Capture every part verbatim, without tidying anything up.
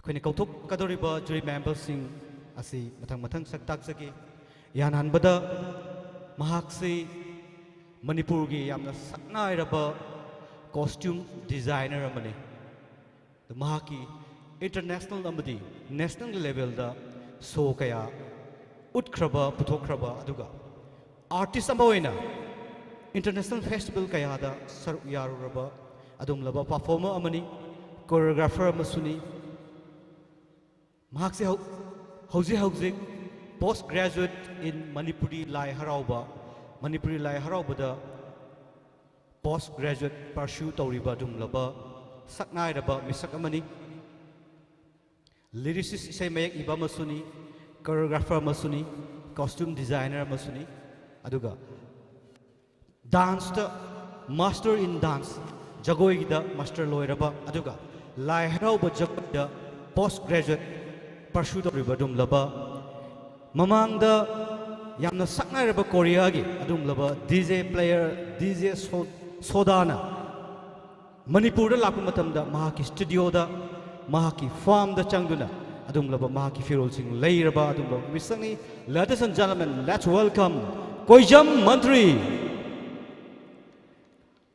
ꯑꯩꯈꯣꯏꯅ ꯀꯧꯊꯣꯛꯀꯗꯧꯔꯤꯕ ꯖꯨꯔꯤ ꯃꯦꯝꯕꯔꯁꯤꯡ ꯑꯁꯤ ꯃꯊꯪ ꯃꯊꯪ ꯁꯛ ꯇꯥꯛꯆꯒꯦ꯫ ꯏꯍꯥꯟ ꯍꯥꯟꯕꯗ ꯃꯍꯥꯛꯁꯤ ꯃꯅꯤꯄꯨꯔꯒꯤ ꯌꯥꯝꯅ ꯁꯛꯅꯥꯏꯔꯕ ꯀꯣꯁꯇ꯭ꯌꯨꯝ ꯗꯤꯖꯥꯏꯅꯔ ꯑꯃꯅꯤ꯫ ꯑꯗ ꯃꯍꯥꯛꯀꯤ ꯏꯟꯇꯔꯅꯦꯁꯅꯦꯜ ꯑꯃꯗꯤ ꯅꯦꯁꯅꯦꯜꯒꯤ ꯂꯦꯚꯦꯜꯗ ꯁꯣ ꯀꯌꯥ ꯎꯠꯈ꯭ꯔꯕ, ꯄꯨꯊꯣꯛꯈ꯭ꯔꯕ, ꯑꯗꯨꯒ ꯑꯥꯔꯇꯤꯁ ꯑꯃ ꯑꯣꯏꯅ ꯏꯟꯇꯔꯅꯦꯁꯅꯦꯜ ꯐꯦꯁꯇꯤꯚꯦꯜ ꯀꯌꯥꯗ ꯁꯔꯨꯛ ꯌꯥꯔꯨꯔꯕ ꯑꯗꯨꯒꯨꯝꯂꯕ ꯄꯔꯐꯣꯔꯃꯔ ꯑꯃꯅꯤ, ꯀꯣꯔꯤꯌꯣꯒ꯭ꯔꯥꯐꯔ ꯑꯃꯁꯨꯅꯤ꯫ ꯃꯍꯥꯛꯁꯦ ꯍꯧ-, ꯍꯧꯖꯤꯛ ꯍꯧꯖꯤꯛ post graduate in ꯃꯅꯤꯄꯨꯔꯤ ꯂꯥꯏ ꯍꯔꯥꯎꯕ, ꯃꯅꯤꯄꯨꯔꯤ ꯂꯥꯏ ꯍꯔꯥꯎꯕꯗ ꯄꯣꯁ ꯒ꯭ꯔꯦꯖꯨꯋꯦꯠ ꯄꯔꯁ꯭ꯌꯨ ꯇꯧꯔꯤꯕ ꯑꯗꯨꯒꯨꯝꯂꯕ ꯁꯛꯅꯥꯏꯔꯕ ꯃꯤꯁꯛ ꯑꯃꯅꯤ꯫ ꯂꯤꯔꯤꯁꯤꯁ, ꯏꯁꯩ ꯃꯌꯦꯛ ꯏꯕ ꯑꯃꯁꯨꯅꯤ, ꯀꯣꯔꯤꯌꯣꯒ꯭ꯔꯥꯐꯔ ꯑꯃꯁꯨꯅꯤ, ꯀꯣꯁꯇ꯭ꯌꯨꯝ ꯗꯤꯖꯥꯏꯅꯔ ꯑꯃꯁꯨꯅꯤ꯫ ꯑꯗꯨꯒ ꯗꯥꯟꯁꯇ master in dance, ꯖꯒꯣꯏꯒꯤꯗ ꯃꯥꯁꯇꯔ ꯂꯣꯏꯔꯕ, ꯑꯗꯨꯒ ꯂꯥꯏ ꯍꯔꯥꯎꯕ ꯖꯒꯣꯏꯗ ꯄꯣꯁ ꯒ꯭ꯔꯦꯖꯨꯋꯦꯠ ꯄꯔꯁ꯭ꯌꯨ ꯇꯧꯔꯤꯕ ꯑꯗꯨꯒꯨꯝꯂꯕ, ꯃꯃꯥꯡꯗ ꯌꯥꯝꯅ ꯁꯛꯅꯥꯏꯔꯕ ꯀꯣꯔꯤꯌꯥꯒꯤ ꯑꯗꯨꯒꯨꯝꯂꯕ ꯗꯤ ꯖꯦ ꯄ꯭ꯂꯦꯌꯔ ꯗꯤ ꯖꯦ ꯁꯣ-, ꯁꯣꯗꯥꯅ ꯃꯅꯤꯄꯨꯔꯗ ꯂꯥꯛꯄ ꯃꯇꯝꯗ ꯃꯍꯥꯛꯀꯤ ꯁ꯭ꯇꯨꯗꯤꯑꯣꯗ, ꯃꯍꯥꯛꯀꯤ ꯐꯥꯔꯝꯗ ꯆꯪꯗꯨꯅ ꯑꯗꯨꯒꯨꯝꯂꯕ ꯃꯍꯥꯛꯀꯤ ꯐꯤꯔꯣꯜꯁꯤꯡ ꯂꯩꯔꯕ ꯑꯗꯨꯒꯨꯝꯂꯕ ꯃꯤꯁꯛꯅꯤ꯫ Ladies and gentlemen, let's welcome ꯀꯣꯏꯖꯝ ꯃꯟꯇ꯭ꯔꯤ꯫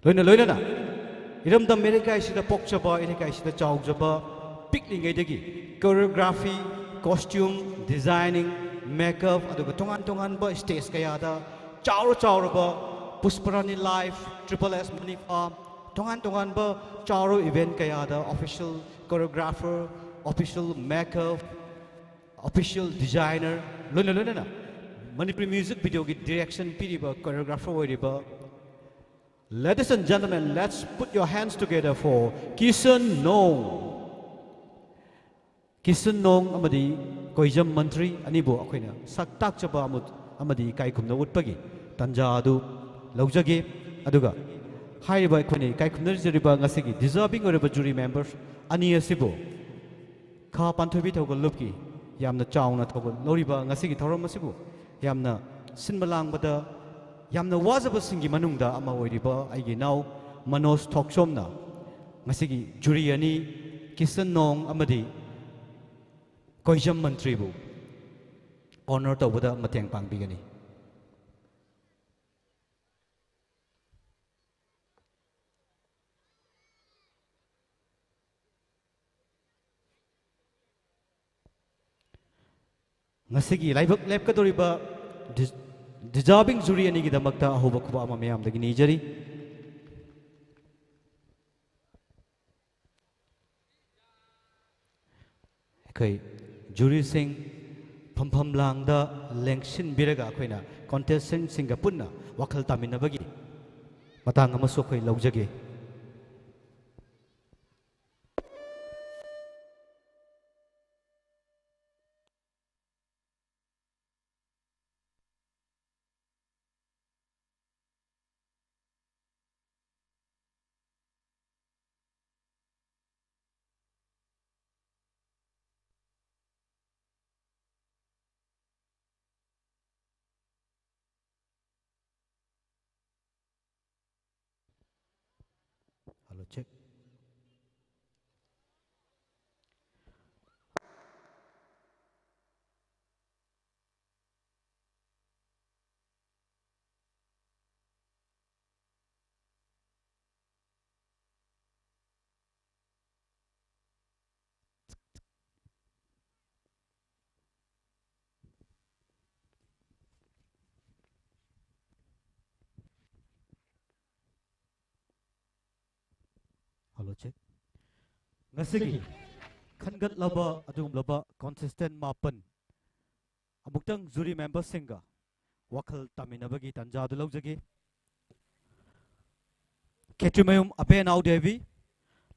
ꯂꯣꯏꯅ ꯂꯣꯏꯅꯅ ꯏꯔꯝꯗꯝ ꯏꯔꯩꯀꯥꯏꯁꯤꯗ ꯄꯣꯛꯆꯕ, ꯏꯔꯩꯀꯥꯏꯁꯤꯗ ꯆꯥꯎꯖꯕ, ꯄꯤꯛꯂꯤꯉꯩꯗꯒꯤ ꯀꯣꯔꯤꯌꯣꯒ꯭ꯔꯥꯐꯤ, ꯀꯣꯁꯇ꯭ꯌꯨꯝ, ꯗꯤꯖꯥꯏꯅꯤꯡ, ꯃꯦꯀꯞ, ꯑꯗꯨꯒ ꯇꯣꯉꯥꯟ ꯇꯣꯉꯥꯟꯕ ꯁ꯭ꯇꯦꯖ ꯀꯌꯥꯗ ꯆꯥꯎꯔ ꯆꯥꯎꯔꯕ ꯄꯨꯁꯄꯔꯥꯅꯤ ꯂꯥꯏꯐ, ꯇ꯭ꯔꯤꯄꯜ ꯑꯦꯁ ꯃꯅꯤꯐꯥꯝ, ꯇꯣꯉꯥꯟ ꯇꯣꯉꯥꯟꯕ ꯆꯥꯎꯔꯕ ꯏꯚꯦꯟꯠ ꯀꯌꯥꯗ official choreographer, official makeup, official designer, ꯂꯣꯏꯅ ꯂꯣꯏꯅꯅ ꯃꯅꯤꯄꯨꯔꯤ ꯃ꯭ꯌꯨꯖꯤꯛ ꯚꯤꯗꯤꯑꯣꯒꯤ ꯗꯤꯔꯦꯛꯁꯟ ꯄꯤꯔꯤꯕ ꯀꯣꯔꯤꯌꯣꯒ꯭ꯔꯥꯐꯔ ꯑꯣꯏꯔꯤꯕ, Ladies and gentlemen, let's put your hands together for Kisan ꯅꯣꯡ꯫ ꯀꯤꯁꯟ ꯅꯣꯡ ꯑꯃꯗꯤ ꯀꯣꯏꯖꯝ ꯃꯟꯇ꯭ꯔꯤ ꯑꯅꯤꯕꯨ ꯑꯩꯈꯣꯏꯅ ꯁꯛ ꯇꯥꯛꯆꯕ ꯑꯃ-, ꯑꯃꯗꯤ ꯏꯀꯥꯏ ꯈꯨꯝꯅꯕ ꯎꯠꯄꯒꯤ ꯇꯥꯟꯖꯥ ꯑꯗꯨ ꯂꯧꯖꯒꯦ꯫ ꯑꯗꯨꯒ ꯍꯥꯏꯔꯤꯕ ꯑꯩꯈꯣꯏꯅ ꯏꯀꯥꯏ ꯈꯨꯝꯅꯖꯔꯤꯕ ꯉꯁꯤꯒꯤ ꯗꯤꯖꯔꯚꯤꯡ ꯑꯣꯏꯔꯕ ꯖꯨꯔꯤ ꯃꯦꯝꯕꯔ ꯑꯅꯤ ꯑꯁꯤꯕꯨ ꯈꯥ ꯄꯥꯟꯊꯣꯏꯕꯤ ꯊꯧꯒꯜ ꯂꯨꯞꯀꯤ ꯌꯥꯝꯅ ꯆꯥꯎꯅ ꯊꯧꯒꯜ ꯂꯧꯔꯤꯕ ꯉꯁꯤꯒꯤ ꯊꯧꯔꯝ ꯑꯁꯤꯕꯨ ꯌꯥꯝꯅ ꯁꯤꯟꯕ ꯂꯥꯡꯕꯗ ꯌꯥꯝꯅ ꯋꯥꯖꯕꯁꯤꯡꯒꯤ ꯃꯅꯨꯡꯗ ꯑꯃ ꯑꯣꯏꯔꯤꯕ ꯑꯩꯒꯤ ꯏꯅꯥꯎ ꯃꯅꯣꯖ ꯊꯣꯛꯆꯣꯝꯅ ꯉꯁꯤꯒꯤ ꯖꯨꯔꯤ ꯑꯅꯤ, ꯀꯤꯁꯟ ꯅꯣꯡ ꯑꯃꯗꯤ ꯀꯣꯏꯖꯝ ꯃꯟꯇ꯭ꯔꯤꯕꯨ ꯑꯣꯅꯔ ꯇꯧꯕꯗ ꯃꯇꯦꯡ ꯄꯥꯡꯕꯤꯒꯅꯤ꯫ ꯉꯁꯤꯒꯤ ꯂꯥꯏꯕꯛ ꯂꯦꯞꯀꯗꯧꯔꯤꯕ ꯗꯤ-, ꯗꯤꯖꯥꯔꯕꯤꯡ ꯖꯨꯔꯤ ꯑꯅꯤꯒꯤꯗꯃꯛꯇ ꯑꯍꯧꯕ ꯈꯨꯕꯥꯛ ꯑꯃ ꯃꯌꯥꯝꯗꯒꯤ ꯅꯤꯖꯔꯤ꯫ ꯑꯩꯈꯣꯏ ꯖꯨꯔꯤꯁꯤꯡ ꯐꯝꯐꯝ ꯂꯥꯡꯗ ꯂꯦꯡꯁꯤꯟꯕꯤꯔꯒ ꯑꯩꯈꯣꯏꯅ ꯀꯣꯟꯇꯦꯁꯇꯦꯟꯁꯤꯡꯒ ꯄꯨꯟꯅ ꯋꯥꯈꯜ ꯇꯥꯃꯤꯟꯅꯕꯒꯤ ꯃꯇꯥꯡ ꯑꯃꯁꯨ ꯑꯩꯈꯣꯏ ꯂꯧꯖꯒꯦ꯫ Hello, check. Hello, check. ꯉꯁꯤꯒꯤ ꯈꯟꯒꯠꯂꯕ ꯑꯗꯨꯒꯨꯝꯂꯕ ꯀꯣꯟꯇꯦꯁꯇꯦꯟ ꯃꯥꯄꯟ ꯑꯃꯨꯛꯇꯪ ꯖꯨꯔꯤ ꯃꯦꯝꯕꯔꯁꯤꯡꯒ ꯋꯥꯈꯜ ꯇꯥꯃꯤꯟꯅꯕꯒꯤ ꯇꯥꯟꯖꯥ ꯑꯗꯨ ꯂꯧꯖꯒꯦ꯫ ꯈꯦꯇ꯭ꯔꯤꯃꯌꯨꯝ ꯑꯕꯦꯅꯥꯎ ꯗꯦꯕꯤ,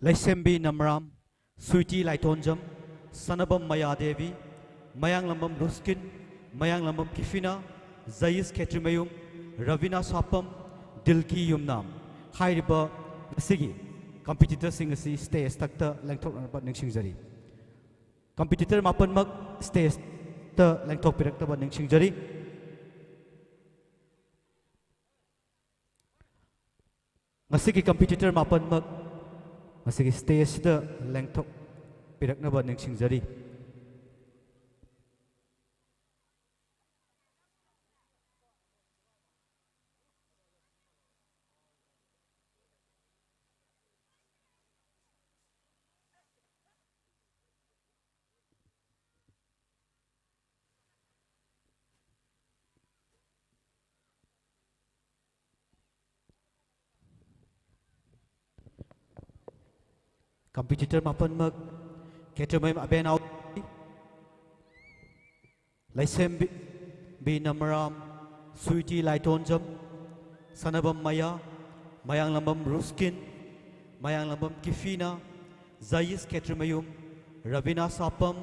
ꯂꯩꯁꯦꯝꯕꯤ ꯅꯝꯔꯥꯝ, ꯁ꯭ꯋꯤꯇꯤ ꯂꯥꯏꯇꯣꯟꯖꯝ, ꯁꯅꯕꯝ ꯃꯌꯥꯗꯦꯕꯤ, ꯃꯌꯥꯡꯂꯝꯕꯝ ꯔꯨꯁꯀꯤꯟ, ꯃꯌꯥꯡꯂꯝꯕꯝ ꯀꯤꯐꯤꯅꯥ, ꯖꯌꯤꯁ ꯈꯦꯇ꯭ꯔꯤꯃꯌꯨꯝ, ꯔꯕꯤꯅꯥ ꯁꯥꯄꯝ, ꯗꯤꯜꯀꯤ ꯌꯨꯝꯅꯥꯝ ꯍꯥꯏꯔꯤꯕ ꯉꯁꯤꯒꯤ ꯀꯝꯄꯤꯇꯤꯇꯔꯁꯤꯡ ꯑꯁꯤ ꯁ꯭ꯇꯦꯖ ꯊꯛꯇ ꯂꯦꯡꯊꯣꯛꯅꯅꯕ ꯅꯤꯡꯁꯤꯡꯖꯔꯤ꯫ ꯀꯝꯄꯤꯇꯤꯇꯔ ꯃꯥꯄꯟꯃꯛ ꯁ꯭ꯇꯦꯖꯇ ꯂꯦꯡꯊꯣꯛꯄꯤꯔꯛꯅꯕ ꯅꯤꯡꯁꯤꯡꯖꯔꯤ꯫ ꯉꯁꯤꯒꯤ ꯀꯝꯄꯤꯇꯤꯇꯔ ꯃꯥꯄꯟꯃꯛ ꯉꯁꯤꯒꯤ ꯁ꯭ꯇꯦꯖꯁꯤꯗ ꯂꯦꯡꯊꯣꯛꯄꯤꯔꯛꯅꯕ ꯅꯤꯡꯁꯤꯡꯖꯔꯤ꯫ Competitor ꯃꯥꯄꯟꯃꯛ ꯈꯦꯇ꯭ꯔꯤꯃꯌꯨꯝ ꯑꯕꯦꯟ ꯑꯥꯎ, ꯂꯩꯁꯦꯝꯕꯤ ꯕꯤ ꯅꯃꯔꯥꯝ, ꯁ꯭ꯋꯤꯇꯤ ꯂꯥꯏꯇꯣꯟꯖꯝ, ꯁꯅꯥꯕꯝ ꯃꯌꯥ, ꯃꯌꯥꯡꯂꯝꯕꯝ ꯔꯨꯁꯀꯤꯟ, ꯃꯌꯥꯡꯂꯝꯕꯝ ꯀꯤꯐꯤꯅꯥ, ꯖꯥꯌꯤꯁ ꯈꯦꯇ꯭ꯔꯤꯃꯌꯨꯝ, ꯔꯕꯤꯅꯥ ꯁꯥꯄꯝ,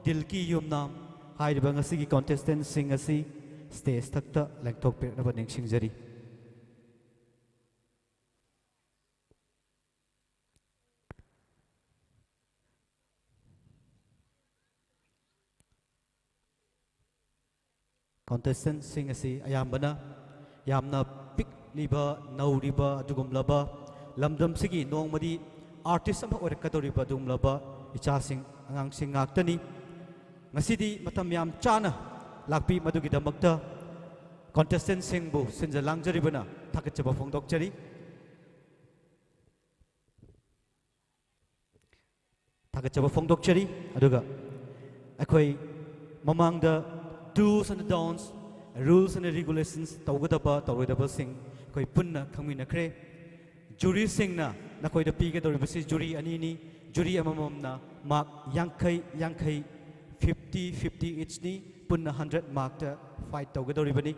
ꯗꯤꯜꯀꯤ ꯌꯨꯝꯅꯥꯝ ꯍꯥꯏꯔꯤꯕ ꯉꯁꯤꯒꯤ contestant ꯁꯤꯡ ꯑꯁꯤ stage ꯊꯛꯇ ꯂꯦꯡꯊꯣꯛꯄꯤꯔꯛꯅꯕ ꯅꯤꯡꯁꯤꯡꯖꯔꯤ꯫ Contestant ꯁꯤꯡ ꯑꯁꯤ ꯑꯌꯥꯝꯕꯅ ꯌꯥꯝꯅ ꯄꯤꯛꯂꯤꯕ, ꯅꯧꯔꯤꯕ ꯑꯗꯨꯒꯨꯝꯂꯕ, ꯂꯝꯗꯝꯁꯤꯒꯤ ꯅꯣꯡꯃꯗꯤ artist ꯑꯃ ꯑꯣꯏꯔꯛꯀꯗꯧꯔꯤꯕ ꯑꯗꯨꯒꯨꯝꯂꯕ ꯏꯆꯥꯁꯤꯡ, ꯑꯉꯥꯡꯁꯤꯡ ꯉꯥꯛꯇꯅꯤ꯫ ꯉꯁꯤꯗꯤ ꯃꯇꯝ ꯌꯥꯝ ꯆꯥꯅ ꯂꯥꯛꯄꯤ, ꯃꯗꯨꯒꯤꯗꯃꯛꯇ contestant ꯁꯤꯡꯕꯨ ꯁꯤꯟꯖ ꯂꯥꯡꯖꯔꯤꯕꯅ ꯊꯥꯒꯠꯆꯕ ꯐꯣꯡꯗꯣꯛꯆꯔꯤ꯫ ꯊꯥꯒꯠꯆꯕ ꯐꯣꯡꯗꯣꯛꯆꯔꯤ꯫ ꯑꯗꯨꯒ ꯑꯩꯈꯣꯏ ꯃꯃꯥꯡꯗ do's and don'ts, rules and regulations ꯇꯧꯒꯗꯕ ꯇꯧꯔꯣꯏꯗꯕꯁꯤꯡ ꯑꯩꯈꯣꯏ ꯄꯨꯟꯅ ꯈꯪꯃꯤꯟꯅꯈ꯭ꯔꯦ꯫ Jury ꯁꯤꯡꯅ ꯅꯈꯣꯏꯗ ꯄꯤꯒꯗꯧꯔꯤꯕꯁꯤ jury ꯑꯅꯤꯅꯤ꯫ Jury ꯑꯃꯃꯝꯅ mark ꯌꯥꯡꯈꯩ ꯌꯥꯡꯈꯩ, fifty fifty each ꯅꯤ꯫ ꯄꯨꯟꯅ hundred mark ꯇ fight ꯇꯧꯒꯗꯧꯔꯤꯕꯅꯤ꯫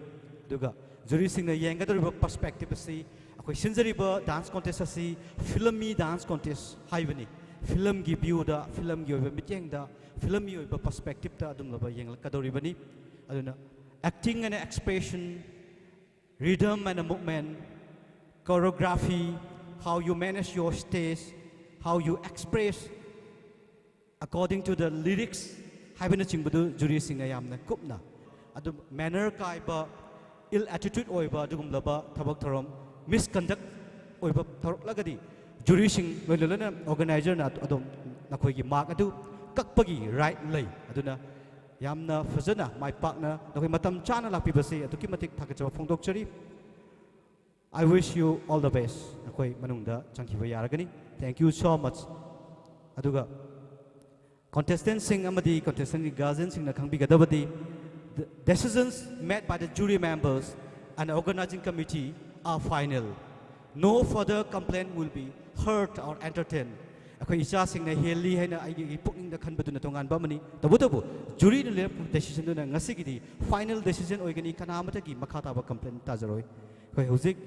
ꯑꯗꯨꯒ jury ꯁꯤꯡꯅ ꯌꯦꯡꯒꯗꯧꯔꯤꯕ perspective ꯑꯁꯤ ꯑꯩꯈꯣꯏ ꯁꯤꯟꯖꯔꯤꯕ dance contest ꯑꯁꯤ filmy dance contest ꯍꯥꯏꯕꯅꯤ꯫ Film ꯒꯤ view ꯗ, film ꯒꯤ ꯑꯣꯏꯕ ꯃꯤꯠꯌꯦꯡꯗ, filmy ꯑꯣꯏꯕ perspective ꯇ ꯑꯗꯨꯝꯂꯕ ꯌꯦꯡꯂꯛꯀꯗꯧꯔꯤꯕꯅꯤ꯫ ꯑꯗꯨꯅ acting and expression, rhythm and movement, choreography, how you manage your stage, how you express according to the lyrics ꯍꯥꯏꯕꯅꯆꯤꯡꯕꯗꯨ jury ꯁꯤꯡꯅ ꯌꯥꯝꯅ ꯀꯨꯞꯅ, ꯑꯗꯨ manner ꯀꯥꯏꯕ, ill attitude ꯑꯣꯏꯕ ꯑꯗꯨꯒꯨꯝꯂꯕ ꯊꯕꯛ ꯊꯧꯔꯝ, misconduct ꯑꯣꯏꯕ ꯊꯣꯔꯛꯂꯒꯗꯤ jury ꯁꯤꯡ ꯂꯣꯏꯅ ꯂꯣꯏꯅ organizer ꯅ ꯑꯗꯨꯝ ꯅꯈꯣꯏꯒꯤ mark ꯑꯗꯨ ꯀꯛꯄꯒꯤ right ꯂꯩ꯫ ꯑꯗꯨꯅ ꯌꯥꯝꯅ ꯐꯖꯅ ꯃꯥꯏ ꯄꯥꯛꯅ ꯅꯈꯣꯏ ꯃꯇꯝ ꯆꯥꯅ ꯂꯥꯛꯄꯤꯕꯁꯤ ꯑꯗꯨꯛꯀꯤ ꯃꯇꯤꯛ ꯊꯥꯒꯠꯆꯕ ꯐꯣꯡꯗꯣꯛꯆꯔꯤ꯫ I wish you all the best. ꯅꯈꯣꯏ ꯃꯅꯨꯡꯗ ꯆꯪꯈꯤꯕ ꯌꯥꯔꯒꯅꯤ꯫ Thank you so much. ꯑꯗꯨꯒ contestant ꯁꯤꯡ ꯑꯃꯗꯤ contestant ꯒꯤ guardian ꯁꯤꯡꯅ ꯈꯪꯕꯤꯒꯗꯕꯗꯤ, the decisions made by the jury members and organizing committee are final. No further complaint will be heard or entertained. ꯑꯩꯈꯣꯏ ꯏꯆꯥꯁꯤꯡꯅ ꯍꯦꯜꯂꯤ ꯍꯥꯏꯅ ꯑꯩꯒꯤ ꯄꯨꯛꯅꯤꯡꯗ ꯈꯟꯕꯗꯨꯅ ꯇꯣꯉꯥꯟꯕ ꯑꯃꯅꯤ꯫ ꯇꯧꯕꯇꯕꯨ ꯖꯨꯔꯤꯅ ꯂꯩꯔꯛꯄ ꯗꯦꯁꯤꯖꯟꯗꯨꯅ ꯉꯁꯤꯒꯤꯗꯤ ꯐꯥꯏꯅꯦꯜ ꯗꯦꯁꯤꯖꯟ ꯑꯣꯏꯒꯅꯤ, ꯀꯅꯥ ꯑꯃꯠꯇꯒꯤ ꯃꯈꯥ ꯇꯥꯕ ꯀꯝꯄ꯭ꯂꯦꯟ ꯇꯥꯖꯔꯣꯏ꯫ ꯑꯩꯈꯣꯏ ꯍꯧꯖꯤꯛ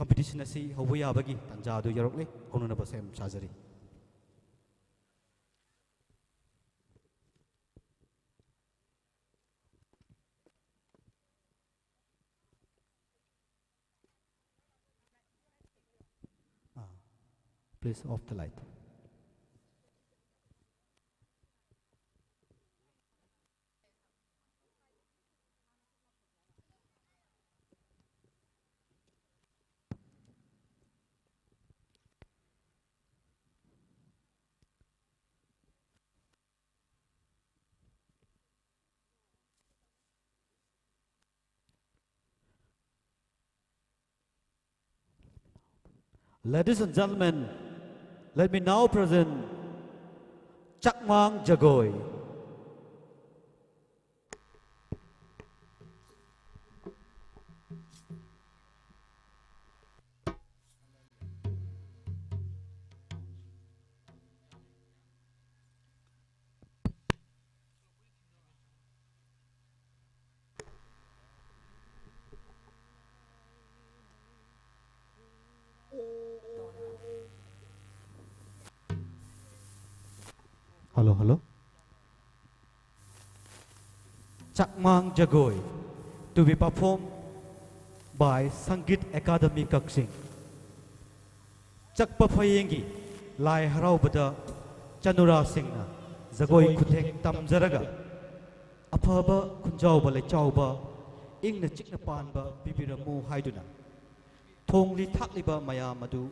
ꯀꯝꯄꯤꯇꯤꯁꯟ ꯑꯁꯤ ꯍꯧꯕ ꯌꯥꯕꯒꯤ ꯇꯥꯟꯖꯥ ꯑꯗꯨ ꯌꯧꯔꯛꯂꯦ꯫ ꯍꯧꯅꯅꯕ ꯁꯦꯝ ꯁꯥꯖꯔꯤ꯫ Ah, please off the light. Ladies and gentlemen, let me now present Chakmang Jagoi. Hello, hello. Chakmang Jagoi to be performed by Sangeet Academy Kakching. ꯆꯛꯄ ꯐꯌꯦꯡꯒꯤ ꯂꯥꯏ ꯍꯔꯥꯎꯕꯗ ꯆꯅꯨꯔꯥꯁꯤꯡꯅ ꯖꯒꯣꯏ ꯈꯨꯊꯦꯛ ꯇꯝꯖꯔꯒ ꯑꯐꯕ ꯈꯨꯟꯖꯥꯎꯕ ꯂꯩꯆꯥꯎꯕ ꯏꯪꯅ ꯆꯤꯛꯅ ꯄꯥꯟꯕ ꯄꯤꯕꯤꯔꯝꯃꯨ ꯍꯥꯏꯗꯨꯅ ꯊꯣꯡꯂꯤ ꯊꯥꯛꯂꯤꯕ ꯃꯌꯥꯝ ꯑꯗꯨ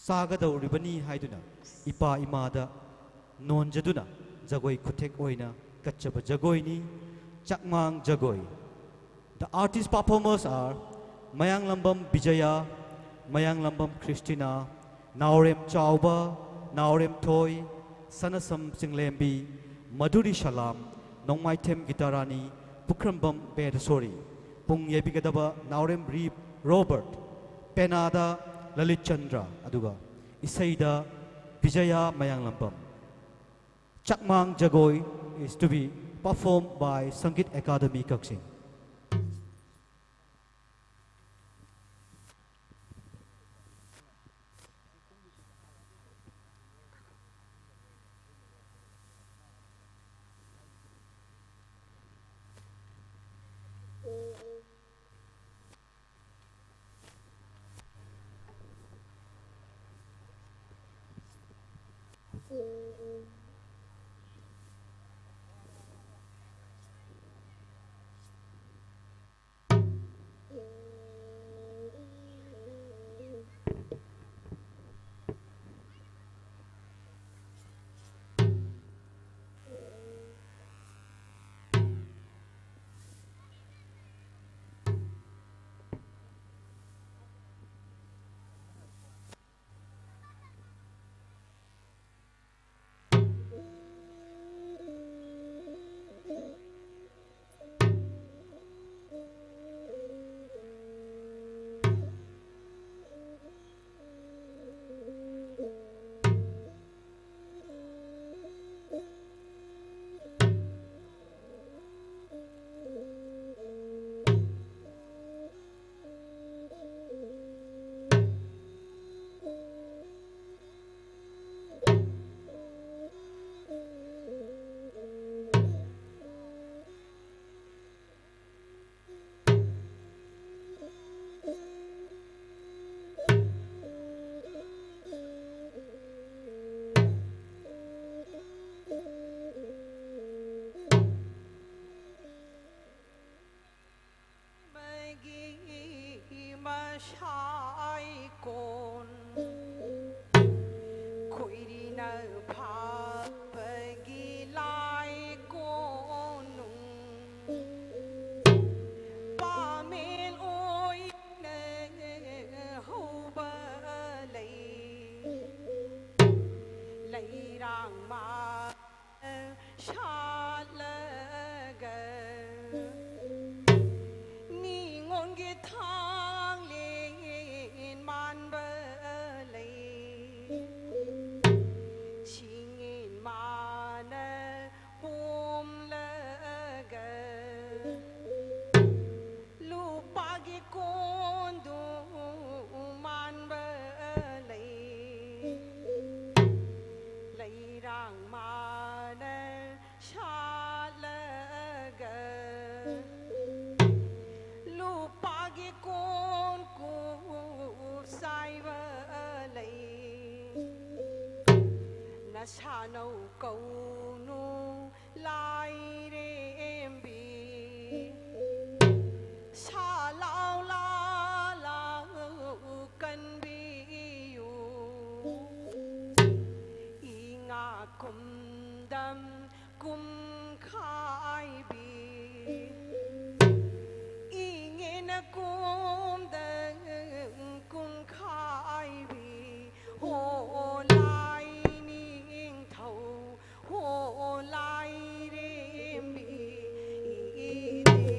ꯆꯥꯒꯗꯧꯔꯤꯕꯅꯤ ꯍꯥꯏꯗꯨꯅ ꯏꯄꯥ ꯏꯃꯥꯗ ꯅꯣꯟꯖꯗꯨꯅ ꯖꯒꯣꯏ ꯈꯨꯊꯦꯛ ꯑꯣꯏꯅ ꯀꯠꯆꯕ ꯖꯒꯣꯏꯅꯤ ꯆꯛꯃꯥꯡ ꯖꯒꯣꯏ꯫ The artist performers are ꯃꯌꯥꯡꯂꯝꯕꯝ ꯕꯤꯖꯌꯥ, ꯃꯌꯥꯡꯂꯝꯕꯝ ꯈ꯭ꯔꯤꯁꯇꯤꯅꯥ, ꯅꯥꯎꯔꯦꯝ ꯆꯥꯎꯕ, ꯅꯥꯎꯔꯦꯝ ꯊꯣꯏ, ꯁꯅꯁꯝ ꯆꯤꯡꯂꯦꯝꯕꯤ, ꯃꯙꯨꯔꯤ ꯁꯂꯥꯝ, ꯅꯣꯡꯃꯥꯏꯊꯦꯝ ꯒꯤꯇꯥꯔꯥꯅꯤ, ꯄꯨꯈ꯭ꯔꯝꯕꯝ ꯕꯦꯗꯁꯣꯔꯤ꯫ ꯄꯨꯡ ꯌꯩꯕꯤꯒꯗꯕ ꯅꯥꯎꯔꯦꯝ ꯔꯤ ꯔꯣꯕꯔꯠ, ꯄꯦꯅꯥꯗ ꯂꯂꯤꯠ ꯆꯟꯗ꯭ꯔ, ꯑꯗꯨꯒ ꯏꯁꯩꯗ ꯕꯤꯖꯌꯥ ꯃꯌꯥꯡꯂꯝꯕꯝ꯫ ꯆꯥꯛꯃꯥꯡ ꯖꯒꯣꯏ is to be performed by Sangeet Academy Kakching. ꯃꯒꯤ ꯃꯁꯥꯏꯀꯣꯟ ꯈꯣꯏꯔꯤꯅ ꯐꯥꯕꯒꯤ ꯂꯥꯏꯀꯣꯟꯅꯨꯡ ꯄꯥꯃꯦꯜ ꯑꯣꯏꯅ ꯍꯧꯕ ꯂꯩ꯫ ꯂꯩꯔꯥꯡ ꯃꯥ ꯁꯥꯠꯂꯒ ꯅꯤꯉꯣꯟꯒꯤ ꯊꯥꯡꯂꯦꯟ ꯃꯥꯟꯕ ꯂꯩ꯫ ꯁꯥꯅꯧ ꯀꯧꯅꯨ ꯂꯥꯏꯔꯦꯝꯕꯤ, ꯁꯥ ꯂꯥꯎ ꯂꯥꯂꯥꯎ ꯀꯟꯕꯤꯌꯨ꯫ ꯏꯉꯥ ꯀꯨꯝꯗꯝ ꯀꯨꯝꯈꯥꯏꯕꯤ, ꯏꯉꯦꯟ ꯀꯨꯝꯗꯝ ꯀꯨꯝꯈꯥꯏꯕꯤ, ꯍꯣ ꯂꯥꯏꯅꯤꯡꯊꯧ, ꯍꯣ ꯂꯥꯏꯔꯦꯝꯕꯤ ꯏꯅꯦ꯫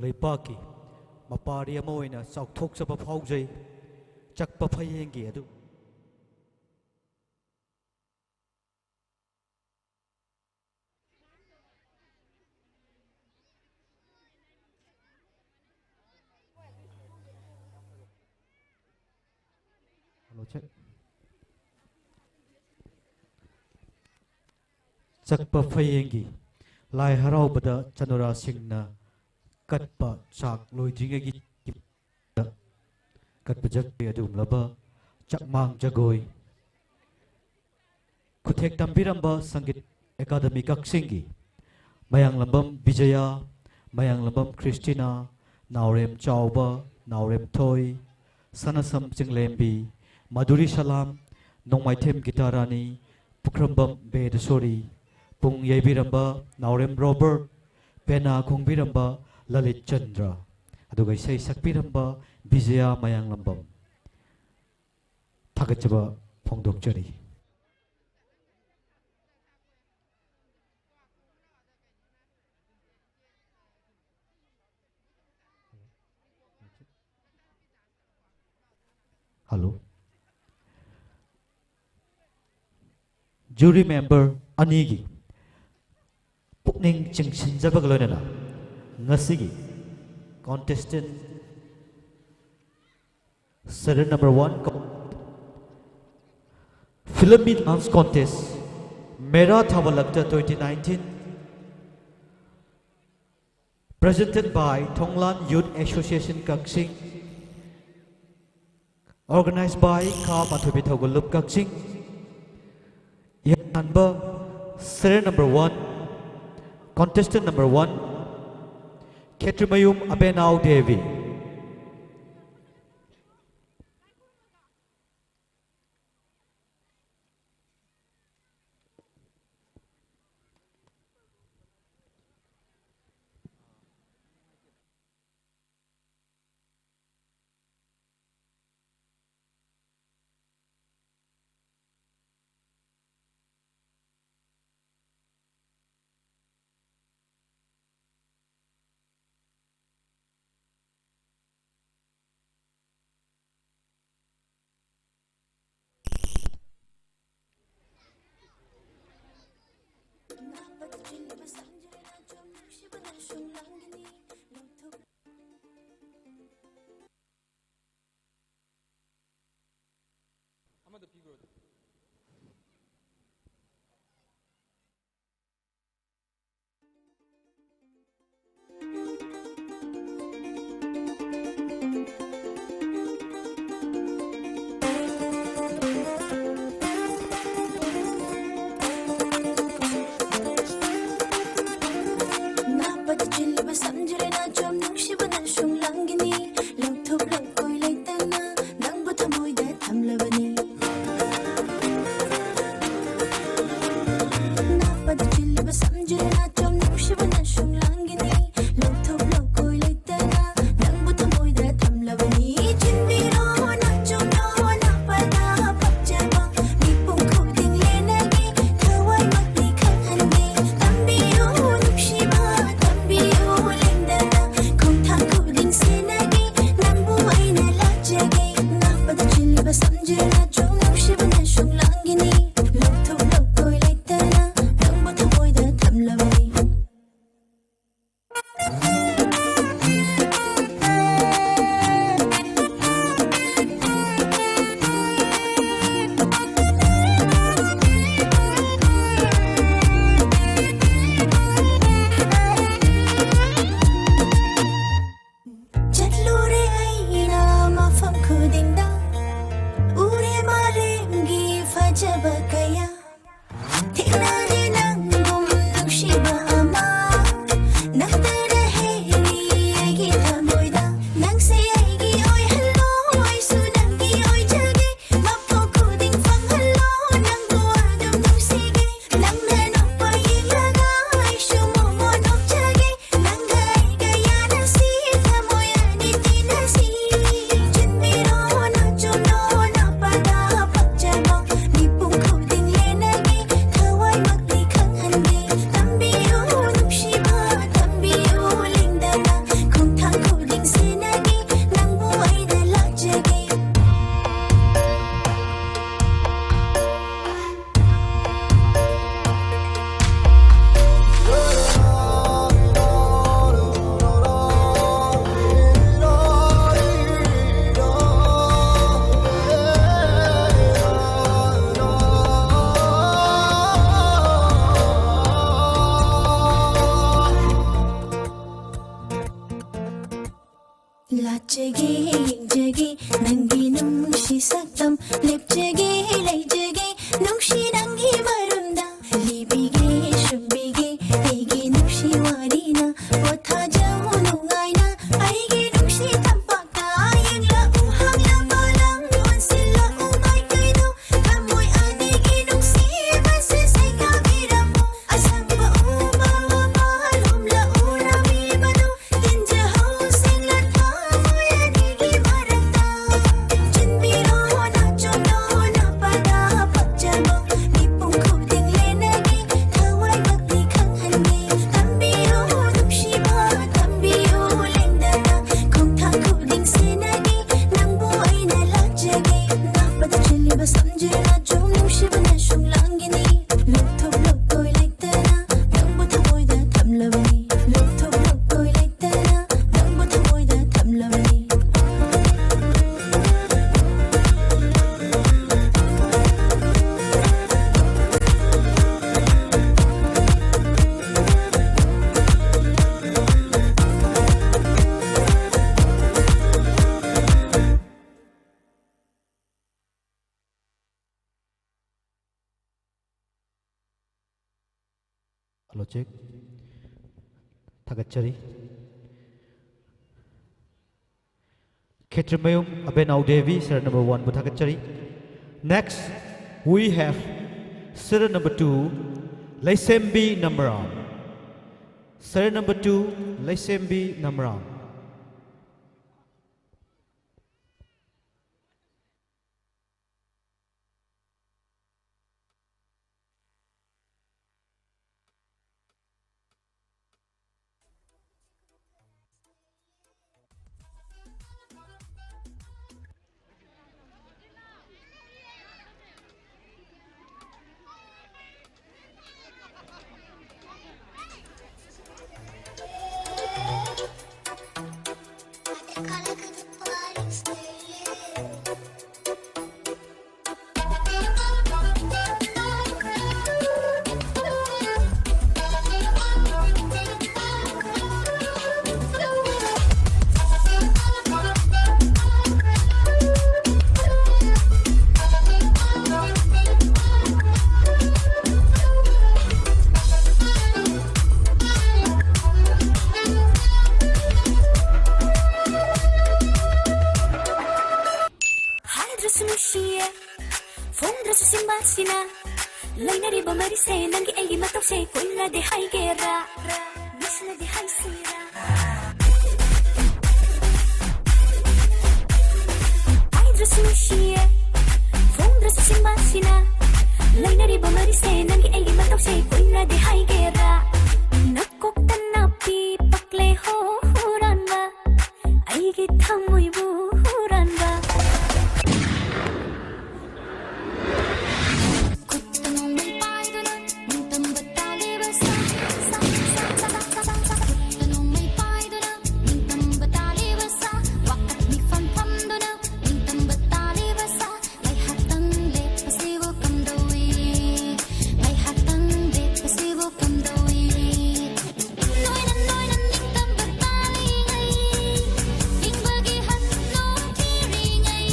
ꯂꯩꯄꯥꯛꯀꯤ ꯃꯄꯥꯔꯤ ꯑꯃ ꯑꯣꯏꯅ ꯆꯥꯎꯊꯣꯛꯆꯕ ꯐꯥꯎꯖꯩ꯫ ꯆꯛꯄ ꯐꯌꯦꯡꯒꯤ ꯑꯗꯨ Hello, check. ꯆꯛꯄ ꯐꯌꯦꯡꯒꯤ ꯂꯥꯏ ꯍꯔꯥꯎꯕꯗ ꯆꯅꯨꯔꯥꯁꯤꯡꯅ ꯀꯠꯄ ꯆꯥꯛ ꯂꯣꯏꯗ꯭ꯔꯤꯉꯩꯒꯤ ꯀꯠꯄ ꯖꯒꯣꯏ ꯑꯗꯨꯒꯨꯝꯂꯕ ꯆꯛꯃꯥꯡ ꯖꯒꯣꯏ ꯈꯨꯊꯦꯛ ꯇꯝꯕꯤꯔꯝꯕ ꯁꯪꯒꯤꯠ ꯑꯦꯀꯥꯗꯃꯤ ꯀꯛꯆꯤꯡꯒꯤ ꯃꯌꯥꯡꯂꯝꯕꯝ ꯕꯤꯖꯌꯥ, ꯃꯌꯥꯡꯂꯝꯕꯝ ꯈ꯭ꯔꯤꯁꯇꯤꯅꯥ, ꯅꯥꯎꯔꯦꯝ ꯆꯥꯎꯕ, ꯅꯥꯎꯔꯦꯝ ꯊꯣꯏ, ꯁꯅꯥꯁꯝ ꯆꯤꯡꯂꯦꯝꯕꯤ, ꯃꯙꯨꯔꯤ ꯁꯂꯥꯝ, ꯅꯣꯡꯃꯥꯏꯊꯦꯝ ꯒꯤꯇꯥꯔꯥꯅꯤ, ꯄꯨꯈ꯭ꯔꯝꯕꯝ ꯕꯦꯗꯁꯣꯔꯤ, ꯄꯨꯡ ꯌꯩꯕꯤꯔꯝꯕ ꯅꯥꯎꯔꯦꯝ ꯔꯣꯕꯔꯠ, ꯄꯦꯅꯥ ꯈꯣꯡꯕꯤꯔꯝꯕ ꯂꯂꯤꯠ ꯆꯟꯗ꯭ꯔ, ꯑꯗꯨꯒ ꯏꯁꯩ ꯁꯛꯄꯤꯔꯝꯕ ꯕꯤꯖꯌꯥ ꯃꯌꯥꯡꯂꯝꯕꯝ꯫ ꯊꯥꯒꯠꯆꯕ ꯐꯣꯡꯗꯣꯛꯆꯔꯤ꯫ Hello. Jury member ꯑꯅꯤꯒꯤ ꯄꯨꯛꯅꯤꯡ ꯆꯤꯡꯁꯤꯟꯖꯕꯒ ꯂꯣꯏꯅꯅ ꯉꯁꯤꯒꯤ contestant serial number one, Filmi Dance Contest, Mera Thabalakta twenty nineteen, presented by Thonglan Youth Association Kakching, organized by Kha Mathubi Thogalup Kakching. ꯏꯍꯥꯟꯕ serial number one, contestant number one, ꯈꯦꯇ꯭ꯔꯤꯃꯌꯨꯝ ꯑꯕꯦꯅꯥꯎ ꯗꯦꯕꯤ꯫ ꯌꯦꯡꯖꯒꯦ, ꯌꯦꯡꯖꯒꯦ, ꯅꯪꯒꯤ ꯅꯨꯡꯁꯤ ꯁꯛꯇꯝ ꯂꯦꯞꯆꯒꯦ, ꯂꯩꯖꯒꯦ, ꯅꯨꯡꯁꯤ ꯅꯪꯒꯤ ꯃꯔꯝꯗ ꯂꯤꯕꯤꯒꯦ, ꯁꯨꯝꯕꯤꯒꯦ, ꯑꯩꯒꯤ ꯅꯨꯡꯁꯤ ꯋꯥꯔꯤꯅ ꯄꯣꯊꯥꯖꯧ ꯅꯨꯡꯉꯥꯏꯅ, ꯑꯩꯒꯤ ꯅꯨꯡꯁꯤ ꯇꯝꯄꯥꯛꯇ ꯌꯦꯡꯂꯛꯎ ꯍꯥꯡꯂꯕ ꯂꯝ ꯑꯣꯟꯁꯤꯜꯂꯛꯎ ꯃꯥꯏꯀꯩꯗꯣ, ꯊꯃꯣꯏ ꯑꯅꯤꯒꯤ ꯅꯨꯡꯁꯤꯕꯁꯦ ꯁꯦꯡꯅꯕꯤꯔꯝꯃꯨ, ꯑꯁꯪꯕ ꯎꯃꯪ ꯋꯥꯃꯜ ꯍꯨꯝꯂꯛꯎ ꯔꯥꯃꯤꯕꯗꯨ, ꯇꯤꯟꯖꯍꯧ ꯁꯤꯡꯂ ꯊꯃꯣꯏ ꯑꯅꯤꯒꯤ ꯃꯔꯛꯇ꯫ ꯆꯤꯟꯕꯤꯔꯣ ꯅꯥꯆꯣꯝꯗꯣ ꯅꯥꯄꯗ ꯄꯛꯆꯕ ꯃꯤꯄꯨꯝ ꯈꯨꯗꯤꯡ ꯂꯦꯟꯅꯒꯦ, ꯊꯋꯥꯏꯃꯛꯇꯤ ꯈꯪꯍꯟꯒꯦ꯫ ꯇꯝꯕꯤꯌꯨ ꯅꯨꯡꯁꯤꯕ, ꯇꯝꯕꯤꯌꯨ ꯂꯦꯡꯗꯅ, ꯈꯣꯡꯊꯥꯡ ꯈꯨꯗꯤꯡ ꯁꯦꯟꯅꯒꯦ, ꯅꯪꯕꯨ ꯑꯩꯅ ꯂꯥꯠꯆꯒꯦ꯫ ꯅꯥꯄꯗ ꯆꯤꯜꯂꯤꯕ ꯁꯝꯖꯦꯠ ꯅꯥꯆꯣꯝ ꯅꯨꯡꯁꯤꯕꯅ ꯁꯨꯡꯂꯥꯡꯒꯤꯅꯤ꯫ ꯂꯨꯞꯊꯣꯛꯂꯣ ꯀꯣꯏ ꯂꯩꯇꯅ, ꯅꯪꯕꯨ ꯊꯃꯣꯏꯗ ꯊꯝꯂꯕꯅꯤ꯫ ꯂꯨꯞꯊꯣꯛꯂꯣ ꯀꯣꯏ ꯂꯩꯇꯅ, ꯅꯪꯕꯨ ꯊꯃꯣꯏꯗ ꯊꯝꯂꯕꯅꯤ꯫ Hello, check. ꯊꯥꯒꯠꯆꯔꯤ꯫ ꯈꯦꯇ꯭ꯔꯤꯃꯌꯨꯝ ꯑꯕꯦꯅꯥꯎ ꯗꯦꯕꯤ, serial number one ꯕꯨ ꯊꯥꯒꯠꯆꯔꯤ꯫ Next, we have serial number two, ꯂꯩꯁꯦꯝꯕꯤ ꯅꯝꯔꯥꯝ꯫ Serial number two, ꯂꯩꯁꯦꯝꯕꯤ ꯅꯝꯔꯥꯝ꯫ ꯅꯨꯡꯁꯤꯌꯦ ꯐꯣꯡꯗ꯭ꯔꯁꯨ ꯁꯤꯟꯕꯁꯤꯅ ꯂꯩꯅꯔꯤꯕ ꯃꯔꯤꯁꯦ ꯅꯪꯒꯤ ꯑꯩꯒꯤ ꯃꯇꯧꯁꯦ ꯀꯨꯏꯅꯗꯤ ꯍꯥꯏꯒꯦꯔꯥ ꯅꯨꯡꯁꯤꯅꯗꯤ ꯍꯥꯏꯁꯤꯔꯥ ꯍꯥꯏꯗ꯭ꯔꯁꯨ ꯅꯨꯡꯁꯤꯌꯦ ꯐꯣꯡꯗ꯭ꯔꯁꯨ ꯁꯤꯟꯕꯁꯤꯅ ꯂꯩꯅꯔꯤꯕ ꯃꯔꯤꯁꯦ ꯅꯪꯒꯤ ꯑꯩꯒꯤ ꯃꯇꯧꯁꯦ ꯀꯨꯏꯅꯗꯤ ꯍꯥꯏꯒꯦꯔꯥ ꯅꯀꯣꯛꯇ ꯅꯥꯄꯤ ꯄꯛꯂꯦ ꯍꯣ ꯍꯨꯔꯥꯟꯕ ꯑꯩꯒꯤ ꯊꯃꯣꯏꯕꯨ ꯍꯨꯔꯥꯟꯕ ꯈꯨꯠꯇ ꯅꯣꯡꯃꯩ ꯄꯥꯏꯗꯨꯅ ꯅꯤꯡꯇꯝꯕ ꯇꯥꯜꯂꯤꯕ ꯁꯥ, ꯁꯥ, ꯁꯥ, ꯁꯥ, ꯁꯥ, ꯁꯥ, ꯁꯥ, ꯈꯨꯠꯇ ꯅꯣꯡꯃꯩ ꯄꯥꯏꯗꯨꯅ ꯅꯤꯡꯇꯝꯕ ꯇꯥꯜꯂꯤꯕ ꯁꯥ, ꯋꯥꯈꯜ ꯃꯤꯐꯝ ꯐꯝꯗꯨꯅ ꯅꯤꯡꯇꯝꯕ ꯇꯥꯜꯂꯤꯕ ꯁꯥ, ꯉꯥꯏꯍꯥꯛꯇꯪ ꯂꯦꯞꯄꯁꯤꯕꯨ ꯀꯝꯗꯧꯏ? ꯉꯥꯏꯍꯥꯛꯇꯪ ꯂꯦꯞꯄꯁꯤꯕꯨ ꯀꯝꯗꯧꯏ? ꯅꯣꯏꯅ ꯅꯣꯏꯅ ꯅꯤꯡꯇꯝꯕ ꯇꯥꯜꯂꯤꯉꯩ, ꯍꯤꯡꯕꯒꯤ ꯍꯟꯅꯣ ꯊꯤꯔꯤꯉꯩ,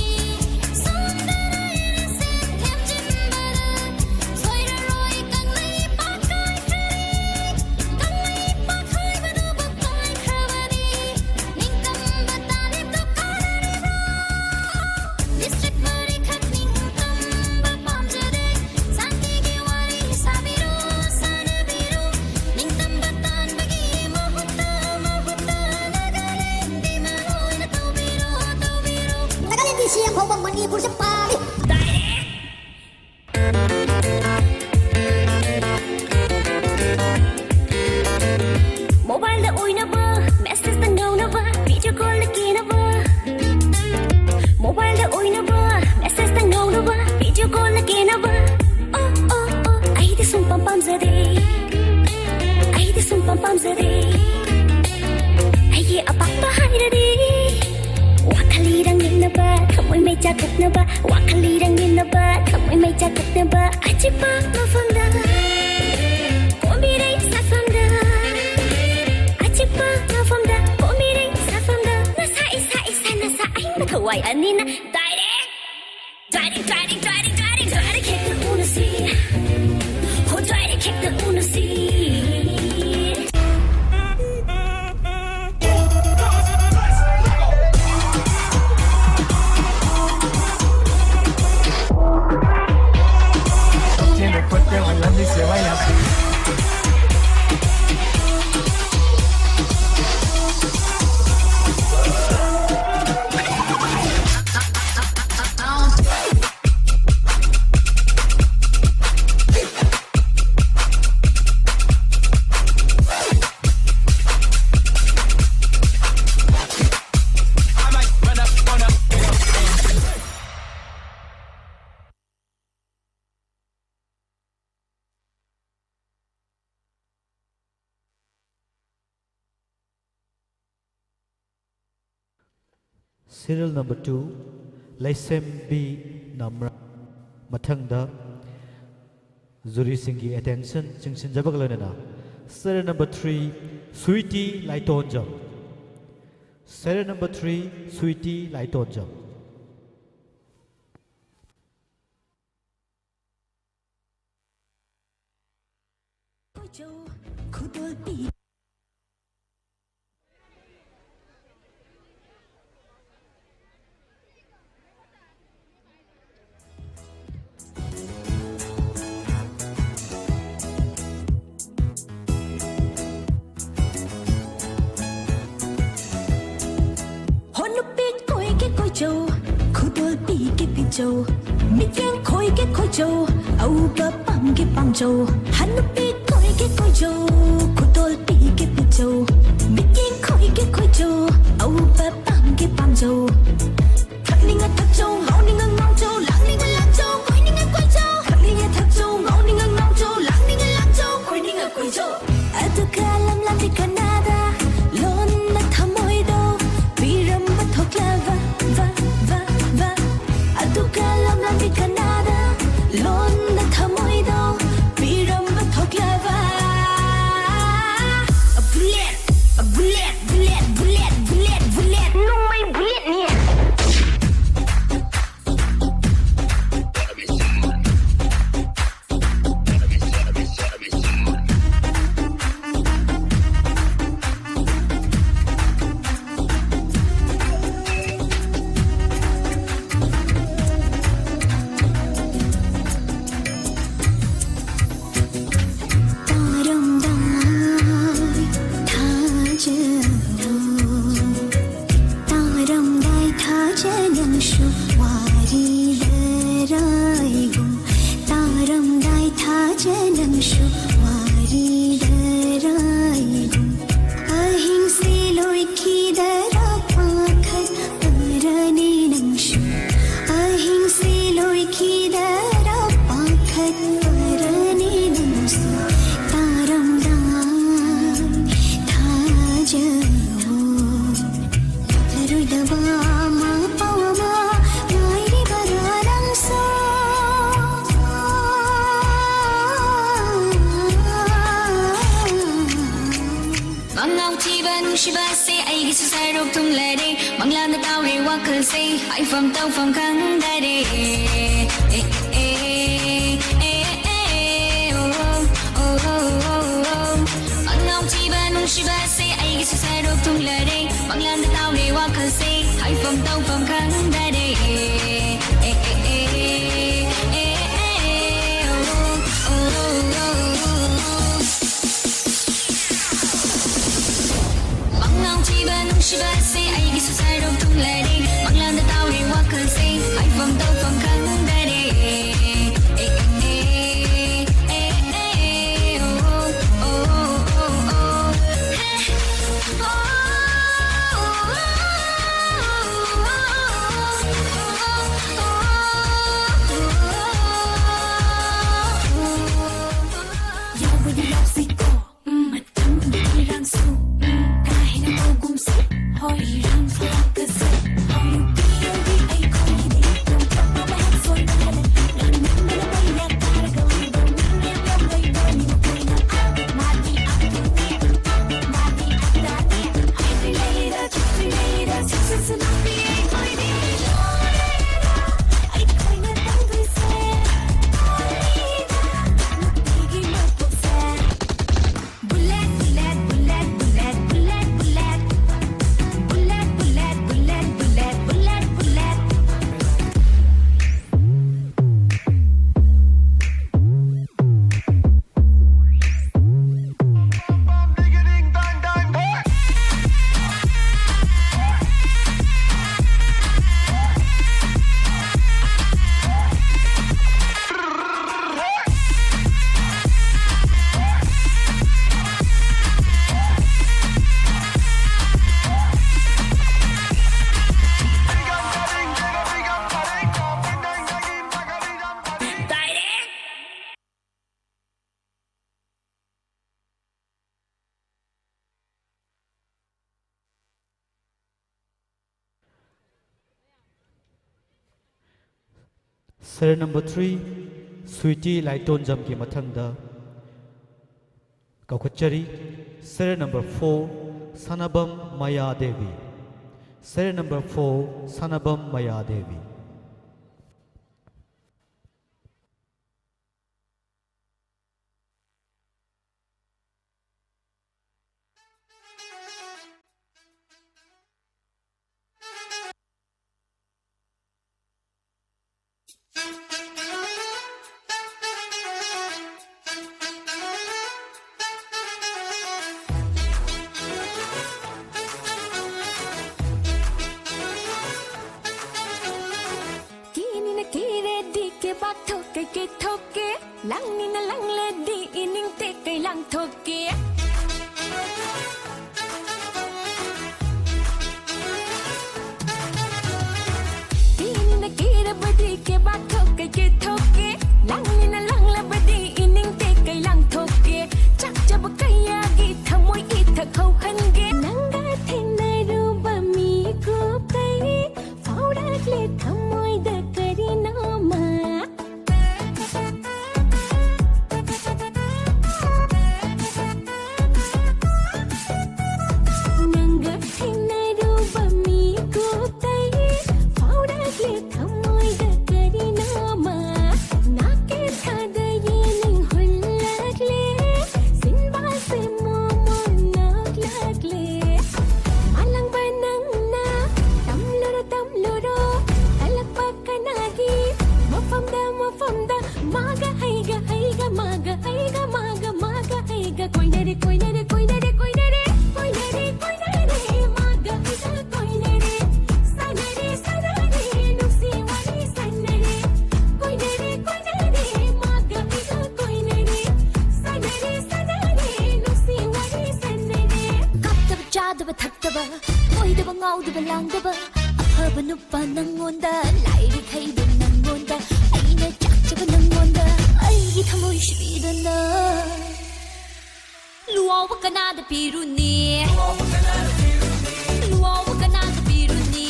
ꯁꯣꯝꯗ ꯂꯩꯔꯦ ꯁꯦꯟ ꯊꯦꯝꯖꯤꯟꯕꯗ, ꯁꯣꯏꯔꯔꯣꯏ ꯀꯪꯂꯩꯄꯥꯛ ꯀꯥꯏꯈ꯭ꯔꯅꯤ, ꯀꯪꯂꯩꯄꯥꯛ ꯍꯥꯏꯕꯗꯨꯕꯨ ꯀꯥꯏꯈ꯭ꯔꯕꯅꯤ, ꯅꯤꯡꯇꯝꯕ ꯇꯥꯂꯦꯞꯇꯣ ꯀꯥꯟꯅꯔꯤꯕ꯭ꯔꯣ? District ꯃꯔꯤꯈꯛ ꯅꯤꯡꯇꯝꯕ ꯄꯥꯝꯖꯗꯦ, ꯁꯥꯟꯇꯤꯒꯤ ꯋꯥꯔꯤ ꯁꯥꯕꯤꯔꯣ, ꯁꯥꯟꯅꯕꯤꯔꯣ, ꯅꯤꯡꯇꯝꯕ ꯇꯥꯟꯕꯒꯤ ꯃꯍꯨꯠꯇ, ꯃꯍꯨꯠꯇ ꯅꯥꯒꯥꯂꯦꯟꯒꯤ ꯃꯔꯨ ꯑꯣꯏꯅ ꯇꯧꯕꯤꯔꯣ, ꯇꯧꯕꯤꯔꯣ꯫ ꯅꯥꯒꯥꯂꯦꯟꯒꯤ ꯁꯤ ꯑꯦꯝ ꯐꯥꯎꯕ ꯃꯅꯤꯄꯨꯔꯁꯦ ꯄꯥꯜꯂꯤ꯫ Direct꯫ Mobileꯗ ꯑꯣꯏꯅꯕ, messageꯇ ꯉꯥꯎꯅꯕ, video callꯗ ꯀꯦꯅꯕ꯫ Mobileꯗ ꯑꯣꯏꯅꯕ, messageꯇ ꯉꯥꯎꯅꯕ, video callꯗ ꯀꯦꯅꯕ꯫ ꯑꯣ, ꯑꯣ, ꯑꯣ, ꯑꯩꯗꯤ ꯁꯨꯝ ꯄꯥꯝ ꯄꯥꯝꯖꯗꯦ꯫ ꯑꯩꯗꯤ ꯁꯨꯝ ꯄꯥꯝ ꯄꯥꯝꯖꯗꯦ꯫ ꯑꯩꯒꯤ ꯑꯄꯥꯝꯕ ꯍꯥꯏꯔꯗꯤ ꯋꯥꯈꯜ ꯏꯔꯥꯡ ꯌꯦꯡꯅꯕ, ꯊꯃꯣꯏ ꯃꯩ ꯆꯥꯛꯊꯣꯛꯅꯕ, ꯋꯥꯈꯜ ꯏꯔꯥꯡ ꯌꯦꯡꯅꯕ, ꯊꯃꯣꯏ ꯃꯩ ꯆꯥꯛꯊꯣꯛꯅꯕ꯫ ꯑꯆꯤꯛꯄ ꯃꯐꯝꯗ ꯀꯣꯝꯕꯤꯔꯩ ꯁꯥꯐꯝꯗ, ꯑꯆꯤꯛꯄ ꯃꯐꯝꯗ ꯀꯣꯝꯕꯤꯔꯩ ꯁꯥꯐꯝꯗ꯫ ꯅꯁꯥ ꯏꯁꯥ ꯏꯁꯥ ꯅꯁꯥ ꯑꯍꯤꯡꯕ ꯊꯋꯥꯏ ꯑꯅꯤꯅ direct꯫ Direct, direct, direct, direct, direct ꯍꯦꯛꯇ ꯎꯅꯁꯤ꯫ ꯍꯣ, direct ꯍꯦꯛꯇ ꯎꯅꯁꯤ꯫ Serial number two, ꯂꯩꯁꯦꯝꯕꯤ ꯅꯝꯔꯥ꯫ ꯃꯊꯪꯗ ꯖꯨꯔꯤꯁꯤꯡꯒꯤ ꯑꯦꯇꯦꯟꯁꯟ ꯆꯤꯡꯁꯤꯟꯖꯕꯒ ꯂꯣꯏꯅꯅ serial number three, Sweety Laitonjam. Serial number three, Sweety Laitonjam. ꯍꯣ ꯅꯨꯄꯤ ꯀꯣꯏꯒꯦ ꯀꯣꯏꯖꯧ, ꯈꯨꯗꯣꯜ ꯄꯤꯒꯦ ꯄꯤꯖꯧ, ꯃꯤꯠꯌꯦꯡ ꯈꯣꯏꯒꯦ ꯈꯣꯏꯖꯧ, ꯑꯎꯕ ꯄꯥꯝꯒꯦ ꯄꯥꯝꯖꯧ꯫ ꯍ ꯅꯨꯄꯤ ꯀꯣꯏꯒꯦ ꯀꯣꯏꯖꯧ, ꯈꯨꯗꯣꯜ ꯄꯤꯒꯦ ꯄꯤꯖꯧ, ꯃꯤꯠꯌꯦꯡ ꯈꯣꯏꯒꯦ ꯈꯣꯏꯖꯧ, ꯑꯎꯕ ꯄꯥꯝꯒꯦ ꯄꯥꯝꯖꯧ꯫ ꯊꯛꯅꯤꯡꯉ ꯊꯛꯆꯧ, ꯉꯥꯎꯅꯤꯡꯉ ꯉꯥꯎꯖꯧ, ꯂꯥꯡꯅꯤꯡꯉ ꯂꯥꯡꯖꯧ, ꯀꯣꯏꯅꯤꯡꯉ ꯀꯣꯏꯖꯧ꯫ ꯊꯛꯅꯤꯡꯉ ꯊꯛꯆꯧ, ꯉꯥꯎꯅꯤꯡꯉ ꯉꯥꯎꯖꯧ, ꯂꯥꯡꯅꯤꯡꯉ ꯂꯥꯡꯖꯧ, ꯀꯣꯏꯅꯤꯡꯉ ꯀꯣꯏꯖꯧ꯫ ꯑꯗꯨꯒ ꯂꯝꯂꯥꯟꯕꯤ ꯀꯅꯥꯗ ꯂꯣꯟꯅ ꯊꯃꯣꯏꯗꯣ ꯄꯤꯔꯝꯕ ꯊꯣꯛꯂꯕ, ꯕ, ꯕ, ꯕ꯫ ꯑꯗꯨꯒ ꯂꯝꯂꯥꯟꯕꯤ ꯀꯅꯥꯗ ꯂꯣꯟꯅ ꯊꯃꯣꯏꯗꯣ ꯄꯤꯔꯝꯕ ꯊꯣꯛꯂꯕ꯫ Bullet, bullet, bullet, bullet, bullet, bullet. ꯅꯣꯡꯃꯩ ꯕꯨꯂꯦꯠꯅꯤ꯫ ꯇꯥꯔꯝꯗꯥꯏ ꯊꯥꯖꯕ, ꯇꯥꯔꯝꯗꯥꯏ ꯊꯥꯖ ꯅꯪꯁꯨ ꯋꯥꯔꯤꯗ ꯔꯥꯏꯒꯨꯝ, ꯇꯥꯔꯝꯗꯥꯏ ꯊꯥꯖ ꯅꯪꯁꯨ ꯋꯥꯔꯤꯗ ꯔꯥꯏꯒꯨꯝ꯫ ꯑꯍꯤꯡꯁꯦ ꯂꯣꯏꯈꯤꯗꯔ ꯄꯥꯈꯠꯄꯔꯅꯤ ꯅꯪꯁꯨ, ꯑꯍꯤꯡꯁꯦ ꯂꯣꯏꯈꯤꯗꯔ ꯄꯥꯈꯠꯄꯔꯅꯤ ꯅꯪꯁꯨ꯫ ꯇꯥꯔꯝꯗꯥꯏ ꯊꯥꯖꯧ, ꯂꯥꯛꯂꯔꯣꯏꯗꯕ ꯁꯦ ꯍꯥꯏꯐꯝ ꯇꯧꯐꯝ ꯈꯪꯗꯔꯦ꯫ ꯑꯦ, ꯑꯦ, ꯑꯦ, ꯑꯦ, ꯑꯦ, ꯑꯣ, ꯑꯣ, ꯑꯣ, ꯑꯣ, ꯑꯣ꯫ ꯑꯉꯥꯎ ꯊꯤꯕ ꯅꯨꯡꯁꯤꯕꯁꯦ ꯑꯩꯒꯤꯁꯨ ꯁꯔꯨꯛ ꯊꯨꯡꯂꯔꯦ꯫ ꯃꯪꯂꯥꯟꯗ ꯇꯥꯎꯔꯦ ꯋꯥꯈꯜꯁꯦ ꯍꯥꯏꯐꯝ ꯇꯧꯐꯝ ꯈꯪꯗꯔꯦ꯫ ꯑꯦ, ꯑꯦ, ꯑꯦ, ꯑꯦ, ꯑꯦ, ꯑꯦ, ꯑꯣ, ꯑꯣ, ꯑꯣ, ꯑꯣ꯫ ꯃꯉꯥꯎ ꯊꯤꯕ ꯅꯨꯡꯁꯤꯕꯁꯦ ꯑꯩꯒꯤꯁꯨ ꯁꯔꯨꯛ ꯊꯨꯡꯂꯔꯦ꯫ ꯃꯪꯂꯥꯟꯗ ꯇꯥꯎꯔꯦ ꯋꯥꯈꯜꯁꯦ ꯍꯥꯏꯐꯝ ꯇꯧꯐꯝ ꯈꯪꯗꯔꯦ꯫ ꯑꯦ, ꯑꯦ, ꯑꯦ, ꯑꯦ, ꯑꯦ, ꯑꯣ, ꯑꯣ, ꯑꯣ, ꯑꯣ꯫ ꯍꯦ꯫ ꯑꯣ, ꯑꯣ, ꯑꯣ, ꯑꯣ꯫ ꯌꯥꯎꯕꯗꯤ ꯌꯥꯎꯁꯤꯀꯣ꯫ ꯎꯝ, ꯃꯇꯝꯒꯤ ꯏꯔꯥꯡꯁꯨ, ꯎꯝ, ꯀꯥ ꯍꯦꯟꯅ ꯇꯧꯒꯨꯝꯁꯤ꯫ ꯍꯣꯏ, ꯏꯔꯥꯡ ꯊꯣꯛꯂꯛꯀꯁꯦ꯫ ꯍꯣꯏ, ꯅꯨꯄꯤ ꯑꯣꯏꯕꯤ ꯑꯩꯈꯣꯏꯒꯤꯗꯤ ꯄꯣꯝꯊꯣꯛꯄ ꯃꯍꯦꯛ ꯁꯣꯏꯗꯅ꯫ ꯂꯥꯟꯃꯤꯟꯗꯅ ꯃꯩꯅ ꯀꯥꯔꯒ ꯂꯩꯕ ꯃꯤ ꯃꯌꯥꯝ ꯂꯩꯕꯅꯤ꯫ ꯃꯈꯣꯏꯅ ꯑꯥ, ꯃꯥꯗꯤ ꯑꯥ, ꯃꯥꯗꯤ ꯑꯥ, ꯃꯥꯗꯤ ꯑꯥ, ꯃꯥꯗꯤ ꯑꯥ꯫ ꯍꯥꯏꯗ꯭ꯔꯤꯉꯩꯗ, ꯆꯠꯇ꯭ꯔꯤꯉꯩꯗ, ꯁꯨꯡꯁꯤꯟꯁꯨ ꯅꯨꯄꯤ ꯑꯩꯈꯣꯏꯗꯤ ꯂꯣꯏꯔꯦꯗ꯫ ꯑꯩꯈꯣꯏꯅ ꯇꯧꯗꯣꯏꯁꯦ ꯂꯣꯏꯔꯦꯗ꯫ ꯅꯨꯄꯤꯒꯤ ꯃꯄꯣꯛꯁꯦ꯫ Bullet, bullet, bullet, bullet, bullet, bullet. Bullet, bullet, bullet, bullet, bullet, bullet. Serial number three, Sweety ꯂꯥꯏꯇꯣꯟꯖꯝꯒꯤ ꯃꯊꯪꯗ ꯀꯧꯈꯠꯆꯔꯤ꯫ Serial number four, ꯁꯅꯥꯕꯝ ꯃꯌꯥ Devi. Serial number four, Sanabam Mayadevi. ꯀꯦꯅꯤꯅ ꯀꯦꯔꯦꯗꯤ ꯀꯦꯕꯥꯛ ꯊꯣꯛꯀꯦ ꯀꯦꯊꯣꯛꯀꯦ, ꯂꯥꯡꯅꯤꯅ ꯂꯥꯡꯂꯗꯤ ꯏꯅꯤꯡ ꯇꯦꯛꯀꯩ ꯂꯥꯡꯊꯣꯛꯀꯦ꯫ ꯀꯦꯅꯤꯅ ꯀꯦꯔꯕꯗꯤ ꯀꯦꯕꯥꯛ ꯊꯣꯛꯀꯩ ꯀꯦꯊꯣꯛꯀꯦ, ꯂꯥꯡꯅꯤꯅ ꯂꯥꯡꯂꯕꯗꯤ ꯏꯅꯤꯡ ꯇꯦꯛꯀꯩ ꯂꯥꯡꯊꯣꯛꯀꯦ꯫ ꯆꯥꯛꯆꯕ ꯀꯌꯥꯒꯤ ꯊꯃꯣꯏ ꯏꯊꯛ ꯍꯧꯍꯟꯒꯦ꯫ ꯅꯪꯒ ꯊꯦꯡꯅꯔꯨꯕ ꯃꯤꯀꯨꯞꯇꯩ ꯐꯥꯎꯔꯛꯂꯦ ꯊꯃꯣꯏꯗ ꯀꯔꯤꯅꯣꯃ꯫ ꯅꯪꯒ ꯊꯦꯡꯅꯔꯨꯕ ꯃꯤꯀꯨꯞꯇꯩ ꯐꯥꯎꯔꯛꯂꯦ ꯊꯃꯣꯏꯗ ꯀꯔꯤꯅꯣꯃ꯫ ꯅꯥꯀꯦꯊꯗ ꯌꯦꯅꯤꯡ ꯍꯨꯜꯂꯛꯂꯦ, ꯁꯤꯟꯕꯥꯁꯦ ꯃꯣꯃꯣꯟ ꯅꯣꯛꯂꯛꯂꯦ꯫ ꯃꯥꯂꯪꯕ ꯅꯪꯅ ꯇꯝꯂꯨꯔꯣ, ꯇꯝꯂꯨꯔꯣ, ꯀꯜꯂꯛꯄ ꯀꯅꯥꯒꯤ ꯃꯐꯝꯗ, ꯃꯐꯝꯗ, ꯃꯥꯒ ꯑꯩꯒ, ꯑꯩꯒ ꯃꯥꯒ, ꯑꯩꯒ ꯃꯥꯒ, ꯃꯥꯒ ꯑꯩꯒ ꯀꯣꯏꯅꯔꯦ, ꯀꯣꯏꯅꯔꯦ, ꯀꯣꯏꯅꯔꯦ, ꯀꯣꯏꯅꯔꯦ, ꯀꯣꯏꯅꯔꯦ, ꯀꯣꯏꯅꯔꯦ, ꯃꯥꯒ ꯑꯩꯒ ꯀꯣꯏꯅꯔꯦ, ꯁꯥꯟꯅꯔꯦ, ꯁꯥꯟꯅꯔꯦ, ꯅꯨꯡꯁꯤ ꯋꯥꯔꯤ ꯁꯥꯟꯅꯔꯦ, ꯀꯣꯏꯅꯔꯦ, ꯀꯣꯏꯅꯔꯦ, ꯃꯥꯒ ꯑꯩꯒ ꯀꯣꯏꯅꯔꯦ, ꯁꯥꯟꯅꯔꯦ, ꯁꯥꯟꯅꯔꯦ, ꯅꯨꯡꯁꯤ ꯋꯥꯔꯤ ꯁꯥꯟꯅꯔꯦ꯫ ꯀꯥꯞꯇꯕ ꯆꯥꯗꯕ ꯊꯛꯇꯕ, ꯀꯣꯏꯗꯕ ꯉꯥꯎꯗꯕ ꯂꯥꯡꯗꯕ, ꯑꯐꯕ ꯅꯨꯄꯥ ꯅꯪꯉꯣꯟꯗ, ꯂꯥꯏꯔꯤꯛ ꯍꯩꯕ ꯅꯪꯉꯣꯟꯗ, ꯑꯩꯅ ꯆꯥꯛꯆꯕ ꯅꯪꯉꯣꯟꯗ, ꯑꯩꯒꯤ ꯊꯃꯣꯏ ꯁꯤꯕꯤꯗꯅ꯫ ꯂꯨꯋꯥꯎꯕ ꯀꯅꯥꯗ ꯄꯤꯔꯨꯅꯤ? ꯂꯨꯋꯥꯎꯕ ꯀꯅꯥꯗ ꯄꯤꯔꯨꯅꯤ?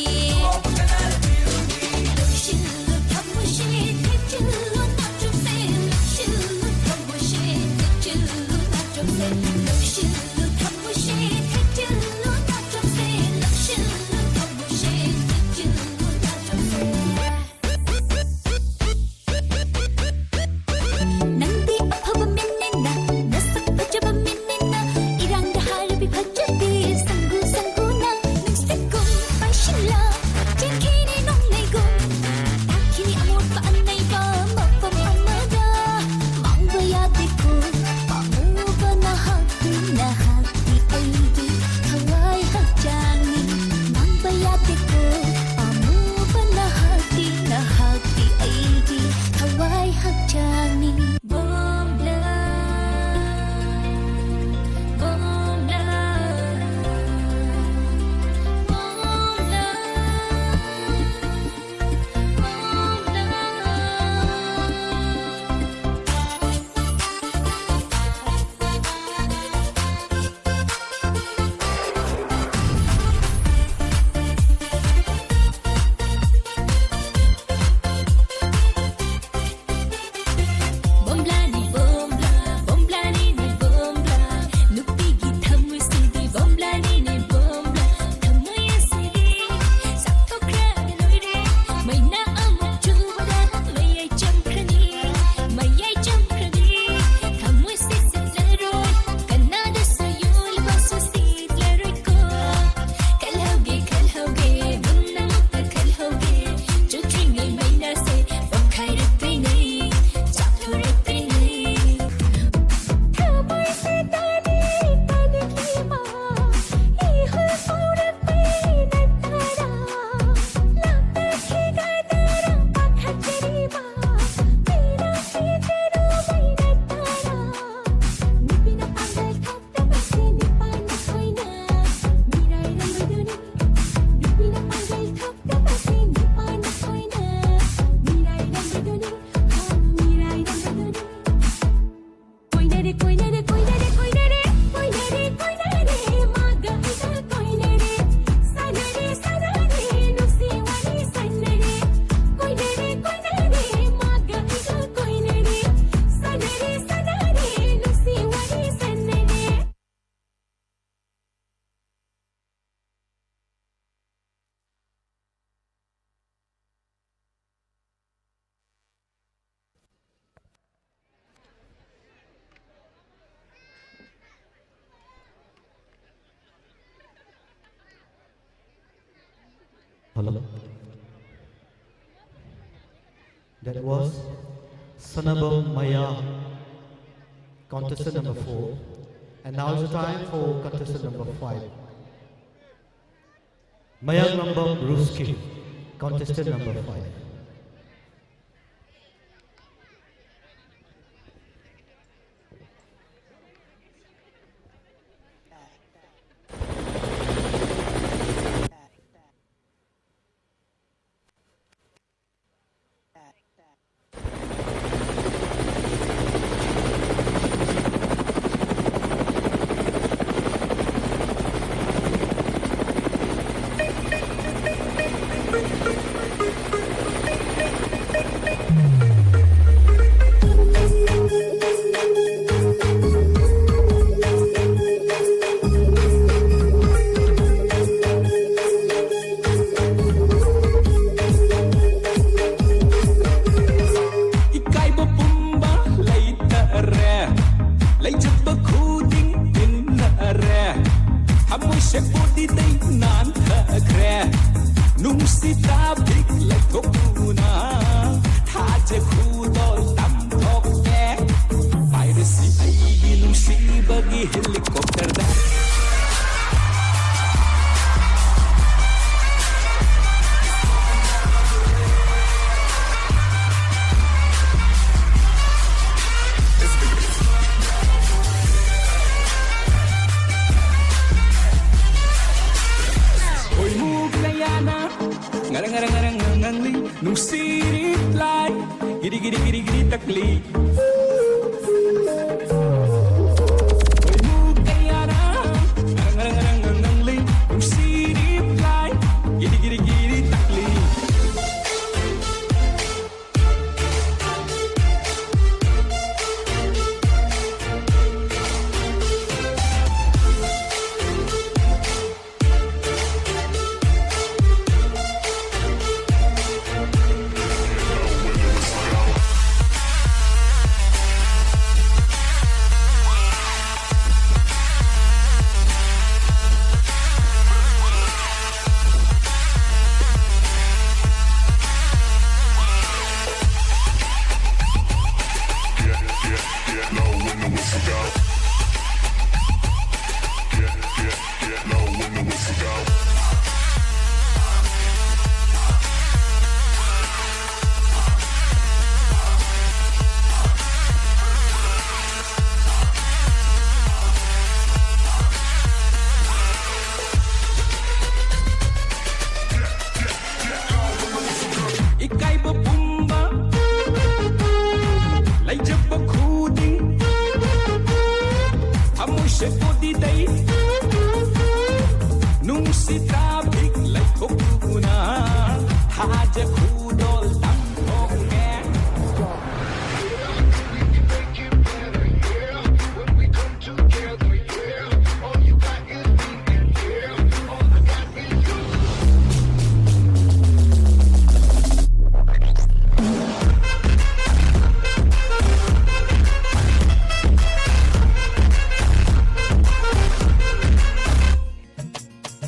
ꯂꯧꯁꯤꯜꯂꯨ ꯊꯃꯣꯏꯁꯦ, ꯊꯦꯛꯆꯤꯜꯂꯨ ꯅꯥꯆꯣꯝꯁꯦ, ꯂꯧꯁꯤꯜꯂꯨ ꯊꯃꯣꯏꯁꯦ, ꯊꯦꯛꯆꯤꯜꯂꯨ ꯅꯥꯆꯣꯝꯁꯦ, ꯂꯧꯁꯤꯜꯂꯨ ꯊꯃꯣꯏꯁꯦ, ꯊꯦꯛꯆꯤꯜꯂꯨ ꯅꯥꯆꯣꯝꯁꯦ, ꯂꯧꯁꯤꯜꯂꯨ ꯊꯃꯣꯏꯁꯦ꯫ Hello. That was Sanabam Maya, contestant number four. And now it's time for contestant number five. Mayanglambam Ruski, contestant number five. ꯏꯀꯥꯏꯕ ꯄꯨꯝꯕ ꯂꯩꯇꯔꯦ, ꯂꯩꯖꯕ ꯈꯨꯗꯤꯡ ꯇꯤꯟꯅꯔꯦ, ꯊꯃꯣꯏ ꯁꯦꯄꯣꯠꯇꯤꯗꯩ ꯅꯥꯟꯊꯈ꯭ꯔꯦ, ꯅꯨꯡꯁꯤꯠ ꯇꯥꯕꯤꯛ ꯂꯩꯊꯣꯛꯇꯨꯅ ꯊꯥꯖ ꯈꯨꯗꯣꯜ ꯇꯝꯊꯣꯛꯀꯦ꯫ ꯄꯥꯏꯔꯁꯤ ꯑꯩꯒꯤ ꯅꯨꯡꯁꯤꯕꯒꯤ helicopterꯗ꯫ ꯈꯣꯏꯃꯨ ꯀꯌꯥꯅ ꯉꯔꯪ ꯉꯔꯪ ꯉꯔꯪ ꯉꯪꯂꯤ ꯅꯨꯡꯁꯤꯔꯤꯕ ꯂꯥꯏ꯫ ꯒꯤꯔꯤ ꯒꯤꯔꯤ ꯒꯤꯔꯤ ꯒꯤꯔꯤ ꯇꯛꯂꯤ꯫ ꯈꯣꯏꯃꯨ ꯀꯌꯥꯅ ꯉꯔꯪ ꯉꯔꯪ ꯉꯔꯪ ꯉꯪꯂꯤ ꯅꯨꯡꯁꯤꯔꯤꯕ ꯂꯥꯏ꯫ ꯒꯤꯔꯤ ꯒꯤꯔꯤ ꯒꯤꯔꯤ ꯇꯛꯂꯤ꯫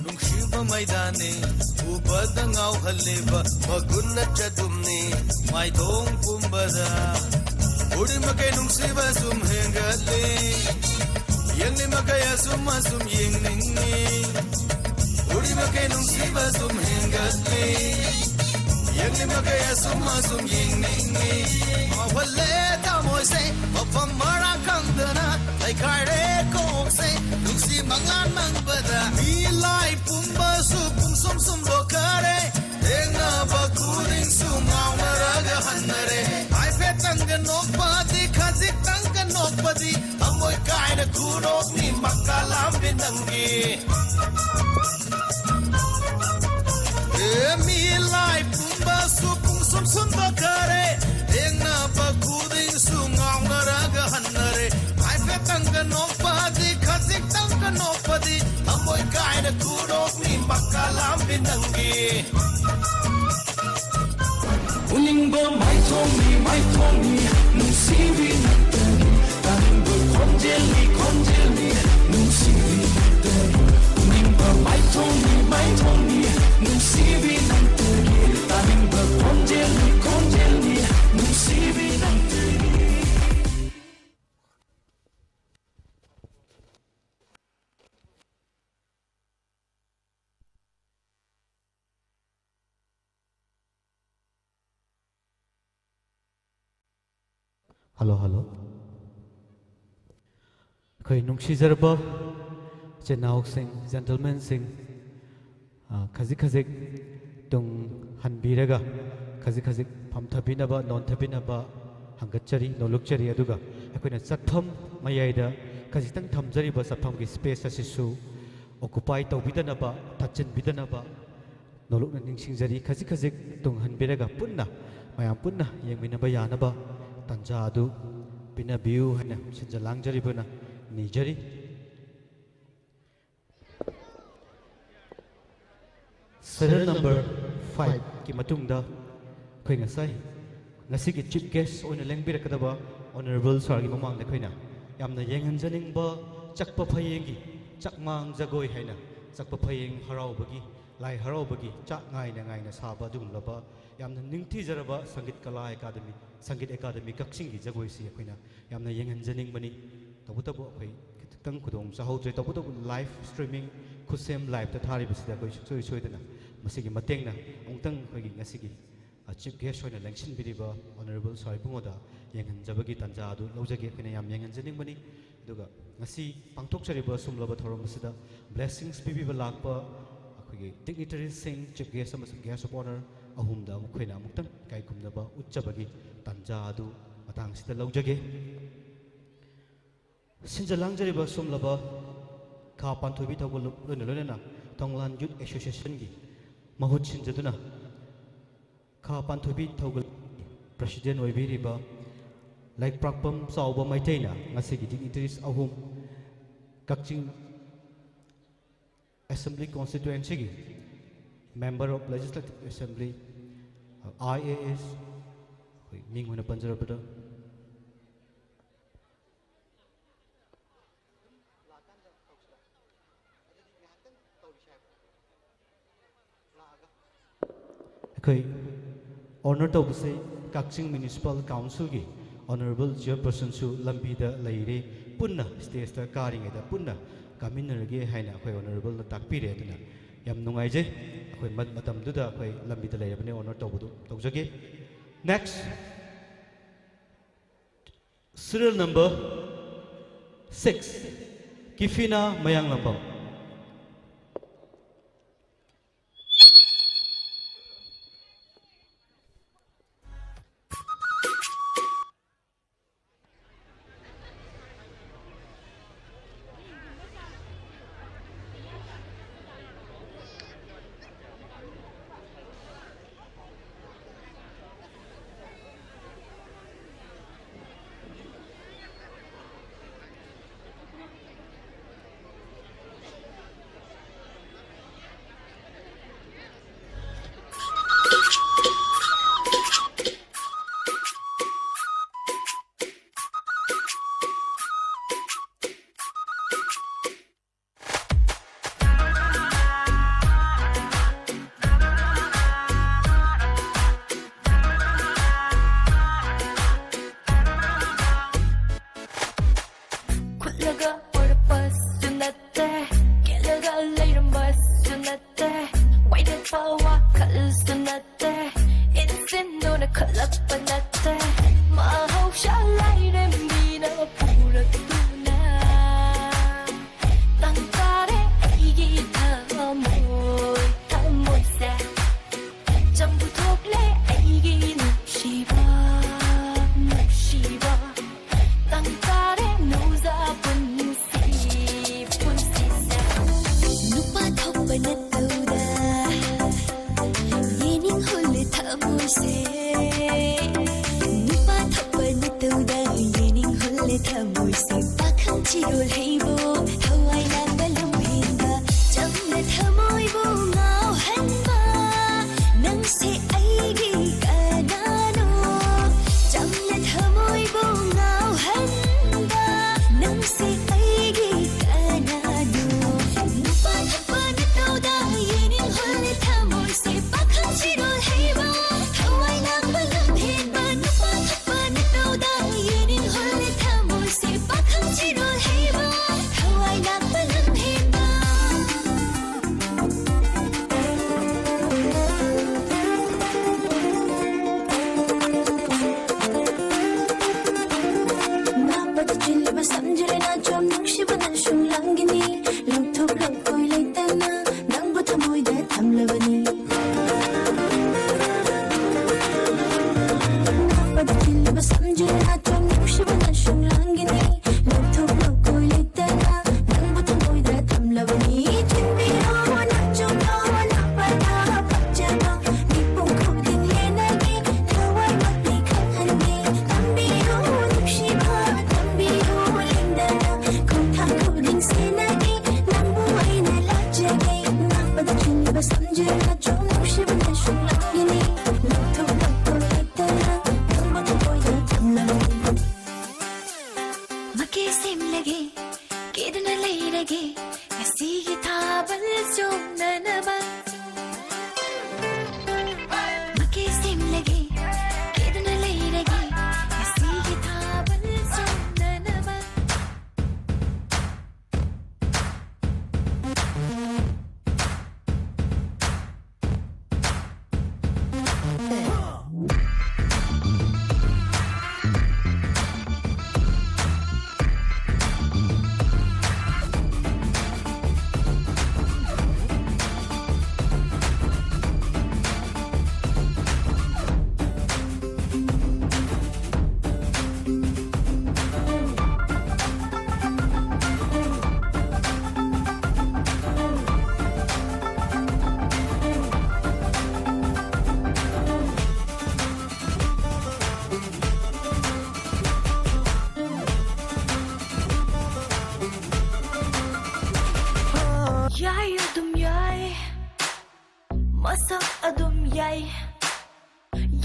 ꯅꯨꯡꯁꯤꯕ ꯃꯩꯗꯥꯅꯦ ꯎꯕꯗ ꯉꯥꯎꯍꯜꯂꯦꯕ ꯃꯒꯨꯟ ꯅꯠꯇ꯭ꯔꯗꯨꯝꯅꯤ ꯃꯥꯏꯊꯣꯡ ꯄꯨꯝꯕꯗ꯫ ꯎꯔꯤꯃꯈꯩ ꯅꯨꯡꯁꯤꯕ ꯁꯨꯝ ꯍꯦꯟꯒꯠꯂꯤ, ꯌꯦꯡꯂꯤꯃꯈꯩ ꯑꯁꯨꯝ ꯑꯁꯨꯝ ꯌꯦꯡꯅꯤꯡꯉꯤ꯫ ꯎꯔꯤꯃꯈꯩ ꯅꯨꯡꯁꯤꯕ ꯁꯨꯝ ꯍꯦꯟꯒꯠꯂꯤ, ꯌꯦꯡꯂꯤꯃꯈꯩ ꯑꯁꯨꯝ ꯑꯁꯨꯝ ꯌꯦꯡꯅꯤꯡꯉꯤ꯫ ꯉꯥꯎꯍꯜꯂꯦ ꯊꯃꯣꯏꯁꯦ ꯃꯐꯝ ꯃꯔꯥꯡ ꯈꯪꯗꯅ, ꯂꯩꯈꯥꯏꯔꯦ ꯀꯣꯛꯁꯦ ꯅꯨꯡꯁꯤ ꯃꯪꯂꯥꯟ ꯃꯪꯕꯗ꯫ ꯃꯤ ꯂꯥꯏ ꯄꯨꯝꯕꯁꯨ ꯄꯨꯡꯁꯨꯝ ꯁꯨꯝꯗꯣꯛꯈꯔꯦ, ꯊꯦꯡꯅꯕ ꯈꯨꯗꯤꯡꯁꯨ ꯉꯥꯎꯅꯔꯒ ꯍꯟꯅꯔꯦ꯫ ꯍꯥꯏꯐꯦꯠꯇꯪꯒ ꯅꯣꯛꯄꯗꯤ, ꯈꯖꯤꯛꯇꯪꯒ ꯅꯣꯛꯄꯗꯤ, ꯊꯃꯣꯏ ꯀꯥꯏꯅ ꯈꯨꯅꯣꯛꯅꯤ ꯃꯀꯥ ꯂꯥꯝꯕꯤ ꯅꯪꯒꯤ꯫ ꯑꯦ, ꯃꯤ ꯂꯥꯏ ꯄꯨꯝꯕꯁꯨ ꯄꯨꯡꯁꯨꯝ ꯁꯨꯝꯗꯣꯛꯈꯔꯦ, ꯊꯦꯡꯅꯕ ꯈꯨꯗꯤꯡꯁꯨ ꯉꯥꯎꯅꯔꯒ ꯍꯟꯅꯔꯦ꯫ ꯍꯥꯏꯐꯦꯠꯇꯪꯒ ꯅꯣꯛꯄꯗꯤ, ꯈꯖꯤꯛꯇꯪꯒ ꯅꯣꯛꯄꯗꯤ, ꯊꯃꯣꯏ ꯀꯥꯏꯅ ꯈꯨꯅꯣꯛꯅꯤ ꯃꯀꯥ ꯂꯥꯝꯕꯤ ꯅꯪꯒꯤ꯫ ꯎꯅꯤꯡꯕ ꯃꯥꯏꯊꯣꯡꯅꯤ, ꯃꯥꯏꯊꯣꯡꯅꯤ, ꯅꯨꯡꯁꯤꯕꯤ ꯅꯪꯇꯅꯤ꯫ ꯇꯥꯅꯤꯡꯕ ꯈꯣꯟꯖꯦꯜꯅꯤ, ꯈꯣꯟꯖꯦꯜꯅꯤ, ꯅꯨꯡꯁꯤꯕꯤ ꯅꯪꯇꯅꯤ꯫ ꯎꯅꯤꯡꯕ ꯃꯥꯏꯊꯣꯡꯅꯤ, ꯃꯥꯏꯊꯣꯡꯅꯤ, ꯅꯨꯡꯁꯤꯕꯤ ꯅꯪꯇꯅꯤ꯫ ꯇꯥꯅꯤꯡꯕ ꯈꯣꯟꯖꯦꯜꯅꯤ, ꯈꯣꯟꯖꯦꯜꯅꯤ, ꯅꯨꯡꯁꯤꯕꯤ ꯅꯪꯇꯅꯤ꯫ Hello, hello. ꯑꯩꯈꯣꯏ ꯅꯨꯡꯁꯤꯖꯔꯕ ꯏꯆꯤꯟ ꯏꯅꯥꯎꯁꯤꯡ, ꯖꯦꯟꯇꯜꯃꯦꯟꯁꯤꯡ, ꯑ, ꯈꯖꯤꯛ ꯈꯖꯤꯛ ꯇꯨꯡ ꯍꯟꯕꯤꯔꯒ, ꯈꯖꯤꯛ ꯈꯖꯤꯛ ꯐꯝꯊꯕꯤꯅꯕ, ꯅꯣꯟꯊꯕꯤꯅꯕ ꯍꯪꯒꯠꯆꯔꯤ, ꯅꯣꯂꯨꯛꯆꯔꯤ꯫ ꯑꯗꯨꯒ ꯑꯩꯈꯣꯏꯅ ꯆꯠꯐꯝ ꯃꯌꯥꯏꯗ ꯈꯖꯤꯛꯇꯪ ꯊꯝꯖꯔꯤꯕ ꯆꯠꯐꯝꯒꯤ ꯁ꯭ꯄꯦꯁ ꯑꯁꯤꯁꯨ ꯑꯣꯀꯨꯄꯥꯏ ꯇꯧꯕꯤꯗꯅꯕ, ꯊꯠꯆꯤꯟꯕꯤꯗꯅꯕ, ꯅꯣꯂꯨꯛꯅ ꯅꯤꯡꯁꯤꯡꯖꯔꯤ, ꯈꯖꯤꯛ ꯈꯖꯤꯛ ꯇꯨꯡꯍꯟꯕꯤꯔꯒ ꯄꯨꯟꯅ, ꯃꯌꯥꯝ ꯄꯨꯟꯅ ꯌꯦꯡꯃꯤꯟꯅꯕ ꯌꯥꯅꯕ ꯇꯥꯟꯖꯥ ꯑꯗꯨ ꯄꯤꯅꯕꯤꯌꯨ ꯍꯥꯏꯅ ꯁꯤꯟꯖ ꯂꯥꯡꯖꯔꯤꯕꯅ ꯅꯤꯖꯔꯤ꯫ Serial number five ꯀꯤ ꯃꯇꯨꯡꯗ ꯑꯩꯈꯣꯏ ꯉꯁꯥꯏ ꯉꯁꯤꯒꯤ chief guest ꯑꯣꯏꯅ ꯂꯦꯡꯕꯤꯔꯛꯀꯗꯕ honourable sirꯒꯤ ꯃꯃꯥꯡꯗ ꯑꯩꯈꯣꯏꯅ ꯌꯥꯝꯅ ꯌꯦꯡꯍꯟꯖꯅꯤꯡꯕ ꯆꯛꯄ ꯐꯌꯦꯡꯒꯤ ꯆꯛꯃꯥꯡ ꯖꯒꯣꯏ ꯍꯥꯏꯅ ꯆꯛꯄ ꯐꯌꯦꯡ ꯍꯔꯥꯎꯕꯒꯤ, ꯂꯥꯏ ꯍꯔꯥꯎꯕꯒꯤ ꯆꯥꯛ ꯉꯥꯏꯅ ꯉꯥꯏꯅ ꯁꯥꯕ ꯑꯗꯨꯒꯨꯝꯂꯕ ꯌꯥꯝꯅ ꯅꯤꯡꯊꯤꯖꯔꯕ ꯁꯪꯒꯤꯠ ꯀꯂꯥ ꯑꯦꯀꯥꯗꯃꯤ, ꯁꯪꯒꯤꯠ ꯑꯦꯀꯥꯗꯃꯤ ꯀꯛꯆꯤꯡꯒꯤ ꯖꯒꯣꯏꯁꯤ ꯑꯩꯈꯣꯏꯅ ꯌꯥꯝꯅ ꯌꯦꯡꯍꯟꯖꯅꯤꯡꯕꯅꯤ꯫ ꯇꯧꯕꯇꯕꯨ ꯑꯩꯈꯣꯏ ꯈꯤꯇꯪ ꯈꯨꯗꯣꯡ ꯆꯥꯍꯧꯗ꯭ꯔꯦ꯫ ꯇꯧꯕꯇꯕꯨ live streaming ꯈꯨꯠꯁꯦꯝ liveꯇ ꯊꯥꯔꯤꯕꯁꯤꯗ ꯑꯩꯈꯣꯏ ꯁꯨꯡꯁꯣꯏ ꯁꯣꯏꯗꯅ ꯃꯁꯤꯒꯤ ꯃꯇꯦꯡꯅ ꯑꯃꯨꯛꯇꯪ ꯑꯩꯈꯣꯏꯒꯤ ꯉꯁꯤꯒꯤ, ꯑ, chief guest ꯑꯣꯏꯅ ꯂꯦꯡꯁꯤꯟꯕꯤꯔꯤꯕ honourable sir ꯏꯕꯨꯡꯉꯣꯗ ꯌꯦꯡꯍꯟꯖꯕꯒꯤ ꯇꯥꯟꯖꯥ ꯑꯗꯨ ꯂꯧꯖꯒꯦ꯫ ꯑꯩꯈꯣꯏꯅ ꯌꯥꯝ ꯌꯦꯡꯍꯟꯖꯅꯤꯡꯕꯅꯤ꯫ ꯑꯗꯨꯒ ꯉꯁꯤ ꯄꯥꯡꯊꯣꯛꯆꯔꯤꯕ ꯁꯨꯝꯂꯕ ꯊꯧꯔꯝ ꯑꯁꯤꯗ blessings ꯄꯤꯕꯤꯕ ꯂꯥꯛꯄ ꯑꯩꯈꯣꯏꯒꯤ dignitaryꯁꯤꯡ, chief guest ꯑꯃꯁꯨꯡ guest of honour ꯑꯍꯨꯝꯗ ꯃꯈꯣꯏꯅ ꯑꯃꯨꯛꯇꯪ ꯏꯀꯥꯏ ꯈꯨꯝꯅꯕ ꯎꯠꯆꯕꯒꯤ ꯇꯥꯟꯖꯥ ꯑꯗꯨ ꯃꯇꯥꯡꯁꯤꯗ ꯂꯧꯖꯒꯦ꯫ ꯁꯤꯟꯖ ꯂꯥꯡꯖꯔꯤꯕ ꯁꯨꯝꯂꯕ ꯈꯥ ꯄꯥꯟꯊꯣꯏꯕꯤ ꯊꯧꯒꯜꯂꯨꯞ ꯂꯣꯏꯅ ꯂꯣꯏꯅꯅ ꯊꯣꯡꯂꯥꯟ Youth Associationꯒꯤ ꯃꯍꯨꯠ ꯁꯤꯟꯖꯗꯨꯅ ꯈꯥ ꯄꯥꯟꯊꯣꯏꯕꯤ ꯊꯧꯒꯜ president ꯑꯣꯏꯕꯤꯔꯤꯕ ꯂꯥꯏꯛꯄꯥꯛꯄꯝ ꯆꯥꯎꯕ ꯃꯩꯇꯩꯅ ꯉꯁꯤꯒꯤ dignitaries ꯑꯍꯨꯝ, ꯀꯛꯆꯤꯡ Assembly Constituencyꯒꯤ Member of Legislative Assembly, I A S, ꯑꯩꯈꯣꯏ ꯃꯤꯡ ꯑꯣꯏꯅ ꯄꯟꯖꯔꯕꯗ ꯑꯩꯈꯣꯏ honour ꯇꯧꯕꯁꯦ ꯀꯛꯆꯤꯡ Municipal Councilꯒꯤ honourable chairpersonꯁꯨ ꯂꯝꯕꯤꯗ ꯂꯩꯔꯦ꯫ ꯄꯨꯟꯅ stageꯇ ꯀꯥꯔꯤꯉꯩꯗ ꯄꯨꯟꯅ ꯀꯥꯃꯤꯟꯅꯔꯒꯦ ꯍꯥꯏꯅ ꯑꯩꯈꯣꯏ honourableꯅ ꯇꯥꯛꯄꯤꯔꯦ꯫ ꯑꯗꯨꯅ ꯌꯥꯝ ꯅꯨꯡꯉꯥꯏꯖꯩ꯫ ꯑꯩꯈꯣꯏ ꯃ-, ꯃꯇꯝꯗꯨꯗ ꯑꯩꯈꯣꯏ ꯂꯝꯕꯤꯗ ꯂꯩꯔꯕꯅꯦ, honour ꯇꯧꯕꯗꯨ ꯇꯧꯖꯒꯦ꯫ Next, serial number six, ꯀꯤꯐꯤꯅꯥ ꯃꯌꯥꯡꯂꯝꯕꯝ꯫ ꯈꯜꯂꯛꯄ ꯅꯠꯇꯦ, ꯃꯍꯧꯁꯥ ꯂꯥꯏꯔꯦꯝꯕꯤꯅ ꯄꯨꯔꯛꯇꯨꯅ ꯇꯪ ꯇꯥꯔꯦ ꯑꯩꯒꯤ ꯊꯃꯣꯏ, ꯊꯃꯣꯏꯁꯦ꯫ ꯆꯪ ꯄꯨꯊꯣꯛꯂꯦ ꯑꯩꯒꯤ ꯅꯨꯡꯁꯤꯕ, ꯅꯨꯡꯁꯤꯕ꯫ ꯇꯪ ꯇꯥꯔꯦ ꯅꯧꯖ ꯄꯨꯟꯁꯤ, ꯄꯨꯟꯁꯤꯁꯦ꯫ ꯅꯨꯄꯥ ꯊꯣꯛꯄ ꯅꯠꯇꯧꯗ ꯌꯦꯅꯤꯡ ꯍꯨꯜꯂꯦ ꯊꯃꯣꯏꯁꯦ꯫ ꯅꯨꯄꯥ ꯊꯣꯛꯄ ꯅꯠꯇꯧꯗ ꯌꯦꯅꯤꯡ ꯍꯨꯜꯂꯦ ꯊꯃꯣꯏꯁꯦ꯫ ꯄꯥꯈꯪ ꯆꯤꯔꯣꯜ ꯍꯩꯕꯣ, ꯊꯋꯥꯏ ꯂꯥꯛꯄ ꯂꯝꯍꯦꯟꯕ꯫ ꯆꯝꯅ ꯊꯃꯣꯏꯕꯨ ꯉꯥꯎꯍꯟꯕ, ꯅꯪꯁꯦ ꯑꯩꯒꯤ ꯀꯅꯥꯅꯣ? ꯆꯝꯅ ꯊꯃꯣꯏꯕꯨ ꯉꯥꯎꯍꯟꯕ, ꯅꯪꯁꯦ ꯑꯩꯒꯤ ꯀꯅꯥꯅꯣ? ꯅꯨꯄꯥ ꯊꯣꯛꯄ ꯅꯠꯇꯧꯗ ꯌꯦꯅꯤꯡ ꯍꯨꯜꯂꯦ ꯊꯃꯣꯏꯁꯦ꯫ ꯄꯥꯈꯪ ꯆꯤꯔꯣꯜ ꯍꯩꯕ, ꯊꯋꯥꯏ ꯂꯥꯛꯄ ꯂꯝꯍꯦꯟꯕ꯫ ꯅꯨꯄꯥ ꯊꯣꯛꯄ ꯅꯠꯇꯧꯗ ꯌꯦꯅꯤꯡ ꯍꯨꯜꯂꯦ ꯊꯃꯣꯏꯁꯦ꯫ ꯄꯥꯈꯪ ꯆꯤꯔꯣꯜ ꯍꯩꯕ, ꯊꯋꯥꯏ ꯂꯥꯛꯄ ꯂꯝꯍꯦꯟꯕ꯫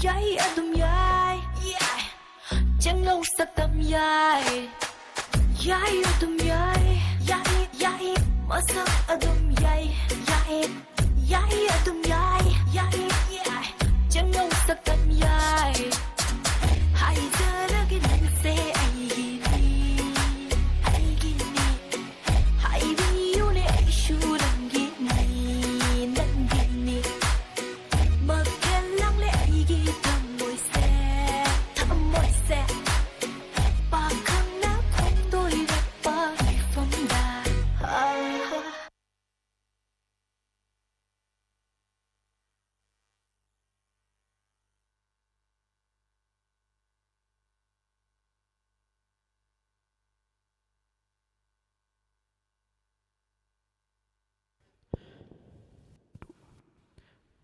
ꯌꯥꯏ ꯑꯗꯨꯝ ꯌꯥꯏ, ꯌꯥꯏ꯫ ꯆꯦꯡꯂꯧ ꯁꯛꯇꯝ ꯌꯥꯏ꯫ ꯌꯥꯏ ꯑꯗꯨꯝ ꯌꯥꯏ, ꯌꯥꯏ, ꯌꯥꯏ꯫ ꯃꯁꯛ ꯑꯗꯨꯝ ꯌꯥꯏ, ꯌꯥꯏ꯫ ꯌꯥꯏ ꯑꯗꯨꯝ ꯌꯥꯏ, ꯌꯥꯏ, ꯌꯥꯏ꯫ ꯆꯦꯡꯂꯧ ꯁꯛꯇꯝ ꯌꯥꯏ꯫ ꯍꯥꯏꯖꯔꯒꯦ ꯅꯪꯁꯦ ꯑꯩꯒꯤꯅꯤ, ꯑꯩꯒꯤꯅꯤ꯫ ꯍꯥꯏꯕꯤꯌꯨꯅꯦ ꯑꯩꯁꯨ ꯅꯪꯒꯤꯅꯤ, ꯅꯪꯒꯤꯅꯤ꯫ ꯃꯈꯦꯜ ꯂꯥꯡꯂꯦ ꯑꯩꯒꯤ ꯊꯃꯣꯏꯁꯦ, ꯊꯃꯣꯏꯁꯦ꯫ ꯄꯥꯈꯪꯅ ꯐꯣꯡꯗꯣꯏꯔꯛꯄ ꯃꯤꯐꯝꯗ꯫ ꯑꯥ꯫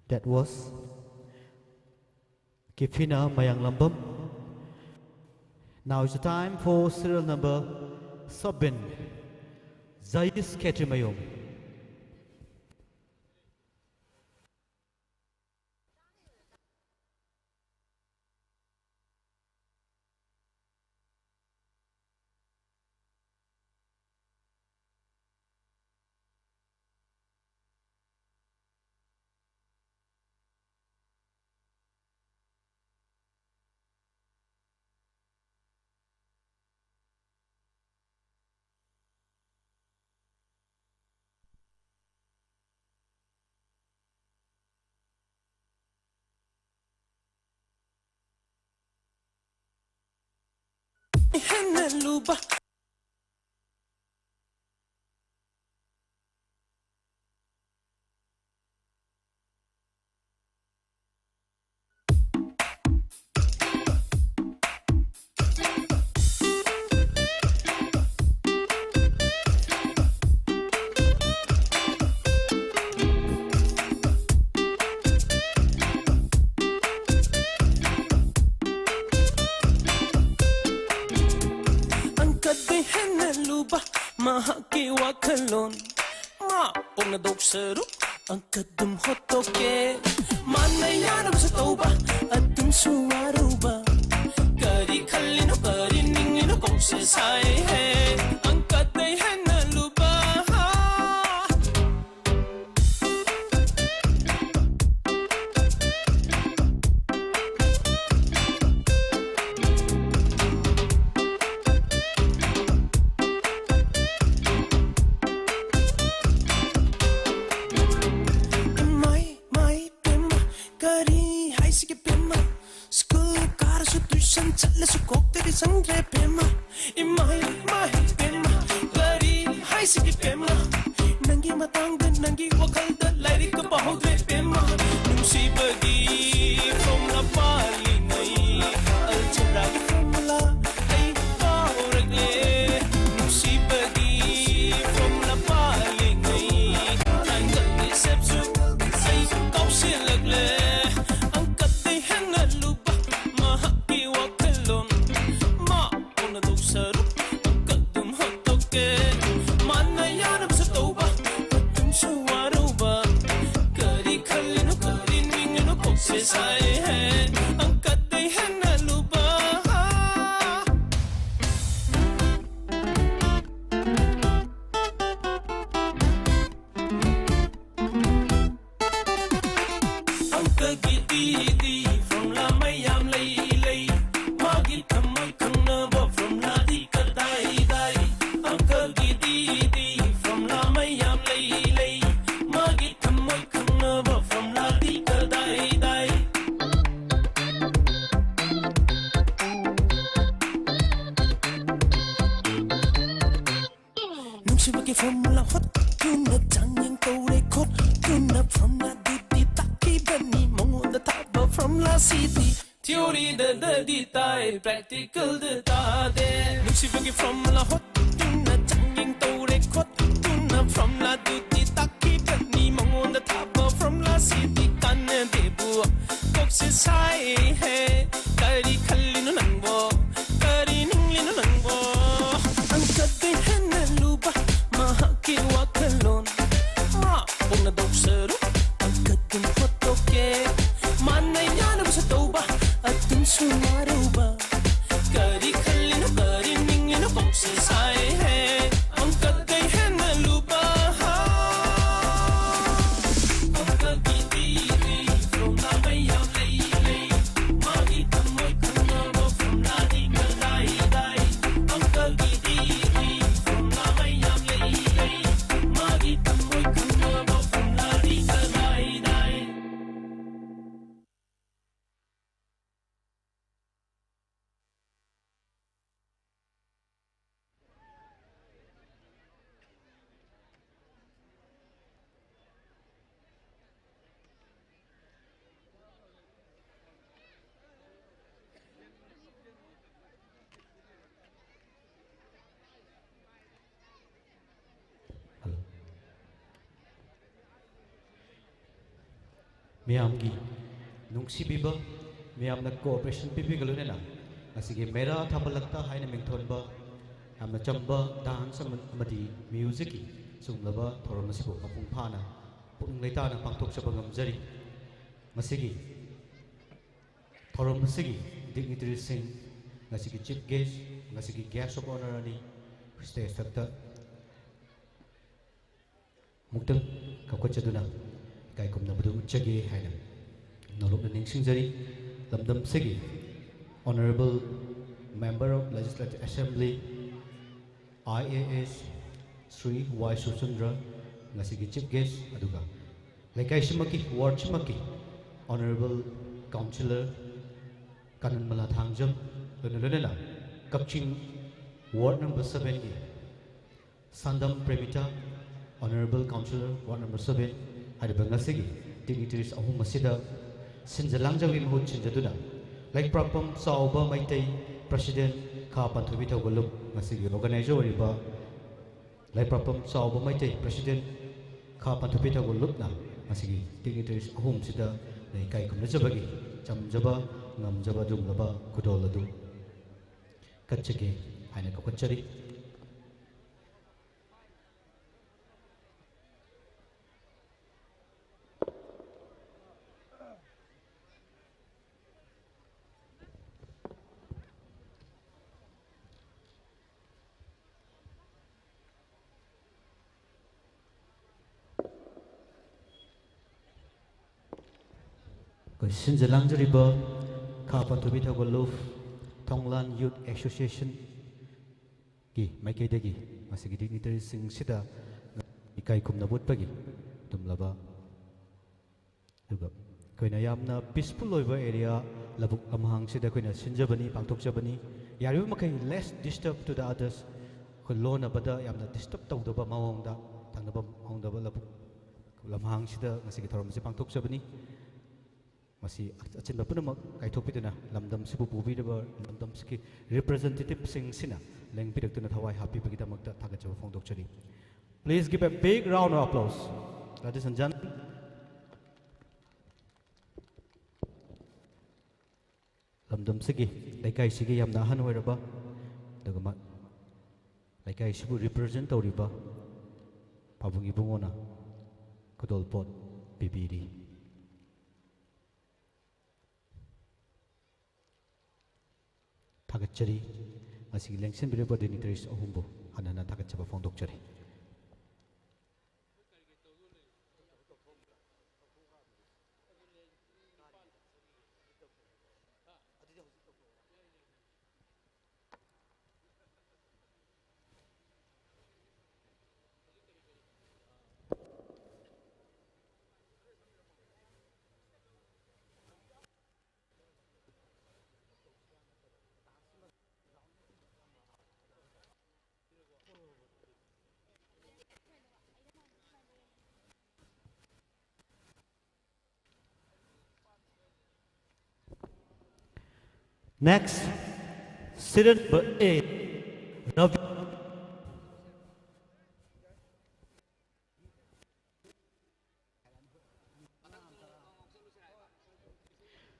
That was Kifina Mayanglambam. Now it's time for serial number seven, Zayis Khetrimayom. ꯍꯦꯟꯅ ꯂꯨꯕ꯫ ꯑꯪꯀꯗꯩ ꯍꯦꯟꯅ ꯂꯨꯕ ꯃꯍꯥꯛꯀꯤ ꯋꯥꯈꯜꯂꯣꯟ꯫ ꯃꯥ ꯄꯣꯛꯅꯗꯧ ꯁꯔꯨꯛ ꯑꯪꯀ ꯑꯗꯨꯝ ꯍꯣꯠꯇꯣꯛꯀꯦ꯫ ꯃꯥꯅ ꯌꯥꯅꯕꯁꯨ ꯇꯧꯕ, ꯑꯗꯨ ꯆꯠꯂꯁꯨ ꯀꯣꯛꯇꯗꯤ ꯆꯪꯗ꯭ꯔꯦ ꯄꯦꯝꯃ, ꯏꯃꯥꯏ, ꯏꯃꯥꯏ, ꯄꯦꯝꯃ, ꯀꯔꯤ ꯍꯥꯏꯁꯤꯒꯦ ꯄꯦꯝꯃ? ꯅꯪꯒꯤ ꯃꯇꯥꯡꯗ ꯅꯪꯒꯤ ꯋꯥꯈꯜꯗ ꯂꯥꯏꯔꯤꯛꯀ ꯄꯥꯍꯧꯗ꯭ꯔꯦ ꯄꯦꯝꯃ꯫ ꯅꯨꯡꯁꯤꯕꯒꯤ formula ꯄꯥꯜꯂꯤꯉꯩ, ꯑꯜꯖꯦꯕ꯭ꯔꯥꯒꯤ formula ꯑꯩ ꯀꯥꯎꯔꯛꯂꯦ꯫ ꯅꯨꯡꯁꯤꯕꯒꯤ formula ꯄꯥꯜꯂꯤꯉꯩ, triangle ꯒꯤ shape ꯁꯨ ꯑꯩ ꯀꯥꯎꯁꯤꯜꯂꯛꯂꯦ꯫ ꯑꯪꯀꯗꯩ ꯍꯦꯟꯅ ꯂꯨꯕ ꯃꯍꯥꯛꯀꯤ ꯋꯥꯈꯜꯂꯣꯟ꯫ ꯃꯥ ꯄꯣꯛꯅꯗꯧ ꯁꯔꯨꯛ ꯑꯪꯀ ꯑꯗꯨꯝ ꯍꯣꯠꯇꯣꯛꯀꯦ꯫ ꯃꯥꯅ ꯌꯥꯅꯕꯁꯨ ꯇꯧꯕ, ꯑꯗꯨꯝꯁꯨ ꯋꯥꯔꯧꯕ꯫ ꯀꯔꯤ ꯈꯜꯂꯤꯅꯣ, ꯀꯔꯤ ꯅꯤꯡꯉꯤꯅꯣ, ꯀꯣꯛꯁꯦ ꯁꯥꯏ ꯍꯦ꯫ ꯑꯪꯀꯗꯩ ꯍꯦꯟꯅ ꯂꯨꯕ꯫ ꯑꯪꯀꯒꯤꯗꯤ formula ꯃꯌꯥꯝ ꯂꯩ, ꯂꯩ꯫ ꯃꯥꯒꯤ ꯊꯝꯃꯣꯏ ꯈꯪꯅꯕ formula ꯗꯤ ꯀꯗꯥꯏꯗꯥꯏ? ꯑꯪꯀꯒꯤꯗꯤ formula ꯃꯌꯥꯝ ꯂꯩ, ꯂꯩ꯫ ꯃꯥꯒꯤ ꯊꯝꯃꯣꯏ ꯈꯪꯅꯕ formula ꯗꯤ ꯀꯗꯥꯏꯗꯥꯏ? ꯅꯨꯡꯁꯤꯕꯒꯤ formula ꯍꯣꯠꯇꯨꯅ ꯆꯥꯡꯌꯦꯡ ꯇꯧꯔꯦ ꯈꯣꯠꯇꯨꯅ formula ꯗꯨꯗꯤ ꯇꯥꯛꯈꯤꯕꯅꯤ ꯃꯉꯣꯟꯗ ꯊꯥꯕ formula ꯁꯤꯗꯤ꯫ Theory ꯗꯗꯤ ꯇꯥꯏ, practical ꯗ ꯇꯥꯗꯦ꯫ ꯅꯨꯡꯁꯤꯕꯒꯤ formula ꯍꯣꯠꯇꯨꯅ ꯆꯥꯡꯌꯦꯡ ꯇꯧꯔꯦ ꯈꯣꯠꯇꯨꯅ formula ꯗꯨꯗꯤ ꯇꯥꯛꯈꯤꯕꯅꯤ ꯃꯉꯣꯟꯗ ꯊꯥꯕ formula ꯁꯤꯗꯤ ꯀꯥꯟꯅꯗꯦꯕꯨ꯫ ꯀꯣꯛꯁꯦ ꯁꯥꯏ ꯍꯦ, ꯀꯔꯤ ꯈꯜꯂꯤꯅꯣ ꯅꯪꯕꯣ? ꯀꯔꯤ ꯅꯤꯡꯂꯤꯅꯣ ꯅꯪꯕꯣ? ꯑꯪꯀꯗꯩ ꯍꯦꯟꯅ ꯂꯨꯕ ꯃꯍꯥꯛꯀꯤ ꯋꯥꯈꯜꯂꯣꯟ꯫ ꯃꯥ ꯄꯣꯛꯅꯗꯧ ꯁꯔꯨꯛ ꯑꯪꯀ ꯑꯗꯨꯝ ꯍꯣꯠꯇꯣꯛꯀꯦ꯫ ꯃꯥꯅ ꯌꯥꯅꯕꯁꯨ ꯇꯧꯕ, ꯑꯗꯨꯝꯁꯨ ꯋꯥꯔꯧꯕ꯫ ꯀꯔꯤ ꯈꯜꯂꯤꯅꯣ, ꯀꯔꯤ ꯅꯤꯡꯂꯤꯅꯣ, ꯀꯣꯛꯁꯦ ꯁꯥꯏ ꯍꯦ꯫ ꯑꯪꯀꯗꯩ ꯍꯦꯟꯅ ꯂꯨꯕ꯫ ꯑꯪꯀꯒꯤꯗꯤ formula ꯃꯌꯥꯝ ꯂꯩ, ꯂꯩ꯫ ꯃꯥꯒꯤ ꯊꯝꯃꯣꯏ ꯈꯪꯅꯕ formula ꯗꯤ ꯀꯗꯥꯏꯗꯥꯏ? ꯑꯪꯀꯒꯤꯗꯤ formula ꯃꯌꯥꯝ ꯂꯩ, ꯂꯩ꯫ ꯃꯥꯒꯤ ꯊꯝꯃꯣꯏ ꯈꯪꯅꯕ formula ꯗꯤ ꯀꯗꯥꯏꯗꯥꯏ? ꯃꯤꯌꯥꯝꯒꯤ ꯅꯨꯡꯁꯤꯕꯤꯕ, ꯃꯤꯌꯥꯝꯅ cooperation ꯄꯤꯕꯤꯒ ꯂꯣꯏꯅꯅ ꯉꯁꯤꯒꯤ ꯃꯦꯔꯥ ꯊꯥꯕꯂꯛꯇ ꯍꯥꯏꯅ ꯃꯤꯡꯊꯣꯟꯕ ꯌꯥꯝꯅ ꯆꯝꯕ dance ꯑꯃ-, ꯑꯃꯗꯤ musicꯀꯤ ꯁꯤꯒꯨꯝꯂꯕ ꯊꯧꯔꯝ ꯑꯁꯤꯕꯨ ꯃꯄꯨꯡ ꯐꯥꯅ ꯄꯨꯛꯅꯤꯡ ꯂꯩꯇꯥꯅ ꯄꯥꯡꯊꯣꯛꯆꯕ ꯉꯝꯖꯔꯤ꯫ ꯃꯁꯤꯒꯤ ꯊꯧꯔꯝ ꯑꯁꯤꯒꯤ dignitaryꯁꯤꯡ, ꯉꯁꯤꯒꯤ chief guest, ꯉꯁꯤꯒꯤ guest of honour ꯑꯅꯤ stage ꯊꯛꯇ ꯑꯃꯨꯛꯇꯪ ꯀꯧꯈꯠꯆꯗꯨꯅ ꯏꯀꯥꯏ ꯈꯨꯝꯅꯕꯗꯨ ꯎꯠꯆꯒꯦ ꯍꯥꯏꯅ ꯅꯧꯂꯨꯛꯅ ꯅꯤꯡꯁꯤꯡꯖꯔꯤ꯫ ꯂꯝꯗꯝꯁꯤꯒꯤ Honourable Member of Legislative Assembly, I A S, Shri ꯋꯥꯏ ꯁꯨꯔꯆꯟꯗ꯭ꯔ, ꯉꯁꯤꯒꯤ chief guest, ꯑꯗꯨꯒ ꯂꯩꯀꯥꯏꯁꯤꯃꯛꯀꯤ, wardꯁꯤꯃꯛꯀꯤ Honourable Councillor ꯀꯥꯅꯟꯃꯂꯥ ꯊꯥꯡꯖꯝ, ꯂꯣꯏꯅ ꯂꯣꯏꯅꯅ ꯀꯛꯆꯤꯡ ward number sevenꯒꯤ ꯁꯥꯟꯗꯝ ꯄ꯭ꯔꯦꯃꯤꯇꯥ, Honourable Councillor, ward number seven, ꯍꯥꯏꯔꯤꯕ ꯉꯁꯤꯒꯤ dignitaries ꯑꯍꯨꯝ ꯑꯁꯤꯗ ꯁꯤꯟꯖ ꯂꯥꯡꯖꯕꯒꯤ ꯃꯍꯨꯠ ꯁꯤꯟꯖꯗꯨꯅ, ꯂꯥꯏꯔꯤꯛ ꯄꯥꯛꯄꯝ ꯆꯥꯎꯕ ꯃꯩꯇꯩ president ꯈꯥ ꯄꯥꯟꯊꯣꯏꯕꯤ ꯊꯧꯒꯜꯂꯨꯞ, ꯉꯁꯤꯒꯤ organizer ꯑꯣꯏꯔꯤꯕ ꯂꯥꯏꯔꯤꯛ ꯄꯥꯛꯄꯝ ꯆꯥꯎꯕ ꯃꯩꯇꯩ president ꯈꯥ ꯄꯥꯟꯊꯣꯏꯕꯤ ꯊꯧꯒꯜꯂꯨꯞꯅ ꯉꯁꯤꯒꯤ dignitaries ꯑꯍꯨꯝꯁꯤꯗ ꯏꯀꯥꯏ ꯈꯨꯝꯅꯖꯕꯒꯤ ꯆꯝꯖꯕ, ꯉꯝꯖꯕ ꯑꯗꯨꯒꯨꯝꯂꯕ ꯈꯨꯗꯣꯜ ꯑꯗꯨ ꯀꯠꯆꯒꯦ ꯍꯥꯏꯅ ꯀꯧꯈꯠꯆꯔꯤ꯫ ꯑꯩꯈꯣꯏ ꯁꯤꯟꯖ ꯂꯥꯡꯖꯔꯤꯕ ꯈꯥ ꯄꯥꯟꯊꯣꯏꯕꯤ ꯊꯧꯒꯜꯂꯨꯞ ꯊꯣꯡꯂꯥꯟ Youth Associationꯒꯤ ꯃꯥꯏꯀꯩꯗꯒꯤ ꯃꯁꯤꯒꯤ dignitaryꯁꯤꯡꯁꯤꯗ ꯏꯀꯥꯏ ꯈꯨꯝꯅꯕ ꯎꯠꯄꯒꯤ ꯑꯗꯨꯒꯨꯝꯂꯕ, ꯑꯗꯨꯒ ꯑꯩꯈꯣꯏꯅ ꯌꯥꯝꯅ peaceful ꯑꯣꯏꯕ area, ꯂꯧꯕꯨꯛ ꯂꯝꯍꯥꯡꯁꯤꯗ ꯑꯩꯈꯣꯏꯅ ꯁꯤꯟꯖꯕꯅꯤ, ꯄꯥꯡꯊꯣꯛꯆꯕꯅꯤ꯫ ꯌꯥꯔꯤꯕ ꯃꯈꯩ less disturb to the others, ꯑꯩꯈꯣꯏ ꯂꯣꯟꯅꯕꯗ ꯌꯥꯝꯅ disturb ꯇꯧꯗꯕ ꯃꯑꯣꯡꯗ, ꯊꯪꯅꯕ ꯃꯑꯣꯡꯗꯕ ꯂꯧꯕꯨꯛ ꯂꯝꯍꯥꯡꯁꯤꯗ ꯉꯁꯤꯒꯤ ꯊꯧꯔꯝ ꯑꯁꯤ ꯄꯥꯡꯊꯣꯛꯆꯕꯅꯤ꯫ ꯃꯁꯤ ꯑꯆꯤꯟꯕ ꯄꯨꯝꯅꯃꯛ ꯀꯥꯏꯊꯣꯛꯄꯤꯗꯨꯅ ꯂꯝꯗꯝꯁꯤꯕꯨ ꯄꯨꯕꯤꯔꯤꯕ ꯂꯝꯗꯝꯁꯤꯒꯤ representativeꯁꯤꯡꯁꯤꯅ ꯂꯦꯡꯕꯤꯔꯛꯇꯨꯅ ꯊꯋꯥꯏ ꯍꯥꯞꯄꯤꯕꯒꯤꯗꯃꯛꯇ ꯊꯥꯒꯠꯆꯕ ꯐꯣꯡꯗꯣꯛꯆꯔꯤ꯫ Please give a big round of applause, ladies and gentlemen. ꯂꯝꯗꯝꯁꯤꯒꯤ, ꯂꯩꯀꯥꯏꯁꯤꯒꯤ ꯌꯥꯝꯅ ꯑꯍꯟ ꯑꯣꯏꯔꯕ, ꯑꯗꯨꯒ ꯃ-, ꯂꯩꯀꯥꯏꯁꯤꯕꯨ represent ꯇꯧꯔꯤꯕ ꯄꯥꯕꯨꯡ ꯏꯕꯨꯡꯉꯣꯅ ꯈꯨꯗꯣꯜꯄꯣꯠ ꯄꯤꯕꯤꯔꯤ꯫ ꯊꯥꯒꯠꯆꯔꯤ꯫ ꯉꯁꯤꯒꯤ ꯂꯦꯡꯁꯤꯟꯕꯤꯔꯤꯕ dignitaries ꯑꯍꯨꯝꯕꯨ ꯍꯟꯅ ꯍꯟꯅ ꯊꯥꯒꯠꯆꯕ ꯐꯣꯡꯗꯣꯛꯆꯔꯤ꯫ Next, serial number eight, Ravi.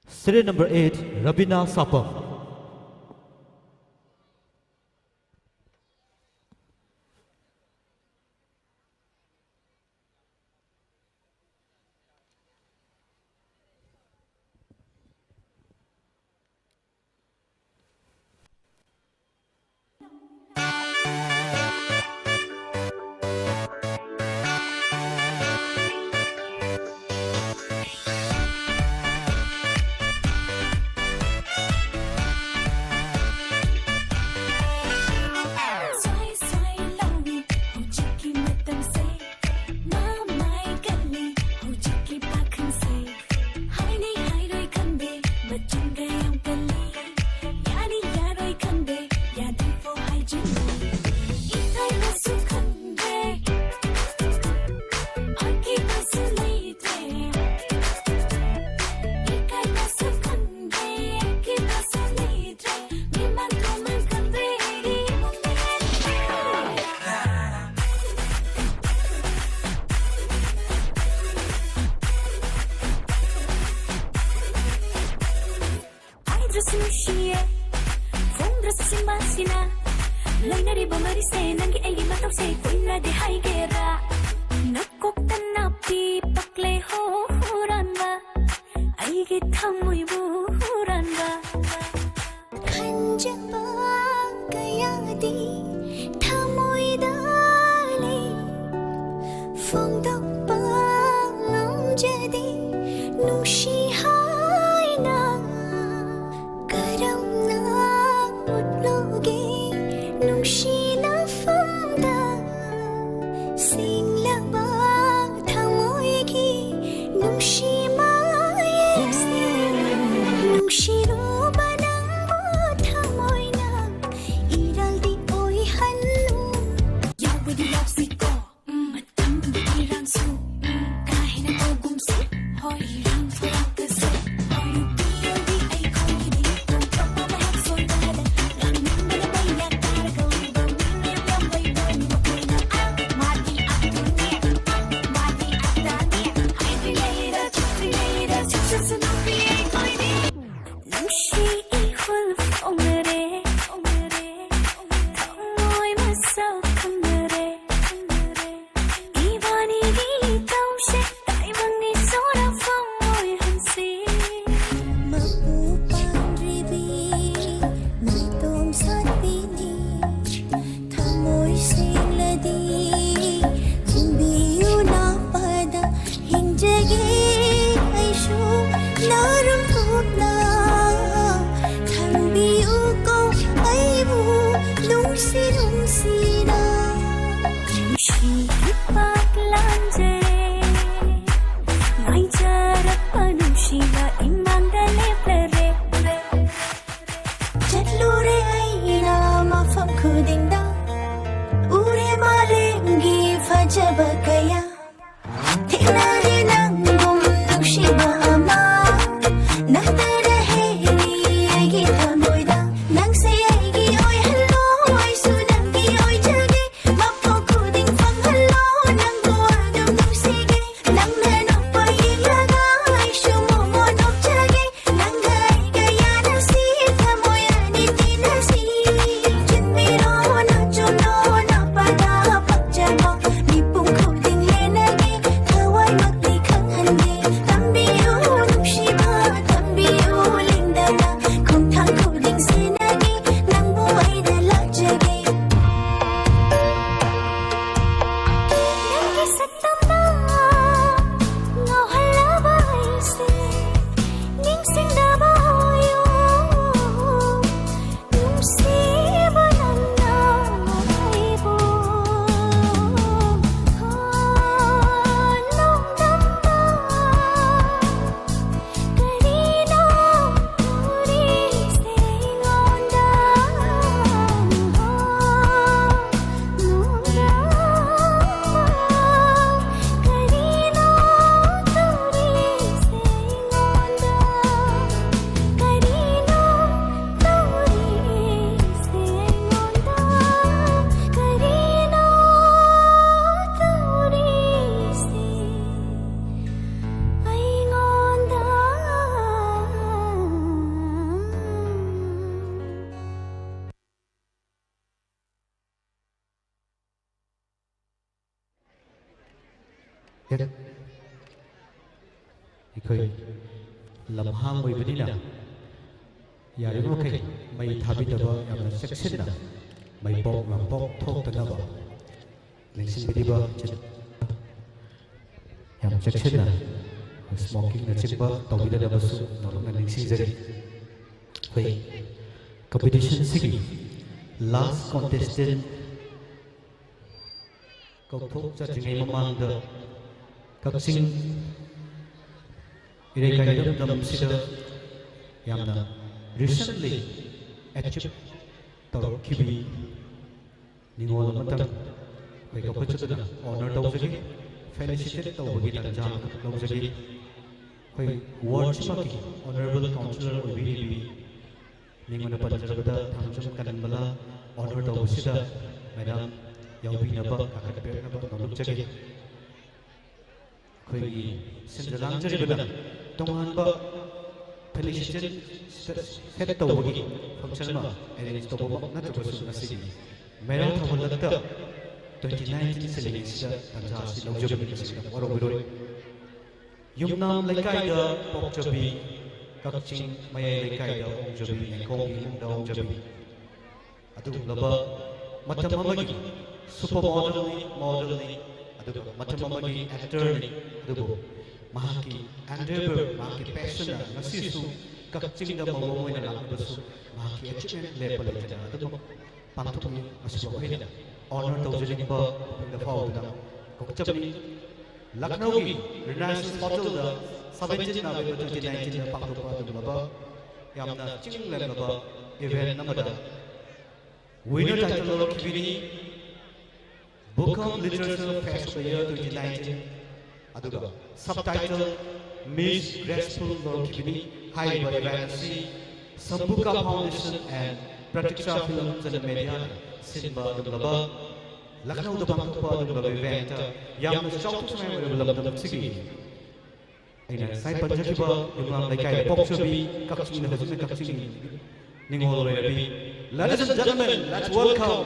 Serial number eight, Rabina Sapam. ꯅꯨꯡꯁꯤꯌꯦ ꯐꯣꯡꯗ꯭ꯔꯁꯨ ꯆꯤꯟꯕꯥꯁꯤꯅ ꯂꯩꯅꯔꯤꯕ ꯃꯔꯤꯁꯦ ꯅꯪꯒꯤ ꯑꯩꯒꯤ ꯃꯇꯧꯁꯦ ꯀꯨꯏꯅꯗꯤ ꯍꯥꯏꯒꯦꯔꯥ? ꯅꯀꯣꯛꯇ ꯅꯥꯄꯤ ꯄꯛꯂꯦ ꯍꯣ ꯍꯨꯔꯥꯟꯕ, ꯑꯩꯒꯤ ꯊꯃꯣꯏꯕꯨ ꯍꯨꯔꯥꯟꯕ꯫ ꯈꯟꯖꯕ ꯀꯌꯥꯗꯤ ꯊꯃꯣꯏꯗ ꯂꯩ, ꯐꯣꯡꯗꯣꯛꯄ ꯉꯝꯖꯗꯦ ꯅꯨꯡꯁꯤ ꯍꯥꯏꯅ꯫ ꯀꯔꯝꯅ ꯎꯠꯂꯨꯒꯦ ꯅꯨꯡꯁꯤꯅꯐꯝꯗ ꯁꯦꯡꯂꯕ ꯊꯃꯣꯏꯒꯤ ꯅꯨꯡꯁꯤ ꯃꯌꯦꯛꯁꯦ? ꯅꯨꯡꯁꯤꯔꯨꯕ ꯅꯪꯕꯨ ꯊꯃꯣꯏꯅ ꯏꯔꯜꯗꯤ ꯑꯣꯏꯍꯜꯂꯨ꯫ ꯌꯥꯎꯕꯗꯤ ꯌꯥꯎꯁꯤꯀꯣ, ꯎꯝ, ꯃꯇꯝꯒꯤ ꯏꯔꯥꯡꯁꯨ, ꯎꯝ, ꯀꯥ ꯍꯦꯟꯅ ꯇꯧꯒꯨꯝꯁꯦ꯫ ꯍꯣꯏ, ꯏꯔꯥꯡ ꯊꯣꯔꯛꯀꯁꯦ꯫ ꯍꯣꯏ, ꯅꯨꯄꯤ ꯑꯣꯏꯕꯤ ꯑꯩꯈꯣꯏꯒꯤꯗꯤ ꯄꯨꯡ ꯆꯨꯞꯄ ꯃꯍꯥꯛ ꯁꯣꯏꯗꯅ ꯉꯥꯡꯅꯤꯡꯕꯅ ꯃꯩꯌꯥ ꯀꯥꯔꯒ ꯂꯩꯕ ꯃꯤ ꯃꯌꯥꯝ ꯌꯥꯝ ꯂꯩꯕꯅꯤ꯫ ꯃꯈꯣꯏꯅ, "ꯑ, ꯃꯥꯗꯤ ꯑꯗꯨꯅꯦ, ꯑ, ꯃꯥꯗꯤ ꯑꯗꯥꯅꯦ" ꯍꯥꯏꯗ꯭ꯔꯤꯉꯩꯗ, ꯆꯠꯇ꯭ꯔꯤꯉꯩꯗ, ꯁꯨꯛꯆꯠꯁꯨ ꯅꯨꯄꯤ ꯑꯩꯈꯣꯏꯗꯤ꯫ ꯑꯩꯈꯣꯏ ꯂꯝꯍꯥꯡ ꯑꯣꯏꯕꯅꯤꯅ ꯌꯥꯔꯤꯕ ꯃꯈꯩ ꯃꯩ ꯊꯥꯕꯤꯗꯕ ꯌꯥꯝꯅ ꯆꯦꯛꯁꯤꯟꯅ, ꯃꯩꯄꯣꯛ ꯂꯥꯡꯄꯣꯛ ꯊꯣꯛꯇꯅꯕ ꯅꯤꯡꯁꯤꯡꯕꯤꯔꯤꯕ ꯌꯥꯝ ꯆꯦꯛꯁꯤꯟꯅ ꯁ꯭ꯃꯣꯀꯤꯡꯅꯆꯤꯡꯕ ꯇꯧꯕꯤꯗꯅꯕꯁꯨ ꯅꯧꯅ ꯅꯤꯡꯁꯤꯡꯖꯔꯤ꯫ ꯑꯩꯈꯣꯏ ꯀꯝꯄꯤꯇꯤꯁꯟꯁꯤꯒꯤ ꯂꯥꯁ ꯀꯣꯟꯇꯦꯁꯇꯦꯟ ꯀꯧꯊꯣꯛꯆꯗ꯭ꯔꯤꯉꯩ ꯃꯃꯥꯡꯗ ꯀꯛꯆꯤꯡ ꯏꯔꯩꯀꯥꯏ ꯏꯔꯝꯗꯝꯁꯤꯗ ꯌꯥꯝꯅ ꯔꯤꯁꯦꯟꯂꯤ ꯑꯦꯆꯤꯞ ꯇꯧꯔꯛꯈꯤꯕꯤ ꯅꯤꯉꯣꯜ ꯑꯃꯇꯪ ꯑꯩꯈꯣꯏ ꯀꯧꯈꯠꯆꯗꯨꯅ ꯑꯣꯅꯔ ꯇꯧꯖꯒꯦ, ꯐꯦꯂꯤꯁꯤꯇꯦꯠ ꯇꯧꯕꯒꯤ ꯇꯥꯟꯖꯥ ꯑꯃꯈꯛ ꯂꯧꯖꯒꯦ꯫ ꯑꯩꯈꯣꯏ ꯋꯥꯔꯗꯁꯤꯃꯛꯀꯤ ꯑꯣꯅꯔꯦꯕꯜ ꯀꯥꯎꯟꯁꯤꯂꯔ ꯑꯣꯏꯕꯤꯔꯤꯕꯤ ꯃꯤꯡ ꯑꯣꯏꯅ ꯄꯟꯖꯔꯕꯗ ꯊꯥꯡꯖꯝ ꯀꯅꯟꯕꯂꯥ ꯑꯣꯅꯔ ꯇꯧꯕꯁꯤꯗ ꯃꯦꯗꯥꯝ ꯌꯥꯎꯕꯤꯅꯕ ꯀꯥꯈꯠꯄꯤꯔꯛꯅꯕ ꯅꯣꯂꯨꯛꯆꯒꯦ꯫ ꯑꯩꯈꯣꯏꯒꯤ ꯁꯤꯟꯖ ꯂꯥꯡꯖꯔꯤꯕꯅ ꯇꯣꯉꯥꯟꯕ ꯐꯦꯂꯤꯁꯤꯇꯦꯠ ꯁꯦꯠ ꯇꯧꯕꯒꯤ ꯐꯪꯁꯟ ꯑꯃ ꯑꯦꯔꯦꯟꯖ ꯇꯧꯕꯃꯛ ꯅꯠꯇ꯭ꯔꯕꯁꯨ ꯉꯁꯤꯗꯤ ꯃꯦꯔꯥ ꯊꯧꯒꯜꯂꯛꯇ ꯇ꯭ꯋꯦꯟꯇꯤ ꯅꯥꯏꯟꯇꯤꯟ ꯁꯦꯂꯦꯕ꯭ꯔꯦꯁꯟꯁꯤꯗ ꯇꯥꯟꯖꯥ ꯑꯁꯤ ꯂꯧꯖꯕꯅꯤ, ꯃꯁꯤꯗ ꯋꯥꯔꯧꯕꯤꯔꯣꯏ꯫ ꯌꯨꯝꯅꯥꯝ ꯂꯩꯀꯥꯏꯗ ꯄꯣꯛꯆꯕꯤ, ꯀꯛꯆꯤꯡ ꯃꯌꯥꯏ ꯂꯩꯀꯥꯏꯗ ꯑꯣꯡꯖꯕꯤ, ꯂꯩꯈꯣꯝꯒꯤ ꯏꯃꯨꯡꯗ ꯑꯣꯡꯖꯕꯤ, ꯑꯗꯨꯒꯨꯝꯂꯕ ꯃꯇꯝ ꯑꯃꯒꯤ ꯁꯨꯄꯔ ꯃꯣꯗꯦꯜꯅꯤ, ꯃꯣꯗꯦꯜꯅꯤ, ꯑꯗꯨꯒ ꯃꯇꯝ ꯑꯃꯒꯤ ꯑꯦꯛꯇꯔꯅꯤ꯫ ꯑꯗꯨꯕꯨ ꯃꯍꯥꯛꯀꯤ ꯑꯦꯟꯗꯦꯚꯔ, ꯃꯍꯥꯛꯀꯤ ꯄꯦꯁꯟꯅ ꯉꯁꯤꯁꯨ ꯀꯛꯆꯤꯡꯗ ꯃꯧ ꯑꯃ ꯑꯣꯏꯅ ꯂꯥꯛꯂꯕꯁꯨ ꯃꯍꯥꯛꯀꯤ ꯑꯦꯆꯤꯚꯃꯦꯟ ꯂꯦꯞꯄ ꯂꯩꯇꯅ ꯑꯗꯨꯃꯛ ꯄꯥꯡꯊꯣꯛꯂꯤ꯫ ꯃꯁꯤꯕꯨ ꯑꯩꯈꯣꯏꯅ ꯑꯣꯅꯔ ꯇꯧꯖꯅꯤꯡꯕ ꯄꯨꯛꯅꯤꯡꯗ ꯐꯥꯎꯗꯨꯅ ꯀꯣꯛꯆꯕꯅꯤ꯫ ꯂꯈꯅꯧꯒꯤ ꯔꯤꯅꯥꯏꯁꯦꯟꯁ ꯍꯣꯇꯦꯜꯗ ꯁꯕꯦꯟꯇꯤꯟ ꯅꯕꯦꯝꯕꯔ ꯇ꯭ꯋꯦꯟꯇꯤ ꯅꯥꯏꯟꯇꯤꯟꯗ ꯄꯥꯡꯊꯣꯛꯄ ꯑꯗꯨꯒꯨꯝꯂꯕ ꯌꯥꯝꯅ ꯆꯤꯡ ꯂꯦꯡꯂꯕ ꯏꯚꯦꯟꯠ ꯑꯃꯗ ꯋꯤꯅꯔ ꯇꯥꯏꯇꯜ ꯂꯧꯔꯛꯈꯤꯕꯅꯤ꯫ ꯕꯨꯀꯝ literature fest of the year twenty nineteen, ꯑꯗꯨꯒ ꯁꯕ ꯇꯥꯏꯇꯜ ꯃꯤꯁ ꯒ꯭ꯔꯦꯁꯐꯨꯜ ꯂꯧꯔꯛꯈꯤꯕꯅꯤ꯫ ꯍꯥꯏꯔꯤꯕ ꯏꯚꯦꯟꯠ ꯑꯁꯤ Sambuka foundation and Pratiksha films and ꯃꯦꯗꯤꯌꯥꯅ ꯁꯤꯟꯕ ꯑꯗꯨꯒꯨꯝꯂꯕ ꯂꯈꯅꯧꯗ ꯄꯥꯡꯊꯣꯛꯄ ꯑꯗꯨꯒꯨꯝꯂꯕ ꯏꯚꯦꯟꯠꯇ ꯌꯥꯝꯅ ꯆꯥꯎꯊꯣꯛꯆꯅꯤꯡꯉꯥꯏ ꯑꯣꯏꯔꯕ ꯂꯝꯗꯝ ꯑꯁꯤꯒꯤ ꯑꯩꯅ ꯉꯁꯥꯏ ꯄꯟꯖꯈꯤꯕ ꯌꯨꯝꯅꯥꯝ ꯂꯩꯀꯥꯏꯗ ꯄꯣꯛꯆꯕꯤ, ꯀꯛꯆꯤꯡꯗ ꯍꯧꯖꯤꯛꯅ ꯀꯛꯆꯤꯡ ꯅꯤꯉꯣꯜ ꯑꯣꯏꯔꯕꯤ, ladies and gentlemen, let's welcome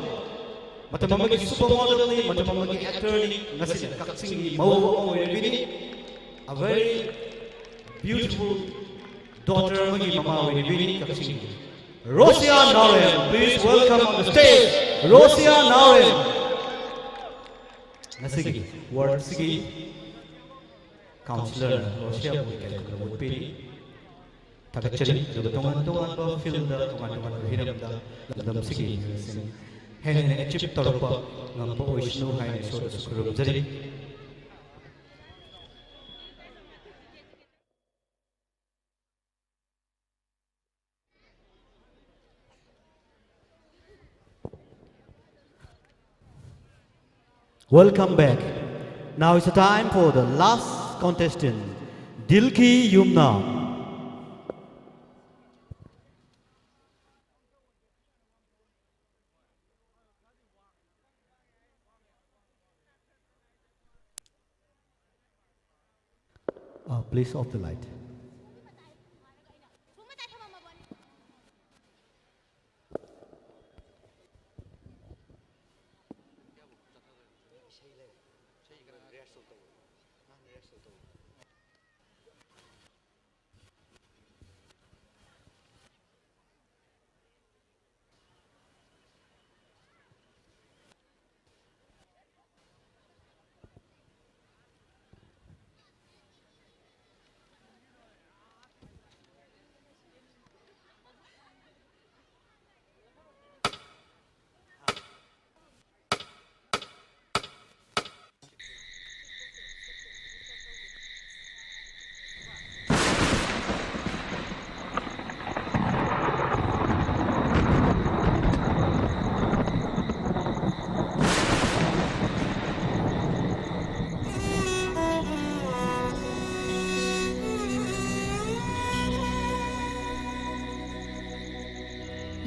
ꯃꯇꯝ ꯑꯃꯒꯤ ꯁꯨꯄꯔ ꯃꯣꯗꯦꯜꯅꯤ, ꯃꯇꯝ ꯑꯃꯒꯤ ꯑꯦꯛꯇꯔꯅꯤ, ꯉꯁꯤꯅ ꯀꯛꯆꯤꯡꯒꯤ ꯃꯧ ꯑꯃ ꯑꯣꯏꯔꯤꯕꯤꯅꯤ꯫ A very beautiful daughter ꯑꯃꯒꯤ ꯃꯃꯥ ꯑꯣꯏꯔꯤꯕꯤꯅꯤ ꯀꯛꯆꯤꯡꯒꯤ꯫ Rosia Naorem, please welcome on the stage, Rosia Naorem. ꯉꯁꯤꯒꯤ ꯋꯥꯔꯗꯁꯤꯒꯤ ꯀꯥꯎꯟꯁꯤꯂꯔꯅ ꯔꯣꯁꯤꯌꯥꯕꯨ ꯏꯀꯥꯏ ꯈꯨꯝꯅꯕ ꯎꯠꯄꯤꯔꯤ꯫ ꯊꯥꯒꯠꯆꯔꯤ꯫ ꯑꯗꯨꯒ ꯇꯣꯉꯥꯟ ꯇꯣꯉꯥꯟꯕ ꯐꯤꯜꯗ, ꯇꯣꯉꯥꯟ ꯇꯣꯉꯥꯟꯕ ꯍꯤꯔꯝꯗ ꯂꯝꯗꯝꯁꯤꯒꯤ ꯃꯤꯑꯣꯏꯁꯤꯡ ꯍꯦꯟꯅ ꯍꯦꯟꯅ ꯑꯦꯆꯤꯞ ꯇꯧꯔꯛꯄ ꯉꯝꯕ ꯑꯣꯏꯁꯅꯨ ꯍꯥꯏꯅ ꯏꯁꯣꯔꯗꯁꯨ ꯈꯨꯔꯨꯝꯖꯔꯤ꯫ Welcome back. Now it's time for the last contestant, Dilki Yumna. Uh, please off the light.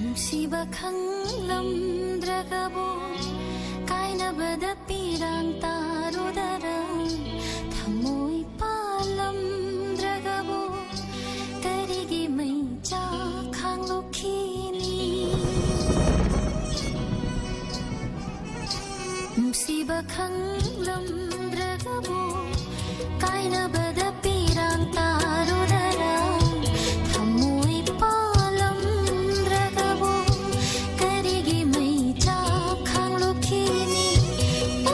ꯅꯨꯡꯁꯤꯕ ꯈꯪꯂꯝꯗ꯭ꯔꯒꯕꯨ ꯀꯥꯏꯅꯕꯗ ꯄꯤꯔꯥꯡ ꯇꯥꯔꯨꯗꯔ ꯊꯃꯣꯏ ꯄꯥꯜꯂꯝꯗ꯭ꯔꯒꯕꯨ ꯀꯔꯤꯒꯤ ꯃꯩꯆꯥꯛ ꯈꯥꯡꯂꯨꯈꯤꯅꯤ? ꯈꯪꯂꯝꯗ꯭ꯔꯒꯕꯨ ꯀꯥꯏꯅꯕꯗ ꯄꯤꯔꯥꯡ ꯇꯥꯔꯨꯗꯔꯥ? ꯊꯃꯣꯏ ꯄꯥꯜꯂꯝꯗ꯭ꯔꯒꯕꯨ ꯀꯔꯤꯒꯤ ꯃꯩꯆꯥꯛ ꯈꯥꯡꯂꯨꯈꯤꯅꯤ?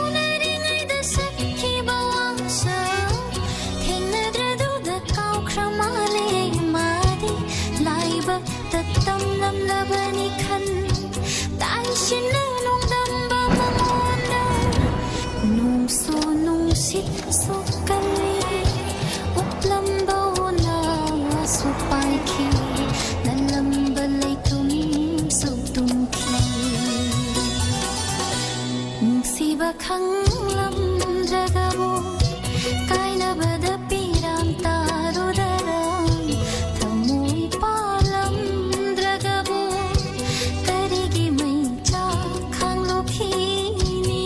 ꯎꯅꯔꯤꯉꯩꯗ ꯁꯛꯈꯤꯕ ꯋꯥꯡꯁꯛ ꯊꯦꯡꯅꯗ꯭ꯔꯗꯨꯗ ꯀꯥꯎꯈ꯭ꯔ ꯃꯥꯜꯂꯦ ꯃꯥꯗꯤ꯫ ꯂꯥꯏꯕꯛꯇ ꯇꯝꯂꯝꯂꯕꯅꯤ ꯈꯟ ꯇꯥꯏꯁꯤꯟꯅ ꯅꯣꯡꯗꯝꯕ ꯃꯉꯣꯟꯗ꯫ ꯅꯣꯡꯁꯨ ꯅꯨꯡꯁꯤꯠꯁꯨ ꯀꯜꯂꯤ, ꯎꯞꯂꯝꯕ ꯎꯅꯥꯁꯨ ꯄꯥꯏꯈꯤ, ꯅꯜꯂꯝꯕ ꯂꯩꯇꯨꯝꯁꯨ ꯇꯨꯝꯈꯤ꯫ ꯅꯨꯡꯁꯤꯕ ꯈꯪꯂꯝꯗ꯭ꯔꯒꯕꯨ ꯀꯥꯏꯅꯕꯗ ꯄꯤꯔꯥꯡ ꯇꯥꯔꯨꯗꯔꯥ? ꯊꯃꯣꯏ ꯄꯥꯜꯂꯝꯗ꯭ꯔꯒꯕꯨ ꯀꯔꯤꯒꯤ ꯃꯩꯆꯥꯛ ꯈꯥꯡꯂꯨꯈꯤꯅꯤ?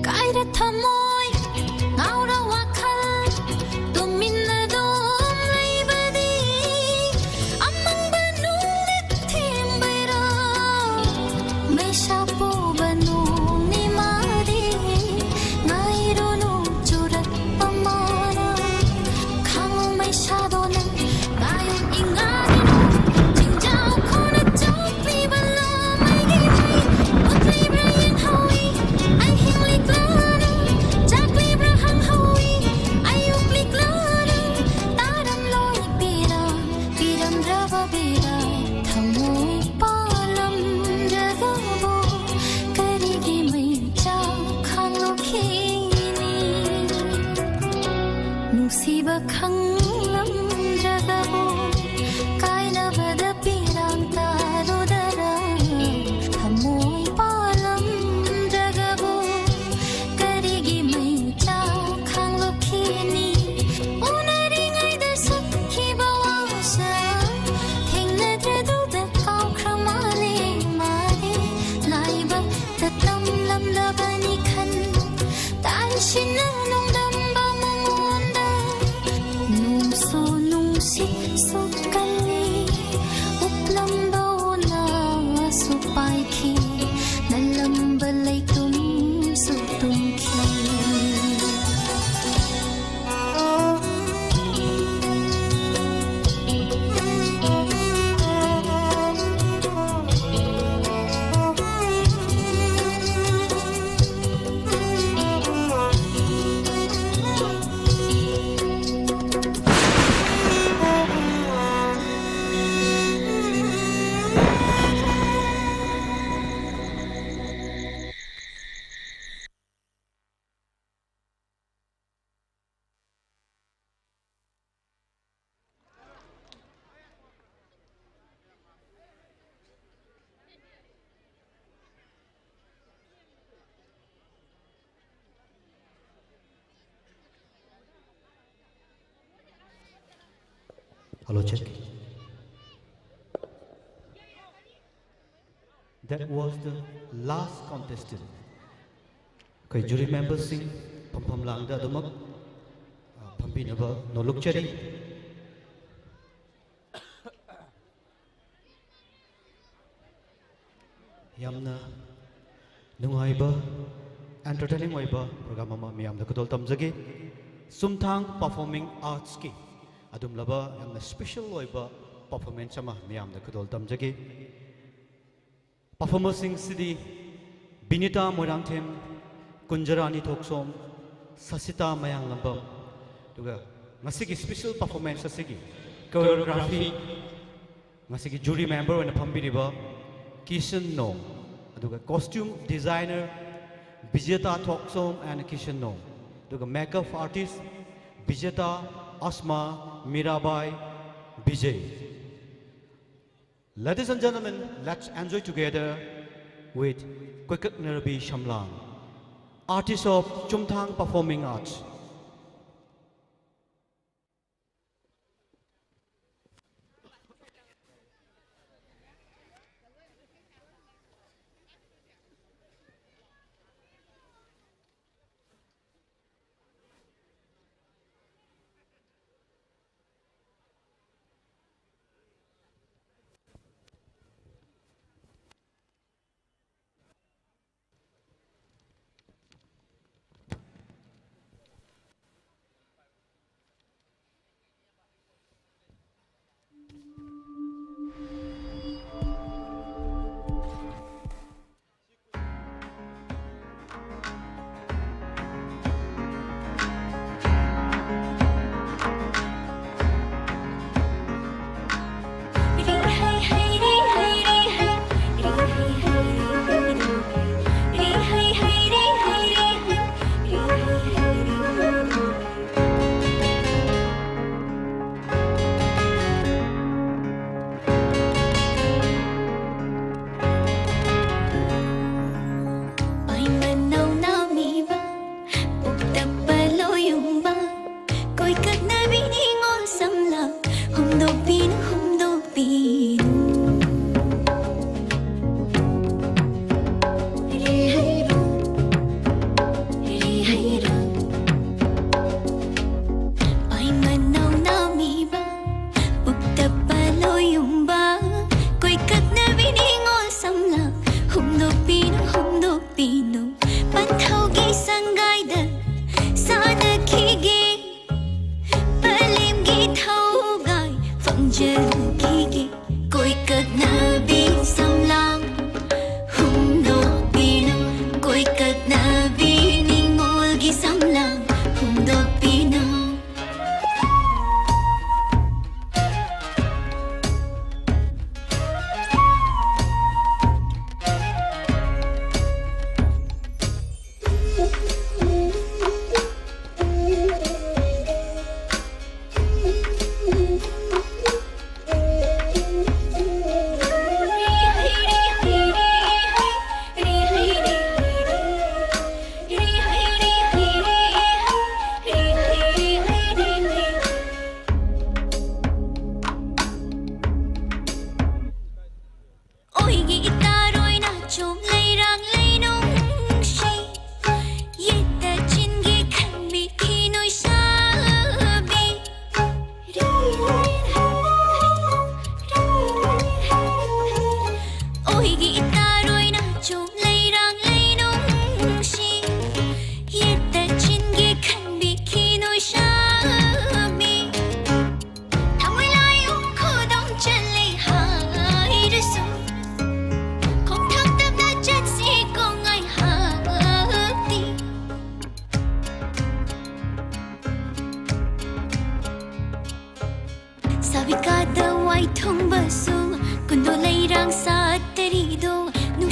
ꯀꯥꯏꯔ ꯊꯃꯣꯏ, ꯉꯥꯎꯔ ꯋꯥꯈꯜ, ꯇꯨꯃꯤꯟꯅ ꯑꯗꯨꯝ ꯂꯩꯕꯗꯤ ꯑꯃꯪꯕ ꯅꯨꯡꯂꯤꯠ ꯊꯦꯡꯕꯩꯔꯥ? ꯃꯩꯁꯥ ꯄꯨꯕ ꯅꯣꯡꯅꯤ ꯃꯥꯗꯤ, ꯉꯥꯏꯔꯨꯅꯨ ꯆꯨꯔꯛꯄ ꯃꯥꯅ꯫ ꯈꯥꯡꯉꯨ ꯃꯩꯁꯥꯗꯣ ꯅꯪ, ꯉꯥꯏꯌꯨ ꯏꯉꯥꯒꯤ ꯅꯣꯡ, ꯆꯤꯡꯖꯥꯎ ꯈꯣꯡꯅ ꯆꯣꯛꯂꯤꯕ ꯂꯥꯃꯩꯒꯤ ꯃꯩ꯫ ꯃꯨꯠꯂꯤꯕ꯭ꯔꯥ ꯌꯦꯡꯍꯧꯏ, ꯑꯍꯤꯡ ꯂꯤꯛꯂꯥꯅ, ꯆꯥꯛꯂꯤꯕ꯭ꯔꯥ ꯍꯪꯍꯧꯏ, ꯑꯌꯨꯛ ꯂꯤꯛꯂꯥꯅ꯫ ꯇꯥꯔꯝꯂꯣꯏ ꯄꯤꯔꯥ, ꯄꯤꯔꯝꯗ꯭ꯔꯕ ꯕꯤꯔꯥ, ꯊꯃꯣꯏ ꯄꯥꯜꯂꯝꯗ꯭ꯔꯒꯕꯨ Hello, check. That was the last contestant. ꯑꯩꯈꯣꯏ jury memberꯁꯤꯡ ꯐꯝꯐꯝ ꯂꯥꯡꯗ ꯑꯗꯨꯃꯛ, ꯑ, ꯐꯝꯕꯤꯅꯕ ꯅꯣꯜꯂꯨꯛꯆꯔꯤ꯫ ꯌꯥꯝꯅ ꯅꯨꯡꯉꯥꯏꯕ, entertaining ꯑꯣꯏꯕ program ꯑꯃ ꯃꯤꯌꯥꯝꯗ ꯈꯨꯗꯣꯜ ꯇꯝꯖꯒꯦ꯫ ꯆꯨꯝꯊꯥꯡ Performing Artsꯀꯤ ꯑꯗꯨꯝꯂꯕ ꯌꯥꯝꯅ special ꯑꯣꯏꯕ performance ꯑꯃ ꯃꯤꯌꯥꯝꯗ ꯈꯨꯗꯣꯜ ꯇꯝꯖꯒꯦ꯫ Performerꯁꯤꯡꯁꯤꯗꯤ ꯕꯤꯅꯤꯇꯥ ꯃꯣꯏꯔꯥꯡꯊꯦꯝ, ꯀꯨꯟꯖꯔꯥꯅꯤ ꯊꯣꯛꯁꯣꯝ, ꯁꯁꯤꯇꯥ ꯃꯌꯥꯡꯂꯝꯕꯝ, ꯑꯗꯨꯒ ꯉꯁꯤꯒꯤ special performance ꯑꯁꯤꯒꯤ choreography, ꯉꯁꯤꯒꯤ jury member ꯑꯣꯏꯅ ꯐꯝꯕꯤꯔꯤꯕ ꯀꯤꯁꯟ ꯅꯣꯡ, ꯑꯗꯨꯒ costume designer ꯕꯤꯖꯦꯇꯥ ꯊꯣꯛꯁꯣꯝ and ꯀꯤꯁꯟ ꯅꯣꯡ, ꯑꯗꯨꯒ makeup artist ꯕꯤꯖꯦꯇꯥ, ꯑꯁꯃꯥ, Mirabai, Vijay. Ladies and gentlemen, let's enjoy together with Koikaknarabi Shamlang, artist of Chumthang Performing Arts.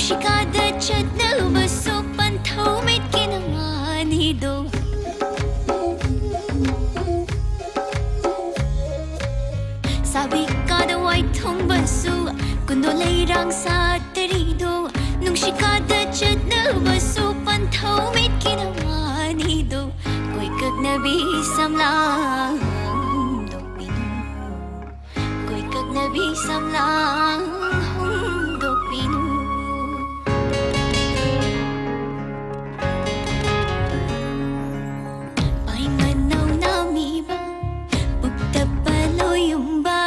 ꯅꯨꯡꯁꯤꯀꯥꯗ ꯆꯠꯅꯕꯁꯨ ꯄꯟꯊꯧ ꯃꯤꯠꯀꯤ ꯅꯃꯥꯅꯤꯗꯣ꯫ ꯁꯥꯕꯤꯀꯥꯗ ꯋꯥꯏꯊꯨꯡꯕꯁꯨ ꯀꯨꯟꯗꯣ ꯂꯩꯔꯥꯡ ꯁꯥꯠꯇꯔꯤꯗꯣ꯫ ꯅꯨꯡꯁꯤꯀꯥꯗ ꯆꯠꯅꯕꯁꯨ ꯄꯟꯊꯧ ꯃꯤꯠꯀꯤ ꯅꯃꯥꯅꯤꯗꯣ꯫ ꯀꯣꯏꯀꯛꯅꯕꯤ ꯁꯝꯂꯥꯡ ꯍꯣꯡꯗꯣꯛꯄꯤꯅꯨ꯫ ꯀꯣꯏꯀꯛꯅꯕꯤ ꯁꯝꯂꯥꯡ ꯍꯣꯡꯗꯣꯛꯄꯤꯅꯨ꯫ ꯄꯥꯏꯃꯅꯧ ꯅꯥꯃꯤꯕ, ꯄꯨꯛꯇ ꯄꯥꯂꯣꯏ ꯌꯨꯝꯕ,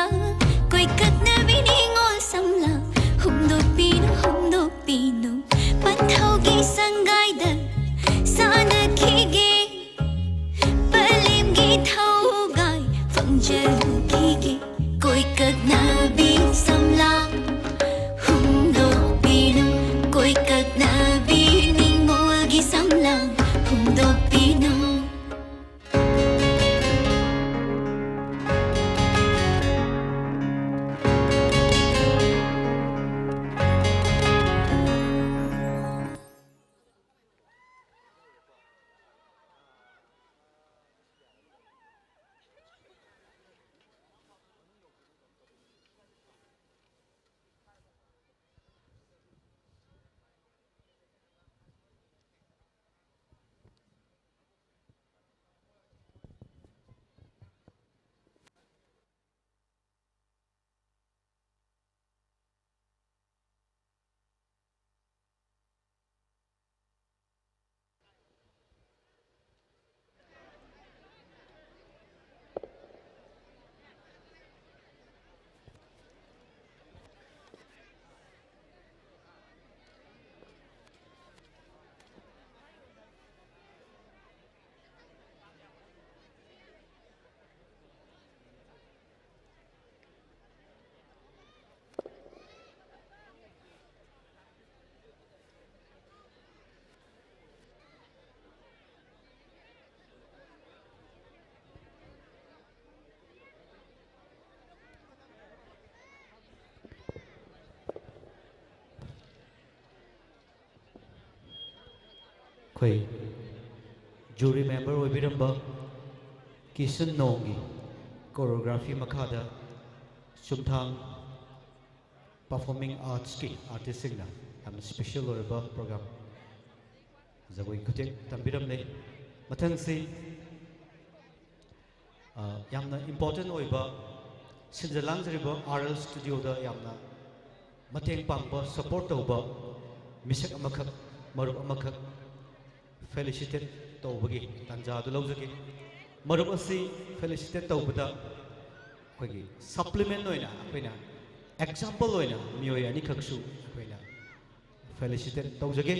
ꯀꯣꯏꯀꯛꯅꯕꯤ ꯅꯤꯉꯣꯜ ꯁꯝꯂꯥꯡ ꯍꯣꯡꯗꯣꯛꯄꯤꯅꯨ, ꯍꯣꯡꯗꯣꯛꯄꯤꯅꯨ꯫ ꯄꯟꯊꯧꯒꯤ ꯁꯪꯒꯥꯏꯗ ꯁꯥꯟꯅꯈꯤꯒꯦ, ꯄꯂꯦꯝꯒꯤ ꯊꯧꯒꯥꯏ ꯐꯪꯖꯈꯤꯒꯦ꯫ ꯀꯣꯏꯀꯛꯅꯕꯤ ꯁꯝꯂꯥꯡ ꯍꯣꯡꯗꯣꯛꯄꯤꯅꯨ, ꯀꯣꯏꯀꯛꯅꯕꯤ ꯅꯤꯉꯣꯜꯒꯤ ꯁꯝꯂꯥꯡ ꯍꯣꯡꯗꯣꯛꯄꯤꯅꯨ꯫ ꯑꯩꯈꯣꯏ ꯖꯨꯔꯤ ꯃꯦꯝꯕꯔ ꯑꯣꯏꯕꯤꯔꯝꯕ ꯀꯤꯁꯟ ꯅꯣꯡꯒꯤ ꯀꯣꯔꯤꯌꯣꯒ꯭ꯔꯥꯐꯤ ꯃꯈꯥꯗ ꯆꯨꯝꯊꯥꯡ ꯄꯔꯐꯣꯔꯃꯤꯡ ꯑꯥꯔꯠꯁꯀꯤ ꯑꯥꯔꯇꯤꯁꯁꯤꯡꯅ ꯌꯥꯝꯅ ꯁ꯭ꯄꯦꯁꯦꯜ ꯑꯣꯏꯔꯕ ꯄ꯭ꯔꯣꯒ꯭ꯔꯥꯝ ꯖꯒꯣꯏ ꯈꯨꯊꯦꯛ ꯇꯝꯕꯤꯔꯝꯂꯦ꯫ ꯃꯊꯪꯁꯤ ꯑ, ꯌꯥꯝꯅ ꯏꯝꯄꯣꯔꯇꯦꯟ ꯑꯣꯏꯕ, ꯁꯤꯟꯖ ꯂꯥꯡꯖꯔꯤꯕ ꯑꯥꯔ ꯑꯦꯜ ꯁ꯭ꯇꯨꯗꯤꯑꯣꯗ ꯌꯥꯝꯅ ꯃꯇꯦꯡ ꯄꯥꯡꯕ, ꯁꯄꯣꯔꯠ ꯇꯧꯕ ꯃꯤꯁꯛ ꯑꯃꯈꯛ, ꯃꯔꯨꯞ ꯑꯃꯈꯛ ꯐꯦꯂꯤꯁꯤꯇꯦꯠ ꯇꯧꯕꯒꯤ ꯇꯥꯟꯖꯥ ꯑꯗꯨ ꯂꯧꯖꯒꯦ꯫ ꯃꯔꯨꯞ ꯑꯁꯤ ꯐꯦꯂꯤꯁꯤꯇꯦꯠ ꯇꯧꯕꯗ ꯑꯩꯈꯣꯏꯒꯤ ꯁꯄ꯭ꯂꯤꯃꯦꯟ ꯑꯣꯏꯅ, ꯑꯩꯈꯣꯏꯅ ꯑꯦꯛꯖꯥꯝꯄꯜ ꯑꯣꯏꯅ ꯃꯤꯑꯣꯏ ꯑꯅꯤꯈꯛꯁꯨ ꯑꯩꯈꯣꯏꯅ ꯐꯦꯂꯤꯁꯤꯇꯦꯠ ꯇꯧꯖꯒꯦ꯫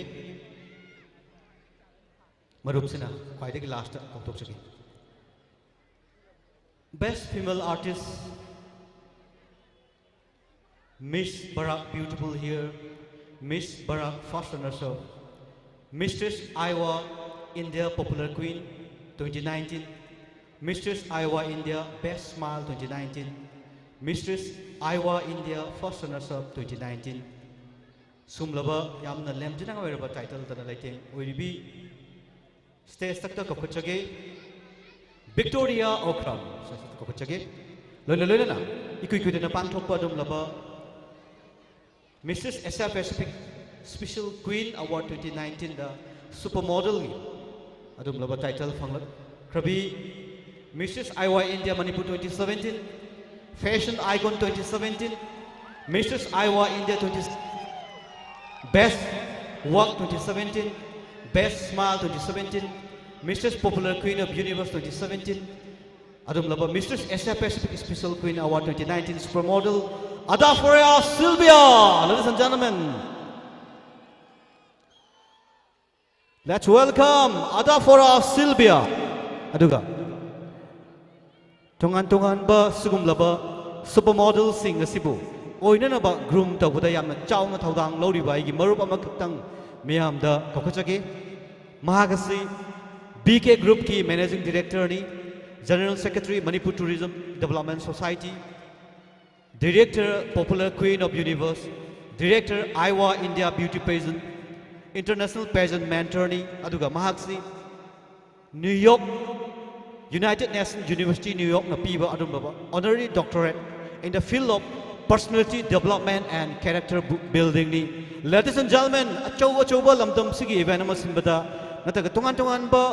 ꯃꯔꯨꯞꯁꯤꯅ ꯈ꯭ꯋꯥꯏꯗꯒꯤ last ꯀꯧꯊꯣꯛꯆꯒꯦ꯫ Best female artist, Miss Barak Beautiful Hair, Miss Barak first runners up, Mistress Iowa India Popular Queen twenty nineteen, Mistress Iowa India Best Smile twenty nineteen, Mistress Iowa India First Runners Up twenty nineteen꯫ ꯁꯨꯝꯂꯕ ꯌꯥꯝꯅ ꯂꯦꯝꯖꯅꯤꯡꯉꯥꯏ ꯑꯣꯏꯔꯕ title ꯇꯅ ꯂꯩꯇꯦꯡ ꯑꯣꯏꯔꯤꯕꯤ ꯁ꯭ꯇꯦꯖꯇ ꯀꯧꯈꯠꯆꯒꯦ, Victoria ꯑꯣꯀ꯭ꯔꯥꯝ ꯁ꯭ꯇꯦꯖꯇ ꯀꯧꯈꯠꯆꯒꯦ꯫ ꯂꯣꯏꯅ ꯂꯣꯏꯅꯅ ꯏꯀꯨꯏ ꯀꯨꯏꯗꯅ ꯄꯥꯡꯊꯣꯛꯄ ꯑꯗꯨꯒꯨꯝꯂꯕ Missus Asia Pacific Special Queen Award twenty nineteenꯗ ꯁꯨꯄꯔ ꯃꯣꯗꯦꯜꯒꯤ ꯑꯗꯨꯒꯨꯝꯂꯕ ꯇꯥꯏꯇꯜ ꯐꯪꯂꯛꯈ꯭ꯔꯕꯤ Missus Iowa India Manipur twenty seventeen, Fashion Icon twenty seventeen, Missus Iowa India twenty, Best Work twenty seventeen, Best Smile twenty seventeen, Missus Popular Queen of Universe twenty seventeen, ꯑꯗꯨꯒꯨꯝꯂꯕ Missus Asia Pacific Special Queen Award twenty nineteen Supermodel Adaforia Sylvia, ladies and gentlemen. Let's welcome Adaforia Sylvia. ꯑꯗꯨꯒ ꯇꯣꯉꯥꯟ ꯇꯣꯉꯥꯟꯕ ꯁꯤꯒꯨꯝꯂꯕ super ꯃꯣꯗꯦꯜꯁꯤꯡ ꯑꯁꯤꯕꯨ ꯑꯣꯏꯅꯅꯕ groom ꯇꯧꯕꯗ ꯌꯥꯝꯅ ꯆꯥꯎꯅ ꯊꯧꯗꯥꯡ ꯂꯧꯔꯤꯕ ꯑꯩꯒꯤ ꯃꯔꯨꯞ ꯑꯃꯈꯛꯇꯪ ꯃꯤꯌꯥꯝꯗ ꯀꯧꯈꯠꯆꯒꯦ꯫ ꯃꯍꯥꯛ ꯑꯁꯤ ꯕꯤ ꯀꯦ ꯒ꯭ꯔꯨꯞꯀꯤ ꯃꯦꯅꯦꯖꯤꯡ ꯗꯤꯔꯦꯛꯇꯔꯅꯤ, general secretary, Manipur tourism development society, director, popular queen of universe, director, Iowa India beauty pageant, International Pageant Mentor ꯅꯤ, ꯑꯗꯨꯒ ꯃꯍꯥꯛꯁꯤ New York, United Nations University New York ꯅ ꯄꯤꯕ ꯑꯗꯨꯒꯨꯝꯂꯕ Honorary Doctorate in the Field of Personality Development and Character Bu- Building ꯅꯤ꯫ Ladies and gentlemen, ꯑꯆꯧ ꯑꯆꯧꯕ ꯂꯝꯗꯝꯁꯤꯒꯤ event ꯑꯃ ꯁꯤꯟꯕꯗ ꯅꯠꯇ꯭ꯔꯒ ꯇꯣꯉꯥꯟ ꯇꯣꯉꯥꯟꯕ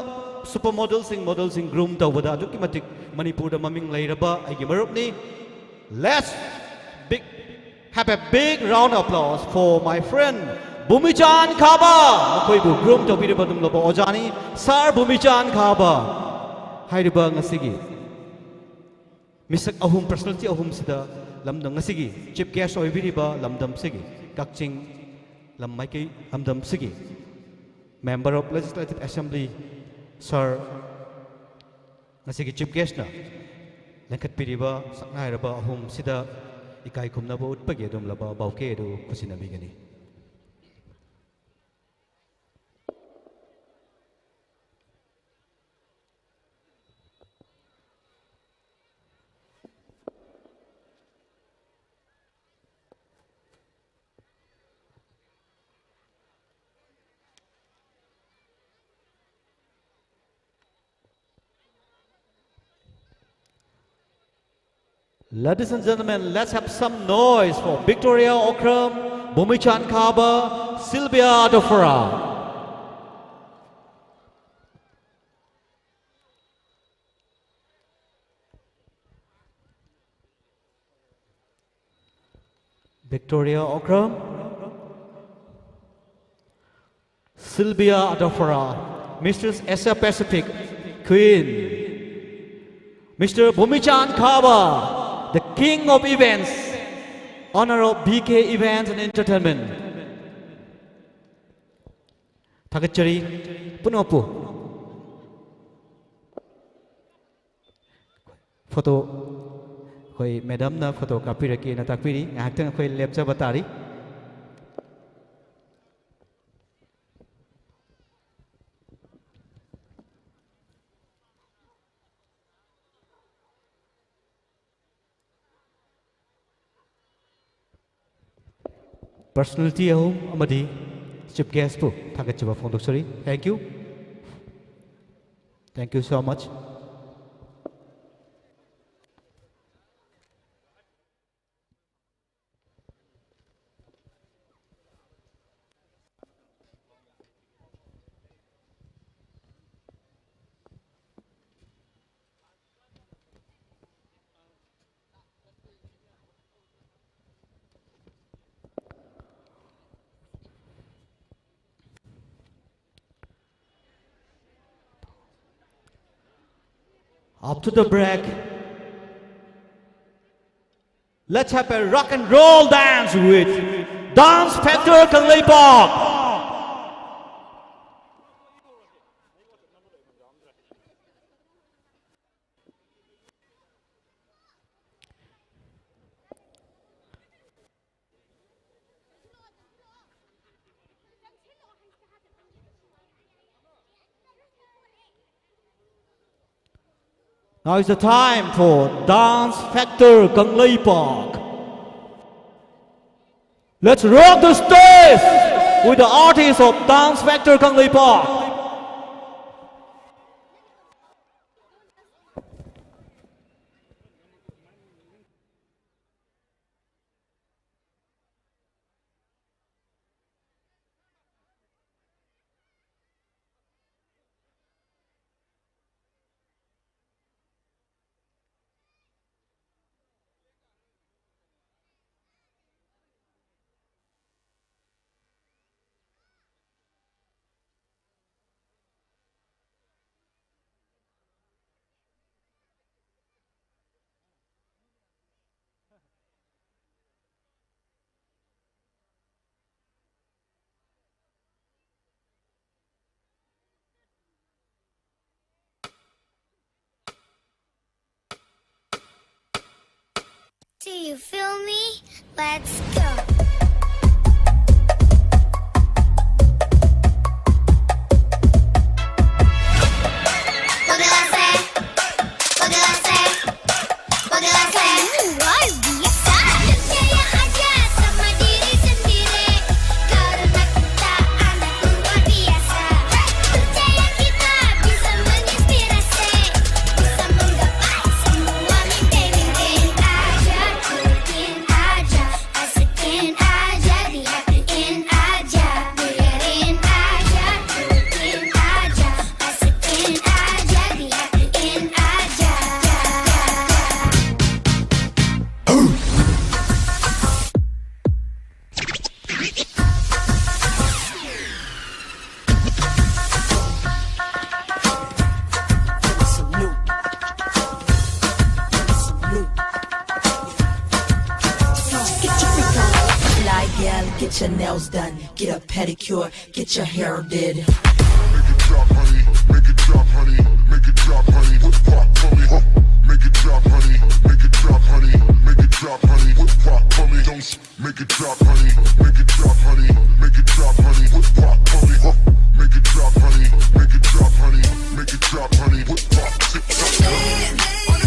super model ꯁꯤꯡ, model ꯁꯤꯡ groom ꯇꯧꯕꯗ ꯑꯗꯨꯛꯀꯤ ꯃꯇꯤꯛ ꯃꯅꯤꯄꯨꯔꯗ ꯃꯃꯤꯡ ꯂꯩꯔꯕ ꯑꯩꯒꯤ ꯃꯔꯨꯞꯅꯤ꯫ Let's big, have a big round of applause for my friend ꯕꯨꯃꯤꯆꯥꯟ ꯈꯥꯕ꯫ ꯃꯈꯣꯏꯕꯨ groom ꯇꯧꯕꯤꯔꯤꯕ ꯑꯗꯨꯒꯨꯝꯂꯕ ꯑꯣꯖꯥꯅꯤ, Sir ꯕꯨꯃꯤꯆꯥꯟ ꯈꯥꯕ꯫ ꯍꯥꯏꯔꯤꯕ ꯉꯁꯤꯒꯤ ꯃꯤꯁꯛ ꯑꯍꯨꯝ, personality ꯑꯍꯨꯝꯁꯤꯗ ꯂꯝꯗꯝ, ꯉꯁꯤꯒꯤ chief guest ꯑꯣꯏꯕꯤꯔꯤꯕ ꯂꯝꯗꯝꯁꯤꯒꯤ, ꯀꯛꯆꯤꯡ ꯂꯝ ꯃꯥꯏꯀꯩ ꯂꯝꯗꯝꯁꯤꯒꯤ Member of Legislative Assembly, Sir, ꯉꯁꯤꯒꯤ chief guest ꯅ ꯂꯦꯡꯈꯠꯄꯤꯔꯤꯕ ꯁꯛꯅꯥꯏꯔꯕ ꯑꯍꯨꯝꯁꯤꯗ ꯏꯀꯥꯏ ꯈꯨꯝꯅꯕ ꯎꯠꯄꯒꯤ ꯑꯗꯨꯒꯨꯝꯂꯕ bouquet ꯑꯗꯨ ꯈꯨꯠꯁꯤꯟꯅꯕꯤꯒꯅꯤ꯫ Ladies and gentlemen, let's have some noise for Victoria Okram, Bumichan Kaba, Sylvia Adofara. Victoria Okram, Sylvia Adofara, Mistress Asia Pacific, Queen, Mister Bumichan Kaba, the King of Events, owner of B K Events and Entertainment. ꯊꯥꯒꯠꯆꯔꯤ ꯄꯨꯝꯅꯃꯛꯄꯨ꯫ Photo, ꯑꯩꯈꯣꯏ madam ꯅ photo ꯀꯥꯞꯄꯤꯔꯛꯀꯦꯅ ꯇꯥꯛꯄꯤꯔꯤ꯫ ꯉꯥꯏꯍꯥꯛꯇꯪ ꯑꯩꯈꯣꯏ ꯂꯦꯞꯆꯕ ꯇꯥꯔꯤ꯫ Personality ꯑꯍꯨꯝ ꯑꯃꯗꯤ Chief guest ꯄꯨ ꯊꯥꯒꯠꯆꯕ ꯐꯣꯡꯗꯣꯛꯆꯔꯤ꯫ Thank you. Thank you so much. After the break, let's have a rock and roll dance with Dance Factor Kangleipak. Now is the time for Dance Factor Kangleipak. Let's rock the stage with the artists of Dance Factor Kangleipak. Do you feel me? Let's go. the nails done, get a pedicure, get your hair did. Make it drop, honey, make it drop, honey, make it drop, honey, whip pop for me. Make it drop, honey, make it drop, honey, make it drop, honey, whip pop for me. Don't s- Make it drop, honey, make it drop, honey, make it drop, honey, whip pop for me. Make it drop, honey, make it drop, honey, make it drop, honey, whip pop, tip top.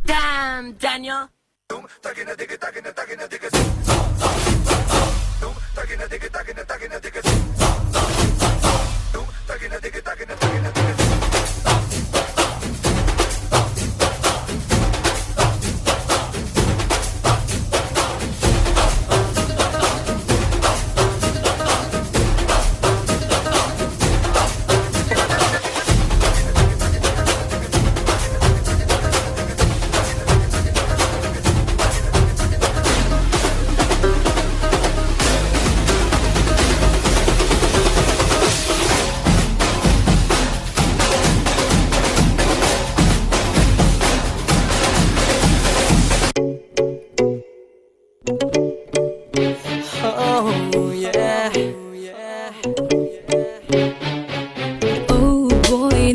Damn, Daniel.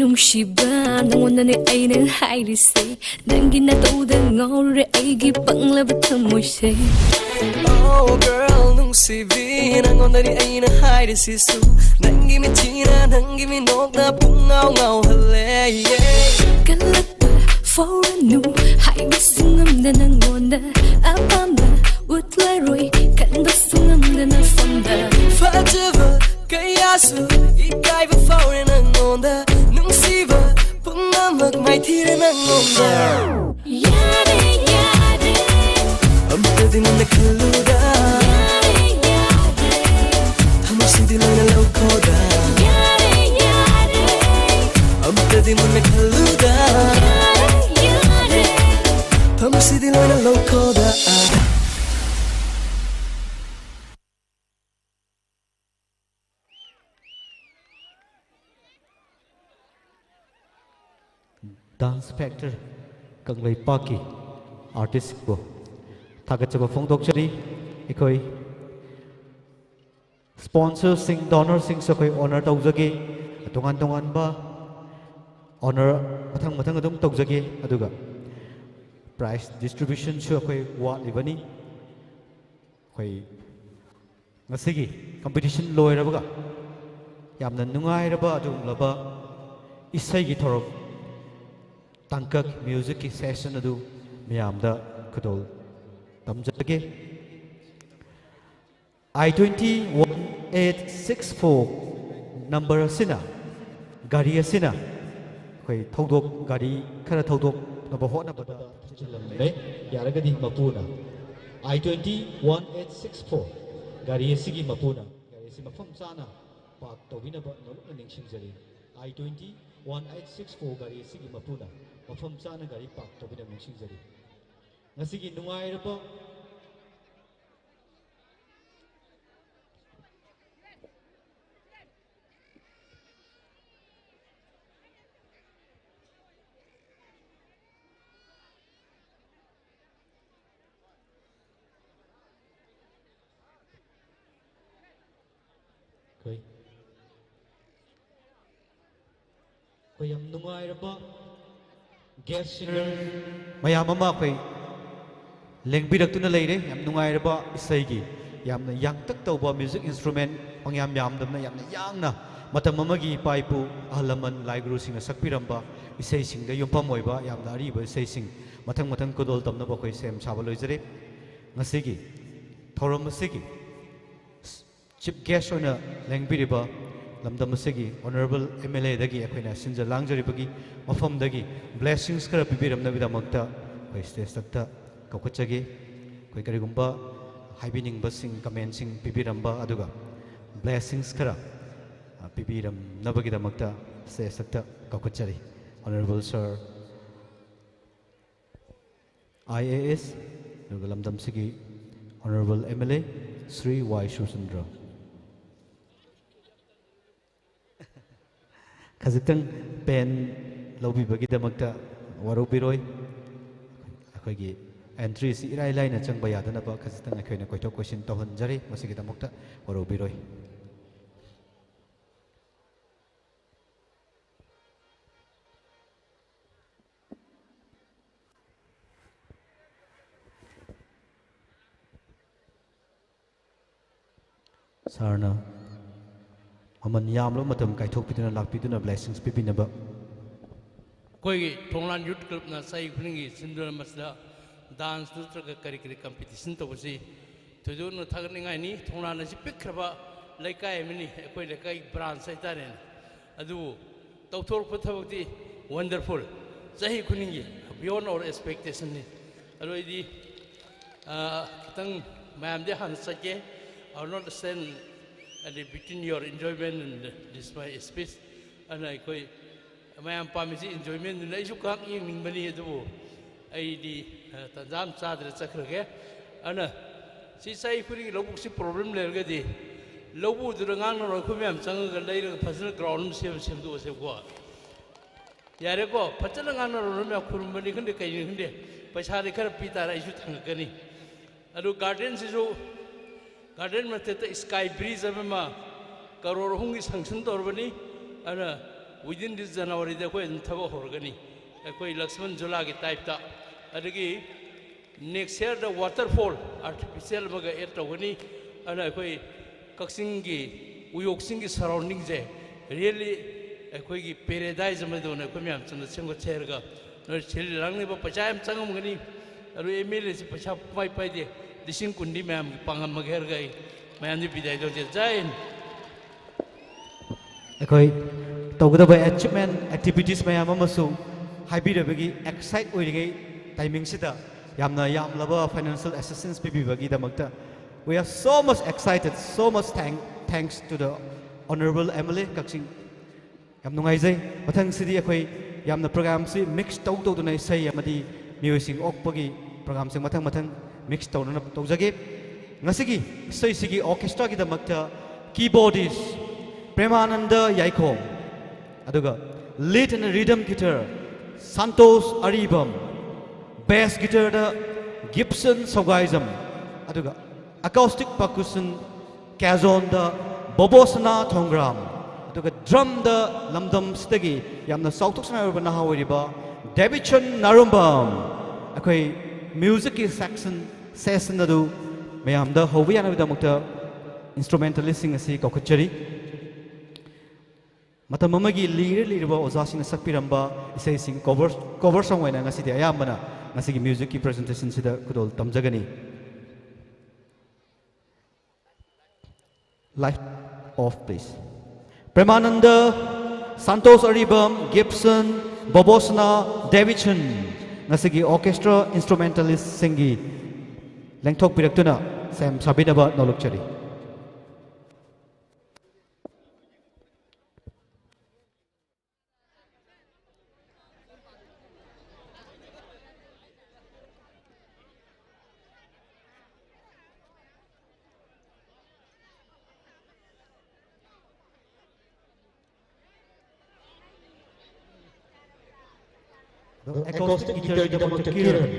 ꯅꯨꯡꯁꯤꯕ, ꯅꯉꯣꯟꯗꯅꯦ ꯑꯩꯅ ꯍꯥꯏꯔꯤꯁꯦ, ꯅꯪꯒꯤ ꯅꯇꯧꯗ ꯉꯥꯎꯔꯦ ꯑꯩꯒꯤ ꯄꯪꯂꯕ ꯊꯃꯣꯏꯁꯦ. Oh girl, ꯅꯨꯡꯁꯤꯕꯤ, ꯅꯉꯣꯟꯗꯅꯤ ꯑꯩꯅ ꯍꯥꯏꯔꯤꯁꯤꯁꯨ, ꯅꯪꯒꯤ ꯃꯤꯠꯁꯤꯅ ꯅꯪꯒꯤ ꯃꯤꯅꯣꯛꯅ ꯄꯨꯡꯉꯥꯎ ꯉꯥꯎꯍꯜꯂꯦ. ꯀꯜꯂꯛꯄ ꯐꯥꯎꯔꯅꯨ, ꯍꯥꯏꯕꯁꯨ ꯉꯝꯗ ꯅꯪꯉꯣꯟꯗ, ꯑꯄꯥꯝꯕ ꯎꯠꯂꯔꯣꯏ, ꯈꯟꯕꯁꯨ ꯉꯝꯗꯅ ꯁꯣꯝꯗ. ꯐꯖꯕ ꯀꯌꯥꯁꯨ ꯏꯀꯥꯏꯕ ꯐꯥꯎꯔꯦ ꯅꯪꯉꯣꯟꯗ, ꯅꯨꯡꯁꯤꯕ ꯄꯨꯝꯅꯃꯛ ꯃꯥꯏꯊꯤꯔꯦ ꯅꯪꯉꯣꯟꯗ. ꯌꯥꯔꯦ, ꯌꯥꯔꯦ. ꯑꯝꯇꯗꯤ ꯃꯨꯟꯅ ꯈꯜꯂꯨꯗ. ꯌꯥꯔꯦ, ꯌꯥꯔꯦ. ꯊꯃꯣꯏꯁꯤꯗꯤ ꯂꯣꯏꯅ ꯂꯧꯈꯣꯗ. ꯌꯥꯔꯦ, ꯌꯥꯔꯦ. ꯑꯝꯇꯗꯤ ꯃꯨꯟꯅ ꯈꯜꯂꯨꯗ. ꯌꯥꯔꯦ, ꯌꯥꯔꯦ. ꯊꯃꯣꯏꯁꯤꯗꯤ ꯂꯣꯏꯅ ꯂꯧꯈꯣꯗ. Dance Factor ꯀꯪꯂꯩꯄꯥꯛꯀꯤ ꯑꯥꯔꯇꯤꯁꯕꯨ ꯊꯥꯒꯠꯆꯕ ꯐꯣꯡꯗꯣꯛꯆꯔꯤ꯫ ꯑꯩꯈꯣꯏ ꯁ꯭ꯄꯣꯟꯁꯔꯁꯤꯡ, ꯗꯣꯅꯔꯁꯤꯡꯁꯨ ꯑꯩꯈꯣꯏ ꯑꯣꯅꯔ ꯇꯧꯖꯒꯦ꯫ ꯇꯣꯉꯥꯟ ꯇꯣꯉꯥꯟꯕ ꯑꯣꯅꯔ ꯃꯊꯪ ꯃꯊꯪ ꯑꯗꯨꯝ ꯇꯧꯖꯒꯦ꯫ ꯑꯗꯨꯒ ꯄ꯭ꯔꯥꯏꯖ ꯗꯤꯁꯇ꯭ꯔꯤꯕ꯭ꯌꯨꯁꯟꯁꯨ ꯑꯩꯈꯣꯏ ꯋꯥꯠꯂꯤꯕꯅꯤ꯫ ꯑꯩꯈꯣꯏ ꯉꯁꯤꯒꯤ ꯀꯝꯄꯤꯇꯤꯁꯟ ꯂꯣꯏꯔꯕꯒ ꯌꯥꯝꯅ ꯅꯨꯡꯉꯥꯏꯔꯕ ꯑꯗꯨꯒꯨꯝꯂꯕ ꯏꯁꯩꯒꯤ ꯊꯧꯔꯝ, ꯇꯥꯡꯀꯛ ꯃ꯭ꯌꯨꯖꯤꯛꯀꯤ ꯁꯦꯁꯟ ꯑꯗꯨ ꯃꯌꯥꯝꯗ ꯈꯨꯗꯣꯜ ꯇꯝꯖꯒꯦ꯫ I twenty one eight six four number ꯑꯁꯤꯅ, ꯒꯥꯔꯤ ꯑꯁꯤꯅ ꯑꯩꯈꯣꯏ ꯊꯧꯗꯣꯛ, ꯒꯥꯔꯤ ꯈꯔ ꯊꯧꯗꯣꯛꯅꯕ ꯍꯣꯠꯅꯕꯗ ꯊꯤꯖꯤꯜꯂꯝꯂꯦ꯫ ꯌꯥꯔꯒꯗꯤ ꯃꯄꯨꯅ, I twenty one eight six four ꯒꯥꯔꯤ ꯑꯁꯤꯒꯤ ꯃꯄꯨꯅ ꯒꯥꯔꯤ ꯑꯁꯤ ꯃꯐꯝ ꯆꯥꯅ ꯄꯥꯔꯛ ꯇꯧꯕꯤꯅꯕ ꯅꯣꯂꯨꯛꯅ ꯅꯤꯡꯁꯤꯡꯖꯔꯤ꯫ I twenty one eight six four ꯒꯥꯔꯤ ꯑꯁꯤꯒꯤ ꯃꯄꯨꯅ ꯃꯐꯝ ꯆꯥꯅ ꯒꯥꯔꯤ ꯄꯥꯔꯛ ꯇꯧꯕꯤꯅꯕ ꯅꯤꯡꯁꯤꯡꯖꯔꯤ꯫ ꯉꯁꯤꯒꯤ ꯅꯨꯡꯉꯥꯏꯔꯕ ꯑꯩꯈꯣꯏ ꯑꯩꯈꯣꯏ ꯌꯥꯝ ꯅꯨꯡꯉꯥꯏꯔꯕ guest singer ꯃꯌꯥꯝ ꯑꯃ ꯑꯩꯈꯣꯏ ꯂꯦꯡꯕꯤꯔꯛꯇꯨꯅ ꯂꯩꯔꯦ꯫ ꯌꯥꯝ ꯅꯨꯡꯉꯥꯏꯔꯕ ꯏꯁꯩꯒꯤ, ꯌꯥꯝꯅ ꯌꯥꯡꯇꯛ ꯇꯧꯕ music instrument ꯄꯪꯌꯥꯝ ꯌꯥꯝꯗꯕꯅ ꯌꯥꯝꯅ ꯌꯥꯡꯅ ꯃꯇꯝ ꯑꯃꯒꯤ ꯏꯄꯥ ꯏꯄꯨ ꯑꯍꯜ ꯂꯃꯟ ꯂꯥꯏ ꯒꯨꯔꯨꯁꯤꯡꯅ ꯁꯛꯄꯤꯔꯝꯕ ꯏꯁꯩꯁꯤꯡꯗ ꯌꯨꯝꯐꯝ ꯑꯣꯏꯕ ꯌꯥꯝꯅ ꯑꯔꯤꯕ ꯏꯁꯩꯁꯤꯡ ꯃꯊꯪ ꯃꯊꯪ ꯈꯨꯗꯣꯜ ꯇꯝꯅꯕ ꯑꯩꯈꯣꯏ ꯁꯦꯝ ꯁꯥꯕ ꯂꯣꯏꯖꯔꯦ꯫ ꯉꯁꯤꯒꯤ ꯊꯧꯔꯝ ꯑꯁꯤꯒꯤ chief guest ꯑꯣꯏꯅ ꯂꯦꯡꯕꯤꯔꯤꯕ ꯂꯝꯗꯝ ꯑꯁꯤꯒꯤ honourable M L Aꯗꯒꯤ ꯑꯩꯈꯣꯏꯅ ꯁꯤꯟꯖ ꯂꯥꯡꯖꯔꯤꯕꯒꯤ ꯃꯐꯝꯗꯒꯤ blessings ꯈꯔ ꯄꯤꯕꯤꯔꯝꯅꯕꯒꯤꯗꯃꯛꯇ ꯑꯩꯈꯣꯏ stage ꯃꯊꯛꯇ ꯀꯧꯈꯠꯆꯒꯦ꯫ ꯑꯩꯈꯣꯏ ꯀꯔꯤꯒꯨꯝꯕ ꯍꯥꯏꯕꯤꯅꯤꯡꯕꯁꯤꯡ, commentꯁꯤꯡ ꯄꯤꯕꯤꯔꯝꯕ ꯑꯗꯨꯒ blessings ꯈꯔ, ꯑ, ꯄꯤꯕꯤꯔꯝꯅꯕꯒꯤꯗꯃꯛꯇ stage ꯃꯊꯛꯇ ꯀꯧꯈꯠꯆꯔꯤ꯫ Honourable sir, I A S, ꯑꯗꯨꯒ ꯂꯝꯗꯝꯁꯤꯒꯤ honourable M L A Shri ꯋꯥꯏ ꯁꯨꯔꯆꯟꯗ꯭ꯔ꯫ ꯈꯖꯤꯛꯇꯪ pen ꯂꯧꯕꯤꯕꯒꯤꯗꯃꯛꯇ ꯋꯥꯔꯧꯕꯤꯔꯣꯏ꯫ ꯑꯩꯈꯣꯏꯒꯤ entry ꯁꯤ ꯏꯔꯥꯏ ꯂꯥꯏꯅ ꯆꯪꯕ ꯌꯥꯗꯅꯕ ꯈꯖꯤꯛꯇꯪ ꯑꯩꯈꯣꯏꯅ ꯀꯣꯏꯊꯣꯛ ꯀꯣꯏꯁꯤꯟ ꯇꯧꯍꯟꯖꯔꯤ, ꯃꯁꯤꯒꯤꯗꯃꯛꯇ ꯋꯥꯔꯧꯕꯤꯔꯣꯏ꯫ Sirꯅ ꯃꯃꯜ ꯌꯥꯝꯂꯕ ꯃꯇꯝ ꯀꯥꯏꯊꯣꯛꯄꯤꯗꯨꯅ ꯂꯥꯛꯄꯤꯗꯨꯅ blessings ꯄꯤꯕꯤꯅꯕ꯫ ꯑꯩꯈꯣꯏꯒꯤ ꯊꯣꯡꯂꯥꯟ Youth Clubꯅ ꯆꯍꯤ ꯈꯨꯗꯤꯡꯒꯤ ꯁꯤꯟꯗꯨꯅ ꯃꯁꯤꯗ dance ꯅꯠꯇ꯭ꯔꯒ ꯀꯔꯤ ꯀꯔꯤ competition ꯇꯧꯕꯁꯤ ꯊꯣꯏꯗꯣꯛꯅ ꯊꯥꯒꯠꯅꯤꯡꯉꯥꯏꯅꯤ꯫ ꯊꯣꯡꯂꯥꯟ ꯑꯁꯤ ꯄꯤꯛꯈ꯭ꯔꯕ ꯂꯩꯀꯥꯏ ꯑꯃꯅꯤ, ꯑꯩꯈꯣꯏ ꯂꯩꯀꯥꯏꯒꯤ branch ꯍꯥꯏꯇꯥꯔꯦꯅꯦ꯫ ꯑꯗꯨꯕꯨ ꯇꯧꯊꯣꯔꯛꯄ ꯊꯕꯛꯇꯤ wonderful, ꯆꯍꯤ ꯈꯨꯗꯤꯡꯒꯤ beyond our expectationꯅꯤ꯫ ꯑꯗꯣ ꯑꯩꯗꯤ, ꯑ, ꯈꯤꯇꯪ ꯃꯌꯥꯝꯗꯤ ꯍꯥꯟꯅ ꯆꯠꯀꯦ꯫ I will not stand at the between your enjoyment and this my speech. ꯑꯗꯨꯅ ꯑꯩꯈꯣꯏ ꯃꯌꯥꯝ ꯄꯥꯝꯃꯤꯁꯤ enjoymentꯗꯨꯅ ꯑꯩꯁꯨ ꯉꯥꯏꯍꯥꯛ ꯌꯦꯡꯅꯤꯡꯕꯅꯤ, ꯑꯗꯨꯕꯨ ꯑꯩꯗꯤ, ꯑ, ꯇꯟꯖꯥ ꯑꯃ ꯆꯥꯗꯅ ꯆꯠꯈ꯭ꯔꯒꯦ꯫ ꯑꯗꯨꯅ ꯁꯤ ꯆꯍꯤ ꯈꯨꯗꯤꯡꯒꯤ ꯂꯧꯕꯨꯛꯁꯤ problem ꯂꯩꯔꯒꯗꯤ ꯂꯧꯕꯨꯛꯇꯨꯗ ꯉꯥꯡꯅꯔꯣꯏ, ꯑꯩꯈꯣꯏ ꯃꯌꯥꯝ ꯆꯪꯉꯒ ꯂꯩꯔꯒ ꯐꯖꯅ ground ꯑꯃ ꯁꯦꯝ, ꯁꯦꯝꯗꯣꯛꯑꯁꯦꯕꯀꯣ꯫ ꯌꯥꯔꯦꯀꯣ, ꯐꯖꯅ ꯉꯥꯡꯅꯔꯣ, ꯅꯣꯏ ꯃꯌꯥꯝ ꯈꯨꯔꯨꯝꯕꯅꯤ ꯈꯪꯗꯦ, ꯀꯩꯅꯤ ꯈꯪꯗꯦ, ꯄꯩꯁꯥꯗꯤ ꯈꯔ ꯄꯤ ꯇꯥꯔꯦ, ꯑꯩꯁꯨ ꯊꯥꯡꯒꯠꯀꯅꯤ꯫ ꯑꯗꯨ gardenꯁꯤꯁꯨ, garden ꯃꯊꯛꯇ sky bridge ꯑꯃ ꯑꯃ crore ꯑꯍꯨꯝꯒꯤ sanction ꯇꯧꯔꯕꯅꯤ꯫ ꯑꯗꯨꯅ Within this January ꯗ ꯑꯩꯈꯣꯏ ꯑꯗꯨꯝ ꯊꯕꯛ ꯍꯧꯔꯒꯅꯤ, ꯑꯩꯈꯣꯏ ꯂꯛꯁꯃꯟ ꯖꯨꯂꯥꯒꯤ type ꯇ꯫ ꯑꯗꯒꯤ next year ꯗ waterfall artificial ꯑꯃꯒ add ꯇꯧꯒꯅꯤ꯫ ꯑꯗꯨꯅ ꯑꯩꯈꯣꯏ ꯀꯛꯆꯤꯡꯒꯤ ꯎꯌꯣꯛ ꯆꯤꯡꯒꯤ surrounding ꯁꯦ really ꯑꯩꯈꯣꯏꯒꯤ paradise ꯑꯃꯗꯧꯅ ꯑꯩꯈꯣꯏ ꯃꯌꯥꯝ ꯆꯪꯗ ꯁꯦꯝꯒꯠꯁꯦ ꯍꯥꯏꯔꯒ, ꯅꯣꯏ ꯁꯤꯜ ꯂꯥꯡꯂꯤꯕ ꯄꯩꯁꯥ ꯌꯥꯝ ꯆꯪꯉꯝꯒꯅꯤ꯫ ꯑꯗꯨ M L A ꯁꯤ ꯄꯩꯁꯥ ꯄꯥꯏ ꯄꯥꯏꯗꯦ, ꯂꯤꯁꯤꯡ ꯀꯨꯟꯗꯤ ꯃꯌꯥꯝꯒꯤ ꯄꯥꯡꯉꯝꯃꯒꯦ ꯍꯥꯏꯔꯒ ꯑꯩ ꯃꯌꯥꯝꯗꯤ ꯕꯤꯗꯥꯏ ꯇꯧꯖꯩ꯫ ꯖꯥꯏ ꯍꯤꯟꯗ꯫ ꯑꯩꯈꯣꯏ ꯇꯧꯒꯗꯕ achievement activities ꯃꯌꯥꯝ ꯑꯃꯁꯨ ꯍꯥꯏꯕꯤꯔꯕꯒꯤ excite ꯑꯣꯏꯔꯤꯉꯩ timing ꯁꯤꯗ ꯌꯥꯝꯅ ꯌꯥꯝꯂꯕ financial assistance ꯄꯤꯕꯤꯕꯒꯤꯗꯃꯛꯇ we are so much excited, so much thank, thanks to the honorable M L A ꯀꯛꯆꯤꯡ꯫ ꯌꯥꯝ ꯅꯨꯡꯉꯥꯏꯖꯩ꯫ ꯃꯊꯪꯁꯤꯗꯤ ꯑꯩꯈꯣꯏ ꯌꯥꯝꯅ program ꯁꯤ mix ꯇꯧ ꯇꯧꯗꯨꯅ ꯏꯁꯩ ꯑꯃꯗꯤ ꯃꯤꯑꯣꯏꯁꯤꯡ ꯑꯣꯛꯄꯒꯤ program ꯁꯤꯡ ꯃꯊꯪ ꯃꯊꯪ mix ꯇꯧꯅꯅꯕ ꯇꯧꯖꯒꯦ꯫ ꯉꯁꯤꯒꯤ ꯏꯁꯩꯁꯤꯒꯤ orchestra ꯒꯤꯗꯃꯛꯇ keyboardist ꯄ꯭ꯔꯦꯃꯥꯅꯟꯗ ꯌꯥꯏꯈꯣꯡ, ꯑꯗꯨꯒ lead and rhythm guitar Santosh Aribam, bass guitar ꯗ ꯒꯤꯞꯁꯟ ꯁꯧꯒꯥꯏꯖꯝ, ꯑꯗꯨꯒ acoustic percussion ꯀꯦꯖꯣꯟꯗ ꯕꯣꯕꯣꯁꯅꯥ ꯊꯣꯡꯒ꯭ꯔꯥꯝ, ꯑꯗꯨꯒ drum ꯗ ꯂꯝꯗꯝꯁꯤꯗꯒꯤ ꯌꯥꯝꯅ ꯆꯥꯎꯊꯣꯛꯆꯅ ꯑꯣꯏꯔꯕ ꯅꯍꯥ ꯑꯣꯏꯔꯤꯕ ꯗꯦꯕꯤꯠꯁꯟ ꯅꯥꯔꯨꯝꯕꯝ꯫ ꯑꯩꯈꯣꯏ music ꯀꯤ section, session ꯑꯗꯨ ꯃꯌꯥꯝꯗ ꯍꯧꯕ ꯌꯥꯅꯕꯒꯤꯗꯃꯛꯇ instrumentalist ꯁꯤꯡ ꯑꯁꯤ ꯀꯧꯈꯠꯆꯔꯤ꯫ ꯃꯇꯝ ꯑꯃꯒꯤ ꯂꯤꯔ ꯂꯤꯔꯕ ꯑꯣꯖꯥꯁꯤꯡꯅ ꯁꯛꯄꯤꯔꯝꯕ ꯏꯁꯩꯁꯤꯡ cover, cover song ꯑꯣꯏꯅ ꯉꯁꯤꯗꯤ ꯑꯌꯥꯝꯕꯅ ꯉꯁꯤꯒꯤ music ꯀꯤ presentation ꯁꯤꯗ ꯈꯨꯗꯣꯜ ꯇꯝꯖꯒꯅꯤ꯫ Light off, please. ꯄ꯭ꯔꯦꯃꯥꯅꯟꯗ, Santosh Aribam, ꯒꯤꯞꯁꯟ, ꯕꯣꯕꯣꯁꯅꯥ, Davidson ꯉꯁꯤꯒꯤ orchestra instrumentalist ꯁꯤꯡꯒꯤ ꯂꯦꯡꯊꯣꯛꯄꯤꯔꯛꯇꯨꯅ ꯁꯦꯝ ꯁꯥꯕꯤꯅꯕ ꯅꯣꯂꯨꯛꯆꯔꯤ꯫ ꯑꯗꯣ acoustic guitar ꯒꯤꯗꯃꯛꯇ ꯀꯤꯔꯟ꯫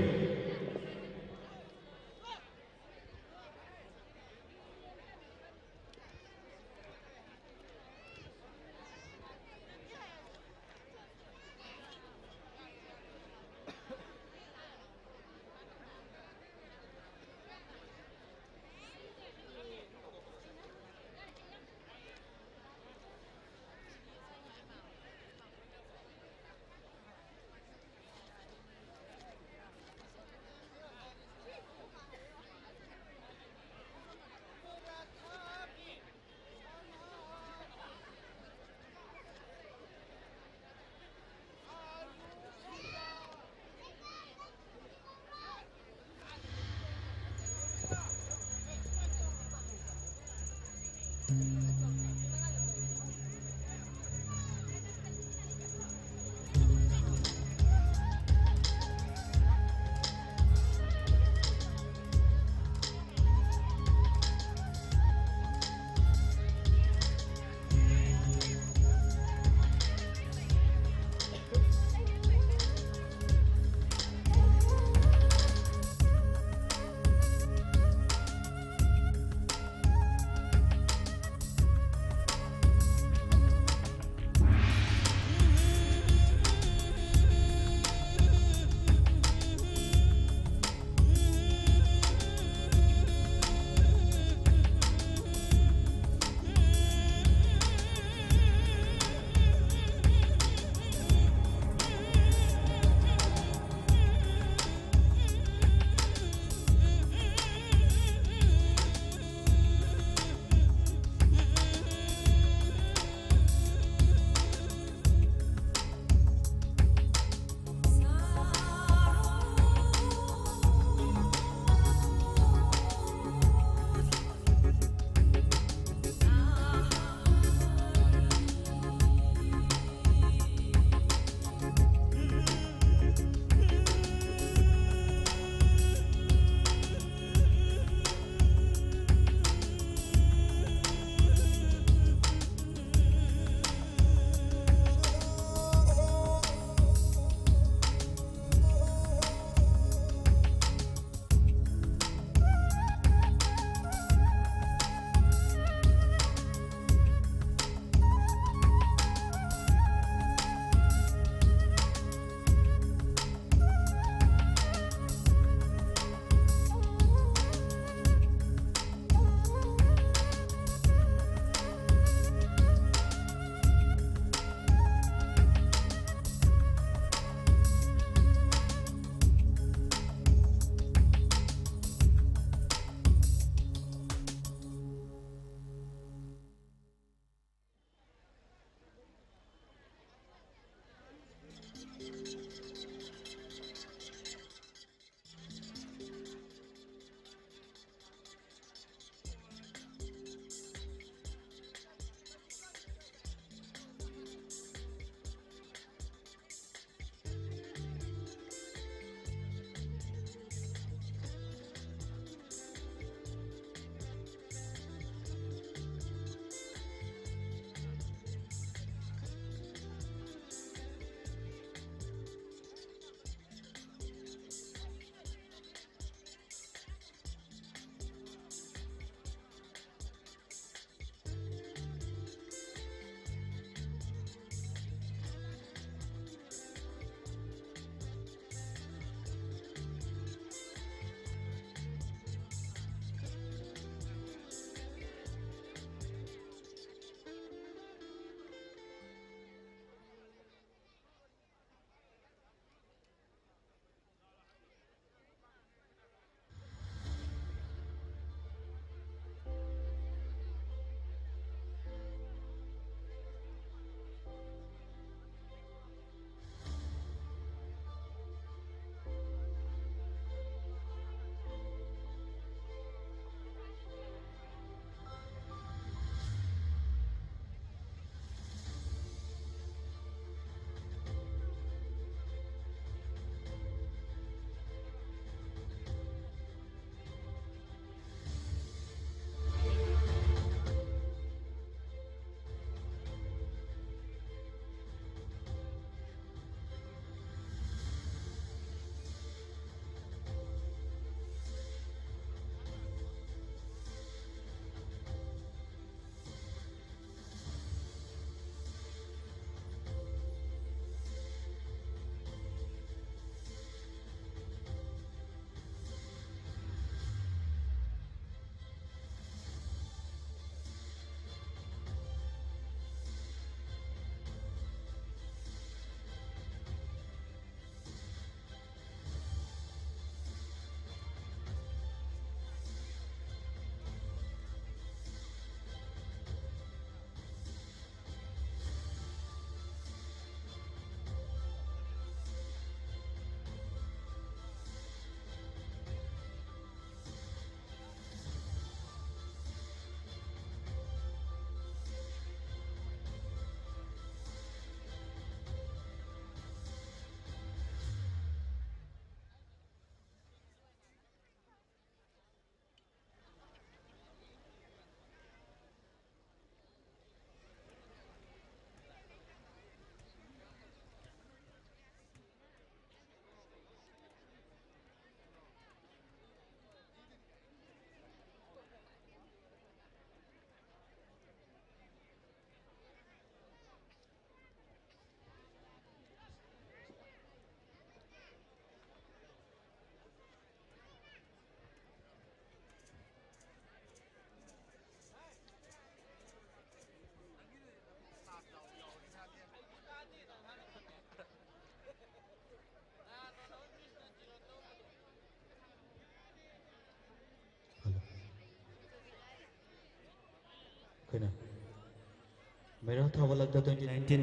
ꯃꯩꯔꯥ ꯊꯥꯕ ꯂꯛꯇ twenty nineteen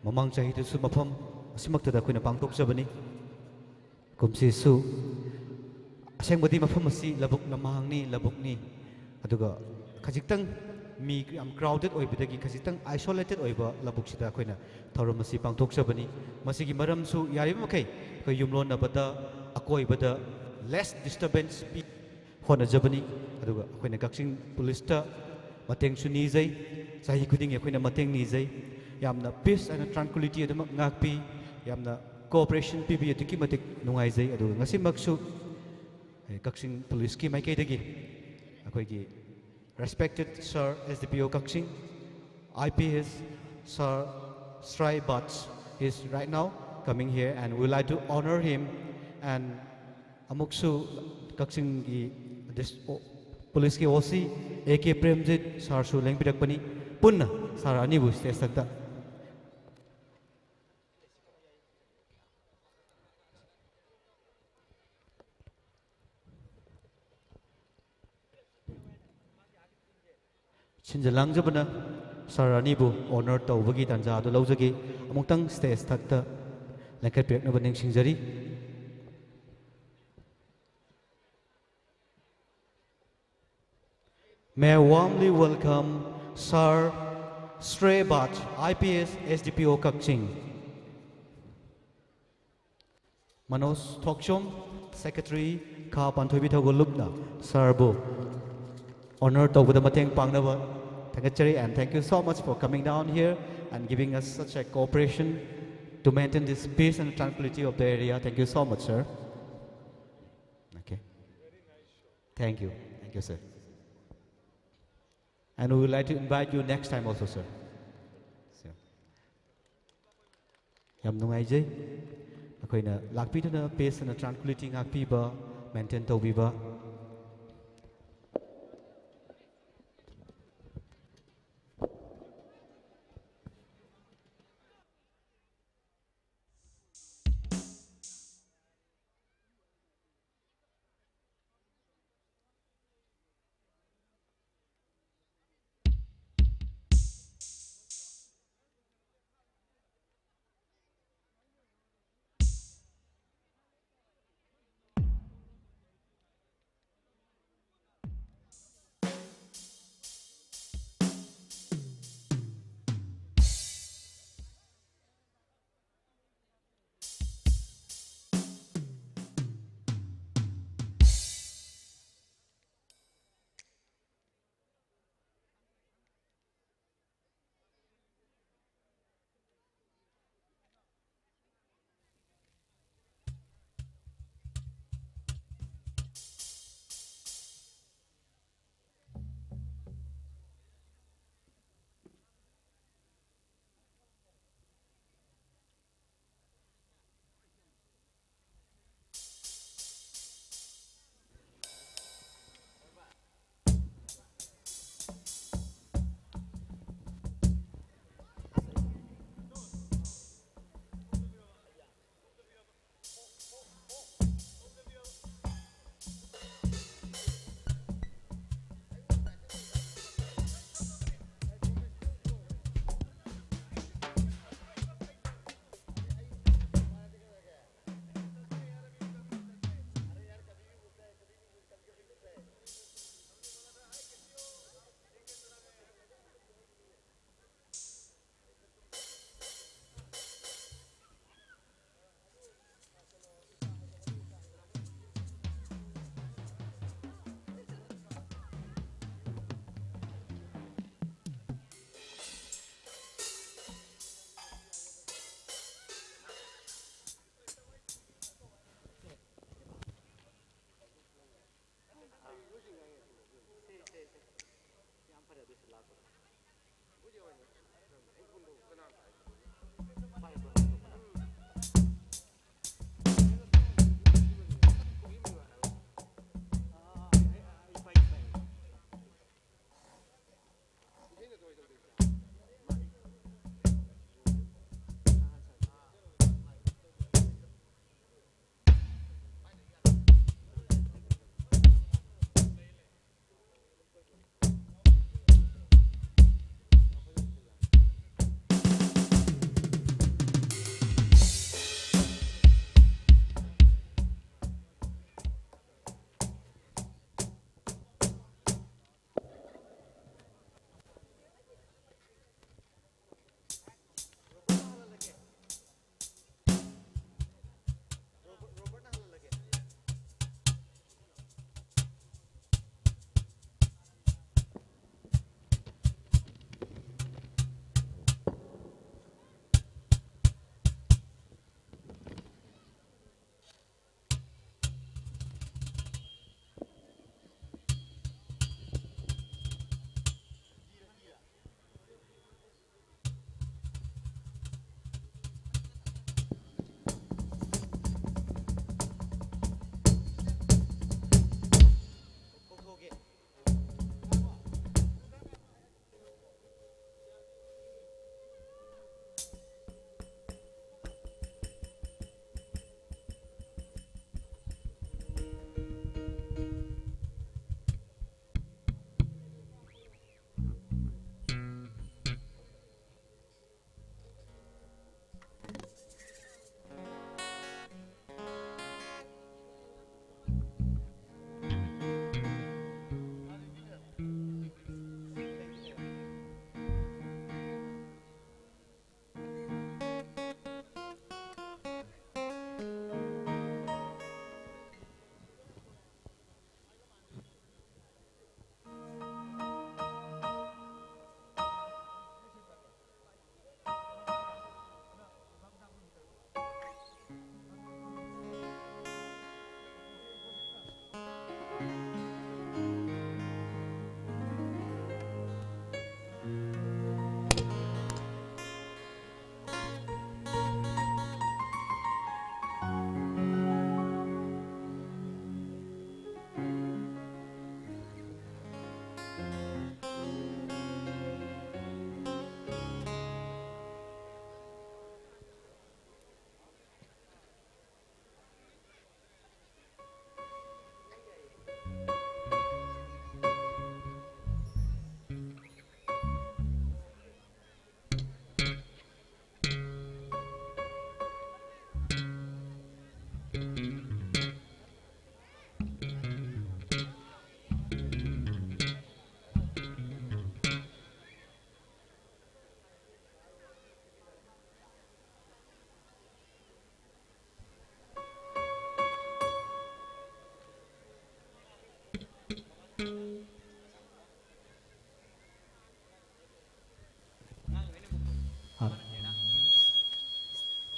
ꯃꯃꯥꯡ ꯆꯍꯤꯗꯁꯨ ꯃꯐꯝ ꯑꯁꯤꯃꯛꯇꯗ ꯑꯩꯈꯣꯏꯅ ꯄꯥꯡꯊꯣꯛꯆꯕꯅꯤ꯫ ꯀꯨꯝꯁꯤꯁꯨ ꯑꯁꯦꯡꯕꯗꯤ ꯃꯐꯝ ꯑꯁꯤ ꯂꯧꯕꯨꯛ ꯂꯝꯍꯥꯡꯅꯤ, ꯂꯧꯕꯨꯛꯅꯤ꯫ ꯑꯗꯨꯒ ꯈꯖꯤꯛꯇꯪ ꯃꯤ ꯌꯥꯝ crowded ꯑꯣꯏꯕꯗꯒꯤ ꯈꯖꯤꯛꯇꯪ isolated ꯑꯣꯏꯕ ꯂꯧꯕꯨꯛꯁꯤꯗ ꯑꯩꯈꯣꯏꯅ ꯊꯧꯔꯝ ꯑꯁꯤ ꯄꯥꯡꯊꯣꯛꯆꯕꯅꯤ꯫ ꯃꯁꯤꯒꯤ ꯃꯔꯝꯁꯨ ꯌꯥꯔꯤꯕ ꯃꯈꯩ ꯑꯩꯈꯣꯏ ꯌꯨꯝꯂꯣꯟꯅꯕꯗ, ꯑꯀꯣꯏꯕꯗ less disturbance ꯄꯤ ꯍꯣꯠꯅꯖꯕꯅꯤ꯫ ꯑꯗꯨꯒ ꯑꯩꯈꯣꯏꯅ ꯀꯛꯆꯤꯡ ꯄꯨꯂꯤꯁꯇ ꯃꯇꯦꯡꯁꯨ ꯅꯤꯖꯩ꯫ ꯆꯍꯤ ꯈꯨꯗꯤꯡꯒꯤ ꯑꯩꯈꯣꯏꯅ ꯃꯇꯦꯡ ꯅꯤꯖꯩ꯫ ꯌꯥꯝꯅ peace and tranquility ꯑꯗꯨꯃꯛ ꯉꯥꯛꯄꯤ, ꯌꯥꯝꯅ cooperation ꯄꯤꯕꯤ, ꯑꯗꯨꯛꯀꯤ ꯃꯇꯤꯛ ꯅꯨꯡꯉꯥꯏꯖꯩ꯫ ꯑꯗꯨꯒ ꯉꯁꯤꯃꯛꯁꯨ ꯑꯩ ꯀꯛꯆꯤꯡ ꯄꯨꯂꯤꯁꯀꯤ ꯃꯥꯏꯀꯩꯗꯒꯤ ꯑꯩꯈꯣꯏꯒꯤ respected Sir S D P O Kakching, I P S Sir Srai Bach is right now coming here and we would like to honor him and ꯑꯃꯨꯛꯁꯨ ꯀꯛꯆꯤꯡꯒꯤ ꯗꯤꯁ-, ꯑꯣ-, ꯄꯨꯂꯤꯁꯀꯤ O C A K Premjit ꯁꯥꯔꯁꯨ ꯂꯦꯡꯕꯤꯔꯛꯄꯅꯤ꯫ ꯄꯨꯟꯅ ꯁꯥꯔ ꯑꯅꯤꯕꯨ stage ꯃꯊꯛꯇ ꯁꯤꯟꯖ ꯂꯥꯡꯖꯕꯅ ꯁꯥꯔ ꯑꯅꯤꯕꯨ honor ꯇꯧꯕꯒꯤ ꯇꯥꯟꯖꯥ ꯑꯗꯨ ꯂꯧꯖꯒꯦ꯫ ꯑꯃꯨꯛꯇꯪ stage ꯃꯊꯛꯇ ꯂꯦꯡꯈꯠꯄꯤꯔꯛꯅꯕ ꯅꯤꯡꯁꯤꯡꯖꯔꯤ꯫ May I warmly welcome Sir Shrey Bach, I P S S D P O Kakching. Manoj Thokchom, Secretary, ꯈꯥ ꯄꯥꯟꯊꯣꯏꯕꯤ ꯊꯧꯒꯜꯂꯨꯞꯅ ꯁꯥꯔꯕꯨ honor ꯇꯧꯕꯗ ꯃꯇꯦꯡ ꯄꯥꯡꯅꯕ ꯊꯥꯒꯠꯆꯔꯤ, and thank you so much for coming down here and giving us such a cooperation to maintain this peace and tranquility of the area. Thank you so much, sir. Okay. Thank you. Thank you, sir. And we would like to invite you next time also, sir. So, ꯌꯥꯝ ꯅꯨꯡꯉꯥꯏꯖꯩ꯫ ꯑꯩꯈꯣꯏꯅ ꯂꯥꯛꯄꯤꯗꯨꯅ peace and tranquility ꯉꯥꯛꯄꯤꯕ, maintain ꯇꯧꯕꯤꯕ꯫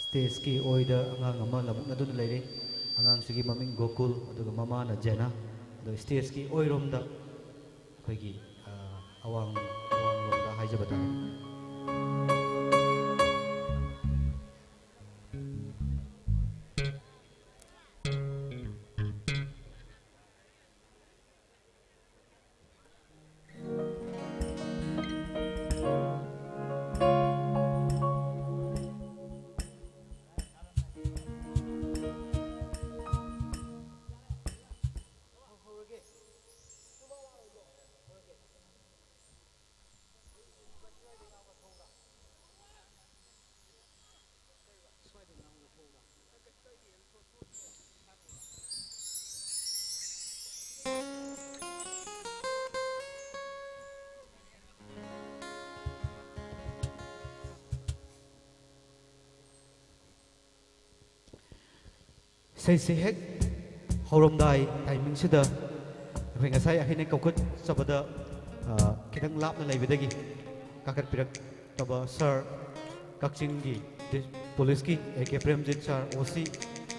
ꯁ꯭ꯇꯦꯖꯀꯤ ꯑꯣꯏꯗ ꯑꯉꯥꯡ ꯑꯃ ꯂꯃꯨꯛꯅꯗꯨꯅ ꯂꯩꯔꯦ꯫ ꯑꯉꯥꯡꯁꯤꯒꯤ ꯃꯃꯤꯡ ꯒꯣꯀꯨꯜ, ꯑꯗꯨꯒ ꯃꯃꯥꯅ ꯖꯦꯅꯥ꯫ ꯑꯗꯣ ꯁ꯭ꯇꯦꯖꯀꯤ ꯑꯣꯏꯔꯣꯝꯗ ꯑꯩꯈꯣꯏꯒꯤ, ꯑ, ꯑꯋꯥꯡ, ꯑꯋꯥꯡꯂꯣꯝꯗ ꯍꯥꯏꯖꯕ ꯇꯥꯔꯦ꯫ ꯏꯁꯩꯁꯤ ꯍꯦꯛ ꯍꯧꯔꯝꯗꯥꯏ ꯇꯥꯏꯃꯤꯡꯁꯤꯗ ꯑꯩꯈꯣꯏ ꯉꯁꯥꯏ ꯑꯩꯅ ꯀꯧꯈꯠꯆꯕꯗ, ꯑ, ꯈꯤꯇꯪ ꯂꯥꯞꯅ ꯂꯩꯕꯗꯒꯤ ꯀꯥꯈꯠꯄꯤꯔꯛꯇꯕ ꯁꯥꯔ, ꯀꯛꯆꯤꯡꯒꯤ ꯗꯤ-, ꯄꯨꯂꯤꯁꯀꯤ ꯑꯦ ꯀꯦ ꯄ꯭ꯔꯦꯝꯖꯤꯠ ꯁꯥꯔ, ꯑꯣ ꯁꯤ,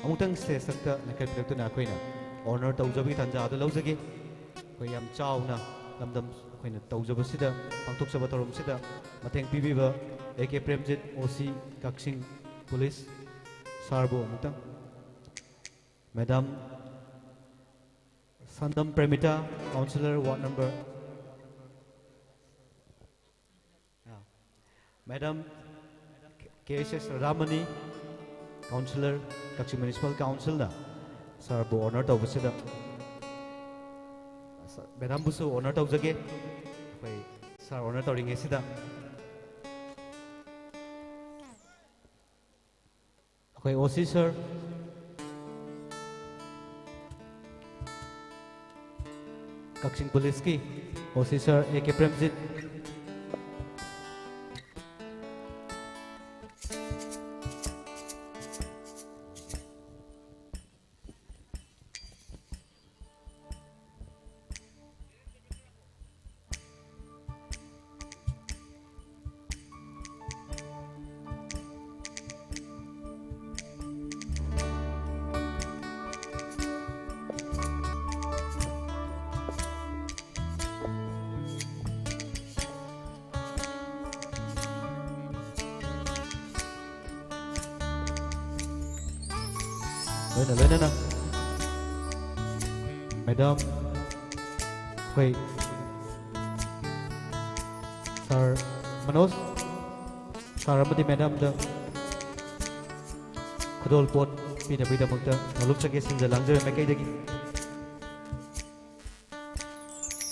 ꯑꯃꯨꯛꯇꯪ ꯁ꯭ꯇꯦꯖ ꯃꯊꯛꯇ ꯂꯦꯡꯈꯠꯄꯤꯔꯛꯇꯨꯅ ꯑꯩꯈꯣꯏꯅ ꯑꯣꯅꯔ ꯇꯧꯖꯕꯒꯤ ꯇꯥꯟꯖꯥ ꯑꯗꯨ ꯂꯧꯖꯒꯦ꯫ ꯑꯩꯈꯣꯏ ꯌꯥꯝ ꯆꯥꯎꯅ ꯂꯝꯗꯝ ꯑꯩꯈꯣꯏꯅ ꯇꯧꯖꯕꯁꯤꯗ, ꯄꯥꯡꯊꯣꯛꯆꯕ ꯊꯧꯔꯝꯁꯤꯗ ꯃꯇꯦꯡ ꯄꯤꯕꯤꯕ ꯑꯦ ꯀꯦ ꯄ꯭ꯔꯦꯝꯖꯤꯠ, ꯑꯣ ꯁꯤ, ꯀꯛꯆꯤꯡ ꯄꯨꯂꯤꯁ ꯁꯥꯔꯕꯨ ꯑꯃꯨꯛꯇꯪ꯫ ꯃꯦꯗꯥꯝ ꯁꯟꯗꯝ ꯄ꯭ꯔꯦꯃꯤꯇꯥ, ꯀꯥꯎꯟꯁꯤꯂꯔ, ꯋꯥꯔꯗ ꯅꯝꯕꯔ, ꯑꯥ, ꯃꯦꯗꯥꯝ ꯀꯦ ꯑꯦꯁ ꯑꯦꯁ ꯔꯥꯙꯥꯃꯅꯤ, ꯀꯥꯎꯟꯁꯤꯂꯔ, ꯀꯛꯆꯤꯡ ꯃ꯭ꯌꯨꯅꯤꯁꯤꯄꯥꯜ ꯀꯥꯎꯟꯁꯤꯜꯅ ꯁꯥꯔꯕꯨ ꯑꯣꯅꯔ ꯇꯧꯕꯁꯤꯗ, ꯃꯦꯗꯥꯝꯕꯨꯁꯨ ꯑꯣꯅꯔ ꯇꯧꯖꯒꯦ꯫ ꯑꯩꯈꯣꯏ ꯁꯥꯔ ꯑꯣꯅꯔ ꯇꯧꯔꯤꯉꯩꯁꯤꯗ ꯑꯩꯈꯣꯏ ꯑꯣ ꯁꯤ ꯁꯥꯔ, ꯀꯛꯆꯤꯡ ꯄꯨꯂꯤꯁꯀꯤ ꯑꯣ ꯁꯤ ꯁꯥꯔ ꯑꯦ ꯀꯦ ꯄ꯭ꯔꯦꯝꯖꯤꯠ, ꯂꯣꯏꯅ ꯂꯣꯏꯅꯅ ꯃꯦꯗꯥꯝ, ꯑꯩꯈꯣꯏ ꯁꯥꯔ ꯃꯅꯣꯖ, ꯁꯥꯔ ꯑꯃꯗꯤ ꯃꯦꯗꯥꯝꯗ ꯈꯨꯗꯣꯜꯄꯣꯠ ꯄꯤꯅꯕꯒꯤꯗꯃꯛꯇ ꯅꯣꯂꯨꯛꯆꯒꯦ, ꯁꯤꯟꯖ ꯂꯥꯡꯖꯔ ꯃꯥꯏꯀꯩꯗꯒꯤ꯫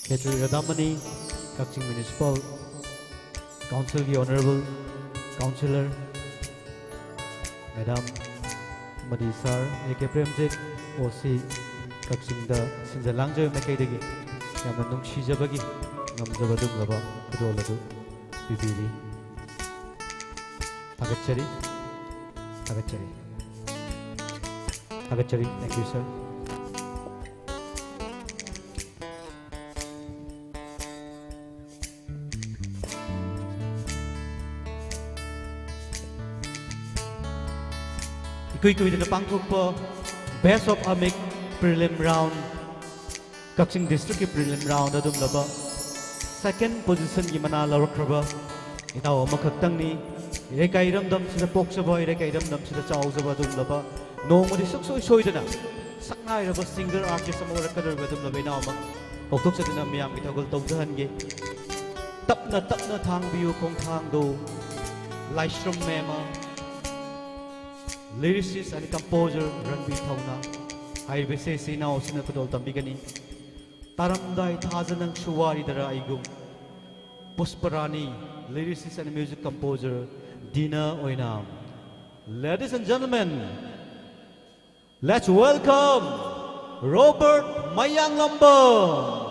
ꯈꯦꯇ꯭ꯔꯤ ꯔꯥꯙꯥꯃꯅꯤ, ꯀꯛꯆꯤꯡ ꯃ꯭ꯌꯨꯅꯤꯁꯤꯄꯥꯜ ꯀꯥꯎꯟꯁꯤꯜꯒꯤ ꯑꯣꯅꯔꯦꯕꯜ ꯀꯥꯎꯟꯁꯤꯂꯔ, ꯃꯦꯗꯥꯝ ꯑꯃꯗꯤ ꯁꯥꯔ ꯑꯦ ꯀꯦ ꯄ꯭ꯔꯦꯝꯖꯤꯠ, ꯑꯣ ꯁꯤ, ꯀꯛꯆꯤꯡꯗ ꯁꯤꯟꯖ ꯂꯥꯡꯖꯕ ꯃꯥꯏꯀꯩꯗꯒꯤ ꯌꯥꯝꯅ ꯅꯨꯡꯁꯤꯖꯕꯒꯤ ꯉꯝꯖꯕ ꯑꯗꯨꯒꯨꯝꯂꯕ ꯈꯨꯗꯣꯜ ꯑꯗꯨ ꯄꯤꯕꯤꯔꯤ꯫ ꯊꯥꯒꯠꯆꯔꯤ, ꯊꯥꯒꯠꯆꯔꯤ, ꯊꯥꯒꯠꯆꯔꯤ꯫ Thank you, sir. ꯏꯀꯨꯏ ꯀꯨꯏꯗꯅ ꯄꯥꯡꯊꯣꯛꯄ Best of Amik Prelim Round, ꯀꯛꯆꯤꯡ ꯗꯤꯁꯇ꯭ꯔꯤꯛꯀꯤ Prelim Round ꯑꯗꯨꯒꯨꯝꯂꯕ second positionꯒꯤ ꯃꯅꯥ ꯂꯧꯔꯛꯈ꯭ꯔꯕ ꯏꯅꯥꯎ ꯑꯃꯈꯛꯇꯪꯅꯤ꯫ ꯏꯔꯩꯀꯥꯏ ꯏꯔꯝꯗꯝꯁꯤꯗ ꯄꯣꯛꯆꯕ, ꯏꯔꯩꯀꯥꯏ ꯏꯔꯝꯗꯝꯁꯤꯗ ꯆꯥꯎꯖꯕ ꯑꯗꯨꯒꯨꯝꯂꯕ, ꯅꯣꯡꯃꯗꯤ ꯁꯨꯡꯁꯣꯏ ꯁꯣꯏꯗꯅ ꯁꯛꯅꯥꯏꯔꯕ singer artist ꯑꯃ ꯑꯣꯏꯔꯛꯀꯗꯧꯔꯤꯕ ꯑꯗꯨꯒꯨꯝꯂꯕ ꯏꯅꯥꯎ ꯑꯃ ꯀꯧꯊꯣꯛꯆꯗꯨꯅ ꯃꯤꯌꯥꯝꯒꯤ ꯊꯧꯒꯜ ꯇꯧꯖꯍꯟꯒꯦ꯫ ꯇꯞꯅ ꯇꯞꯅ ꯊꯥꯡꯕꯤꯌꯨ ꯈꯣꯡꯊꯥꯡꯗꯣ, ꯂꯥꯏꯁ꯭ꯔꯝ ꯃꯦꯃ, lyricist and composer ꯔꯟꯕꯤꯔ ꯊꯧꯅꯥ꯫ ꯍꯥꯏꯔꯤꯕ ꯏꯁꯩ ꯑꯁꯤ ꯏꯅꯥꯎ ꯑꯁꯤꯅ ꯈꯨꯗꯣꯜ ꯇꯝꯕꯤꯒꯅꯤ꯫ ꯇꯥꯔꯝꯗꯥꯏ ꯊꯥꯖ ꯅꯪꯁꯨ ꯋꯥꯔꯤꯗꯔꯥ ꯑꯩꯒꯨꯝ꯫ ꯄꯨꯁꯄꯔꯥꯅꯤ, lyricist and music composer, ꯗꯤꯅ Oinam. Ladies and gentlemen, let's welcome Robert ꯃꯌꯥꯡꯂꯝꯕꯝ꯫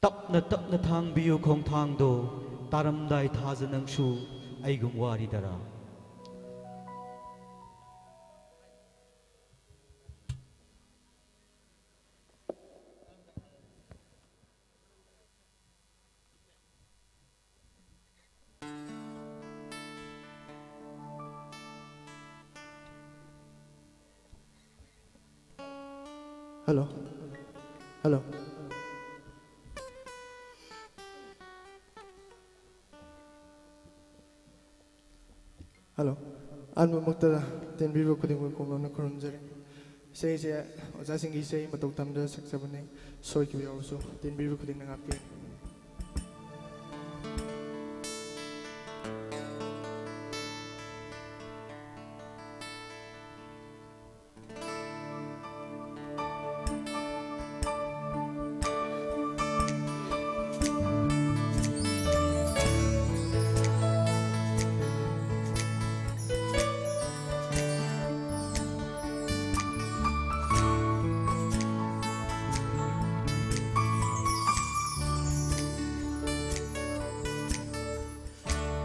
ꯇꯞꯅ ꯇꯞꯅ ꯊꯥꯡꯕꯤꯌꯨ ꯈꯣꯡꯊꯥꯡꯗꯣ, ꯇꯥꯔꯝꯗꯥꯏ ꯊꯥꯖ ꯅꯪꯁꯨ ꯑꯩꯒꯨꯝ ꯋꯥꯔꯤꯗꯔꯥ꯫ ꯍꯜꯂꯣ꯫ ꯍꯜꯂꯣ꯫ ꯍꯜꯂꯣ꯫ ꯑꯍꯥꯟꯕꯃꯛꯇꯗ ꯇꯤꯟꯕꯤꯕ ꯈꯨꯗꯤꯡꯃꯛ ꯀꯣꯝꯂꯣꯝꯅ ꯈꯨꯔꯨꯝꯖꯔꯤ꯫ ꯏꯁꯩꯁꯦ ꯑꯣꯖꯥꯁꯤꯡꯒꯤ ꯏꯁꯩ ꯃꯇꯧ ꯇꯝꯗꯨꯅ ꯁꯛꯆꯕꯅꯤ꯫ ꯁꯣꯏꯈꯤꯕ ꯌꯥꯎꯔꯁꯨ ꯇꯤꯟꯕꯤꯕ ꯈꯨꯗꯤꯡꯅ ꯉꯥꯛꯄꯤꯌꯨ꯫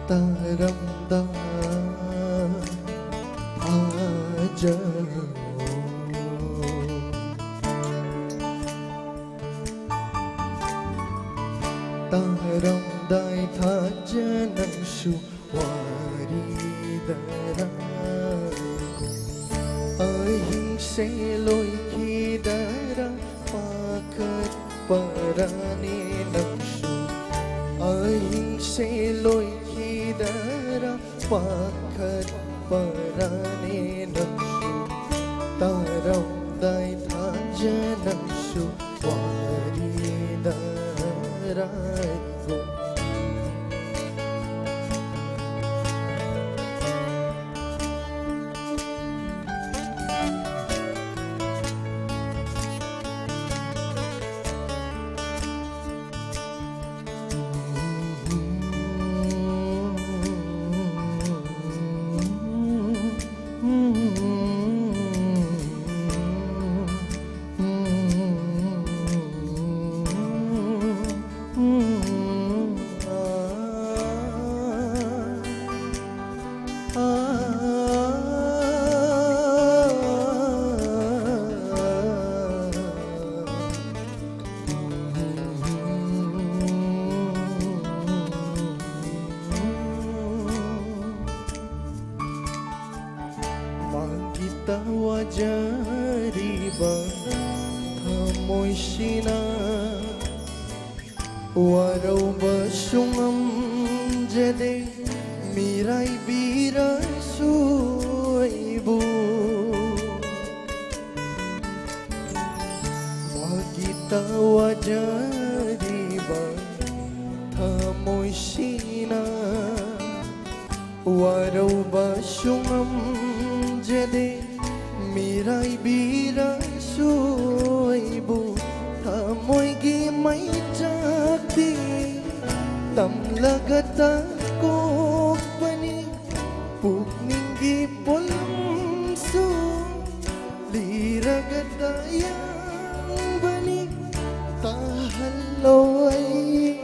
ꯇꯥꯔꯝꯗꯥꯏ ꯊꯥꯖꯔꯣ꯫ ꯇꯥꯔꯝꯗꯥꯏ ꯊꯥꯖ ꯅꯪꯁꯨ ꯋꯥꯔꯤꯗꯔꯥ꯫ ꯑꯍꯤꯡꯁꯦ ꯂꯣꯏꯈꯤꯗꯔꯥ ꯄꯥꯈꯠꯄꯔꯥꯅꯦ ꯅꯪꯁꯨ꯫ ꯑꯍꯤꯡꯁꯦ ꯂꯣꯏꯈꯤꯗꯔꯥ ꯄꯥꯈꯠꯄꯔꯥꯅꯦ ꯅꯪꯁꯨ꯫ ꯇꯥꯔꯝꯗꯥꯏ ꯊꯥꯖ ꯅꯪꯁꯨ ꯋꯥꯔꯤꯗꯔꯥ꯫ ꯒꯤꯇ ꯋꯥꯖꯔꯤꯕ ꯊꯃꯣꯏꯁꯤꯅ ꯋꯥꯔꯧꯕꯁꯨ ꯉꯝꯖꯗꯦ ꯃꯤꯔꯥꯏꯕꯤꯔꯁꯨ ꯑꯩꯕꯨ꯫ ꯃꯥꯒꯤꯇ ꯋꯥꯖꯔꯤꯕ ꯊꯃꯣꯏꯁꯤꯅ ꯋꯥꯔꯧꯕꯁꯨ ꯉꯝꯖꯗꯦ ꯃꯤꯔꯥꯏꯕꯤꯔꯁꯨ ꯑꯩꯕꯨ꯫ ꯊꯃꯣꯏꯒꯤ ꯃꯩꯆꯥꯛꯇꯤ ꯇꯝꯂꯒꯇ ꯀꯣꯛꯄꯅꯤ꯫ ꯄꯨꯛꯅꯤꯡꯒꯤ ꯄꯣꯂꯨꯝꯁꯨ ꯂꯤꯔꯒꯇ ꯌꯥꯡꯕꯅꯤ꯫ ꯇꯥꯍꯜꯂꯣ ꯑꯩ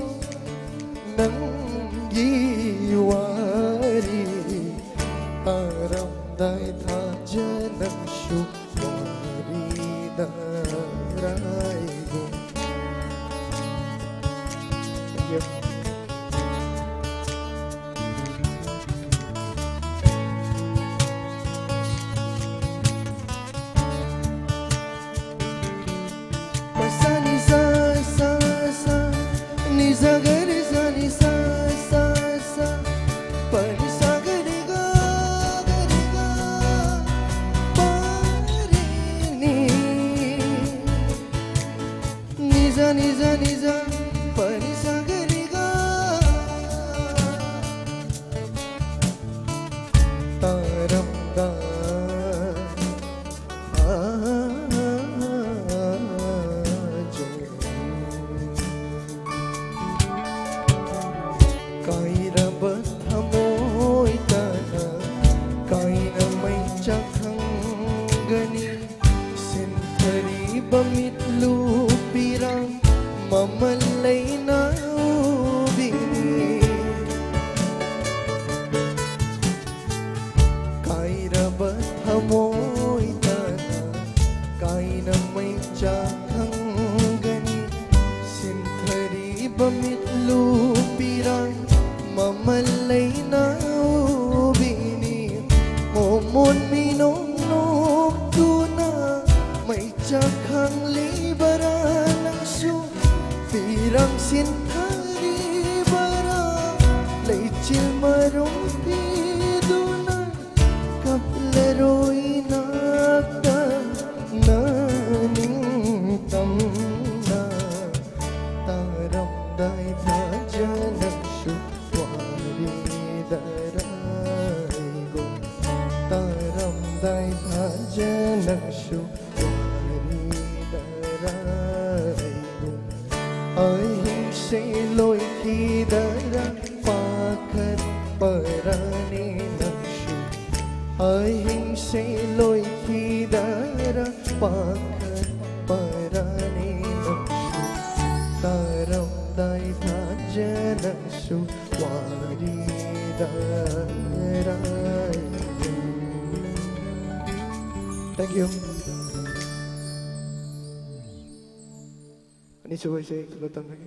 ꯅꯪꯒꯤ ꯋꯥꯔꯤ꯫ ꯇꯥꯔꯝꯗꯥꯏ ꯊꯥꯖ ꯅꯪꯁꯨ ꯋꯥꯔꯤꯗ ꯔꯥꯏꯕ꯫ Sa ni sa sa sa ni sa ga re sa ni sa sa sa pa ni sa ga re ga ga re ga pa re ni. Ni sa ni sa ni sa pa ni sa ga re ga. Taram da. ꯀꯥꯏꯔꯕ ꯊꯃꯣꯏ ꯇꯥꯅ ꯀꯥꯏꯅ ꯃꯩꯆꯥꯛ ꯈꯪꯒꯅꯤ꯫ ꯁꯤꯟꯊꯔꯤꯕ ꯃꯤꯠꯂꯨ ꯄꯤꯔꯥꯡ ꯃꯃꯜ ꯂꯩꯅ ꯎꯕꯤꯅꯤ꯫ ꯀꯥꯏꯔꯕ ꯊꯃꯣꯏ ꯇꯥꯅ ꯀꯥꯏꯅ ꯃꯩꯆꯥꯛ ꯈꯪꯒꯅꯤ꯫ ꯁꯤꯟꯊꯔꯤꯕ ꯃꯤꯠꯂꯨ ꯄꯤꯔꯥꯡ ꯃꯃꯜ ꯂꯩꯅ ꯎꯕꯤꯅꯤ꯫ ꯃꯣꯃꯣꯟ ꯃꯤꯅꯣ ꯋꯥꯔꯤꯗꯔꯥ ꯑꯩꯕꯨ ꯑꯍꯤꯡꯁꯦ ꯂꯣꯏꯈꯤꯗꯔꯥ ꯄꯥꯈꯠꯄꯔꯥꯅꯦ ꯅꯪꯁꯨ? ꯑꯍꯤꯡꯁꯦ ꯂꯣꯏꯈꯤꯗꯔꯥ ꯄꯥꯈꯠꯄꯔꯥꯅꯦ ꯅꯪꯁꯨ? ꯇꯥꯔꯝꯗꯥꯏ ꯊꯥꯖꯅꯁꯨ ꯋꯥꯔꯤꯗꯔꯥ ꯑꯩꯕꯨ? Thank you. ꯑꯅꯤꯁꯨꯕ ꯏꯁꯩ ꯈꯔ ꯇꯝꯖꯒꯦ꯫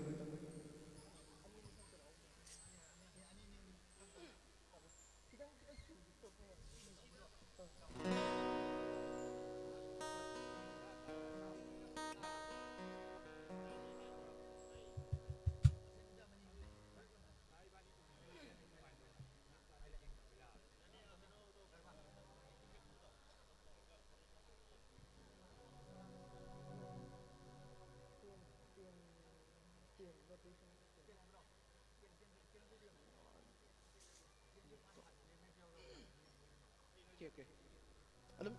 Okay, okay. Hello?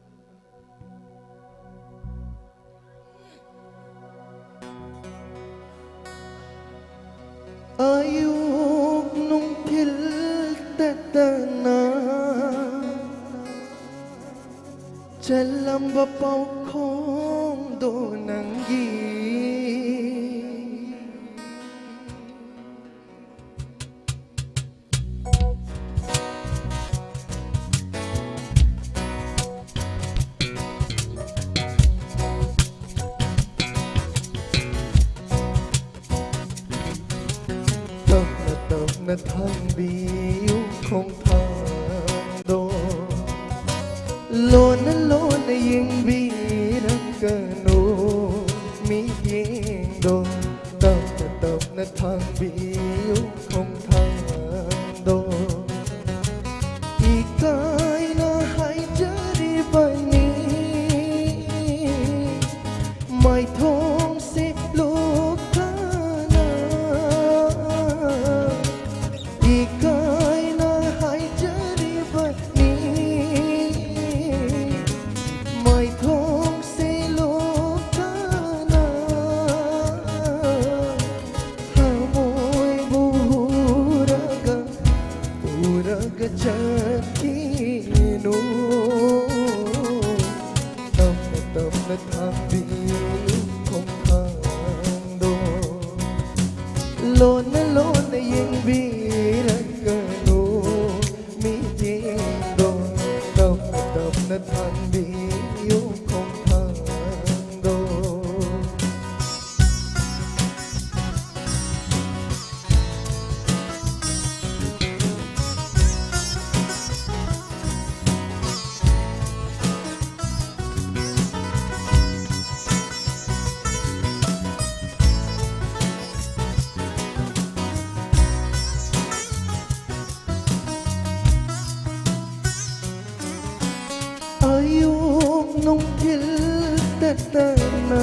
ꯑꯌꯨꯛ ꯅꯨꯡꯊꯤꯜ ꯇꯠꯇꯅ ꯆꯜꯂꯝꯕ ꯄꯥꯎꯈꯣꯡꯗꯣ ꯅꯪꯒꯤ꯫ ꯇꯞꯅ ꯇꯞꯅ ꯊꯥꯡꯕꯤꯌꯨ ꯈꯣꯡꯊꯥꯡꯗꯣ, ꯂꯣꯟꯅ ꯂꯣꯟꯅ ꯌꯦꯡꯕꯤꯔꯛꯀꯅꯨ ꯃꯤꯠꯌꯦꯡꯗꯣ, ꯇꯞꯅ ꯇꯞꯅ ꯊꯥꯡꯕꯤꯌꯨ ꯈꯣꯡꯊꯥꯡꯗꯣ꯫ ꯏꯀꯥꯏꯅ ꯍꯥꯏꯖꯔꯤꯕꯅꯤ ꯃꯥꯏꯊꯣꯡꯁꯦ ꯂꯨꯞꯊꯥꯅ꯫ ꯏꯀꯥꯏ ꯑꯌꯨꯛ ꯅꯨꯡꯊꯤꯜ ꯇꯠꯇꯅ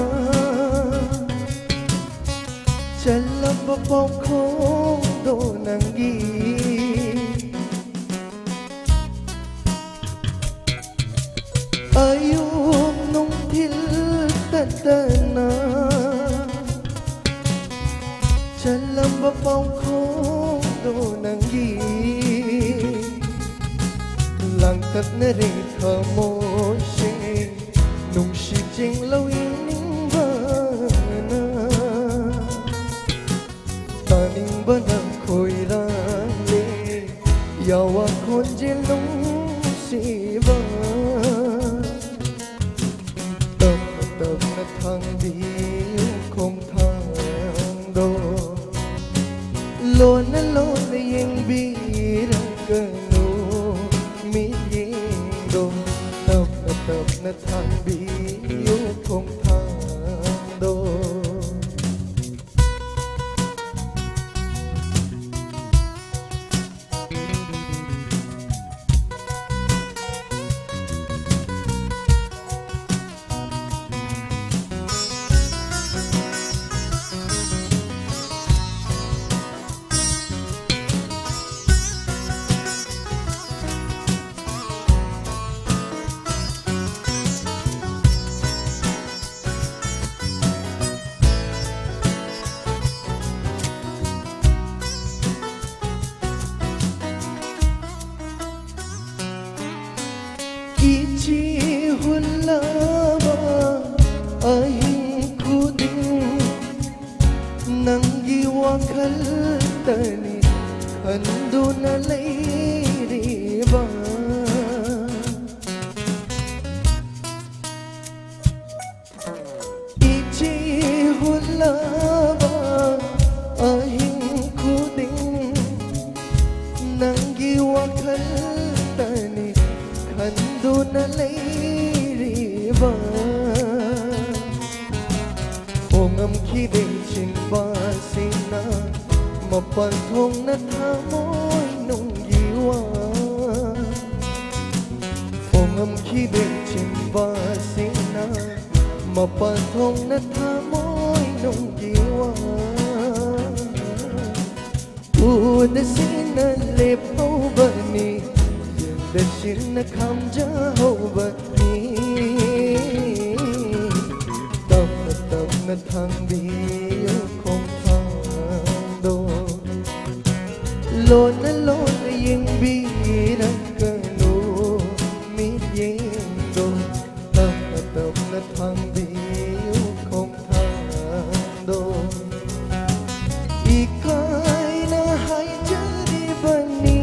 ꯆꯜꯂꯝꯕ ꯄꯥꯎꯈꯣꯡꯗꯣ ꯅꯪꯒꯤ꯫ ꯑꯌꯨꯛ ꯅꯨꯡꯊꯤꯜ ꯇꯠꯇꯅ ꯆꯜꯂꯝꯕ ꯄꯥꯎꯈꯣꯡꯗꯣ ꯅꯪꯒꯤ꯫ ꯂꯥꯡꯇꯛꯅꯔꯦ ꯊꯃꯣꯏꯁꯦ, ꯅꯨꯡꯁꯤ ꯆꯤꯡꯂꯧ ꯌꯦꯡꯅꯤꯡꯕꯅ꯫ ꯇꯥꯅꯤꯡꯕꯅ ꯈꯣꯏꯔꯥꯡꯂꯦ, ꯌꯥꯋꯥ ꯈꯣꯟꯖꯦꯜ ꯅꯨꯡꯁꯤꯕ꯫ ꯇꯞꯅ ꯇꯞꯅ ꯊꯥꯡꯕꯤꯌꯨ ꯈꯣꯡꯊꯥꯡꯗꯣ, ꯂꯣꯟꯅ ꯂꯣꯟꯅ ꯌꯦꯡꯕꯤꯔꯒꯅꯨ ꯃꯤꯠꯌꯦꯡꯗꯣ꯫ ꯇꯞꯅ ꯇꯞꯅ ꯊꯥꯡꯕꯤꯌꯨ ꯈꯣꯡꯊꯥꯡꯗꯣ꯫ ꯏꯆꯦ ꯍꯨꯜꯂꯕ ꯑꯍꯤꯡ ꯈꯨꯗꯤꯡ ꯅꯪꯒꯤ ꯋꯥꯈꯜꯇꯅꯤ ꯈꯟꯗꯨꯅ ꯂꯩꯔꯤꯕ꯫ ꯏꯆꯦ ꯍꯨꯜꯂꯕ ꯑꯍꯤꯡ ꯈꯨꯗꯤꯡ ꯅꯪꯒꯤ ꯋꯥꯈꯜꯇꯅꯤ ꯈꯟꯗꯨꯅ ꯂꯩꯔꯤꯕ꯫ ꯍꯣꯡꯉꯝꯈꯤꯗꯦ ꯆꯤꯟꯕꯥꯁꯤꯡꯅ ꯃꯄꯥꯟ ꯊꯣꯡꯅ ꯊꯃꯣꯏ ꯅꯨꯡꯒꯤ ꯋꯥ꯫ ꯐꯣꯡ ꯉꯝꯈꯤꯗꯦ ꯆꯤꯟꯕꯁꯤꯅ ꯃꯄꯥꯟ ꯊꯣꯡꯅ ꯊꯃꯣꯏ ꯅꯨꯡꯒꯤ ꯋꯥ ꯎꯗꯁꯤꯅ ꯂꯦꯞꯍꯧꯕꯅꯤ, ꯌꯦꯡꯗꯁꯤꯅ ꯈꯥꯝꯖꯍꯧꯕꯅꯤ꯫ ꯇꯞꯅ ꯇꯞꯅ ꯊꯥꯡꯕꯤꯌꯨ ꯈꯣꯡꯊꯥꯡꯗꯣ, ꯂꯣꯟꯅ ꯂꯣꯟꯅ ꯌꯦꯡꯕꯤꯔꯛꯀꯅꯨ ꯃꯤꯠꯌꯦꯡꯗꯣ, ꯇꯞꯅ ꯇꯞꯅ ꯊꯥꯡꯕꯤꯌꯨ ꯈꯣꯡꯊꯥꯡꯗꯣ꯫ ꯏꯀꯥꯏꯅ ꯍꯥꯏꯖꯔꯤꯕꯅꯤ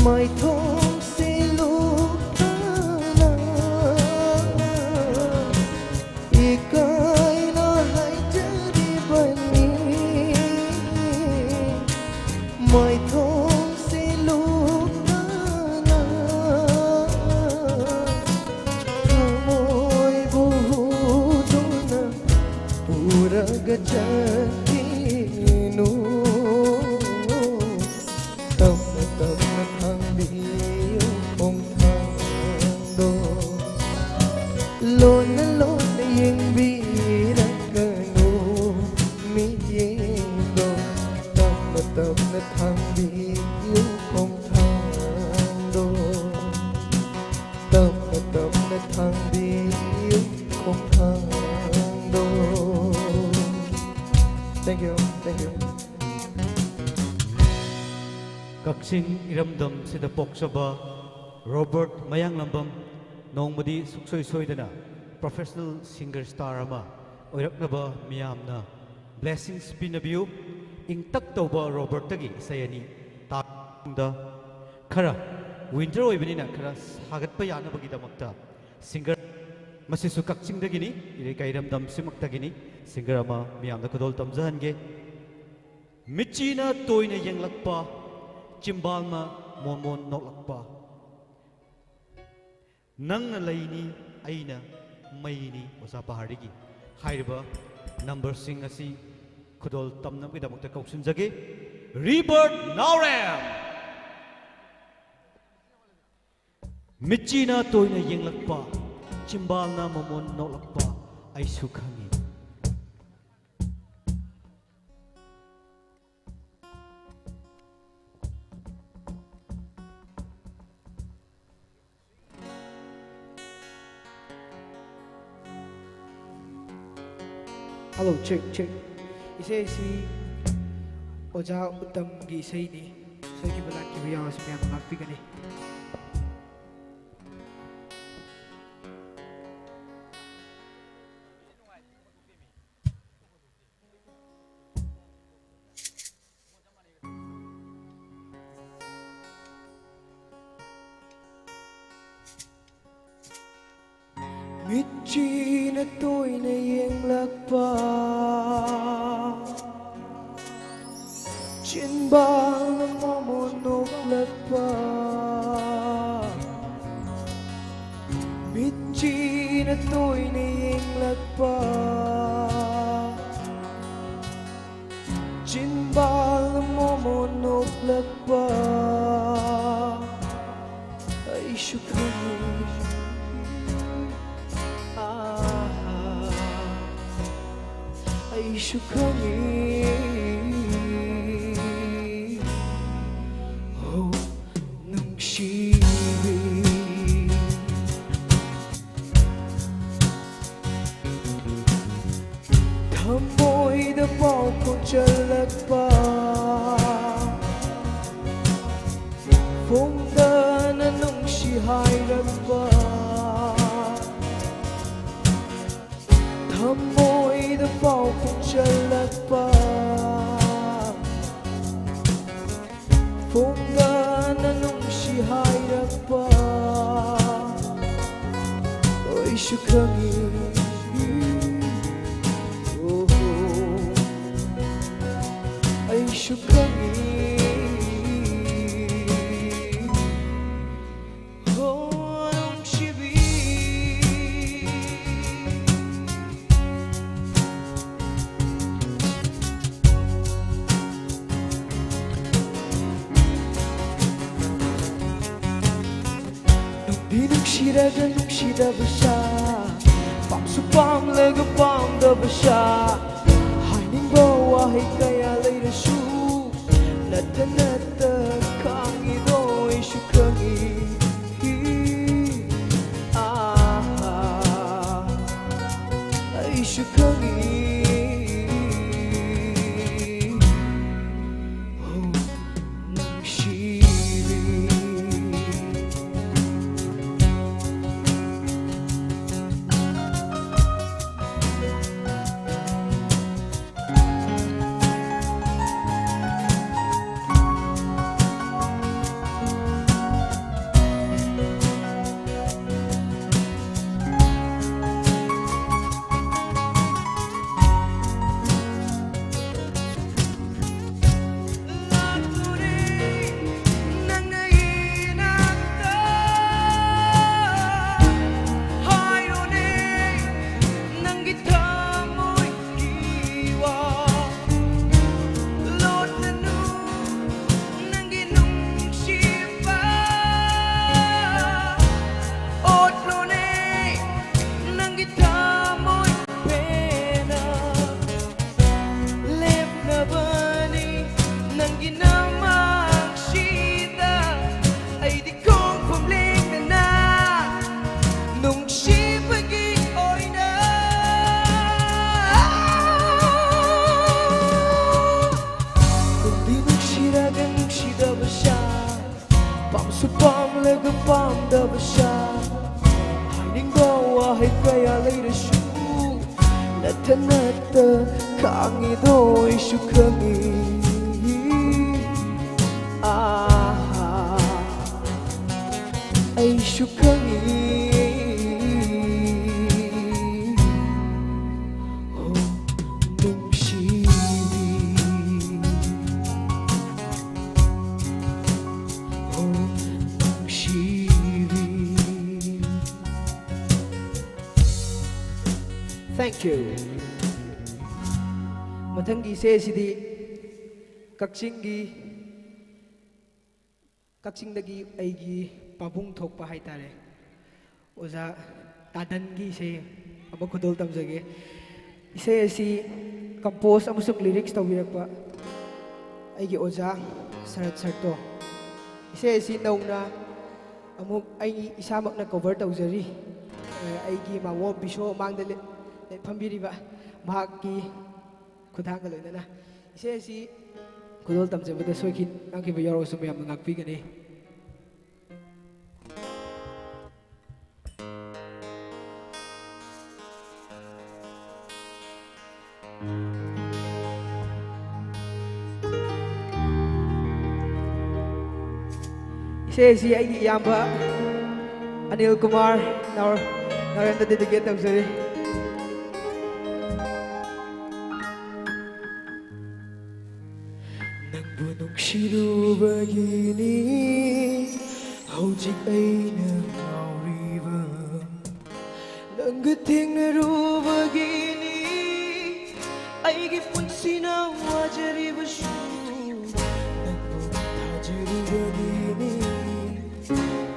ꯃꯥꯏꯊꯣꯡꯁꯤ ꯂꯨꯞꯇꯅ꯫ ꯏꯀꯥꯏꯅ ꯍꯥꯏꯖꯔꯤꯕꯅꯤ ꯃꯥꯏꯊꯣꯡꯁꯤ ꯂꯨꯞꯇꯅ꯫ ꯊꯃꯣꯏꯕꯨ ꯍꯨꯗꯨꯅ ꯄꯨꯔꯒ ꯆꯠꯈꯤꯅꯨ꯫ ꯇꯞꯅ ꯇꯞꯅ ꯊꯥꯡꯕꯤꯌꯨ ꯈꯣꯡꯊꯥꯡꯗꯣ, ꯂꯣꯟꯅ ꯂꯣꯟꯅ ꯌꯦꯡꯕꯤꯔꯛꯀꯅꯨ ꯃꯤꯠꯌꯦꯡꯗꯣ꯫ ꯇꯞꯅ ꯇꯞꯅ ꯊꯥꯡꯕꯤꯌꯨ ꯈꯣꯡꯊꯥꯡꯗꯣ, ꯇꯞꯅ ꯇꯞꯅ ꯊꯥꯡꯕꯤꯌꯨ ꯈꯣꯡꯊꯥꯡꯗꯣ꯫ Thank you, thank you. ꯀꯛꯆꯤꯡ ꯏꯔꯝꯗꯝꯁꯤꯗ ꯄꯣꯛꯆꯕ ꯔꯣꯕꯔꯠ ꯃꯌꯥꯡꯂꯝꯕꯝ ꯅꯣꯡꯃꯗꯤ ꯁꯨꯡꯁꯣꯏ ꯁꯣꯏꯗꯅ professional singer star ꯑꯃ ꯑꯣꯏꯔꯛꯅꯕ ꯃꯤꯌꯥꯝꯅ blessings ꯄꯤꯅꯕꯤꯌꯨ꯫ ꯏꯪꯇꯛ ꯇꯧꯕ ꯔꯣꯕꯔꯠꯇꯒꯤ ꯏꯁꯩ ꯑꯅꯤ ꯇꯥꯕ ꯃꯇꯨꯡꯗ ꯈꯔ winter ꯑꯣꯏꯕꯅꯤꯅ ꯈꯔ ꯁꯥꯒꯠꯄ ꯌꯥꯅꯕꯒꯤꯗꯃꯛꯇ singer, ꯃꯁꯤꯁꯨ ꯀꯛꯆꯤꯡꯗꯒꯤꯅꯤ, ꯏꯔꯩꯀꯥꯏ ꯏꯔꯝꯗꯝꯁꯤꯃꯛꯇꯒꯤꯅꯤ, singer ꯑꯃ ꯃꯤꯌꯥꯝꯗ ꯈꯨꯗꯣꯜ ꯇꯝꯖꯍꯟꯒꯦ꯫ ꯃꯤꯠꯆꯤꯅ ꯇꯣꯏꯅ ꯌꯦꯡꯂꯛꯄ, ꯆꯤꯝꯕꯥꯜꯅ ꯃꯣꯟ ꯃꯣꯟ ꯅꯣꯛꯂꯛꯄ, ꯅꯪꯅ ꯂꯩꯅꯤ, ꯑꯩꯅ ꯃꯩꯅꯤ, ꯑꯣꯖꯥ ꯄꯍꯥꯔꯤꯒꯤ ꯍꯥꯏꯔꯤꯕ numberꯁꯤꯡ ꯑꯁꯤ ꯈꯨꯗꯣꯜ ꯇꯝꯅꯕꯒꯤꯗꯃꯛꯇ ꯀꯧꯁꯤꯟꯖꯒꯦ꯫ ꯔꯤꯕꯔꯠ ꯅꯥꯎꯔꯦꯝ꯫ ꯃꯤꯠꯆꯤꯅ ꯇꯣꯏꯅ ꯌꯦꯡꯂꯛꯄ, ꯆꯤꯝꯕꯥꯜꯅ ꯃꯃꯣꯟ ꯅꯣꯛꯂꯛꯄ ꯑꯩꯁꯨ ꯈꯪꯏ꯫ Hello, check, check. ꯏꯁꯩ ꯑꯁꯤ ꯑꯣꯖꯥ ꯎꯇꯝꯒꯤ ꯏꯁꯩꯅꯤ꯫ ꯁꯣꯏꯈꯤꯕ ꯂꯥꯟꯈꯤꯕ ꯌꯥꯎꯔꯁꯨ ꯃꯌꯥꯝꯅ ꯉꯥꯛꯄꯤꯒꯅꯤ꯫ ꯃꯤꯠꯆꯤꯅ ꯇꯣꯏꯅ ꯌꯦꯡꯂꯛꯄ, ꯆꯤꯟꯕꯥꯜꯅ ꯃꯃꯣꯟ ꯅꯣꯛꯂꯛꯄ, ꯃꯤꯠꯆꯤꯅ ꯇꯣꯏꯅ ꯌꯦꯡꯂꯛꯄ, ꯆꯤꯟꯕꯥꯜꯅ ꯃꯃꯣꯟ ꯅꯣꯛꯂꯛꯄ ꯑꯩꯁꯨ ꯈꯪꯏ꯫ ꯑꯥ, ꯑꯩꯁꯨ ꯈꯪꯏ꯫ ꯍꯣ, ꯅꯨꯡꯁꯤꯕꯤ꯫ ꯊꯃꯣꯏꯗ ꯄꯥꯎ ꯈꯣꯡꯆꯜꯂꯛꯄ, ꯐꯣꯡꯗꯅ ꯅꯨꯡꯁꯤ ꯍꯥꯏꯔꯛꯄ, ꯊꯃꯣꯏꯗ ꯄꯥꯎ ꯈꯣꯡꯆꯜꯂꯛꯄ, ꯐꯣꯡꯗꯅ ꯅꯨꯡꯁꯤ ꯍꯥꯏꯔꯛꯄ ꯑꯩꯁꯨ ꯈꯪꯏ꯫ ꯑꯣꯍꯣ, ꯑꯩꯁꯨ ꯈꯪꯏ꯫ ꯍꯣ, ꯅꯨꯡꯁꯤꯕꯤ꯫ ꯅꯨꯡꯁꯤꯔꯒ ꯅꯨꯡꯁꯤꯗꯕ ꯁꯥ, ꯄꯥꯝꯁꯨ ꯄꯥꯝꯂꯒ ꯄꯥꯝꯗꯕ ꯁꯥ, ꯍꯥꯏꯅꯤꯡꯕ ꯋꯥꯍꯩ ꯀꯌꯥ ꯂꯩꯔꯁꯨ ꯅꯠꯇ ꯅꯠꯇ ꯈꯪꯉꯤꯗꯣ ꯑꯩꯁꯨ ꯈꯪꯉꯤ꯫ ꯑꯥ, ꯑꯩꯁꯨ ꯈꯪꯉꯤ꯫ ꯅꯨꯡꯁꯤꯕꯤ꯫ ꯅꯨꯡꯁꯤꯕꯒꯤ ꯑꯣꯏꯅ ꯅꯨꯡꯗꯤ ꯅꯨꯡꯁꯤꯔꯒ ꯅꯨꯡꯁꯤꯗꯕ ꯁꯥ, ꯄꯥꯝꯁꯨ ꯄꯥꯝꯂꯒ ꯄꯥꯝꯗꯕ ꯁꯥ, ꯍꯥꯏꯅꯤꯡꯕ ꯋꯥꯍꯩ ꯀꯌꯥ ꯂꯩꯔꯁꯨ ꯅꯠꯇ ꯅꯠꯇ ꯈꯪꯉꯤꯗꯣ ꯑꯩꯁꯨ ꯈꯪꯉꯤ꯫ ꯑꯥ, ꯑꯩꯁꯨ ꯈꯪꯉꯤ꯫ ꯍꯣ, ꯅꯨꯡꯁꯤꯕꯤ꯫ ꯍꯣ, ꯅꯨꯡꯁꯤꯕꯤ꯫ Thank you. ꯃꯊꯪꯒꯤ ꯏꯁꯩ ꯑꯁꯤꯗꯤ ꯀꯛꯆꯤꯡꯒꯤ ꯀꯛꯆꯤꯡꯗꯒꯤ ꯑꯩꯒꯤ ꯄꯥꯕꯨꯡ ꯊꯣꯛꯄ ꯍꯥꯏꯇꯥꯔꯦ, ꯑꯣꯖꯥ ꯇꯥꯗꯟꯒꯤ ꯏꯁꯩ ꯑꯃ ꯈꯨꯗꯣꯜ ꯇꯝꯖꯒꯦ꯫ ꯏꯁꯩ ꯑꯁꯤ compose ꯑꯃꯁꯨꯡ lyrics ꯇꯧꯕꯤꯔꯛꯄ ꯑꯩꯒꯤ ꯑꯣꯖꯥ ꯁꯔꯠ ꯁꯔꯇꯣ꯫ ꯏꯁꯩ ꯑꯁꯤ ꯅꯧꯅ ꯑꯃꯨꯛ ꯑꯩ ꯏꯁꯥꯃꯛꯅ cover ꯇꯧꯖꯔꯤ꯫ ꯑ, ꯑꯩꯒꯤ ꯃꯥꯃꯣ ꯕꯤꯁꯣ ꯃꯥꯡꯗ ꯂꯦ-, ꯂꯦ-, ꯐꯝꯕꯤꯔꯤꯕ ꯃꯍꯥꯛꯀꯤ ꯈꯨꯠꯊꯥꯡꯒ ꯂꯣꯏꯅꯅ꯫ ꯏꯁꯩ ꯑꯁꯤ ꯈꯨꯗꯣꯜ ꯇꯝꯖꯕꯗ ꯁꯣꯏꯈꯤ ꯉꯥꯡꯈꯤꯕ ꯌꯥꯎꯔꯒꯁꯨ ꯃꯌꯥꯝꯅ ꯉꯥꯛꯄꯤꯒꯅꯤ꯫ ꯏꯁꯩ ꯑꯁꯤ ꯑꯩꯒꯤ ꯏꯌꯥꯝꯕ ꯑꯅꯤꯜ ꯀꯨꯃꯥꯔ ꯅꯥꯎ-, ꯅꯥꯎꯔꯦꯝꯗ dedicate ꯇꯧꯖꯔꯤ꯫ ꯅꯪꯕꯨ ꯅꯨꯡꯁꯤꯔꯨꯕꯒꯤꯅꯤ ꯍꯧꯖꯤꯛ ꯑꯩꯅ ꯉꯥꯎꯔꯤꯕ꯫ ꯅꯪꯒ ꯊꯦꯡꯅꯔꯨꯕꯒꯤꯅꯤ ꯑꯩꯒꯤ ꯄꯨꯟꯁꯤꯅ ꯋꯥꯖꯔꯤꯕꯁꯨ꯫ ꯅꯪꯕꯨ ꯊꯥꯖꯔꯨꯕꯒꯤꯅꯤ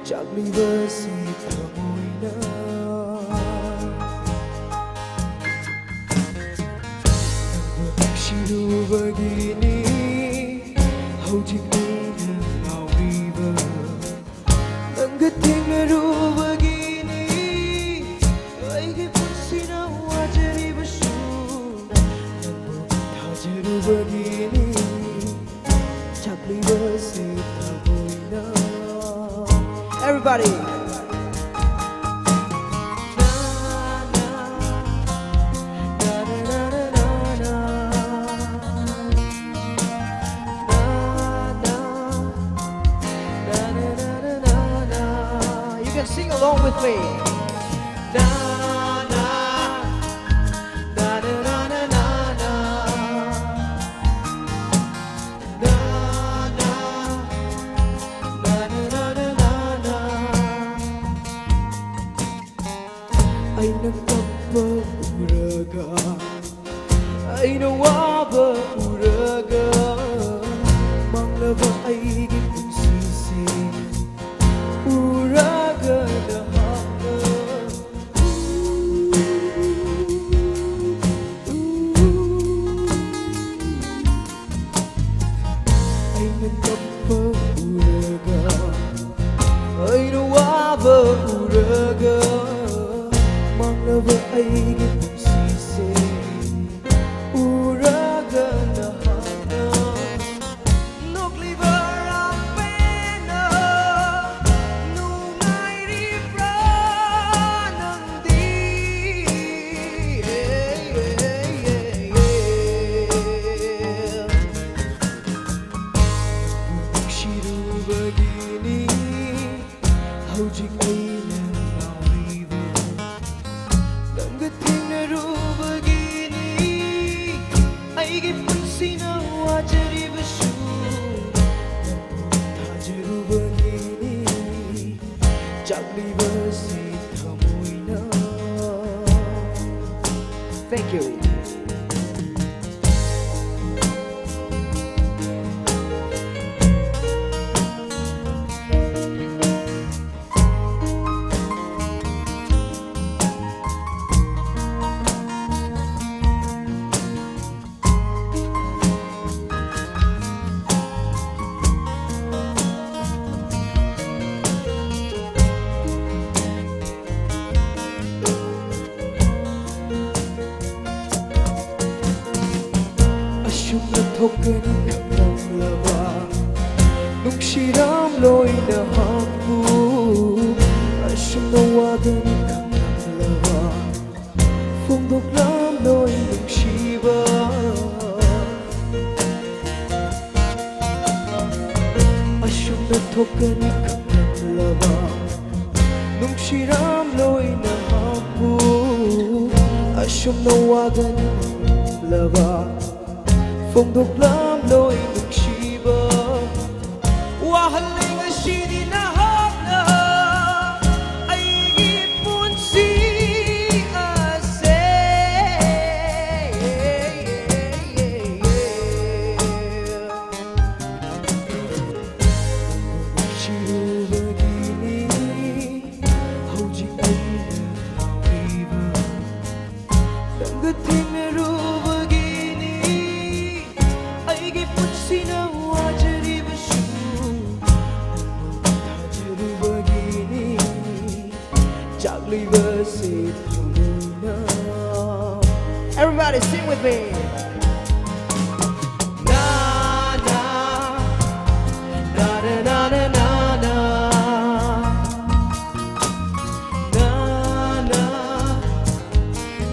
ꯆꯥꯛꯂꯤꯕꯁꯤ ꯊꯃꯣꯏꯅ꯫ ꯅꯪꯕꯨ ꯅꯨꯡꯁꯤꯔꯨꯕꯒꯤꯅꯤ ꯍꯧꯖꯤꯛ ꯑꯩꯅ ꯉꯥꯎꯔꯤꯕ꯫ ꯅꯪꯒ ꯊꯦꯡꯅꯔꯨꯕꯒꯤꯅꯤ ꯑꯩꯒꯤ ꯄꯨꯟꯁꯤꯅ ꯋꯥꯖꯔꯤꯕꯁꯨ꯫ ꯅꯪꯕꯨ ꯊꯥꯖꯔꯨꯕꯒꯤꯅꯤ ꯆꯥꯛꯂꯤꯕꯁꯤ ꯊꯃꯣꯏꯅ꯫ Everybody. You can sing along with me. Na, na, na, na, na, na, na. Na, na, na, na, na, na, na. ꯑꯩꯅ ꯀꯞꯄ ꯎꯔꯒ, ꯑꯩꯅ ꯋꯥꯕ ꯎꯔꯒ, ꯃꯥꯡꯂꯕ ꯑꯩꯒꯤ ꯄꯨꯟꯁꯤꯁꯦ ꯍꯧꯖꯤꯛ ꯑꯩꯅ ꯉꯥꯎꯔꯤꯕ ꯅꯪꯒ ꯊꯦꯡꯅꯔꯨꯕꯒꯤꯅꯤ꯫ ꯑꯩꯒꯤ ꯄꯨꯟꯁꯤꯅ ꯋꯥꯖꯔꯤꯕꯁꯨ ꯅꯪꯕꯨ ꯊꯥꯖꯔꯨꯕꯒꯤꯅꯤ꯫ ꯆꯥꯛꯂꯤꯕꯁꯤ ꯊꯃꯣꯏꯅ꯫ Thank you. ꯑꯁꯨꯝꯅ ꯊꯣꯛꯀꯅꯤ ꯈꯪꯂꯝꯂꯕ, ꯅꯨꯡꯁꯤꯔꯝꯂꯣꯏ ꯅꯍꯥꯛꯄꯨ꯫ ꯑꯁꯨꯝꯅ ꯋꯥꯒꯅꯤ ꯈꯪꯂꯝꯂꯕ, ꯐꯣꯡꯗꯣꯛꯂꯝꯂꯣꯏ ꯅꯨꯡꯁꯤꯕ꯫ ꯑꯁꯨꯝꯅ ꯊꯣꯛꯀꯅꯤ ꯈꯪꯂꯝꯂꯕ, ꯅꯨꯡꯁꯤꯔꯝꯂꯣꯏ ꯅꯍꯥꯛꯄꯨ꯫ ꯑꯁꯨꯝꯅ ꯋꯥꯒꯅꯤ ꯈꯪꯂꯝꯂꯕ, ꯐꯣꯡꯗꯣꯛꯂꯝꯂꯣꯏ ꯅꯨꯡꯁꯤꯕ꯫ ꯋꯥꯍꯜꯂꯦ ꯉꯁꯤꯗꯤ ꯅꯍꯥꯛꯅ ꯑꯩꯒꯤ ꯄꯨꯟꯁꯤ ꯑꯁꯦ꯫ ꯅꯨꯡꯁꯤꯔꯨꯕꯒꯤꯅꯤ ꯍꯧꯖꯤꯛ ꯑꯩꯅ ꯉꯥꯎꯔꯤꯕ꯫ ꯅꯪꯒ ꯊꯦꯡꯅꯔꯨꯕꯒꯤꯅꯤ ꯑꯩꯒꯤ ꯄꯨꯟꯁꯤꯅ ꯋꯥꯖꯔꯤꯕꯁꯨ, ꯅꯪꯕꯨ ꯊꯥꯖꯔꯨꯕꯒꯤꯅꯤ ꯆꯥꯛꯂꯤꯕꯁꯦ ꯊꯃꯣꯏꯅ꯫ Everybody sing with me. Na, na, na, na, na, na, na. Na, na,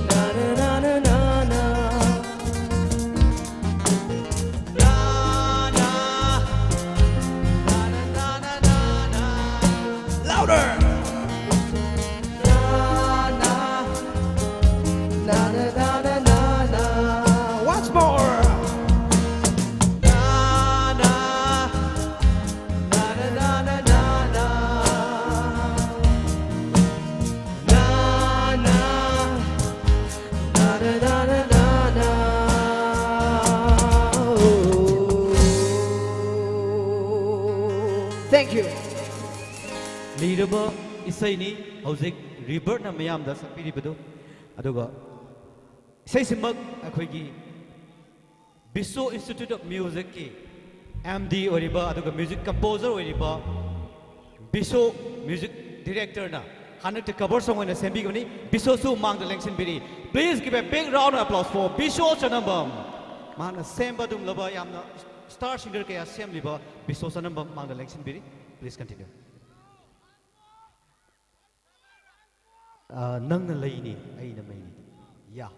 na, na, na, na, na. Na, na, na, na, na, na, na. Louder. ꯂꯤꯔꯕ ꯏꯁꯩꯅꯤ ꯍꯧꯖꯤꯛ ꯔꯤꯕꯔꯠꯅ ꯃꯌꯥꯝꯗ ꯁꯛꯄꯤꯔꯤꯕꯗꯨ꯫ ꯑꯗꯨꯒ ꯏꯁꯩꯁꯤꯃꯛ ꯑꯩꯈꯣꯏꯒꯤ ꯕꯤꯁꯣ Institute of Musicꯀꯤ M D ꯑꯣꯏꯔꯤꯕ ꯑꯗꯨꯒ music composer ꯑꯣꯏꯔꯤꯕ ꯕꯤꯁꯣ music directorꯅ ꯍꯟꯗꯛꯇ cover song ꯑꯣꯏꯅ ꯁꯦꯝꯕꯤꯕꯅꯤ꯫ ꯕꯤꯁꯣꯁꯨ ꯃꯥꯡꯗ ꯂꯦꯡꯁꯤꯟꯕꯤꯔꯤ꯫ Please give a big round of applause for ꯕꯤꯁꯣ ꯆꯅꯝꯕꯝ꯫ ꯃꯍꯥꯛꯅ ꯁꯦꯝꯕ ꯑꯗꯨꯒꯨꯝꯂꯕ ꯌꯥꯝꯅ star singer ꯀꯌꯥ ꯁꯦꯝꯂꯤꯕ ꯕꯤꯁꯣ ꯆꯅꯝꯕꯝ ꯃꯥꯡꯗ ꯂꯦꯡꯁꯤꯟꯕꯤꯔꯤ꯫ Please continue. ꯑ, ꯅꯪꯅ ꯂꯩꯅꯤ, ꯑꯩꯅ ꯃꯩꯅꯤ꯫ ꯌꯥ꯫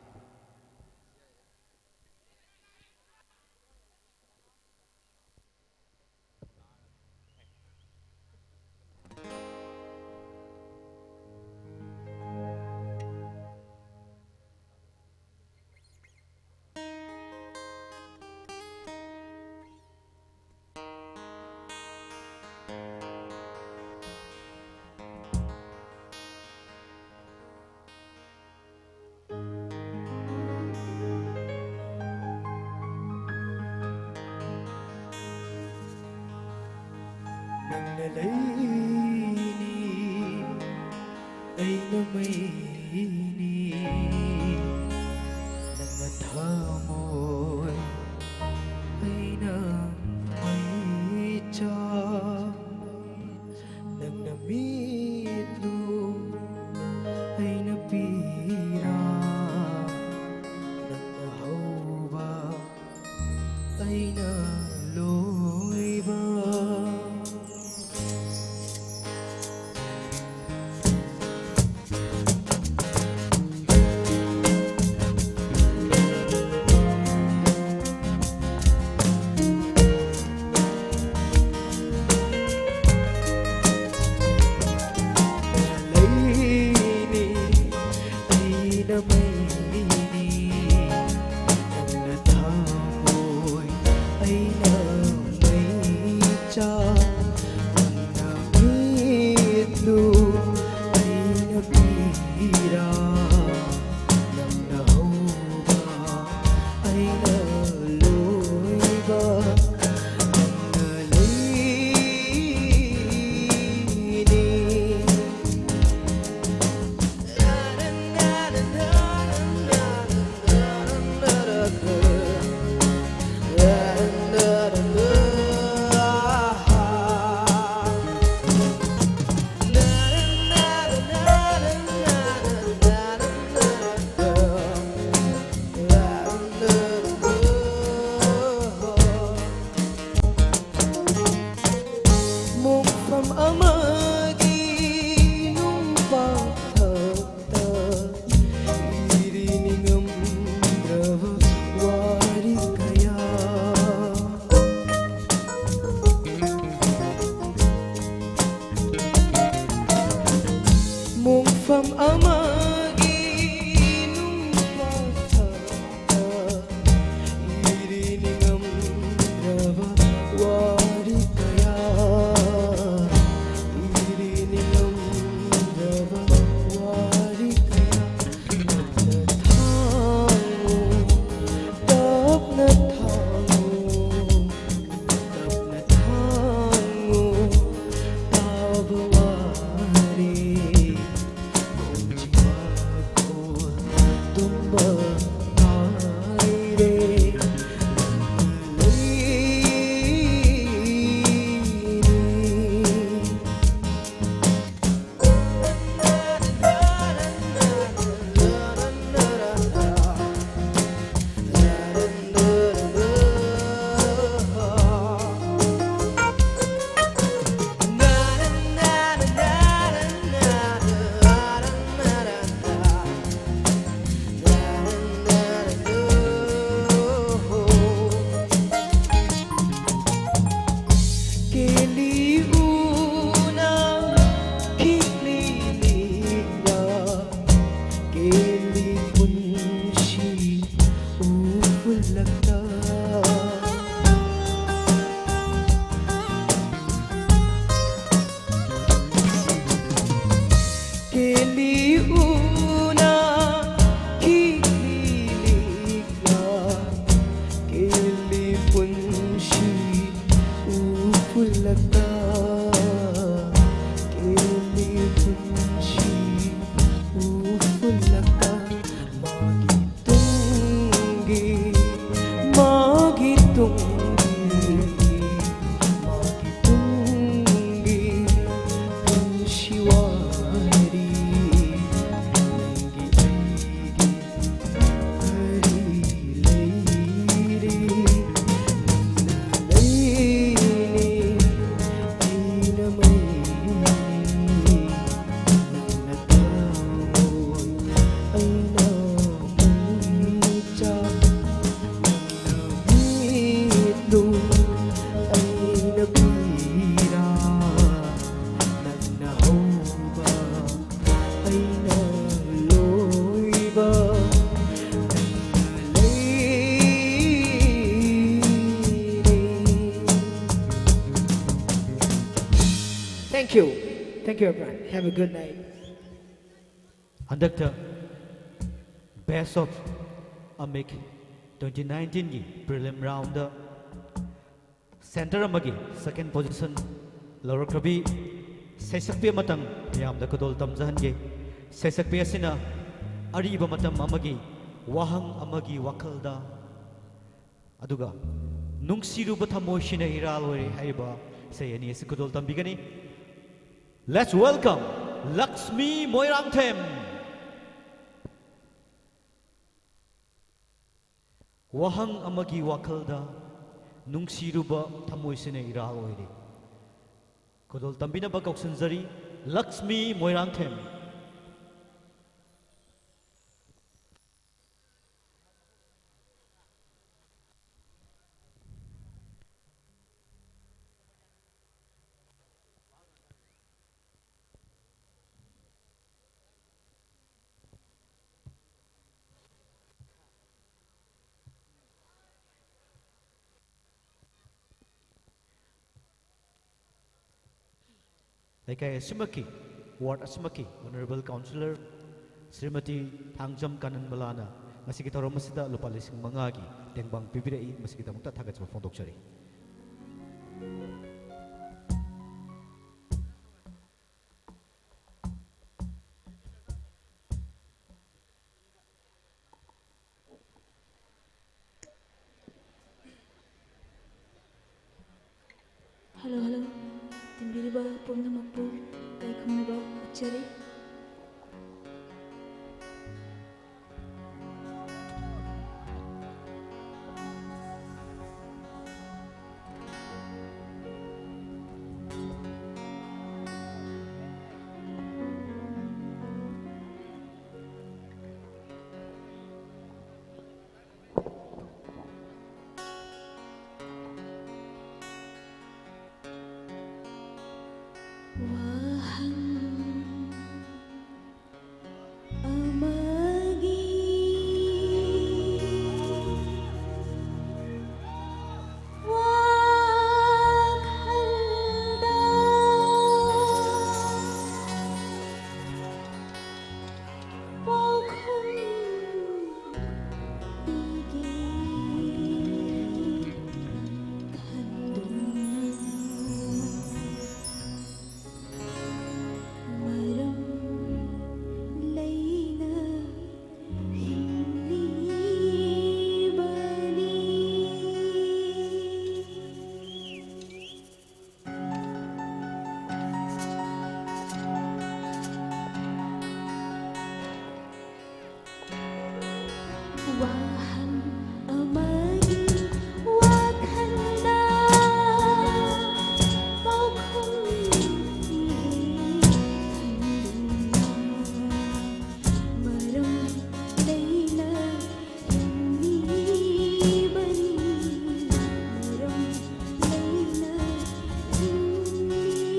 ꯑꯃꯒꯤ ꯅꯨꯡꯄꯥꯛꯊꯛꯇ ꯏꯔꯤ ꯅꯤꯡꯉꯝꯗ꯭ꯔꯕ ꯋꯥꯔꯤ ꯀꯌꯥ꯫ ꯃꯣꯡꯐꯝ ꯑꯃꯒꯤ ꯅꯨꯡꯄꯥꯛꯊꯛꯇ ꯏꯔꯤ ꯅꯤꯡꯉꯝꯗ꯭ꯔꯕ ꯋꯥꯔꯤ ꯀꯌꯥ, ꯏꯔꯤ ꯅꯤꯡꯉꯝꯗ꯭ꯔꯕ ꯋꯥꯔꯤ ꯀꯌꯥ꯫ ꯇꯞꯅ ꯊꯥꯡꯉꯨ, ꯇꯞꯅ ꯊꯥꯡꯉꯨ, ꯇꯞꯅ ꯊꯥꯡꯉꯨ, ꯇꯥꯕ ꯋꯥꯔꯤ ꯈꯣꯟꯖꯦꯜ꯫ Thank you. Thank you, everyone. Have a good night. ꯍꯟꯗꯛꯇ Best of Amik twenty nineteenꯒꯤ prelim roundꯗ center ꯑꯃꯒꯤ second position ꯂꯧꯔꯛꯈ꯭ꯔꯕꯤ ꯁꯩꯁꯛꯄꯤ ꯑꯃꯇꯪ ꯃꯌꯥꯝꯗ ꯈꯨꯗꯣꯜ ꯇꯝꯖꯍꯟꯒꯦ꯫ ꯁꯩꯁꯛꯄꯤ ꯑꯁꯤꯅ ꯑꯔꯤꯕ ꯃꯇꯝ ꯑꯃꯒꯤ ꯋꯥꯍꯪ ꯑꯃꯒꯤ ꯋꯥꯈꯜꯗ ꯑꯗꯨꯒ ꯅꯨꯡꯁꯤꯔꯨꯕ ꯊꯃꯣꯏꯁꯤꯅ ꯏꯔꯥꯜ ꯑꯣꯏꯔꯦ ꯍꯥꯏꯔꯤꯕ ꯏꯁꯩ ꯑꯅꯤ ꯑꯁꯤ ꯈꯨꯗꯣꯜ ꯇꯝꯕꯤꯒꯅꯤ꯫ Let's welcome Lakshmi Moirangthem. ꯋꯥꯍꯪ ꯑꯃꯒꯤ ꯋꯥꯈꯜꯗ ꯅꯨꯡꯁꯤꯔꯨꯕ ꯊꯃꯣꯏꯁꯤꯅ ꯏꯔꯥꯜ ꯑꯣꯏꯔꯦ꯫ ꯈꯨꯗꯣꯜ ꯇꯝꯕꯤꯅꯕ ꯀꯧꯁꯤꯟꯖꯔꯤ ꯂꯛꯁꯃꯤ ꯃꯣꯏꯔꯥꯡꯊꯦꯝ꯫ ꯂꯩꯀꯥꯏ ꯑꯁꯤꯃꯛꯀꯤ, ward ꯑꯁꯤꯃꯛꯀꯤ honourable councillor Shrimati Thangjam ꯀꯥꯅꯟꯕꯂꯥꯅ ꯉꯁꯤꯒꯤ ꯊꯧꯔꯝ ꯑꯁꯤꯗ ꯂꯨꯄꯥ ꯂꯤꯁꯤꯡ ꯃꯉꯥꯒꯤ ꯇꯦꯡꯕꯥꯡ ꯄꯤꯕꯤꯔꯛꯏ꯫ ꯃꯁꯤꯒꯤꯗꯃꯛꯇ ꯊꯥꯒꯠꯆꯕ ꯐꯣꯡꯗꯣꯛꯆꯔꯤ꯫ Hello, hello. ꯇꯤꯟꯕꯤꯔꯤꯕ ꯄꯨꯝꯅꯃꯛꯄꯨ ꯏꯀꯥꯏ ꯈꯨꯝꯅꯕ ꯎꯠꯆꯔꯤ꯫ ꯋꯥꯍꯪ ꯋꯥꯍꯪ ꯑꯃꯒꯤ ꯋꯥꯈꯜꯗ ꯄꯥꯎꯈꯨꯝ ꯊꯤꯔꯦ꯫ ꯃꯔꯝ ꯂꯩꯅ ꯍꯤꯡꯂꯤꯕꯅꯤ, ꯃꯔꯝ ꯂꯩꯅ ꯍꯤꯡꯂꯤꯕꯅꯤ꯫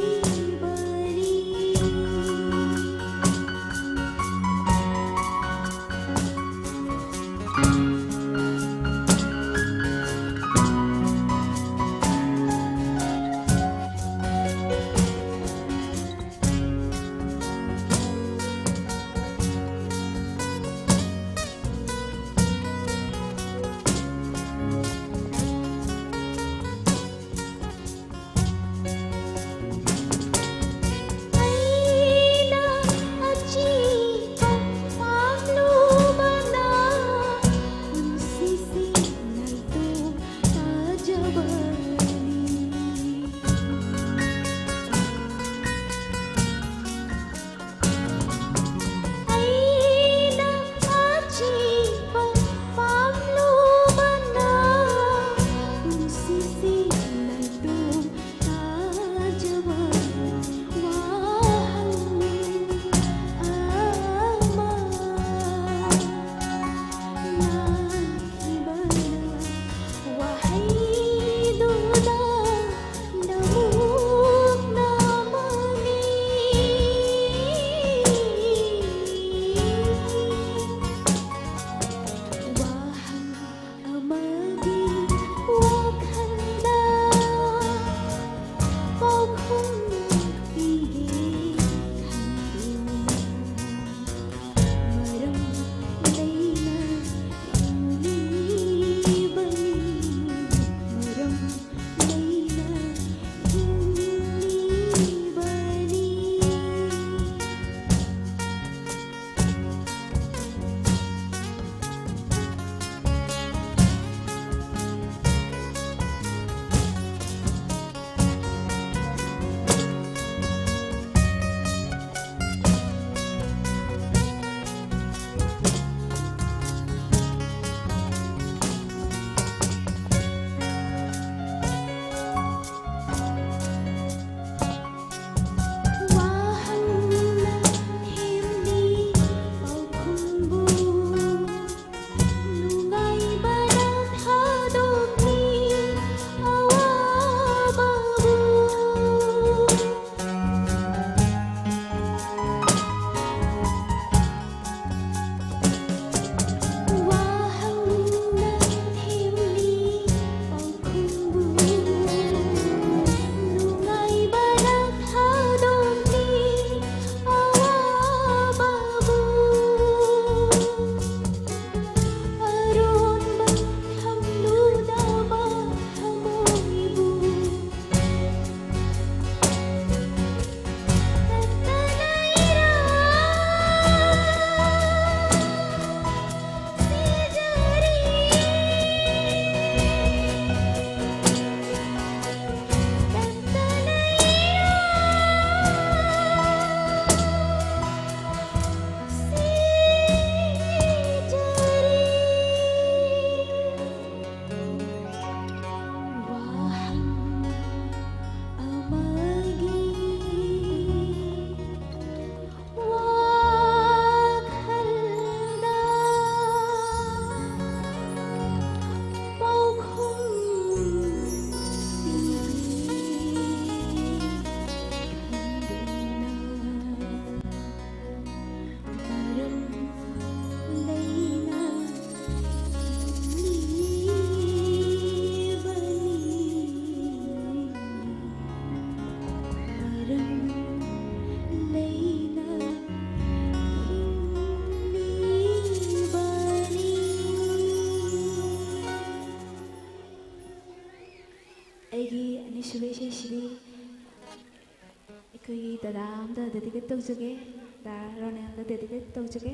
ꯑꯩ ꯗꯗꯥ ꯑꯝꯗ ꯗꯦꯗꯤꯀꯦꯠ ꯇꯧꯖꯒꯦ꯫ ꯗꯥ ꯔꯣꯅꯦꯜꯗ ꯗꯦꯗꯤꯀꯦꯠ ꯇꯧꯖꯒꯦ꯫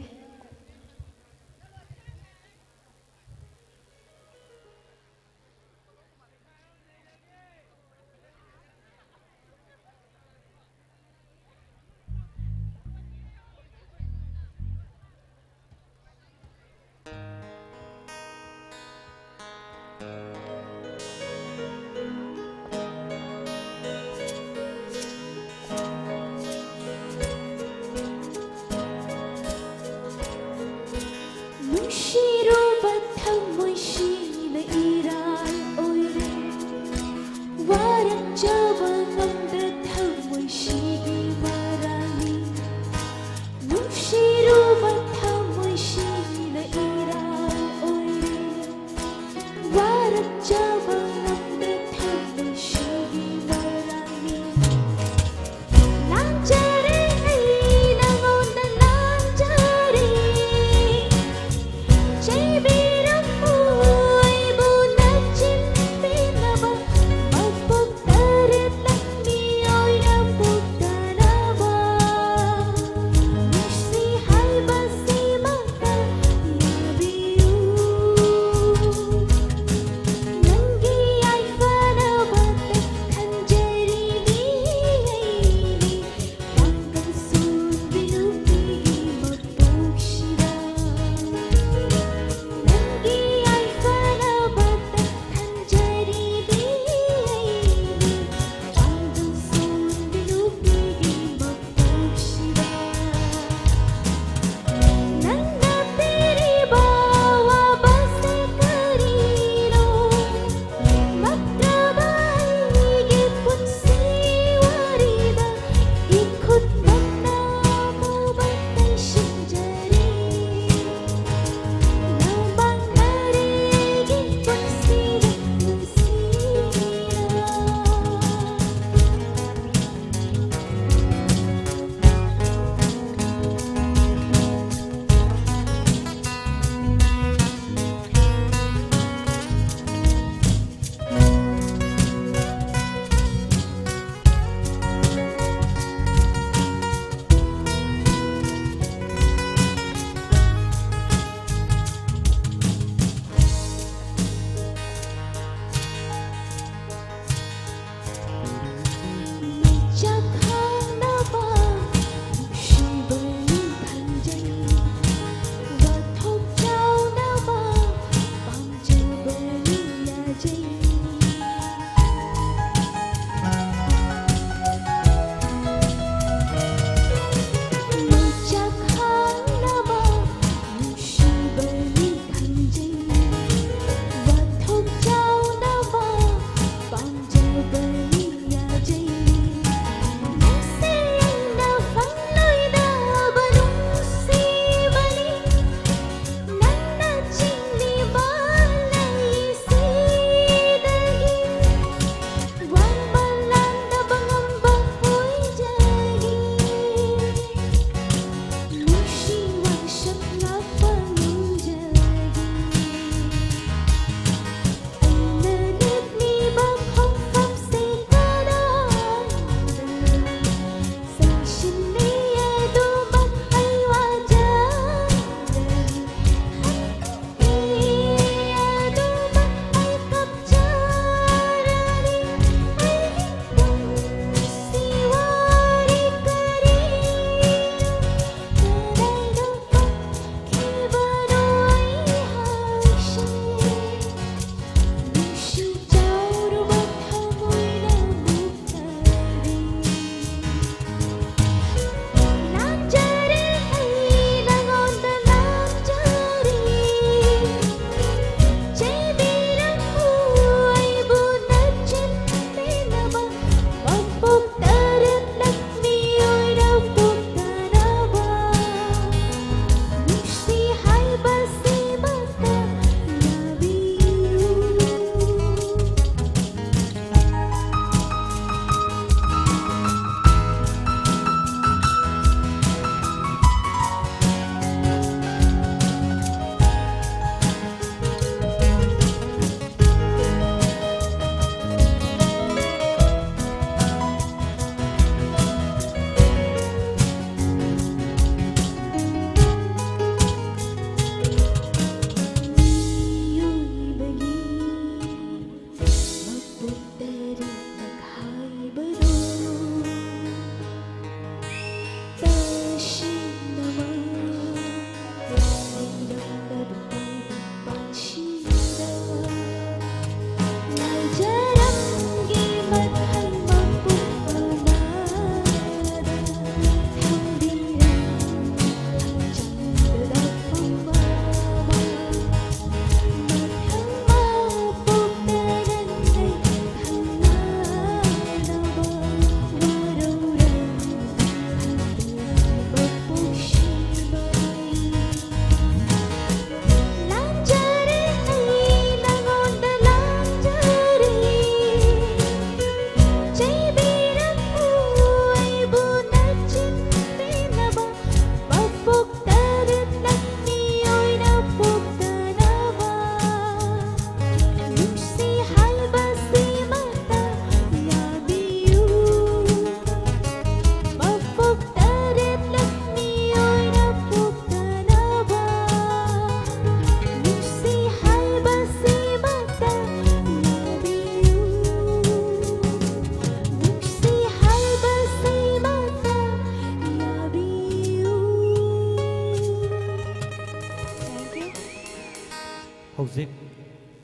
ꯍꯧꯖꯤꯛ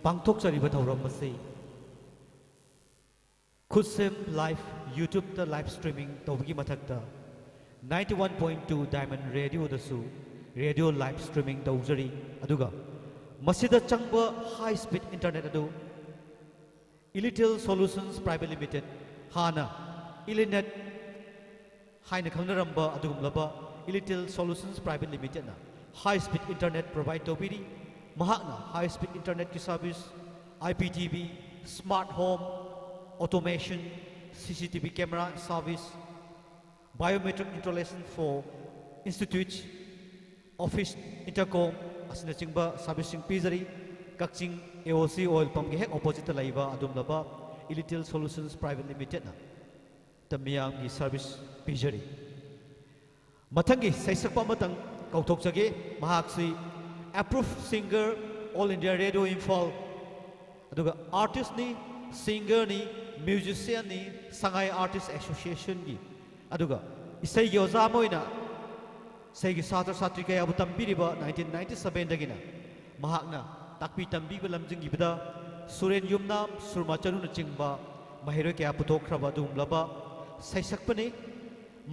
ꯄꯥꯡꯊꯣꯛꯆꯔꯤꯕ ꯊꯧꯔꯝ ꯑꯁꯤ ꯈꯨꯠꯁꯦꯝ ꯂꯥꯏꯐ, YouTube-ꯇ live streaming ꯇꯧꯕꯒꯤ ꯃꯊꯛꯇ ninety one point two Diamond Radio-ꯗꯁꯨ radio live streaming ꯇꯧꯖꯔꯤ꯫ ꯑꯗꯨꯒ ꯃꯁꯤꯗ ꯆꯪꯕ high speed internet ꯑꯗꯨ Ilitel Solutions Private Limited, ꯍꯥꯟꯅ Ilinet ꯍꯥꯏꯅ ꯈꯪꯅꯔꯝꯕ ꯑꯗꯨꯒꯨꯝꯂꯕ Ilitel Solutions Private Limited-ꯅ high speed internet provide ꯇꯧꯕꯤꯔꯤ꯫ ꯃꯍꯥꯛꯅ high speed internet-ꯀꯤ service, I P T V, smart home, automation, C C T V camera service, biometric installation for institute, office intercom ꯑꯁꯤꯅꯆꯤꯡꯕ service-ꯁꯤꯡ ꯄꯤꯖꯔꯤ꯫ ꯀꯛꯆꯤꯡ A O C oil pump-ꯀꯤ ꯍꯦꯛ opposite-ꯇ ꯂꯩꯕ ꯑꯗꯨꯒꯨꯝꯂꯕ Ilitel Solutions Private Limited-ꯅ ꯇ ꯃꯤꯌꯥꯝꯒꯤ service ꯄꯤꯖꯔꯤ꯫ ꯃꯊꯪꯒꯤ ꯁꯩꯁꯛꯄ ꯑꯃꯇꯪ ꯀꯧꯊꯣꯛꯆꯒꯦ꯫ ꯃꯍꯥꯛꯁꯤ approved singer, All India Radio Imphal, ꯑꯗꯨꯒ artist-ꯅꯤ, singer-ꯅꯤ, musician-ꯅꯤ, ꯁꯉꯥꯏ Artist Association-ꯒꯤ, ꯑꯗꯨꯒ ꯏꯁꯩꯒꯤ ꯑꯣꯖꯥ ꯑꯃ ꯑꯣꯏꯅ ꯏꯁꯩꯒꯤ ꯁꯥꯇ꯭ꯔ ꯁꯥꯇ꯭ꯔꯤ ꯀꯌꯥꯕꯨ ꯇꯝꯕꯤꯔꯤꯕ nineteen ninety seven-ꯗꯒꯤꯅ ꯃꯍꯥꯛꯅ ꯇꯥꯛꯄꯤ ꯇꯝꯕꯤꯕ ꯂꯝꯖꯤꯡꯈꯤꯕꯗ ꯁꯨꯔꯦꯟ ꯌꯨꯝꯅꯥꯝ, ꯁꯨꯔꯃꯥ ꯆꯅꯨꯅꯆꯤꯡꯕ ꯃꯍꯩꯔꯣꯏ ꯀꯌꯥ ꯄꯨꯊꯣꯛꯈ꯭ꯔꯕ ꯑꯗꯨꯒꯨꯝꯂꯕ ꯁꯩꯁꯛꯄꯅꯤ꯫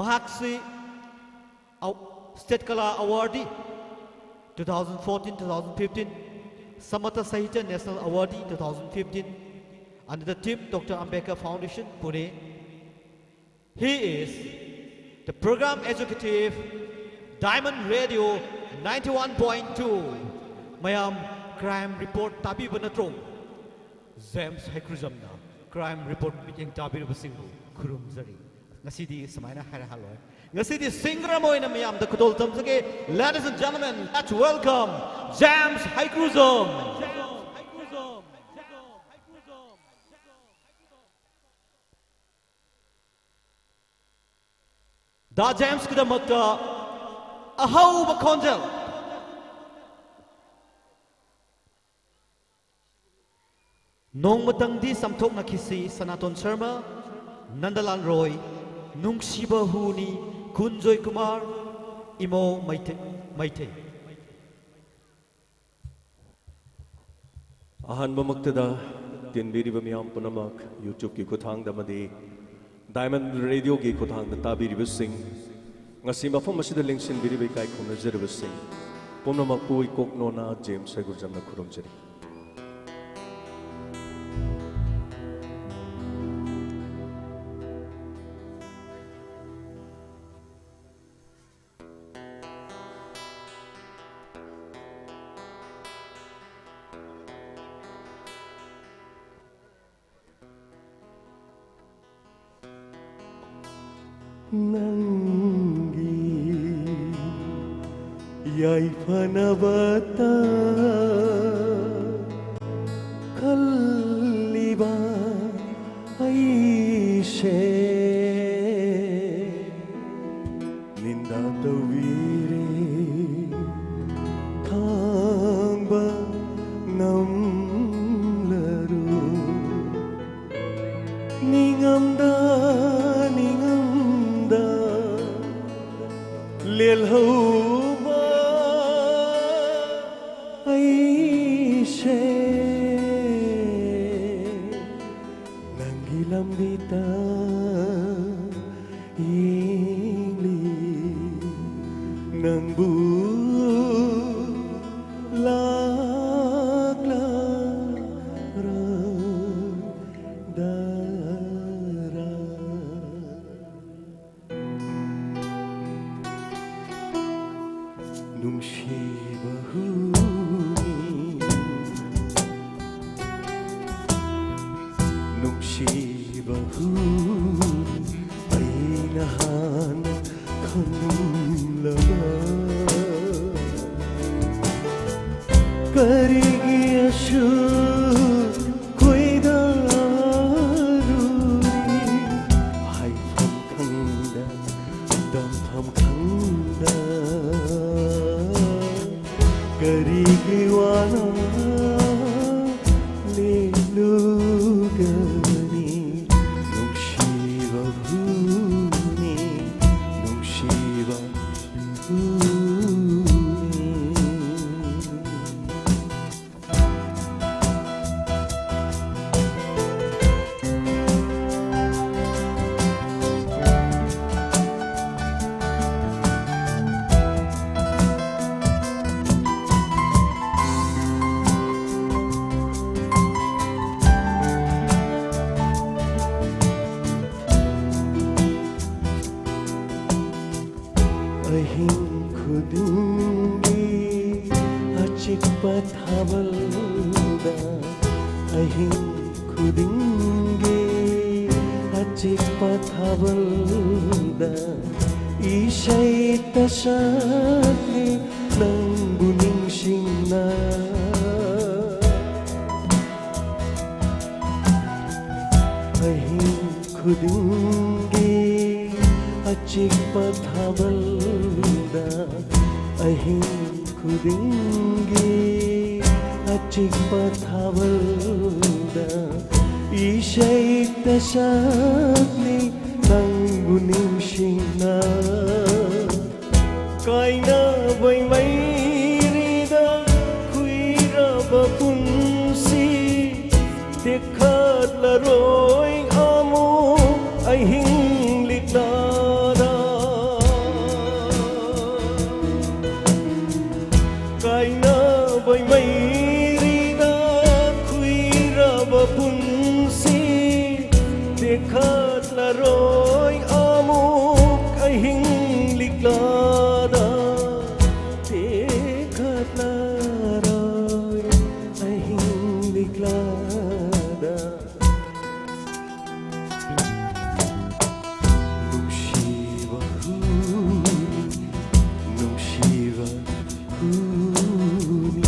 ꯃꯍꯥꯛꯁꯤ ꯑꯧ-, State Kala Awardee two thousand fourteen, two thousand fifteen, Samatha Sahitya National Awardee two thousand fifteen, under the theme Doctor Ambedkar Foundation, Pune. He is the program executive, Diamond Radio ninety one point two. ꯃꯌꯥꯝ, crime report ꯇꯥꯕꯤꯕ ꯅꯠꯇ꯭ꯔꯣ? James ꯍꯩꯀ꯭ꯔꯨꯖꯝꯅ crime report ꯃꯤꯠꯌꯦꯡ ꯇꯥꯕꯤꯔꯕꯁꯤꯡꯕꯨ ꯈꯨꯔꯨꯝꯖꯔꯤ꯫ ꯉꯁꯤꯗꯤ ꯁꯨꯃꯥꯏꯅ ꯍꯥꯏꯔꯍꯜꯂꯣꯏ꯫ ꯉꯁꯤꯗꯤ singer ꯑꯃ ꯑꯣꯏꯅ ꯃꯌꯥꯝꯗ ꯈꯨꯗꯣꯜ ꯇꯝꯖꯒꯦ꯫ Ladies and gentlemen, let's welcome James Haikruzam. ꯗꯥ ꯖꯦꯝꯁꯀꯤꯗꯃꯛꯇ ꯑꯍꯧꯕ ꯈꯣꯟꯖꯦꯜ꯫ ꯅꯣꯡꯃꯇꯪꯗꯤ ꯆꯥꯝꯊꯣꯛꯅꯈꯤꯁꯤ, ꯁꯅꯥꯇꯣꯟ ꯁꯔꯃ, ꯅꯟꯗꯂꯥꯜ ꯔꯣꯏ, ꯅꯨꯡꯁꯤꯕ ꯍꯨꯅꯤ, ꯀꯨꯟꯖꯣꯏ ꯀꯨꯃꯥꯔ, ꯏꯃꯣ ꯃꯩꯇꯩ, ꯃꯩꯇꯩ꯫ ꯑꯍꯥꯟꯕꯃꯛꯇꯗ ꯇꯤꯟꯕꯤꯔꯤꯕ ꯃꯤꯌꯥꯝ ꯄꯨꯝꯅꯃꯛ, YouTube-ꯀꯤ ꯈꯨꯠꯊꯥꯡꯗ ꯑꯃꯗꯤ Diamond Radio-ꯒꯤ ꯈꯨꯠꯊꯥꯡꯗ ꯇꯥꯕꯤꯔꯤꯕꯁꯤꯡ, ꯉꯁꯤ ꯃꯐꯝ ꯑꯁꯤꯗ ꯂꯦꯡꯁꯤꯟꯕꯤꯔꯤꯕ ꯏꯀꯥꯏ ꯈꯨꯝꯅꯖꯔꯤꯕꯁꯤꯡ ꯄꯨꯝꯅꯃꯛꯄꯨ ꯏꯀꯣꯛ ꯅꯣꯅꯥ ꯖꯦꯝꯁ ꯍꯩꯒꯨꯔꯖꯝꯅ ꯈꯨꯔꯨꯝꯖꯔꯤ꯫ ꯅꯪꯒꯤ ꯌꯥꯏꯐꯅꯕꯇ ꯈꯜꯂꯤꯕ ꯑꯩꯁꯦ ꯅꯤꯟꯗꯥ ꯇꯧꯕꯤꯔꯦ, ꯈꯥꯡꯕ ꯉꯝꯂꯔꯣꯏ꯫ ꯅꯤꯡꯉꯝꯗ, ꯅꯤꯡꯉꯝꯗ ꯂꯦꯜꯍꯧꯕ ꯑꯩꯁꯦ ꯅꯪꯒꯤ ꯂꯝꯕꯤꯗ ꯌꯦꯡꯂꯤ, ꯅꯪꯕꯨ ꯂꯥꯛꯂꯔꯗꯔꯥ꯫ ꯅꯨꯡꯁꯤꯕ ꯍꯨꯅꯤ, ꯅꯨꯡꯁꯤꯕ ꯍꯨ, ꯑꯩꯅ ꯍꯥꯟꯅ ꯈꯪꯂꯝꯂꯕ ꯀꯔꯤꯒꯤ ꯑꯁꯨꯛ ꯈꯣꯏꯗꯥꯔꯨꯔꯤ? ꯍꯥꯏꯐꯝ ꯈꯪꯗ, ꯇꯝꯐꯝ ꯈꯪꯗ ꯀꯔꯤꯒꯤ ꯋꯥꯅ ꯂꯦꯜꯂꯨꯒꯅꯤ? ꯅꯨꯡꯁꯤꯕ ꯍꯨꯅꯤ, ꯅꯨꯡꯁꯤꯕ ꯍꯨꯅꯤ꯫ ꯑꯍꯤꯡ ꯈꯨꯗꯤꯡꯒꯤ ꯑꯆꯤꯛꯄ ꯊꯥꯕꯜꯗ, ꯑꯍꯤꯡ ꯈꯨꯗꯤꯡꯒꯤ ꯑꯆꯤꯛꯄ ꯊꯥꯕꯜꯗ ꯏꯁꯩ ꯇꯁꯛꯂꯤ ꯅꯪꯕꯨ ꯅꯤꯡꯁꯤꯡꯅ꯫ ꯑꯍꯤꯡ ꯈꯨꯗꯤꯡꯒꯤ ꯑꯆꯤꯛꯄ ꯊꯥꯕꯜꯗ, ꯑꯍꯤꯡ ꯈꯨꯗꯤꯡꯒꯤ ꯑꯆꯤꯛꯄ ꯊꯥꯕꯜꯗ ꯏꯁꯩ ꯇꯁꯛꯂꯤ ꯅꯪꯕꯨ ꯅꯤꯡꯁꯤꯡꯅ꯫ ꯀꯥꯏꯅꯕꯩ ꯃꯩꯔꯤꯗ ꯈꯨꯏꯔꯕ ꯄꯨꯟꯁꯤ ꯇꯦꯛꯈꯠꯂꯔꯣꯏ ꯑꯃꯨꯛ ꯑꯍꯤꯡ ꯂꯤꯛꯂꯥꯗ꯫ ꯀꯥꯏꯅꯕꯩ ꯃꯩꯔꯤꯗ ꯈꯨꯏꯔꯕ ꯄꯨꯟꯁꯤ ꯇꯦꯛꯈꯠꯂꯔꯣꯏ ꯑꯃꯨꯛ ꯑꯍꯤꯡ ꯂꯤꯛꯂꯥꯗ꯫ ꯇꯦꯛꯈꯠꯂꯔꯣꯏ ꯑꯍꯤꯡ ꯂꯤꯛꯂꯥꯗ꯫ ꯅꯨꯡꯁꯤꯕ ꯍꯨꯅꯤ, ꯅꯨꯡꯁꯤꯕ ꯍꯨꯅꯤ꯫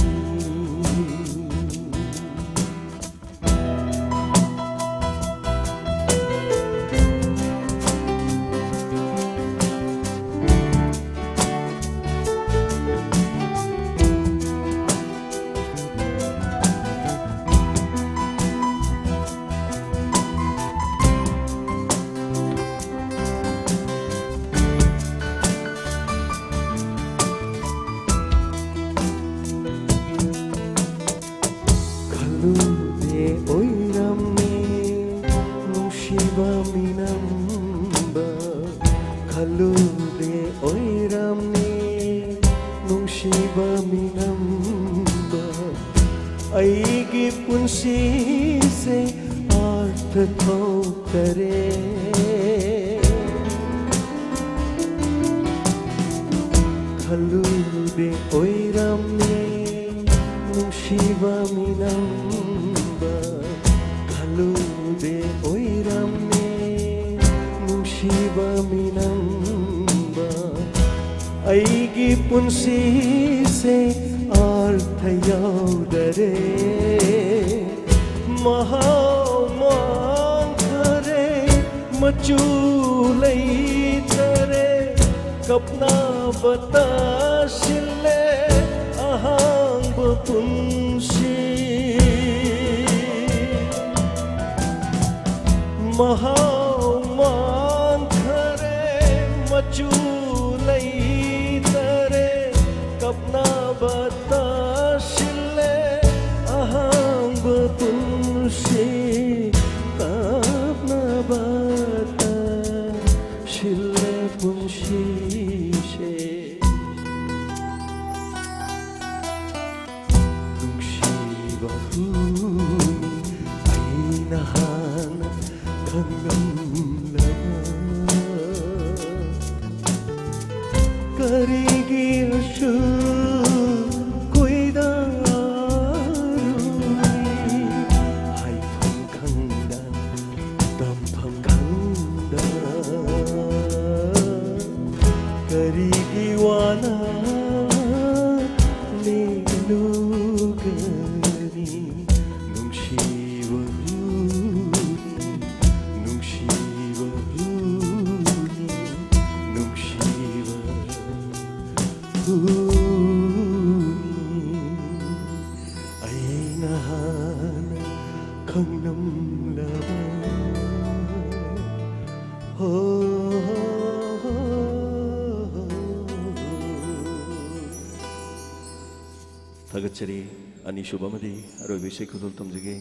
ꯈꯜꯂꯨꯗꯦ ꯑꯣꯏꯔꯝꯃꯤ ꯅꯨꯡꯁꯤꯕ ꯃꯤꯅꯝꯕ, ꯈꯜꯂꯨꯗꯦ ꯑꯣꯏꯔꯝꯃꯤ ꯅꯨꯡꯁꯤꯕ ꯃꯤꯅꯝꯕ꯫ ꯑꯩꯒꯤ ꯄꯨꯟꯁꯤꯁꯦ ꯑꯥꯔꯊ ꯊꯣꯛꯇꯔꯦ꯫ ꯈꯜꯂꯨꯗꯦ ꯑꯣꯏꯔꯝꯃꯦ ꯅꯨꯡꯁꯤꯕ ꯃꯤꯅꯝꯕ, ꯈꯜꯂꯨꯗꯦ ꯑꯣꯏꯔꯝꯃꯦ ꯅꯨꯡꯁꯤꯕ ꯃꯤꯅꯝꯕ꯫ ꯑꯩꯒꯤ ꯄꯨꯟꯁꯤꯁꯦ ꯑꯔꯊ ꯌꯥꯎꯗꯔꯦ, ꯃꯍꯥꯎ ꯃꯥꯡꯈꯔꯦ, ꯃꯆꯨ ꯂꯩꯇꯔꯦ, ꯀꯞꯅꯕ ꯇꯥꯁꯤꯜꯂꯦ ꯑꯍꯥꯡꯕ ꯄꯨꯟꯁꯤ꯫ ꯃꯍꯥꯎ ꯃꯥꯡꯈꯔꯦ, ꯃꯆꯨ ꯂꯩꯇꯔꯦ, ꯀꯞꯅꯕ ꯇꯥꯁꯤꯜꯂꯦ ꯑꯍꯥꯡꯕ ꯄꯨꯟꯁꯤ꯫ ꯀꯞꯅꯕ ꯇꯥꯁꯤꯜꯂꯦ ꯄꯨꯟꯁꯤꯁꯦ꯫ ꯅꯨꯡꯁꯤꯕ ꯍꯨꯅꯤ ꯑꯩꯅ ꯍꯥꯟꯅ ꯈꯪꯂꯝꯂꯕ꯫ ꯀꯔꯤꯒꯤ ꯑꯁꯨꯛ ꯀꯨꯏꯗꯔꯨꯅꯤ? ꯍꯥꯏꯐꯝ ꯈꯪꯗ, ꯇꯝꯐꯝ ꯈꯪꯗ, ꯀꯔꯤꯒꯤ ꯋꯥꯅ ꯂꯦꯜꯂꯨꯒꯅꯤ? ꯅꯨꯡꯁꯤꯕ ꯍꯨꯅꯤ, ꯅꯨꯡꯁꯤꯕ ꯍꯨꯅꯤ, ꯅꯨꯡꯁꯤꯕ ꯍꯨꯅꯤ꯫ ꯑꯩꯅ ꯍꯥꯟꯅ ꯈꯪꯂꯝꯂꯕ꯫ ꯍꯣ, ꯍꯣ, ꯍꯣ, ꯍꯣ, ꯍꯣ꯫ ꯊꯥꯒꯠꯆꯔꯤ꯫ ꯑꯅꯤꯁꯨꯕ ꯑꯃꯗꯤ ꯑꯔꯣꯏꯕ ꯏꯁꯩ ꯈꯨꯗꯣꯜ ꯇꯝꯖꯒꯦ꯫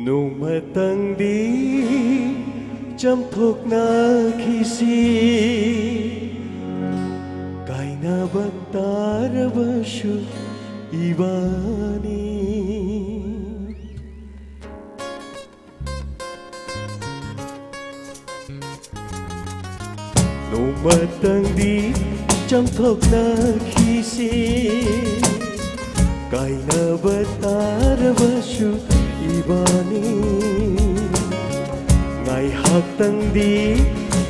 ꯅꯣꯡꯃꯇꯪꯗꯤ ꯆꯝꯊꯣꯛꯅꯈꯤꯁꯤ, ꯀꯥꯏꯅꯕ ꯇꯥꯔꯕꯁꯨ ꯏꯕꯥꯅꯤ꯫ ꯅꯣꯡꯃꯇꯪꯗꯤ ꯆꯝꯊꯣꯛꯅꯈꯤꯁꯤ, ꯀꯥꯏꯅꯕ ꯇꯥꯔꯕꯁꯨ ꯏꯕꯥꯅꯤ꯫ ꯉꯥꯏꯍꯥꯛꯇꯪꯗꯤ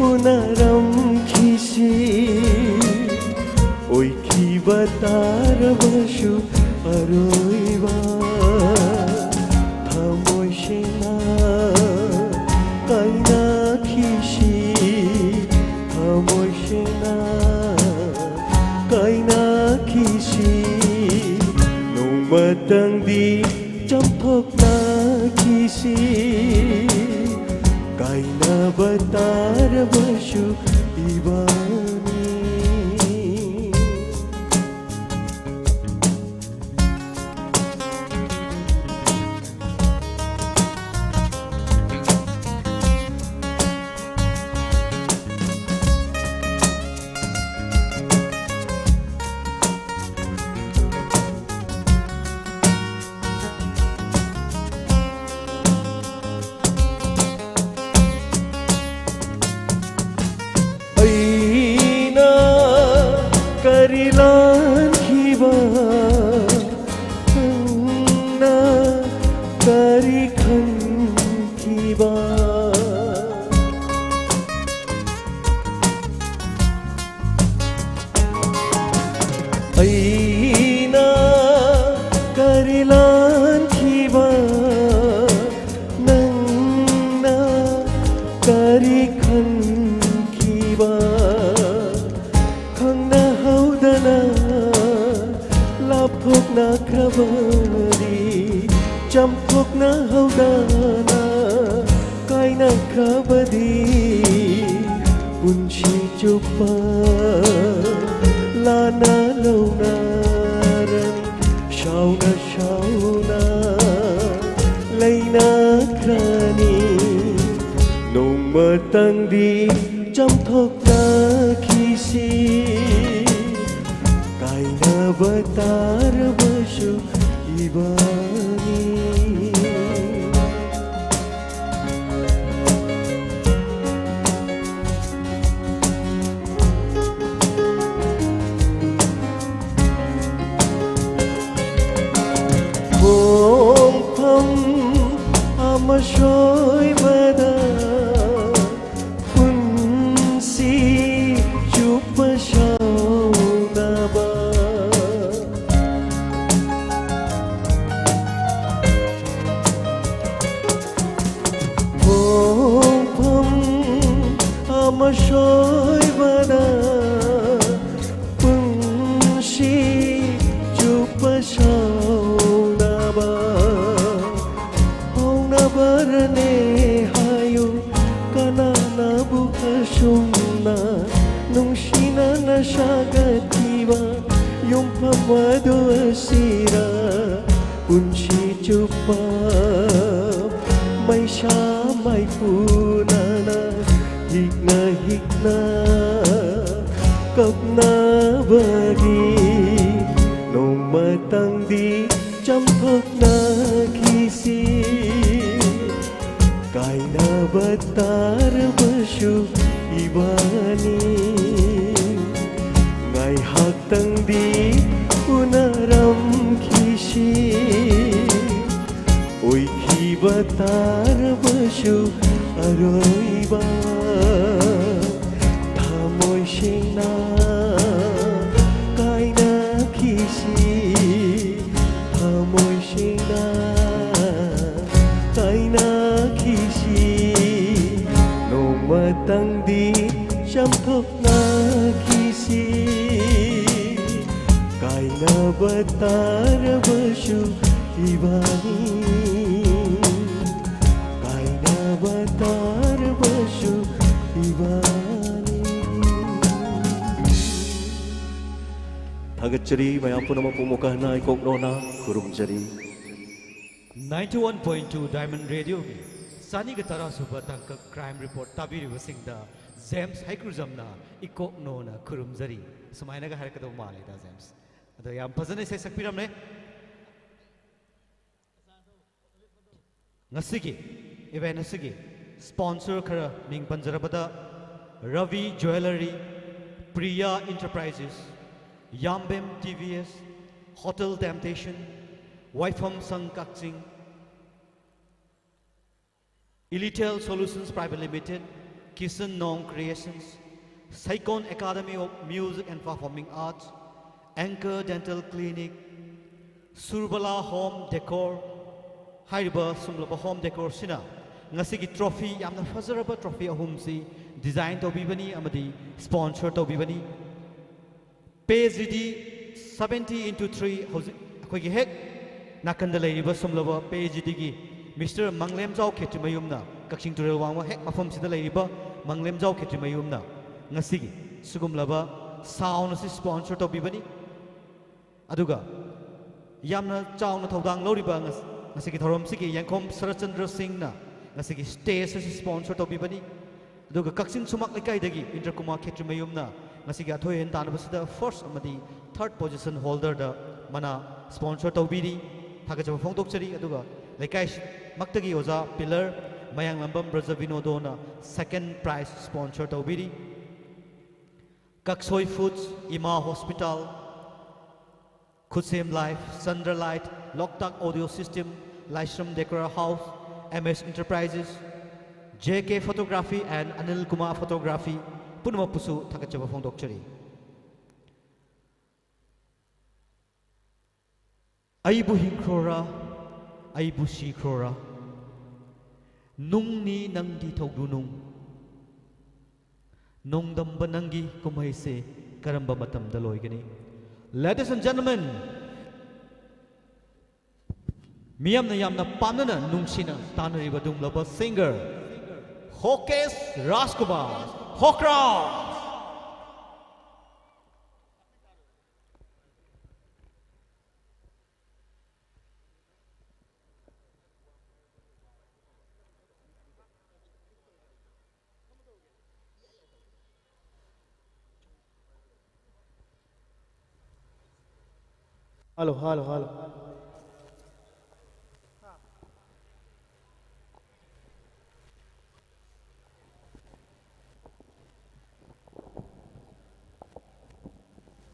ꯎꯅꯔꯝꯈꯤꯁꯤ, ꯑꯣꯏꯈꯤꯕ ꯇꯥꯔꯕꯁꯨ ꯑꯔꯣꯏꯕ꯫ ꯊꯃꯣꯏ ꯁꯦꯡꯅ ꯀꯥꯏꯅꯈꯤꯁꯤ, ꯊꯃꯣꯏ ꯁꯦꯡꯅ ꯀꯥꯏꯅꯈꯤꯁꯤ꯫ ꯅꯣꯡꯃꯇꯪꯗꯤ ꯆꯝꯊꯣꯛꯅꯈꯤꯁꯤ, ꯀꯥꯏꯅꯕ ꯇꯥꯔꯕꯁꯨ ꯏꯕꯥꯅꯤ꯫ ꯑꯩꯅ ꯀꯔꯤ ꯂꯥꯟꯈꯤꯕ, ꯅꯪꯅ ꯀꯔꯤ ꯈꯟꯈꯤꯕ? ꯑꯩꯅ ꯀꯔꯤ ꯂꯥꯟꯈꯤꯕ, ꯅꯪꯅ ꯀꯔꯤ ꯈꯟꯈꯤꯕ? ꯈꯪꯅꯍꯧꯗꯅ ꯂꯥꯞꯊꯣꯛꯅꯈ꯭ꯔꯕꯗꯤ, ꯆꯝꯊꯣꯛꯅꯍꯧꯗꯅ ꯀꯥꯏꯅꯈ꯭ꯔꯕꯗꯤ, ꯄꯨꯟꯁꯤ ꯆꯨꯞꯄ ꯂꯥꯟꯅ ꯂꯧꯅꯔꯅꯤ, ꯁꯥꯎꯅ ꯁꯥꯎꯅ ꯀꯥꯏꯅꯈ꯭ꯔꯅꯤ꯫ ꯅꯣꯡꯃꯇꯪꯗꯤ ꯆꯥꯝꯊꯣꯛꯅꯈꯤꯁꯤ꯫ ꯀꯥꯏꯅꯕ ꯇꯥꯔꯕꯁꯨ ꯏꯕꯥꯅꯤ꯫ ꯈꯣꯡꯐꯝ ꯑꯃ ꯁꯣꯏꯕꯗ ꯄꯨꯟꯁꯤ ꯆꯨꯞꯄ ꯁꯥꯎꯅꯕ꯫ ꯈꯣꯡꯐꯝ ꯑꯃ ꯁꯣꯏꯕꯗ ꯄꯨꯟꯁꯤ ꯆꯨꯞꯄ ꯁꯥꯎꯅꯕ꯫ ꯍꯧꯅꯕꯔꯅꯦ ꯍꯥꯏꯌꯨ, ꯀꯅꯥꯅꯕꯨ ꯑꯁꯨꯝꯅ ꯅꯨꯡꯁꯤꯅꯅ ꯁꯥꯒꯠꯈꯤꯕ ꯌꯨꯝꯐꯝ ꯑꯗꯨ ꯑꯁꯤꯔ? ꯄꯨꯟꯁꯤ ꯆꯨꯞꯄ ꯃꯩꯁꯥ ꯃꯩꯐꯨꯅꯅ ꯍꯤꯛꯅ ꯍꯤꯛꯅ ꯀꯞꯅꯕꯒꯤ ꯅꯣꯡꯃꯇꯪꯗꯤ ꯆꯥꯝꯊꯣꯛꯅꯈꯤꯁꯤ꯫ ꯀꯥꯏꯅꯕ ꯇꯥꯔꯕꯁꯨ ꯏꯕꯥꯅꯤ ꯉꯥꯏꯍꯥꯛꯇꯪꯗꯤ ꯎꯅꯔꯝꯈꯤꯁꯤ꯫ ꯑꯣꯏꯈꯤꯕ ꯇꯥꯔꯕꯁꯨ ꯑꯔꯣꯏꯕ ꯊꯃꯣꯏ ꯁꯦꯡꯅ ꯀꯥꯏꯅꯈꯤꯁꯤ꯫ ꯊꯃꯣꯏ ꯁꯦꯡꯅ ꯀꯥꯏꯅꯈꯤꯁꯤ꯫ ꯅꯣꯡꯃꯇꯪꯗꯤ ꯆꯥꯝꯊꯣꯛꯅꯈꯤꯁꯤ꯫ ꯀꯥꯏꯅꯕ ꯇꯥꯔꯕꯁꯨ ꯏꯕꯥꯅꯤ꯫ ꯀꯥꯏꯅꯕ ꯇꯥꯔꯕꯁꯨ ꯏꯕꯥꯅꯤ꯫ ꯊꯥꯒꯠꯆꯔꯤ꯫ ꯃꯌꯥꯝ ꯄꯨꯝꯅꯃꯛꯄꯨ ꯑꯃꯨꯛꯀ ꯍꯟꯅ ꯏꯀꯣꯛ ꯅꯣꯟꯅ ꯈꯨꯔꯨꯝꯖꯔꯤ꯫ Ninety one point two Diamond Radioꯒꯤ ꯆꯅꯤꯒ ꯇꯔꯥ ꯁꯨꯕ ꯇꯥꯡꯀꯛ Crime Report ꯇꯥꯕꯤꯔꯤꯕꯁꯤꯡꯗ ꯖꯦꯝꯁ ꯍꯩꯀ꯭ꯔꯨꯖꯝꯅ ꯏꯀꯣꯛꯅꯣꯅ ꯈꯨꯔꯨꯝꯖꯔꯤ꯫ ꯁꯨꯃꯥꯏꯅꯒ ꯍꯥꯏꯔꯛꯀꯗꯧꯕ ꯃꯥꯜꯂꯦꯗ, ꯖꯦꯝꯁ꯫ ꯑꯗꯣ ꯌꯥꯝ ꯐꯖꯅ ꯏꯁꯩ ꯁꯛꯄꯤꯔꯝꯂꯦ꯫ ꯉꯁꯤꯒꯤ event ꯑꯁꯤꯒꯤ sponsor ꯈꯔ ꯃꯤꯡ ꯄꯟꯖꯔꯕꯗ, Ravi Jewellery, Priya Enterprises, ꯌꯥꯝꯕꯦꯝ T V S, Hotel Temptation, ꯋꯥꯏꯐꯝ ꯁꯪ ꯀꯛꯆꯤꯡ, Elitel Solutions Private Limited, Kishan Nong Creations, Saikon Academy of Music and Performing Arts, Anchor Dental Clinic, Surbala Home Decor ꯍꯥꯏꯔꯤꯕ ꯁꯨꯝꯂꯕ home decorꯁꯤꯅ ꯉꯁꯤꯒꯤ trophy, ꯌꯥꯝꯅ ꯐꯖꯔꯕ trophy ꯑꯍꯨꯝꯁꯤ design ꯇꯧꯕꯤꯕꯅꯤ ꯑꯃꯗꯤ sponsor ꯇꯧꯕꯤꯕꯅꯤ꯫ Page D D seventy into three, ꯍꯧꯖꯤꯛ ꯑꯩꯈꯣꯏꯒꯤ ꯍꯦꯛ ꯅꯥꯀꯟꯗ ꯂꯩꯔꯤꯕ ꯁꯨꯝꯂꯕ Page D Dꯒꯤ Mister ꯃꯪꯂꯦꯝꯖꯥꯎ ꯈꯦꯇ꯭ꯔꯤꯃꯌꯨꯝꯅ, ꯀꯛꯆꯤꯡ ꯇꯨꯔꯦꯜ ꯋꯥꯡꯃ ꯍꯦꯛ ꯃꯐꯝꯁꯤꯗ ꯂꯩꯔꯤꯕ ꯃꯪꯂꯦꯝꯖꯥꯎ ꯈꯦꯇ꯭ꯔꯤꯃꯌꯨꯝꯅ ꯉꯁꯤꯒꯤ ꯁꯤꯒꯨꯝꯂꯕ sound ꯑꯁꯤ sponsor ꯇꯧꯕꯤꯕꯅꯤ꯫ ꯑꯗꯨꯒ ꯌꯥꯝꯅ ꯆꯥꯎꯅ ꯊꯧꯗꯥꯡ ꯂꯧꯔꯤꯕ ꯉꯁ-, ꯉꯁꯤꯒꯤ ꯊꯧꯔꯝꯁꯤꯒꯤ ꯌꯦꯡꯈꯣꯝ ꯁꯔꯠꯆꯟꯗ꯭ꯔ ꯁꯤꯡꯅ ꯉꯁꯤꯒꯤ stage ꯑꯁꯤ sponsor ꯇꯧꯕꯤꯕꯅꯤ꯫ ꯑꯗꯨꯒ ꯀꯛꯆꯤꯡ ꯁꯨꯃꯥꯛ ꯂꯩꯀꯥꯏꯗꯒꯤ ꯏꯟꯗ꯭ꯔꯀꯨꯃꯥꯔ ꯈꯦꯇ꯭ꯔꯤꯃꯌꯨꯝꯅ ꯉꯁꯤꯒꯤ ꯑꯊꯣꯏ ꯑꯍꯦꯟ ꯇꯥꯟꯅꯕꯁꯤꯗ first ꯑꯃꯗꯤ third position holderꯗ ꯃꯅꯥ sponsor ꯇꯧꯕꯤꯔꯤ꯫ ꯊꯥꯒꯠꯆꯕ ꯐꯣꯡꯗꯣꯛꯆꯔꯤ꯫ ꯑꯗꯨꯒ ꯂꯩꯀꯥꯏꯃꯛꯇꯒꯤ ꯑꯣꯖꯥ ꯄꯤꯂꯔ ꯃꯌꯥꯡꯂꯝꯕꯝ ꯕ꯭ꯔꯖꯕꯤꯅꯣꯗꯣꯅ second prize sponsor ꯇꯧꯕꯤꯔꯤ꯫ ꯀꯛꯁꯣꯏ Foods, ꯏꯃꯥ Hospital, ꯈꯨꯠꯁꯦꯝ Life, Chandra Light, Loktak Audio System, Laishram Decor House, M S Enterprises, J K Photography and Anil Kumar Photography ꯄꯨꯝꯅꯃꯛꯄꯨꯁꯨ ꯊꯥꯒꯠꯆꯕ ꯐꯣꯡꯗꯣꯛꯆꯔꯤ꯫ ꯑꯩꯕꯨ ꯍꯤꯡꯈ꯭ꯔꯣꯔꯥ, ꯑꯩꯕꯨ ꯁꯤꯈ꯭ꯔꯣꯔꯥ, ꯅꯨꯡꯅꯤ ꯅꯪꯗꯤ ꯊꯧꯗꯨꯅꯨꯡ, ꯅꯣꯡꯗꯝꯕ ꯅꯪꯒꯤ ꯀꯨꯝꯍꯩꯁꯦ ꯀꯔꯝꯕ ꯃꯇꯝꯗ ꯂꯣꯏꯒꯅꯤ? Ladies and gentlemen, ꯃꯤꯌꯥꯝꯅ ꯌꯥꯝꯅ ꯄꯥꯝꯅꯅ ꯅꯨꯡꯁꯤꯅ ꯇꯥꯅꯔꯤꯕ ꯑꯗꯨꯒꯨꯝꯂꯕ singer Hokesh Rajkumar, Hokraj. Hello, hello, hello.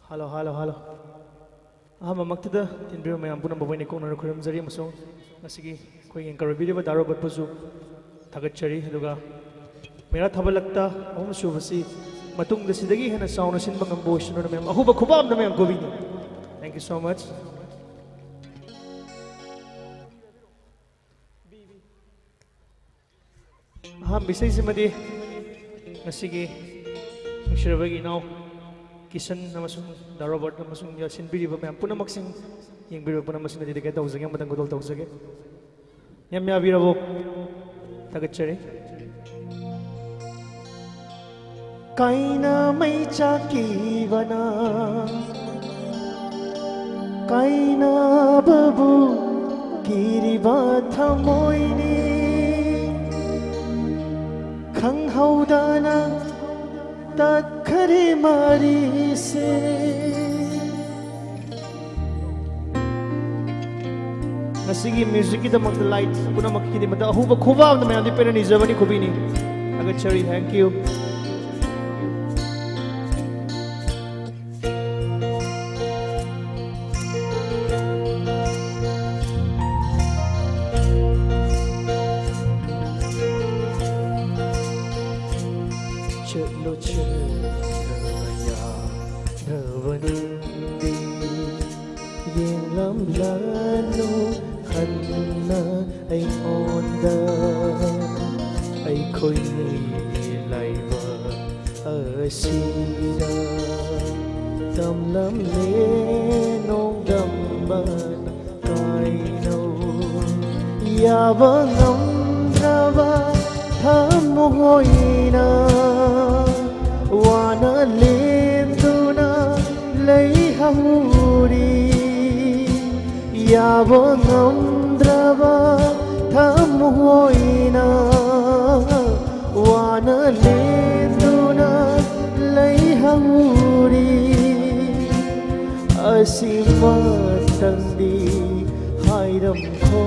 Hello, hello, hello. ꯑꯍꯥꯟꯕꯃꯛꯇꯗ ꯇꯤꯟꯕꯤꯔꯕ ꯃꯌꯥꯝ ꯄꯨꯝꯅꯃꯛꯄꯨ ꯑꯩꯅ ꯀꯣꯛꯅꯅ ꯈꯨꯔꯨꯝꯖꯔꯤ ꯑꯃꯁꯨꯡ ꯉꯁꯤꯒꯤ ꯑꯩꯈꯣꯏꯒꯤ anchor ꯑꯣꯏꯕꯤꯔꯤꯕ ꯗꯥ ꯔꯣꯕꯔꯠꯄꯨꯁꯨ ꯊꯥꯒꯠꯆꯔꯤ꯫ ꯑꯗꯨꯒ ꯃꯦꯔꯥ ꯊꯥꯕꯂꯛꯇ ꯑꯍꯨꯝꯁꯨꯕꯁꯤ ꯃꯇꯨꯡꯗ ꯁꯤꯗꯒꯤ ꯍꯦꯟꯅ ꯆꯥꯎꯅ ꯁꯤꯟꯕ ꯉꯝꯕ ꯑꯣꯏꯁꯅꯨꯅ ꯃꯌꯥꯝ ꯑꯍꯧꯕ ꯈꯨꯕꯥꯝꯗ ꯃꯌꯥꯝ ꯀꯣꯕꯤꯅꯤ꯫ Thank you so much꯫ ꯑꯍꯥꯟꯕ ꯏꯁꯩꯁꯤꯃꯗꯤ ꯉꯁꯤꯒꯤ ꯅꯨꯡꯁꯤꯔꯕꯒꯤ ꯏꯅꯥꯎ ꯀꯤꯁꯟ ꯑꯃꯁꯨꯡ ꯗꯥ ꯔꯣꯕꯔꯠ ꯑꯃꯁꯨꯡ ꯌꯥꯁꯤꯟꯕꯤꯔꯤꯕ ꯃꯌꯥꯝ ꯄꯨꯝꯅꯃꯛꯁꯤꯡ, ꯌꯦꯡꯕꯤꯔꯤꯕ ꯄꯨꯝꯅꯃꯛꯁꯤꯡꯗ dedicate ꯇꯧꯖꯒꯦ, ꯑꯃꯇꯪ ꯈꯨꯗꯣꯜ ꯇꯧꯖꯒꯦ꯫ ꯌꯥꯝ ꯌꯥꯕꯤꯔꯕꯣ? ꯊꯥꯒꯠꯆꯔꯤ꯫ ꯀꯥꯏꯅ ꯃꯩ ꯆꯥꯛꯈꯤꯕꯅ ꯀꯥꯏꯅꯕꯕꯨ ꯀꯤꯔꯤꯕ ꯊꯃꯣꯏꯅꯤ꯫ ꯈꯪꯍꯧꯗꯅ ꯇꯠꯈꯔꯦ ꯃꯔꯤꯁꯦ꯫ ꯉꯁꯤꯒꯤ musicꯀꯤꯗꯃꯛꯇ light ꯄꯨꯝꯅꯃꯛꯀꯤꯗꯃꯛꯇ ꯑꯍꯧꯕ ꯈꯨꯕꯥꯝꯗ ꯃꯌꯥꯝꯗꯤ ꯄꯦꯟꯅ ꯅꯤꯖꯕꯅꯤ, ꯈꯨꯕꯤꯅꯤ꯫ ꯊꯥꯒꯠꯆꯔꯤ, thank you꯫ ꯆꯠꯂꯣ ꯆꯠꯂꯕ ꯌꯥꯔꯕꯅꯤ꯫ ꯌꯦꯡꯂꯝꯂꯅꯨ ꯍꯟꯅ ꯑꯩꯉꯣꯟꯗ꯫ ꯑꯩꯈꯣꯏꯅꯤ ꯂꯥꯏꯕꯛ ꯑꯁꯤꯗ ꯇꯝꯂꯝꯂꯦ ꯅꯣꯡꯗꯝꯕꯅ ꯀꯥꯏꯅꯧ꯫ ꯌꯥꯕ ꯉꯝꯗ꯭ꯔꯕ ꯊꯃꯣꯏꯅ ꯋꯥꯅ ꯂꯦꯟꯗꯨꯅ ꯂꯩꯍꯧꯔꯤ꯫ ꯌꯥꯕ ꯉꯝꯗ꯭ꯔꯕ ꯊꯃꯣꯏꯅ ꯋꯥꯅ ꯂꯦꯟꯗꯨꯅ ꯂꯩꯍꯧꯔꯤ꯫ ꯑꯁꯤ ꯃꯥ ꯅꯪꯗꯤ ꯍꯥꯏꯔꯝꯈꯣ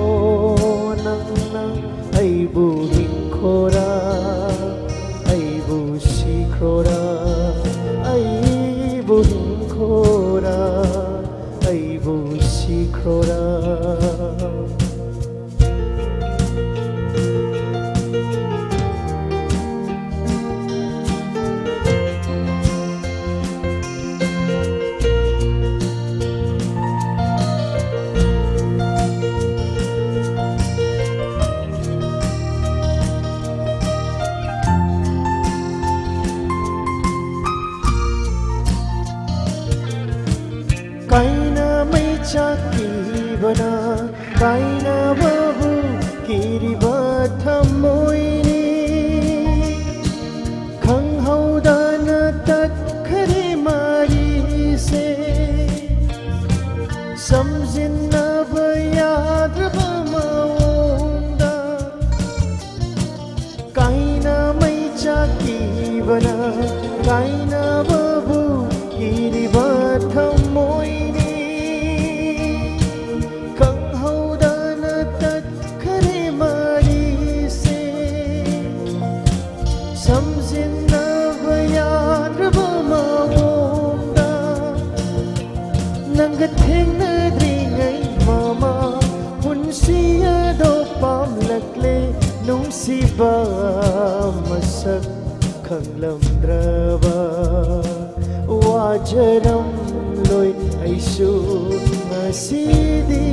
ꯅꯪꯅ ꯑꯩꯕꯨ ꯍꯤꯡꯈꯣꯔꯥ, ꯑꯩꯕꯨ ꯁꯤꯈ꯭ꯔꯣꯔꯥ, ꯑꯩꯕꯨ ꯍꯤꯡꯈꯣꯔꯥ, ꯑꯩꯕꯨ ꯁꯤꯈ꯭ꯔꯣꯔꯥ꯫ ꯀꯥꯏꯅ ꯃꯩ ꯆꯥꯛꯈꯤꯕꯅ ꯀꯥꯏꯅꯕꯕꯨ ꯀꯤꯔꯤꯕ ꯊꯃꯣꯏꯅꯤ꯫ ꯈꯪꯍꯧꯗꯅ ꯇꯠꯈꯔꯦ ꯃꯔꯤꯁꯦ꯫ ꯁꯝꯖꯤꯟꯅꯕ ꯌꯥꯗ꯭ꯔꯕ ꯃꯑꯣꯡꯗ ꯀꯥꯏꯅ ꯃꯩ ꯆꯥꯛꯈꯤꯕꯅ ꯀꯥꯏꯅꯕꯕꯨ ꯀꯤꯔꯤꯕ ꯊꯃꯣꯏꯅꯤ꯫ ꯈꯪꯍꯧꯗꯅ ꯇꯠꯈꯔꯦ ꯃꯔꯤꯁꯦ꯫ ꯁꯝꯖꯤꯟꯅꯕ ꯌꯥꯗ꯭ꯔꯕ ꯃꯑꯣꯡꯗ ꯅꯪꯒ ꯊꯦꯡꯅꯗ꯭ꯔꯤꯉꯩ ꯃꯃꯥꯡ ꯄꯨꯟꯁꯤ ꯑꯗꯣ ꯄꯥꯝꯂꯛꯂꯦ꯫ ꯅꯨꯡꯁꯤꯕ ꯃꯁꯛ ꯈꯪꯂꯝꯗ꯭ꯔꯕ ꯋꯥꯖꯔꯝꯂꯣꯏ ꯑꯩꯁꯨ ꯉꯁꯤꯗꯤ꯫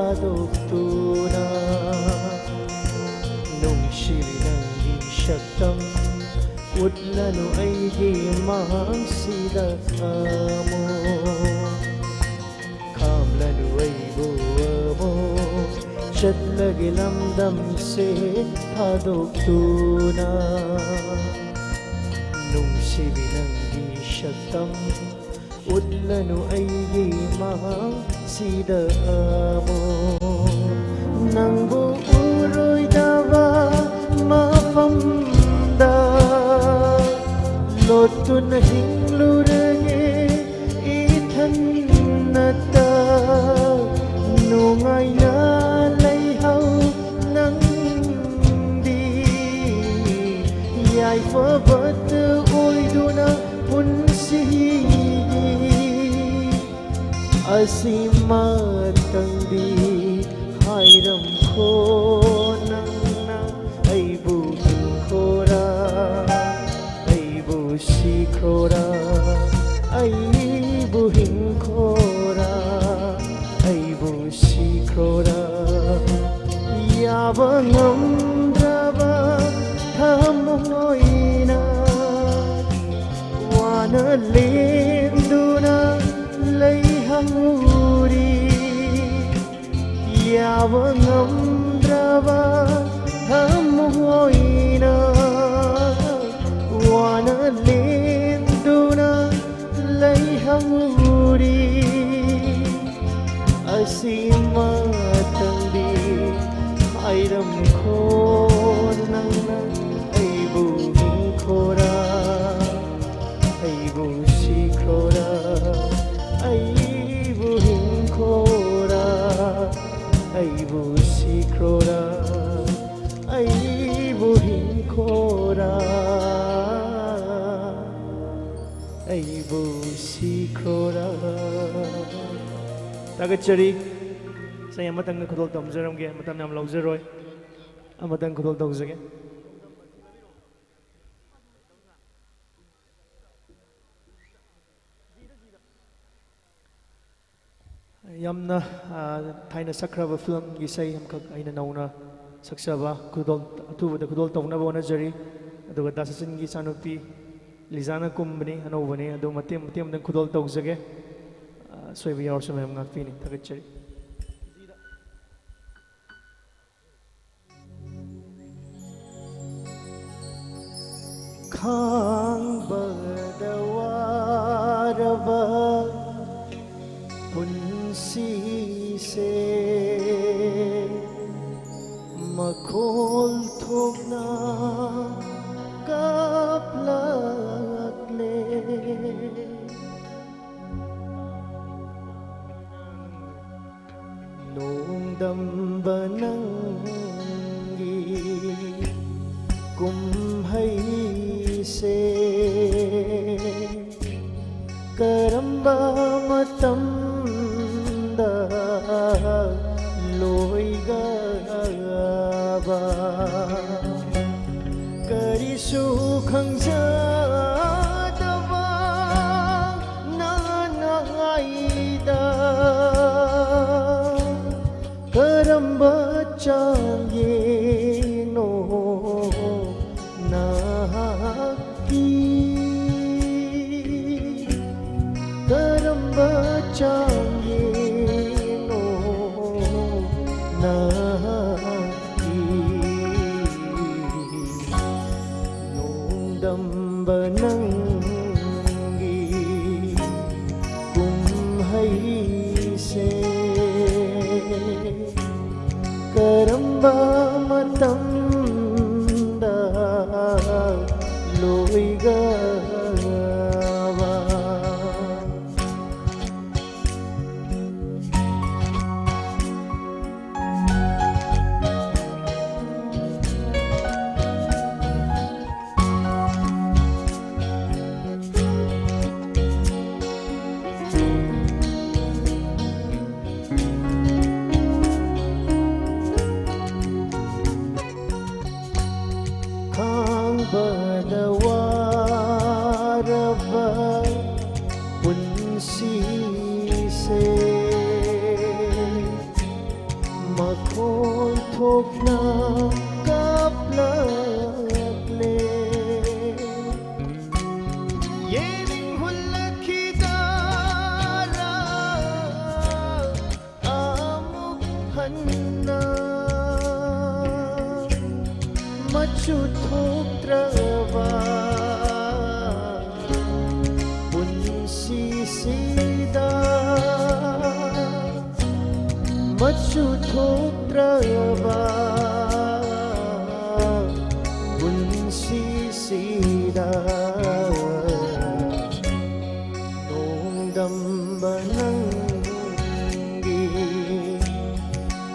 ꯊꯥꯗꯣꯛꯇꯨꯅ, ꯅꯨꯡꯁꯤꯕꯤ ꯅꯪꯒꯤ ꯁꯛꯇꯝ ꯎꯠꯂꯅꯨ ꯑꯩꯒꯤ ꯃꯥꯡꯁꯤꯗ ꯑꯃꯨꯛ꯫ ꯈꯥꯝꯂꯅꯨ ꯑꯩꯕꯨ ꯑꯃꯨꯛ ꯆꯠꯂꯒꯦ ꯂꯝꯗꯝꯁꯦ ꯊꯥꯗꯣꯛꯇꯨꯅ꯫ ꯅꯨꯡꯁꯤꯕꯤ ꯅꯪꯒꯤ ꯁꯛꯇꯝ ꯎꯠꯂꯅꯨ ꯑꯩꯒꯤ ꯃꯥꯡꯁꯤꯗ ꯑꯃꯨꯛ꯫ ꯅꯪꯕꯨ ꯎꯔꯣꯏꯗꯕ ꯃꯐꯝꯗ ꯂꯣꯠꯇꯨꯅ ꯍꯤꯡꯂꯨꯔꯒꯦ ꯏꯊꯟꯅꯇ꯫ ꯅꯨꯡꯉꯥꯏꯅ ꯂꯩꯍꯧ ꯅꯪꯗꯤ, ꯌꯥꯏꯐꯕꯇ ꯑꯣꯏꯗꯨꯅ ꯄꯨꯟꯁꯤꯒꯤ ꯑꯁꯤꯃꯇꯪꯗꯤ ꯍꯥꯏꯔꯝꯈꯣ ꯅꯪꯅ ꯑꯩꯕꯨ ꯍꯤꯡꯈꯣꯔꯥ, ꯑꯩꯕꯨ ꯁꯤꯈ꯭ꯔꯣꯔꯥ, ꯑꯩꯕꯨ ꯍꯤꯡꯈꯣꯔꯥ, ꯑꯩꯕꯨ ꯁꯤꯈ꯭ꯔꯣꯔꯥ꯫ ꯌꯥꯕ ꯉꯝꯗ꯭ꯔꯕ ꯊꯃꯣꯏꯅ ꯋꯥꯅ ꯂꯦꯟꯗꯨꯅ ꯂꯩꯍꯧꯔꯤ꯫ ꯌꯥꯕ ꯉꯝꯗ꯭ꯔꯕ ꯊꯃꯣꯏꯅ ꯋꯥꯅ ꯂꯦꯟꯗꯨꯅ ꯂꯩꯍꯧꯔꯤ꯫ ꯑꯁꯤꯃꯇꯪꯗꯤ ꯍꯥꯏꯔꯝꯈꯣ ꯅꯪꯅ ꯑꯩꯕꯨ ꯍꯤꯡꯈꯣꯔꯥ, ꯑꯩꯕꯨ ꯁꯤꯈ꯭ꯔꯣꯔꯥ, ꯑꯩꯕꯨ ꯍꯤꯡꯈꯣꯔꯥ, ꯑꯩꯕꯨ ꯁꯤꯈ꯭ꯔꯣꯔꯥ, ꯑꯩꯕꯨ ꯍꯤꯡꯈꯣꯔꯥ, ꯑꯩꯕꯨ ꯁꯤꯈ꯭ꯔꯣꯔꯥ꯫ ꯊꯥꯒꯠꯆꯔꯤ꯫ ꯏꯁꯩ ꯑꯃꯇꯪꯒ ꯈꯨꯗꯣꯜ ꯇꯝꯖꯔꯝꯒꯦ, ꯃꯇꯝ ꯌꯥꯝ ꯂꯧꯖꯔꯣꯏ꯫ ꯑꯃꯇꯪ ꯈꯨꯗꯣꯜ ꯇꯧꯖꯒꯦ꯫ ꯌꯥꯝꯅ, ꯑ, ꯊꯥꯏꯅ ꯁꯛꯈ꯭ꯔꯕ ꯐꯤꯂꯝꯒꯤ ꯏꯁꯩ ꯑꯃꯈꯛ ꯑꯩꯅ ꯅꯧꯅ ꯁꯛꯆꯕ, ꯈꯨꯗꯣꯜ, ꯑꯊꯨꯕꯗ ꯈꯨꯗꯣꯜ ꯇꯧꯅꯕ ꯍꯣꯠꯅꯖꯔꯤ꯫ ꯑꯗꯨꯒ ꯗꯥ ꯁꯆꯤꯟꯒꯤ ꯏꯆꯥꯅꯨꯄꯤ ꯂꯤꯖꯥꯅ ꯀꯨꯝꯕꯅꯤ, ꯑꯅꯧꯕꯅꯤ, ꯑꯗꯨ ꯃꯇꯦꯛ, ꯃꯇꯦꯛ ꯑꯃꯇꯪ ꯈꯨꯗꯣꯜ ꯇꯧꯖꯒꯦ꯫ ꯑ, ꯑꯁꯣꯏꯕ ꯌꯥꯎꯔꯁꯨ ꯃꯌꯥꯝ ꯉꯥꯛꯄꯤꯅꯤ꯫ ꯊꯥꯒꯠꯆꯔꯤ꯫ ꯈꯥꯡꯕꯗ ꯋꯥꯔꯕ ꯄꯨꯟꯁꯤꯁꯦ ꯃꯈꯣꯜ ꯊꯣꯛꯅ ꯀꯥꯞꯂꯛꯂꯦ꯫ ꯅꯣꯡꯗꯝꯕ ꯅꯪꯒꯤ ꯀꯨꯝꯍꯩꯁꯦ ꯀꯔꯝꯕ ꯃꯇꯝꯗ ꯂꯣꯏꯒꯕ? ꯀꯔꯤꯁꯨ ꯈꯪꯖꯗꯕ ꯅꯅꯥꯏꯗ ꯀꯔꯝꯕ ꯆꯥꯡꯌꯦꯡꯅꯣ ꯅꯍꯥꯛꯀꯤ? ꯀꯔꯝꯕ ꯆꯥꯡꯌꯦꯡꯅꯣ ꯅꯍꯥꯛꯀꯤ? ꯅꯣꯡꯗꯝꯕ ꯅꯪꯒꯤ ꯀꯨꯝꯍꯩꯁꯦ ꯀꯔꯝꯕ ꯃꯇꯝꯗ ꯂꯣꯏꯒꯕ? ꯈꯥꯡꯕꯗ ꯋꯥꯔꯕ ꯄꯨꯟꯁꯤꯁꯦ ꯀꯥꯞꯂꯛꯂꯦ꯫ ꯌꯦꯡꯍꯜꯂꯛꯈꯤꯗꯥꯔꯥ ꯑꯃꯨꯛ ꯍꯟꯅ ꯃꯆꯨ ꯊꯣꯛꯇ꯭ꯔꯕ ꯄꯨꯟꯁꯤꯁꯤꯗ, ꯃꯆꯨ ꯊꯣꯛꯇ꯭ꯔꯕ ꯄꯨꯟꯁꯤꯁꯤꯗ, ꯅꯣꯡꯗꯝꯕ ꯅꯪꯒꯤ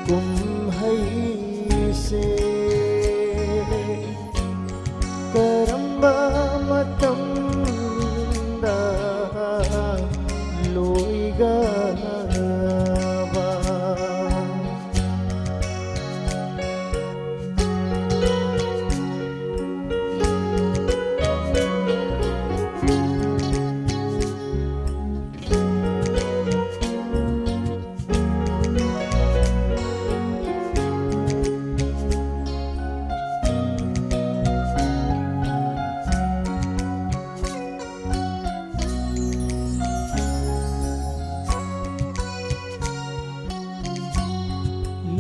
ꯀꯨꯝꯍꯩꯁꯦ ꯀꯔꯝꯕ ꯃꯇꯝꯗ ꯂꯣꯏꯒꯗꯕ?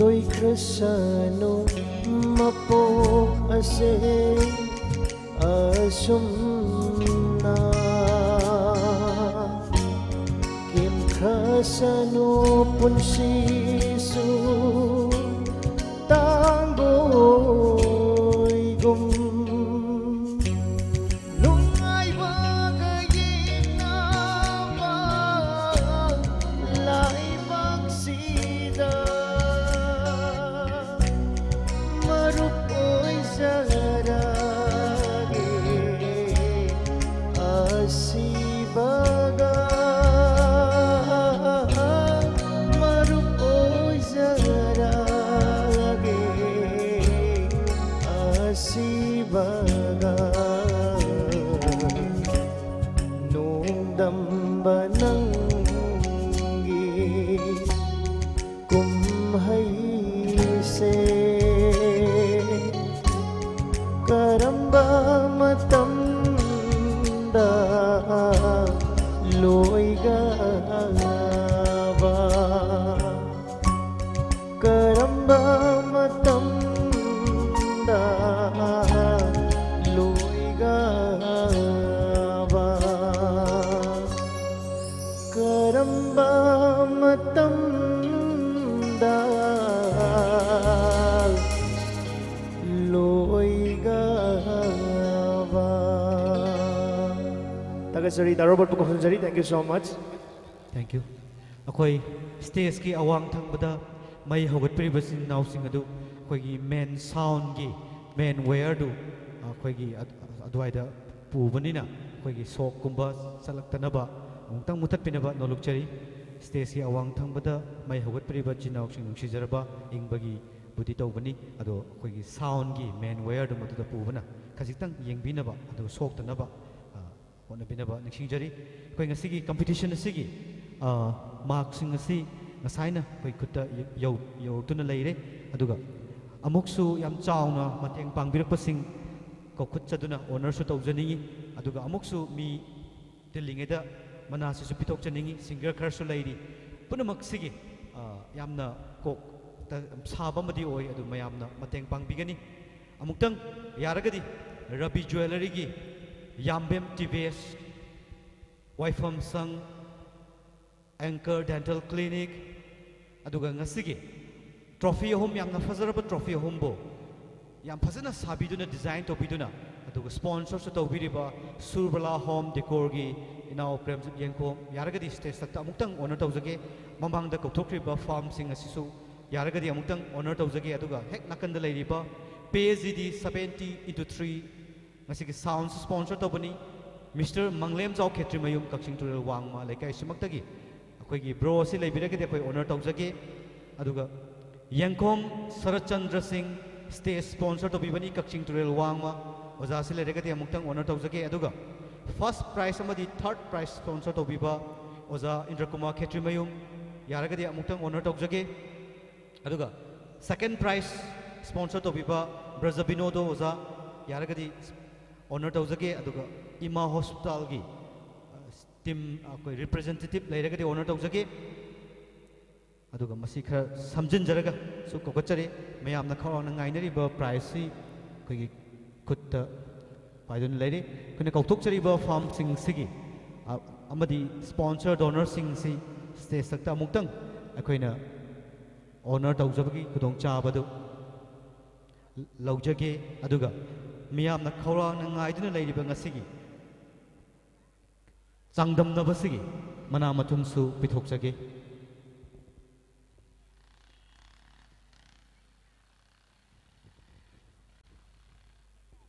ꯂꯣꯏꯈ꯭ꯔꯁꯅꯨ ꯃꯄꯣꯛ ꯑꯁꯦ ꯑꯁꯨꯝꯅ, ꯀꯦꯝꯈ꯭ꯔꯁꯅꯨ ꯄꯨꯟꯁꯤꯁꯨ ꯇꯥꯡꯒꯣꯏꯒꯨꯝ꯫ ꯅꯨꯡꯉꯥꯏꯕꯒ ꯌꯦꯡꯅꯕ ꯂꯩꯕꯥꯛꯁꯤꯗ ꯃꯔꯨꯞ ꯑꯣꯏꯖꯔꯒꯦ ꯑꯁꯤꯕꯒ꯫ ꯃꯔꯨꯞ ꯑꯣꯏꯖꯔꯒꯦ ꯑꯁꯤꯕꯒ꯫ ꯅꯣꯡꯗꯝꯕ ꯅꯪꯒꯤ ꯀꯨꯝꯍꯩꯁꯦ ꯃꯇꯝꯗ ꯂꯣꯏꯒꯕ? ꯀꯔꯝꯕ ꯃꯇꯝꯗ ꯂꯣꯏꯒꯕ? ꯀꯔꯝꯕ ꯃꯇꯝꯗ ꯂꯣꯏꯒꯕ? ꯊꯥꯒꯠꯆꯔꯤ, ꯗꯥ ꯔꯣꯕꯔꯠꯄꯨ ꯀꯧꯁꯤꯟꯖꯔꯤ꯫ Thank you so much. Thank you. ꯑꯩꯈꯣꯏ ꯁ꯭ꯇꯦꯖꯀꯤ ꯑꯋꯥꯡ ꯊꯪꯕꯗ ꯃꯩ ꯍꯧꯒꯠꯄꯤꯔꯤꯕ ꯏꯆꯤꯟ ꯏꯅꯥꯎꯁꯤꯡ ꯑꯗꯨ ꯑꯩꯈꯣꯏꯒꯤ ꯃꯦꯟ ꯁꯥꯎꯟꯒꯤ ꯃꯦꯟ ꯋꯦꯌꯔꯗꯨ ꯑꯩꯈꯣꯏꯒꯤ ꯑꯗꯨ-, ꯑꯗꯨꯋꯥꯏꯗ ꯄꯨꯕꯅꯤꯅ ꯑꯩꯈꯣꯏꯒꯤ ꯁꯣꯛꯀꯨꯝꯕ ꯆꯠꯂꯛꯇꯅꯕ ꯑꯃꯨꯛꯇꯪ ꯃꯨꯊꯠꯄꯤꯅꯕ ꯅꯣꯂꯨꯛꯆꯔꯤ꯫ ꯁ꯭ꯇꯦꯖꯀꯤ ꯑꯋꯥꯡ ꯊꯪꯕꯗ ꯃꯩ ꯍꯧꯒꯠꯄꯤꯔꯤꯕ ꯏꯆꯤꯟ ꯏꯅꯥꯎꯁꯤꯡ ꯅꯨꯡꯁꯤꯖꯔꯕ, ꯏꯪꯕꯒꯤ ꯕꯨꯗꯤ ꯇꯧꯕꯅꯤ, ꯑꯗꯣ ꯑꯩꯈꯣꯏꯒꯤ ꯁꯥꯎꯟꯒꯤ ꯃꯦꯟ ꯋꯦꯌꯔꯗꯨ ꯃꯗꯨꯗ ꯄꯨꯕꯅ ꯈꯖꯤꯛꯇꯪ ꯌꯦꯡꯕꯤꯅꯕ, ꯑꯗꯨꯒ ꯁꯣꯛꯇꯅꯕ, ꯑ, ꯍꯣꯠꯅꯕꯤꯅꯕ ꯅꯤꯡꯁꯤꯡꯖꯔꯤ꯫ ꯑꯩꯈꯣꯏ ꯉꯁꯤꯒꯤ ꯀꯝꯄꯤꯇꯤꯁꯟ ꯑꯁꯤꯒꯤ, ꯑ, ꯃꯥꯔꯛꯁꯤꯡ ꯑꯁꯤ ꯉꯁꯥꯏꯅ ꯑꯩꯈꯣꯏ ꯈꯨꯠꯇ ꯌꯧ-, ꯌꯧꯔꯛꯇꯨꯅ ꯂꯩꯔꯦ꯫ ꯑꯗꯨꯒ ꯑꯃꯨꯛꯁꯨ ꯌꯥꯝ ꯆꯥꯎꯅ ꯃꯇꯦꯡ ꯄꯥꯡꯕꯤꯔꯛꯄꯁꯤꯡ ꯀꯧꯈꯠꯆꯗꯨꯅ ꯑꯣꯅꯔꯁꯨ ꯇꯧꯖꯅꯤꯡꯏ꯫ ꯑꯗꯨꯒ ꯑꯃꯨꯛꯁꯨ ꯃꯤ ꯇꯤꯜꯂꯤꯉꯩꯗ ꯃꯅꯥꯁꯤꯁꯨ ꯄꯤꯊꯣꯛꯆꯅꯤꯡꯏ꯫ ꯁꯤꯡꯒꯔ ꯈꯔꯁꯨ ꯂꯩꯔꯤ꯫ ꯄꯨꯝꯅꯃꯛꯁꯤꯒꯤ, ꯑ, ꯌꯥꯝꯅ ꯀꯣꯛ ꯇ-, ꯁꯥꯕ ꯑꯃꯗꯤ ꯑꯣꯏ, ꯑꯗꯨ ꯃꯌꯥꯝꯅ ꯃꯇꯦꯡ ꯄꯥꯡꯕꯤꯒꯅꯤ꯫ ꯑꯃꯨꯛꯇꯪ ꯌꯥꯔꯒꯗꯤ ꯔꯕꯤ ꯖ꯭ꯋꯦꯂꯔꯤꯒꯤ, ꯌꯥꯝꯕꯦꯝ ꯇꯤ ꯚꯤ ꯑꯦꯁ, ꯋꯥꯏꯐꯝ ꯁꯪ, ꯑꯦꯡꯀꯔ ꯗꯦꯟꯇꯦꯜ ꯀ꯭ꯂꯤꯅꯤꯛ, ꯑꯗꯨꯒ ꯉꯁꯤꯒꯤ ꯇ꯭ꯔꯣꯐꯤ ꯑꯍꯨꯝ, ꯌꯥꯝꯅ ꯐꯖꯔꯕ ꯇ꯭ꯔꯣꯐꯤ ꯑꯍꯨꯝꯕꯨ ꯌꯥꯝ ꯐꯖꯅ ꯁꯥꯕꯤꯗꯨꯅ, ꯗꯤꯖꯥꯏꯟ ꯇꯧꯕꯤꯗꯨꯅ, ꯑꯗꯨꯒ ꯁ꯭ꯄꯣꯟꯁꯔꯁꯨ ꯇꯧꯕꯤꯔꯤꯕ ꯁꯨꯔꯕꯂꯥ ꯍꯣꯝ ꯗꯦꯀꯣꯔꯒꯤ ꯏꯅꯥꯎ ꯄ꯭ꯔꯦꯝꯖꯤꯠ ꯌꯦꯡꯈꯣꯝ, ꯌꯥꯔꯒꯗꯤ ꯁ꯭ꯇꯦꯖꯇ ꯑꯃꯨꯛꯇꯪ ꯑꯣꯅꯔ ꯇꯧꯖꯒꯦ꯫ ꯃꯃꯥꯡꯗ ꯀꯧꯊꯣꯛꯈ꯭ꯔꯤꯕ ꯐꯥꯔꯝꯁꯤꯡ ꯑꯁꯤꯁꯨ ꯌꯥꯔꯒꯗꯤ ꯑꯃꯨꯛꯇꯪ ꯑꯣꯅꯔ ꯇꯧꯖꯒꯦ꯫ ꯑꯗꯨꯒ ꯍꯦꯛ ꯅꯥꯀꯟꯗ ꯂꯩꯔꯤꯕ ꯄꯤ ꯑꯩꯆ ꯖꯤ ꯗꯤ seventy into three, ꯉꯁꯤꯒꯤ ꯁꯥꯎꯟ ꯁ꯭ꯄꯣꯟꯁꯔ ꯇꯧꯕꯅꯤ꯫ ꯃꯤꯁꯇꯔ ꯃꯪꯂꯦꯝꯖꯥꯎ ꯈꯦꯇ꯭ꯔꯤꯃꯌꯨꯝ, ꯀꯛꯆꯤꯡ ꯇꯨꯔꯦꯜ ꯋꯥꯡꯃ ꯂꯩꯀꯥꯏꯁꯤꯃꯛꯇꯒꯤ ꯑꯩꯈꯣꯏꯒꯤ ꯕ꯭ꯔꯣ ꯑꯁꯤ ꯂꯩꯕꯤꯔꯒꯗꯤ ꯑꯩꯈꯣꯏ ꯑꯣꯅꯔ ꯇꯧꯖꯒꯦ꯫ ꯑꯗꯨꯒ ꯌꯦꯡꯈꯣꯝ ꯁꯔꯠꯆꯟꯗ꯭ꯔ ꯁꯤꯡ, ꯁ꯭ꯇꯦꯖ ꯁ꯭ꯄꯣꯟꯁꯔ ꯇꯧꯕꯤꯕꯅꯤ, ꯀꯛꯆꯤꯡ ꯇꯨꯔꯦꯜ ꯋꯥꯡꯃ꯫ ꯑꯣꯖꯥꯁꯤ ꯂꯩꯔꯒꯗꯤ ꯑꯃꯨꯛꯇꯪ ꯑꯣꯅꯔ ꯇꯧꯖꯒꯦ꯫ ꯑꯗꯨꯒ ꯐꯥꯔꯁ ꯄ꯭ꯔꯥꯏꯖ ꯑꯃꯗꯤ ꯊꯥꯔꯠ ꯄ꯭ꯔꯥꯏꯖ ꯁ꯭ꯄꯣꯟꯁꯔ ꯇꯧꯕꯤꯕ ꯑꯣꯖꯥ ꯏꯟꯗ꯭ꯔꯀꯨꯃꯥꯔ ꯈꯦꯇ꯭ꯔꯤꯃꯌꯨꯝ, ꯌꯥꯔꯒꯗꯤ ꯑꯃꯨꯛꯇꯪ ꯑꯣꯅꯔ ꯇꯧꯖꯒꯦ꯫ ꯑꯗꯨꯒ ꯁꯦꯀꯦꯟ ꯄ꯭ꯔꯥꯏꯖ ꯁ꯭ꯄꯣꯟꯁꯔ ꯇꯧꯕꯤꯕ ꯕ꯭ꯔꯖꯕꯤꯅꯣꯗꯣ ꯑꯣꯖꯥ, ꯌꯥꯔꯒꯗꯤ ꯑꯣꯅꯔ ꯇꯧꯖꯒꯦ꯫ ꯑꯗꯨꯒ ꯏꯃꯥ ꯍꯣꯁꯄꯤꯇꯥꯜꯒꯤ ꯇꯤꯝ, ꯑꯩꯈꯣꯏ ꯔꯤꯄ꯭ꯔꯖꯦꯟꯇꯦꯇꯤꯚ ꯂꯩꯔꯒꯗꯤ ꯑꯣꯅꯔ ꯇꯧꯖꯒꯦ꯫ ꯑꯗꯨꯒ ꯃꯁꯤ ꯈꯔ ꯁꯝꯖꯤꯟꯖꯔꯒꯁꯨ ꯀꯧꯒꯠꯆꯔꯤ꯫ ꯃꯌꯥꯝꯅ ꯈꯧꯔꯥꯡꯅ ꯉꯥꯏꯅꯔꯤꯕ ꯄ꯭ꯔꯥꯏꯖꯁꯤ ꯑꯩꯈꯣꯏꯒꯤ ꯈꯨꯠꯇ ꯄꯥꯏꯗꯨꯅ ꯂꯩꯔꯤ꯫ ꯑꯩꯈꯣꯏꯅ ꯀꯧꯊꯣꯛꯆꯔꯤꯕ ꯐꯥꯝꯁꯤꯡꯁꯤꯒꯤ, ꯑ, ꯑꯃꯗꯤ ꯁ꯭ꯄꯣꯟꯁꯔ ꯗꯣꯅꯔꯁꯤꯡꯁꯤ ꯁ꯭ꯇꯦꯖꯇ ꯑꯃꯨꯛꯇꯪ ꯑꯩꯈꯣꯏꯅ ꯑꯣꯅꯔ ꯇꯧꯖꯕꯒꯤ ꯈꯨꯗꯣꯡꯆꯥꯕꯗꯨ ꯂꯧꯖꯒꯦ꯫ ꯑꯗꯨꯒ ꯃꯤꯌꯥꯝꯅ ꯈꯧꯔꯥꯡꯅ ꯉꯥꯏꯗꯨꯅ ꯂꯩꯔꯤꯕ ꯉꯁꯤꯒꯤ ꯆꯥꯡꯗꯝꯅꯕꯁꯤꯒꯤ ꯃꯅꯥ ꯃꯊꯨꯝꯁꯨ ꯄꯤꯊꯣꯛꯆꯒꯦ꯫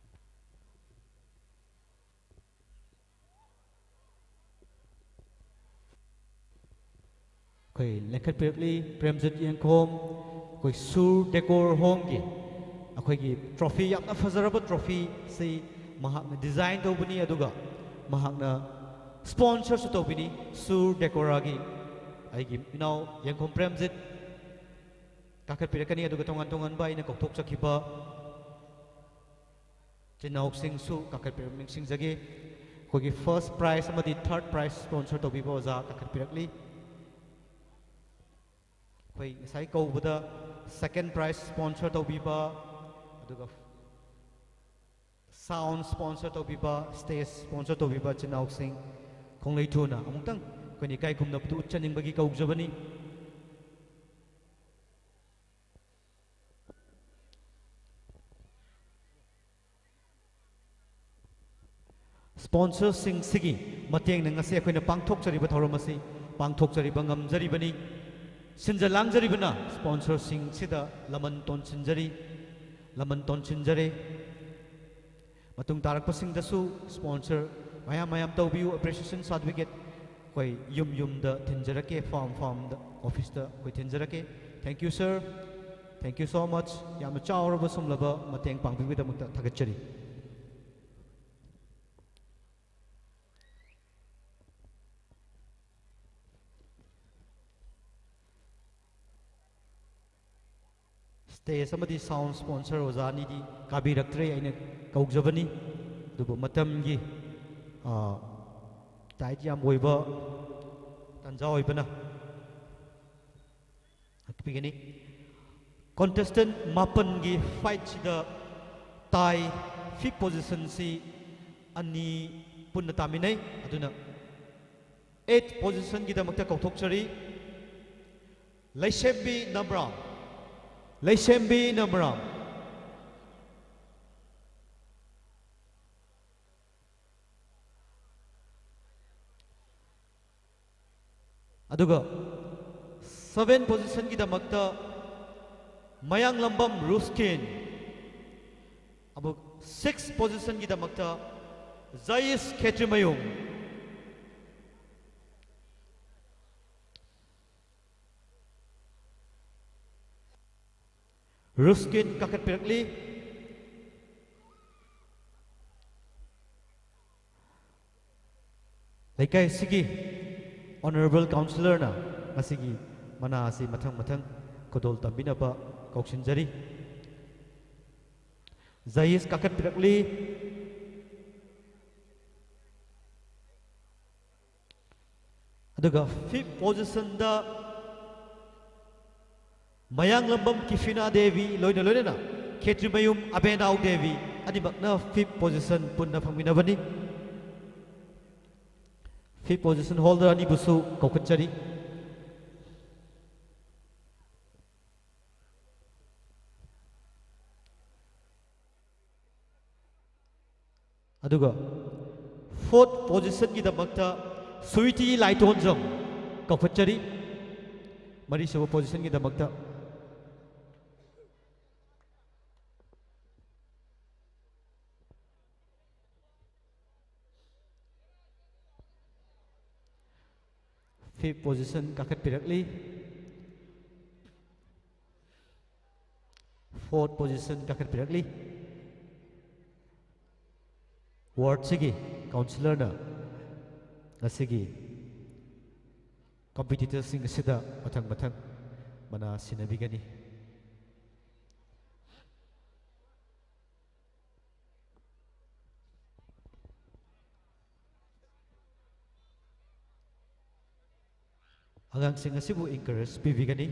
ꯑꯩꯈꯣꯏ ꯂꯦꯡꯈꯠꯄꯤꯔꯛꯂꯤ ꯄ꯭ꯔꯦꯝꯖꯤꯠ ꯌꯦꯡꯈꯣꯝ, ꯑꯩꯈꯣꯏ ꯁꯨꯔ ꯗꯦꯀꯣꯔ ꯍꯣꯝꯒꯤ ꯑꯩꯈꯣꯏꯒꯤ ꯇ꯭ꯔꯣꯐꯤ, ꯌꯥꯝꯅ ꯐꯖꯔꯕ ꯇ꯭ꯔꯣꯐꯤꯁꯤ ꯃꯍꯥꯛꯅ ꯗꯤꯖꯥꯏꯟ ꯇꯧꯕꯅꯤ, ꯑꯗꯨꯒ ꯃꯍꯥꯛꯅ ꯁ꯭ꯄꯣꯟꯁꯔꯁꯨ ꯇꯧꯕꯤꯅꯤ꯫ ꯁꯨꯔ ꯗꯦꯀꯣꯔꯥꯒꯤ ꯑꯩꯒꯤ ꯏꯅꯥꯎ ꯌꯦꯡꯈꯣꯝ ꯄ꯭ꯔꯦꯝꯖꯤꯠ ꯀꯥꯈꯠꯄꯤꯔꯛꯀꯅꯤ, ꯑꯗꯨꯒ ꯇꯣꯉꯥꯟ ꯇꯣꯉꯥꯟꯕ ꯑꯩꯅ ꯀꯧꯊꯣꯛꯆꯈꯤꯕ ꯆꯤꯟꯅꯥꯎꯁꯤꯡꯁꯨ ꯀꯥꯈꯠꯄꯤꯔꯛꯄ ꯅꯤꯡꯁꯤꯡꯖꯒꯦ꯫ ꯑꯩꯈꯣꯏꯒꯤ ꯐꯥꯔꯁ ꯄ꯭ꯔꯥꯏꯖ ꯑꯃꯗꯤ ꯊꯥꯔꯠ ꯄ꯭ꯔꯥꯏꯖ ꯁ꯭ꯄꯣꯟꯁꯔ ꯇꯧꯕꯤꯕ ꯑꯣꯖꯥ ꯀꯥꯈꯠꯄꯤꯔꯛꯂꯤ꯫ ꯑꯩꯈꯣꯏ ꯉꯁꯥꯏ ꯀꯧꯕꯗ ꯁꯦꯀꯦꯟ ꯄ꯭ꯔꯥꯏꯖ ꯁ꯭ꯄꯣꯟꯁꯔ ꯇꯧꯕꯤꯕ, ꯑꯗꯨꯒ ꯁꯥꯎꯟ ꯁ꯭ꯄꯣꯟꯁꯔ ꯇꯧꯕꯤꯕ, ꯁ꯭ꯇꯦꯖ ꯁ꯭ꯄꯣꯟꯁꯔ ꯇꯧꯕꯤꯕ ꯆꯤꯟꯅꯥꯎꯁꯤꯡ ꯈꯣꯡꯂꯩ ꯊꯨꯅ ꯑꯃꯨꯛꯇꯪ ꯑꯩꯈꯣꯏꯅ ꯏꯀꯥꯏ ꯈꯨꯝꯅꯕꯗꯨ ꯎꯠꯆꯅꯤꯡꯕꯒꯤ ꯀꯧꯖꯕꯅꯤ꯫ ꯁ꯭ꯄꯣꯟꯁꯔꯁꯤꯡꯁꯤꯒꯤ ꯃꯇꯦꯡꯅ ꯉꯁꯤ ꯑꯩꯈꯣꯏꯅ ꯄꯥꯡꯊꯣꯛꯆꯔꯤꯕ ꯊꯧꯔꯝ ꯑꯁꯤ ꯄꯥꯡꯊꯣꯛꯆꯔꯤꯕ ꯉꯝꯖꯔꯤꯕꯅꯤ꯫ ꯁꯤꯟꯖ ꯂꯥꯡꯖꯔꯤꯕꯅ ꯁ꯭ꯄꯣꯟꯁꯔꯁꯤꯡꯁꯤꯗ ꯂꯃꯟ ꯇꯣꯟꯁꯤꯟꯖꯔꯤ, ꯂꯃꯟ ꯇꯣꯟꯁꯤꯟꯖꯔꯤ꯫ ꯃꯇꯨꯡ ꯇꯥꯔꯛꯄꯁꯤꯡꯗꯁꯨ ꯁ꯭ꯄꯣꯟꯁꯔ ꯃꯌꯥꯝ ꯃꯌꯥꯝ ꯇꯧꯕꯤꯌꯨ꯫ ꯑꯦꯄ꯭ꯔꯤꯁꯤꯌꯦꯁꯟ ꯁꯥꯔꯇꯤꯐꯤꯀꯦꯠ ꯑꯩꯈꯣꯏ ꯌꯨꯝ ꯌꯨꯝꯗ ꯊꯤꯟꯖꯔꯛꯀꯦ, ꯐꯥꯔꯝ ꯐꯥꯔꯝꯗ, ꯑꯣꯐꯤꯁꯇ ꯑꯩꯈꯣꯏ ꯊꯤꯟꯖꯔꯛꯀꯦ꯫ Thank you, sir. Thank you so much. ꯌꯥꯝꯅ ꯆꯥꯎꯔꯕ ꯁꯨꯝꯂꯕ ꯃꯇꯦꯡ ꯄꯥꯡꯕꯤꯕꯒꯤꯗꯃꯛꯇ ꯊꯥꯒꯠꯆꯔꯤ꯫ ꯁ꯭ꯇꯦꯖ ꯑꯃꯗꯤ ꯁꯥꯎꯟ ꯁ꯭ꯄꯣꯟꯁꯔ ꯑꯣꯖꯥ ꯑꯅꯤꯗꯤ ꯀꯥꯕꯤꯔꯛꯇ꯭ꯔꯦ, ꯑꯩꯅ ꯀꯧꯖꯕꯅꯤ꯫ ꯑꯗꯨꯕꯨ ꯃꯇꯝꯒꯤ, ꯑ, tight ꯌꯥꯝ ꯑꯣꯏꯕ ꯇꯥꯟꯖꯥ ꯑꯣꯏꯕꯅ ꯍꯥꯏꯕꯤꯒꯅꯤ꯫ Contestant ꯃꯥꯄꯟꯒꯤ fightꯁꯤꯗ tie, fifth positionꯁꯤ ꯑꯅꯤ ꯄꯨꯟꯅ ꯇꯥꯃꯤꯟꯅꯩ꯫ ꯑꯗꯨꯅ eighth positionꯒꯤꯗꯃꯛꯇ ꯀꯧꯊꯣꯛꯆꯔꯤ, ꯂꯩꯁꯦꯝꯕꯤ ꯅꯝꯔꯥꯝ꯫ ꯂꯩꯁꯦꯝꯕꯤ ꯅꯝꯔꯥꯝ꯫ ꯑꯗꯨꯒ seven positionꯒꯤꯗꯃꯛꯇ ꯃꯌꯥꯡꯂꯝꯕꯝ ꯔꯨꯁꯀꯤꯟ꯫ ꯑꯃꯨꯛ six positionꯒꯤꯗꯃꯛꯇ ꯖꯥꯏꯁ ꯈꯦꯇ꯭ꯔꯤꯃꯌꯨꯝ꯫ ꯔꯨꯁꯀꯤꯟ ꯀꯥꯈꯠꯄꯤꯔꯛꯂꯤ꯫ ꯂꯩꯀꯥꯏ ꯑꯁꯤꯒꯤ honourable councillorꯅ ꯉꯁꯤꯒꯤ ꯃꯅꯥ ꯑꯁꯤ ꯃꯊꯪ ꯃꯊꯪ ꯈꯨꯗꯣꯜ ꯇꯝꯕꯤꯅꯕ ꯀꯧꯁꯤꯟꯖꯔꯤ꯫ ꯖꯥꯏꯁ ꯀꯥꯈꯠꯄꯤꯔꯛꯂꯤ꯫ ꯑꯗꯨꯒ fifth positionꯗ ꯃꯌꯥꯡꯂꯝꯕꯝ ꯀꯤꯐꯤꯅꯥ ꯗꯦꯕꯤ ꯂꯣꯏꯅ ꯂꯣꯏꯅꯅ ꯈꯦꯇ꯭ꯔꯤꯃꯌꯨꯝ ꯑꯕꯦꯅꯥꯎ ꯗꯦꯕꯤ ꯑꯅꯤꯃꯛꯅ fifth position ꯄꯨꯟꯅ ꯐꯪꯃꯤꯟꯅꯕꯅꯤ꯫ Fifth position holder ꯑꯅꯤꯕꯨꯁꯨ ꯀꯧꯈꯠꯆꯔꯤ꯫ ꯑꯗꯨꯒ fourth positionꯒꯤꯗꯃꯛꯇ ꯁ꯭ꯋꯤꯇꯤ ꯂꯥꯏꯇꯣꯟꯖꯝ ꯀꯧꯈꯠꯆꯔꯤ꯫ ꯃꯔꯤꯁꯨꯕ positionꯒꯤꯗꯃꯛꯇ꯫ Fifth position ꯀꯥꯈꯠꯄꯤꯔꯛꯂꯤ꯫ Fourth position ꯀꯥꯈꯠꯄꯤꯔꯛꯂꯤ꯫ Wardꯁꯤꯒꯤ councillorꯅ ꯉꯁꯤꯒꯤ competitorꯁꯤꯡ ꯑꯁꯤꯗ ꯃꯊꯪ ꯃꯊꯪ ꯃꯅꯥ ꯁꯤꯟꯅꯕꯤꯒꯅꯤ꯫ ꯑꯉꯥꯡꯁꯤꯡ ꯑꯁꯤꯕꯨ encourage ꯄꯤꯕꯤꯒꯅꯤ꯫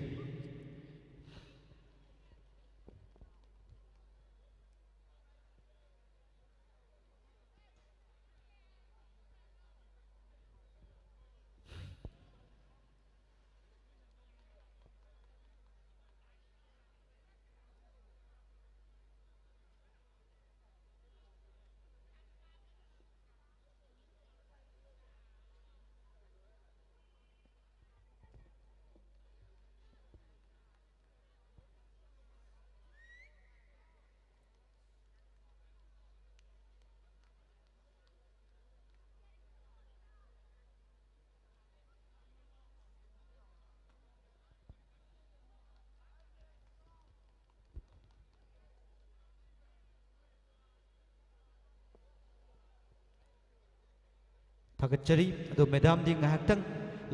ꯊꯥꯒꯠꯆꯔꯤ꯫ ꯑꯗꯣ madamꯗꯤ ꯉꯥꯏꯍꯥꯛꯇꯪ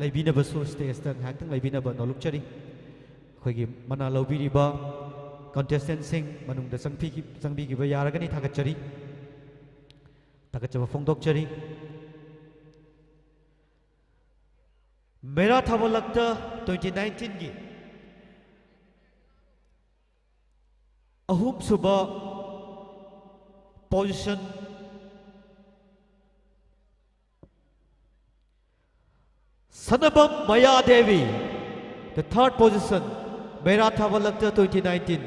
ꯂꯩꯕꯤꯅꯕꯁꯨ, stageꯇ ꯉꯥꯏꯍꯥꯛꯇꯪ ꯂꯩꯕꯤꯅꯕ ꯅꯣꯜꯂꯨꯛꯆꯔꯤ꯫ ꯑꯩꯈꯣꯏꯒꯤ ꯃꯅꯥ ꯂꯧꯕꯤꯔꯤꯕ contestantꯁꯤꯡ ꯃꯅꯨꯡꯗ ꯆꯪꯕꯤꯈꯤ-, ꯆꯪꯕꯤꯈꯤꯕ ꯌꯥꯔꯒꯅꯤ꯫ ꯊꯥꯒꯠꯆꯔꯤ, ꯊꯥꯒꯠꯆꯕ ꯐꯣꯡꯗꯣꯛꯆꯔꯤ꯫ ꯃꯦꯔꯥ ꯊꯥꯕꯜ ꯂꯛꯇ twenty nineteenꯒꯤ ꯑꯍꯨꯝꯁꯨꯕ position, ꯁꯅꯕꯝ ꯃꯌꯥꯗꯦꯕꯤ, the third position, ꯃꯦꯔꯥ ꯊꯥꯕꯜ ꯂꯛꯇ twenty nineteen,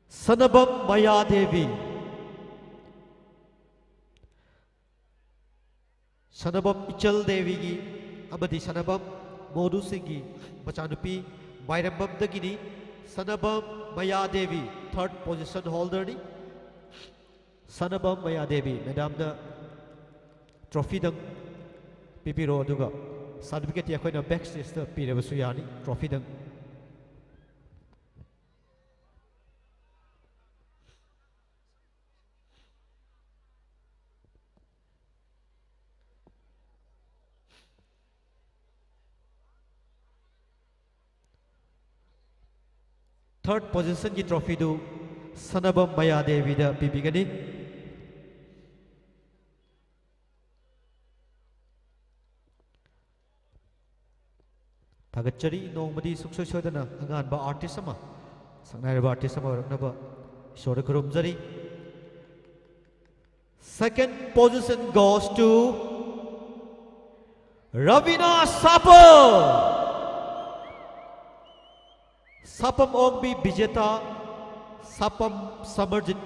ꯁꯅꯕꯝ ꯃꯌꯥꯗꯦꯕꯤ꯫ ꯁꯅꯕꯝ ꯏꯆꯜ ꯗꯦꯕꯤꯒꯤ ꯑꯃꯗꯤ ꯁꯅꯕꯝ ꯃꯣꯅꯨ ꯁꯤꯡꯒꯤ ꯃꯆꯥꯅꯨꯄꯤ ꯃꯥꯏꯔꯝꯕꯝꯗꯒꯤꯅꯤ꯫ ꯁꯅꯕꯝ ꯃꯌꯥ ꯗꯦꯕꯤ third position holderꯅꯤ꯫ ꯁꯅꯕꯝ ꯃꯌꯥ ꯗꯦꯕꯤ, madamꯅ trophyꯗꯪ ꯄꯤꯕꯤꯔꯣ, ꯑꯗꯨꯒ certificateꯇꯤ ꯑꯩꯈꯣꯏꯅ backstageꯇ ꯄꯤꯔꯕꯁꯨ ꯌꯥꯅꯤ, trophyꯗꯪ꯫ Third positionꯒꯤ trophyꯗꯨ ꯁꯅꯕꯝ ꯃꯌꯥ ꯗꯦꯕꯤꯗ ꯄꯤꯕꯤꯒꯅꯤ꯫ ꯊꯥꯒꯠꯆꯔꯤ꯫ ꯅꯣꯡꯃꯗꯤ ꯁꯨꯡꯁꯣꯏ ꯁꯣꯏꯗꯅ ꯑꯉꯥꯟꯕ artist ꯑꯃ, ꯁꯛꯅꯥꯏꯔꯕ artist ꯑꯃ ꯑꯣꯏꯔꯛꯅꯕ ꯏꯁꯣꯔꯗ ꯈꯨꯔꯨꯝꯖꯔꯤ꯫ Second position goes to Ravina Sapam. Sapam Ongbi Bijeta, Sapam Samarjit,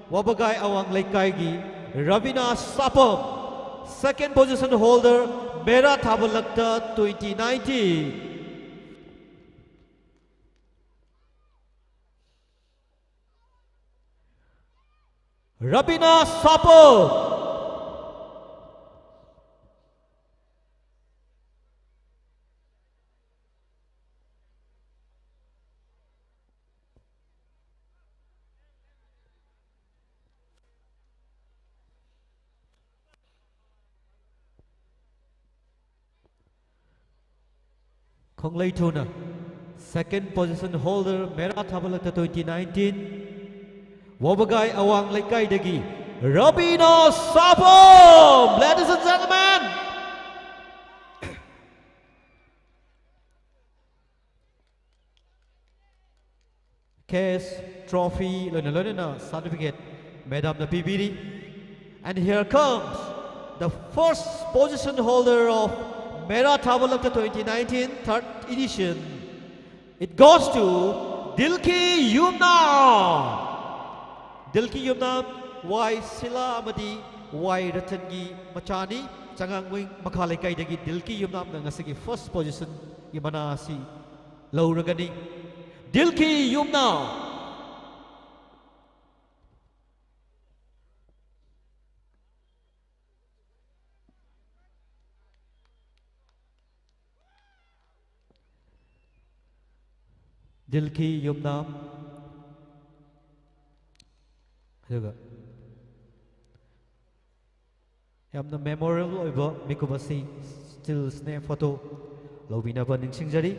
Wabagai Awang Leikaigi, Ravina Sapam. Second position holder, Mera Thabalakta twenty nineteen. Ravina Sapam. ꯈꯣꯡꯂꯩ ꯊꯨꯅ second position holder, Mera Thabalakta twenty nineteen, Wabagai Awang Leikaidagi, Ravina Sapam, ladies and gentlemen. Cash, trophy, ꯂꯣꯏꯅ ꯂꯣꯏꯅꯅ certificate madamꯅ ꯄꯤꯕꯤꯔꯤ꯫ And here comes the first position holder of Mera Thabalakta twenty nineteen, third edition. It goes to Dilki Yumnam. Dilki Yumnam, Y Sila ꯑꯃꯗꯤ Y ꯔꯇꯟꯒꯤ ꯃꯆꯥꯅꯤ꯫ ꯆꯉꯥꯡꯋꯤꯡ ꯃꯈꯥ ꯂꯩꯀꯥꯏꯗꯒꯤ ꯗꯤꯜꯀꯤ ꯌꯨꯝꯅꯥꯝꯅ ꯉꯁꯤꯒꯤ first positionꯒꯤ ꯃꯅꯥ ꯑꯁꯤ ꯂꯧꯔꯒꯅꯤ꯫ ꯗꯤꯜꯀꯤ ꯌꯨꯝꯅꯥꯝ꯫ ꯗꯤꯜꯀꯤ ꯌꯨꯝꯅꯥꯝ꯫ ꯑꯗꯨꯒ ꯌꯥꯝꯅ memorable ꯑꯣꯏꯕ ꯃꯤꯀꯨꯞ ꯑꯁꯤ still ꯁ꯭ꯅꯦꯍ photo ꯂꯧꯕꯤꯅꯕ ꯅꯤꯡꯁꯤꯡꯖꯔꯤ꯫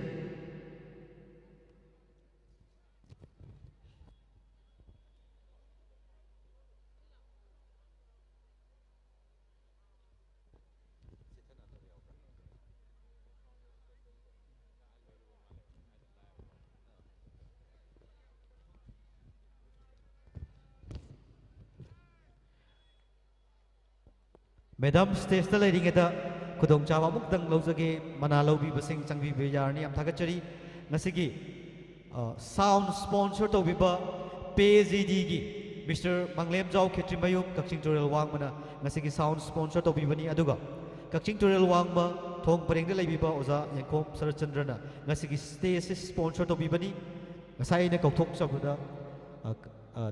ꯃꯦꯗꯥꯝ, ꯁ꯭ꯇꯦꯖꯇ ꯂꯩꯔꯤꯉꯩꯗ ꯈꯨꯗꯣꯡꯆꯥꯕ ꯑꯃꯨꯛꯇꯪ ꯂꯧꯖꯒꯦ꯫ ꯃꯅꯥ ꯂꯧꯕꯤꯕꯁꯤꯡ ꯆꯪꯕꯤꯕ ꯌꯥꯔꯅꯤ꯫ ꯌꯥꯝ ꯊꯥꯒꯠꯆꯔꯤ꯫ ꯉꯁꯤꯒꯤ, ꯑ, ꯁꯥꯎꯟ ꯁ꯭ꯄꯣꯟꯁꯔ ꯇꯧꯕꯤꯕ ꯄꯦ ꯖꯤ ꯗꯤꯒꯤ ꯃꯤꯁꯇꯔ ꯃꯪꯂꯦꯝꯖꯥꯎ ꯈꯦꯇ꯭ꯔꯤꯃꯌꯨꯝ, ꯀꯛꯆꯤꯡ ꯇꯨꯔꯦꯜ ꯋꯥꯡꯃꯅ ꯉꯁꯤꯒꯤ ꯁꯥꯎꯟ ꯁ꯭ꯄꯣꯟꯁꯔ ꯇꯧꯕꯤꯕꯅꯤ꯫ ꯑꯗꯨꯒ ꯀꯛꯆꯤꯡ ꯇꯨꯔꯦꯜ ꯋꯥꯡꯃ ꯊꯣꯡ ꯄꯔꯦꯡꯗ ꯂꯩꯕꯤꯕ ꯑꯣꯖꯥ ꯌꯦꯡꯈꯣꯝ ꯁꯔꯠꯆꯟꯗ꯭ꯔꯅ ꯉꯁꯤꯒꯤ ꯁ꯭ꯇꯦꯖꯁꯤ ꯁ꯭ꯄꯣꯟꯁꯔ ꯇꯧꯕꯤꯕꯅꯤ꯫ ꯉꯁꯥꯏ ꯑꯩꯅ ꯀꯧꯊꯣꯛꯆꯕꯗ, ꯑ, ꯑ,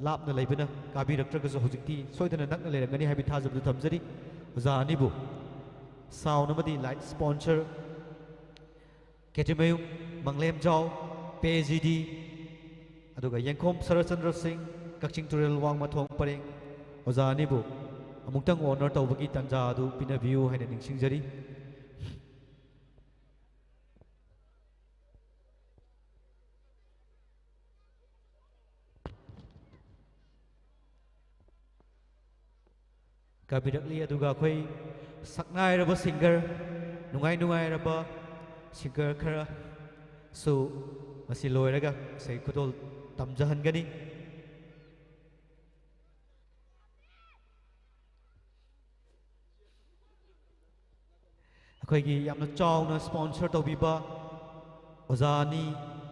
ꯂꯥꯞꯅ ꯂꯩꯕꯅ ꯀꯥꯕꯤꯔꯛꯇ꯭ꯔꯒꯁꯨ ꯍꯧꯖꯤꯛꯇꯤ ꯁꯣꯏꯗꯅ ꯅꯛꯅ ꯂꯩꯔꯝꯒꯅꯤ ꯍꯥꯏꯕꯒꯤ ꯊꯥꯖꯕꯗꯨ ꯊꯝꯖꯔꯤ꯫ ꯑꯣꯖꯥ ꯑꯅꯤꯕꯨ ꯁꯥꯎꯟ ꯑꯃꯗꯤ ꯂꯥꯏꯠ ꯁ꯭ꯄꯣꯟꯁꯔ ꯀꯦꯇ꯭ꯔꯤꯃꯌꯨꯝ ꯃꯪꯂꯦꯝꯖꯥꯎ, ꯄꯦ ꯖꯤ ꯗꯤ, ꯑꯗꯨꯒ ꯌꯦꯡꯈꯣꯝ ꯁꯔꯠꯆꯟꯗ꯭ꯔ ꯁꯤꯡ, ꯀꯛꯆꯤꯡ ꯇꯨꯔꯦꯜ ꯋꯥꯡꯃ ꯊꯣꯡ ꯄꯔꯦꯡ, ꯑꯣꯖꯥ ꯑꯅꯤꯕꯨ ꯑꯃꯨꯛꯇꯪ ꯑꯣꯅꯔ ꯇꯧꯕꯒꯤ ꯇꯥꯟꯖꯥ ꯑꯗꯨ ꯄꯤꯅꯕꯤꯌꯨ ꯍꯥꯏꯅ ꯅꯤꯡꯁꯤꯡꯖꯔꯤ꯫ ꯀꯥꯕꯤꯔꯛꯂꯤ꯫ ꯑꯗꯨꯒ ꯑꯩꯈꯣꯏ ꯁꯛꯅꯥꯏꯔꯕ ꯁꯤꯡꯒꯔ, ꯅꯨꯡꯉꯥꯏ ꯅꯨꯡꯉꯥꯏꯔꯕ ꯁꯤꯡꯒꯔ ꯈꯔꯁꯨ ꯃꯁꯤ ꯂꯣꯏꯔꯒ ꯏꯁꯩ ꯈꯨꯗꯣꯜ ꯇꯝꯖꯍꯟꯒꯅꯤ꯫ ꯑꯩꯈꯣꯏꯒꯤ ꯌꯥꯝꯅ ꯆꯥꯎꯅ ꯁ꯭ꯄꯣꯟꯁꯔ ꯇꯧꯕꯤꯕ ꯑꯣꯖꯥ ꯑꯅꯤ,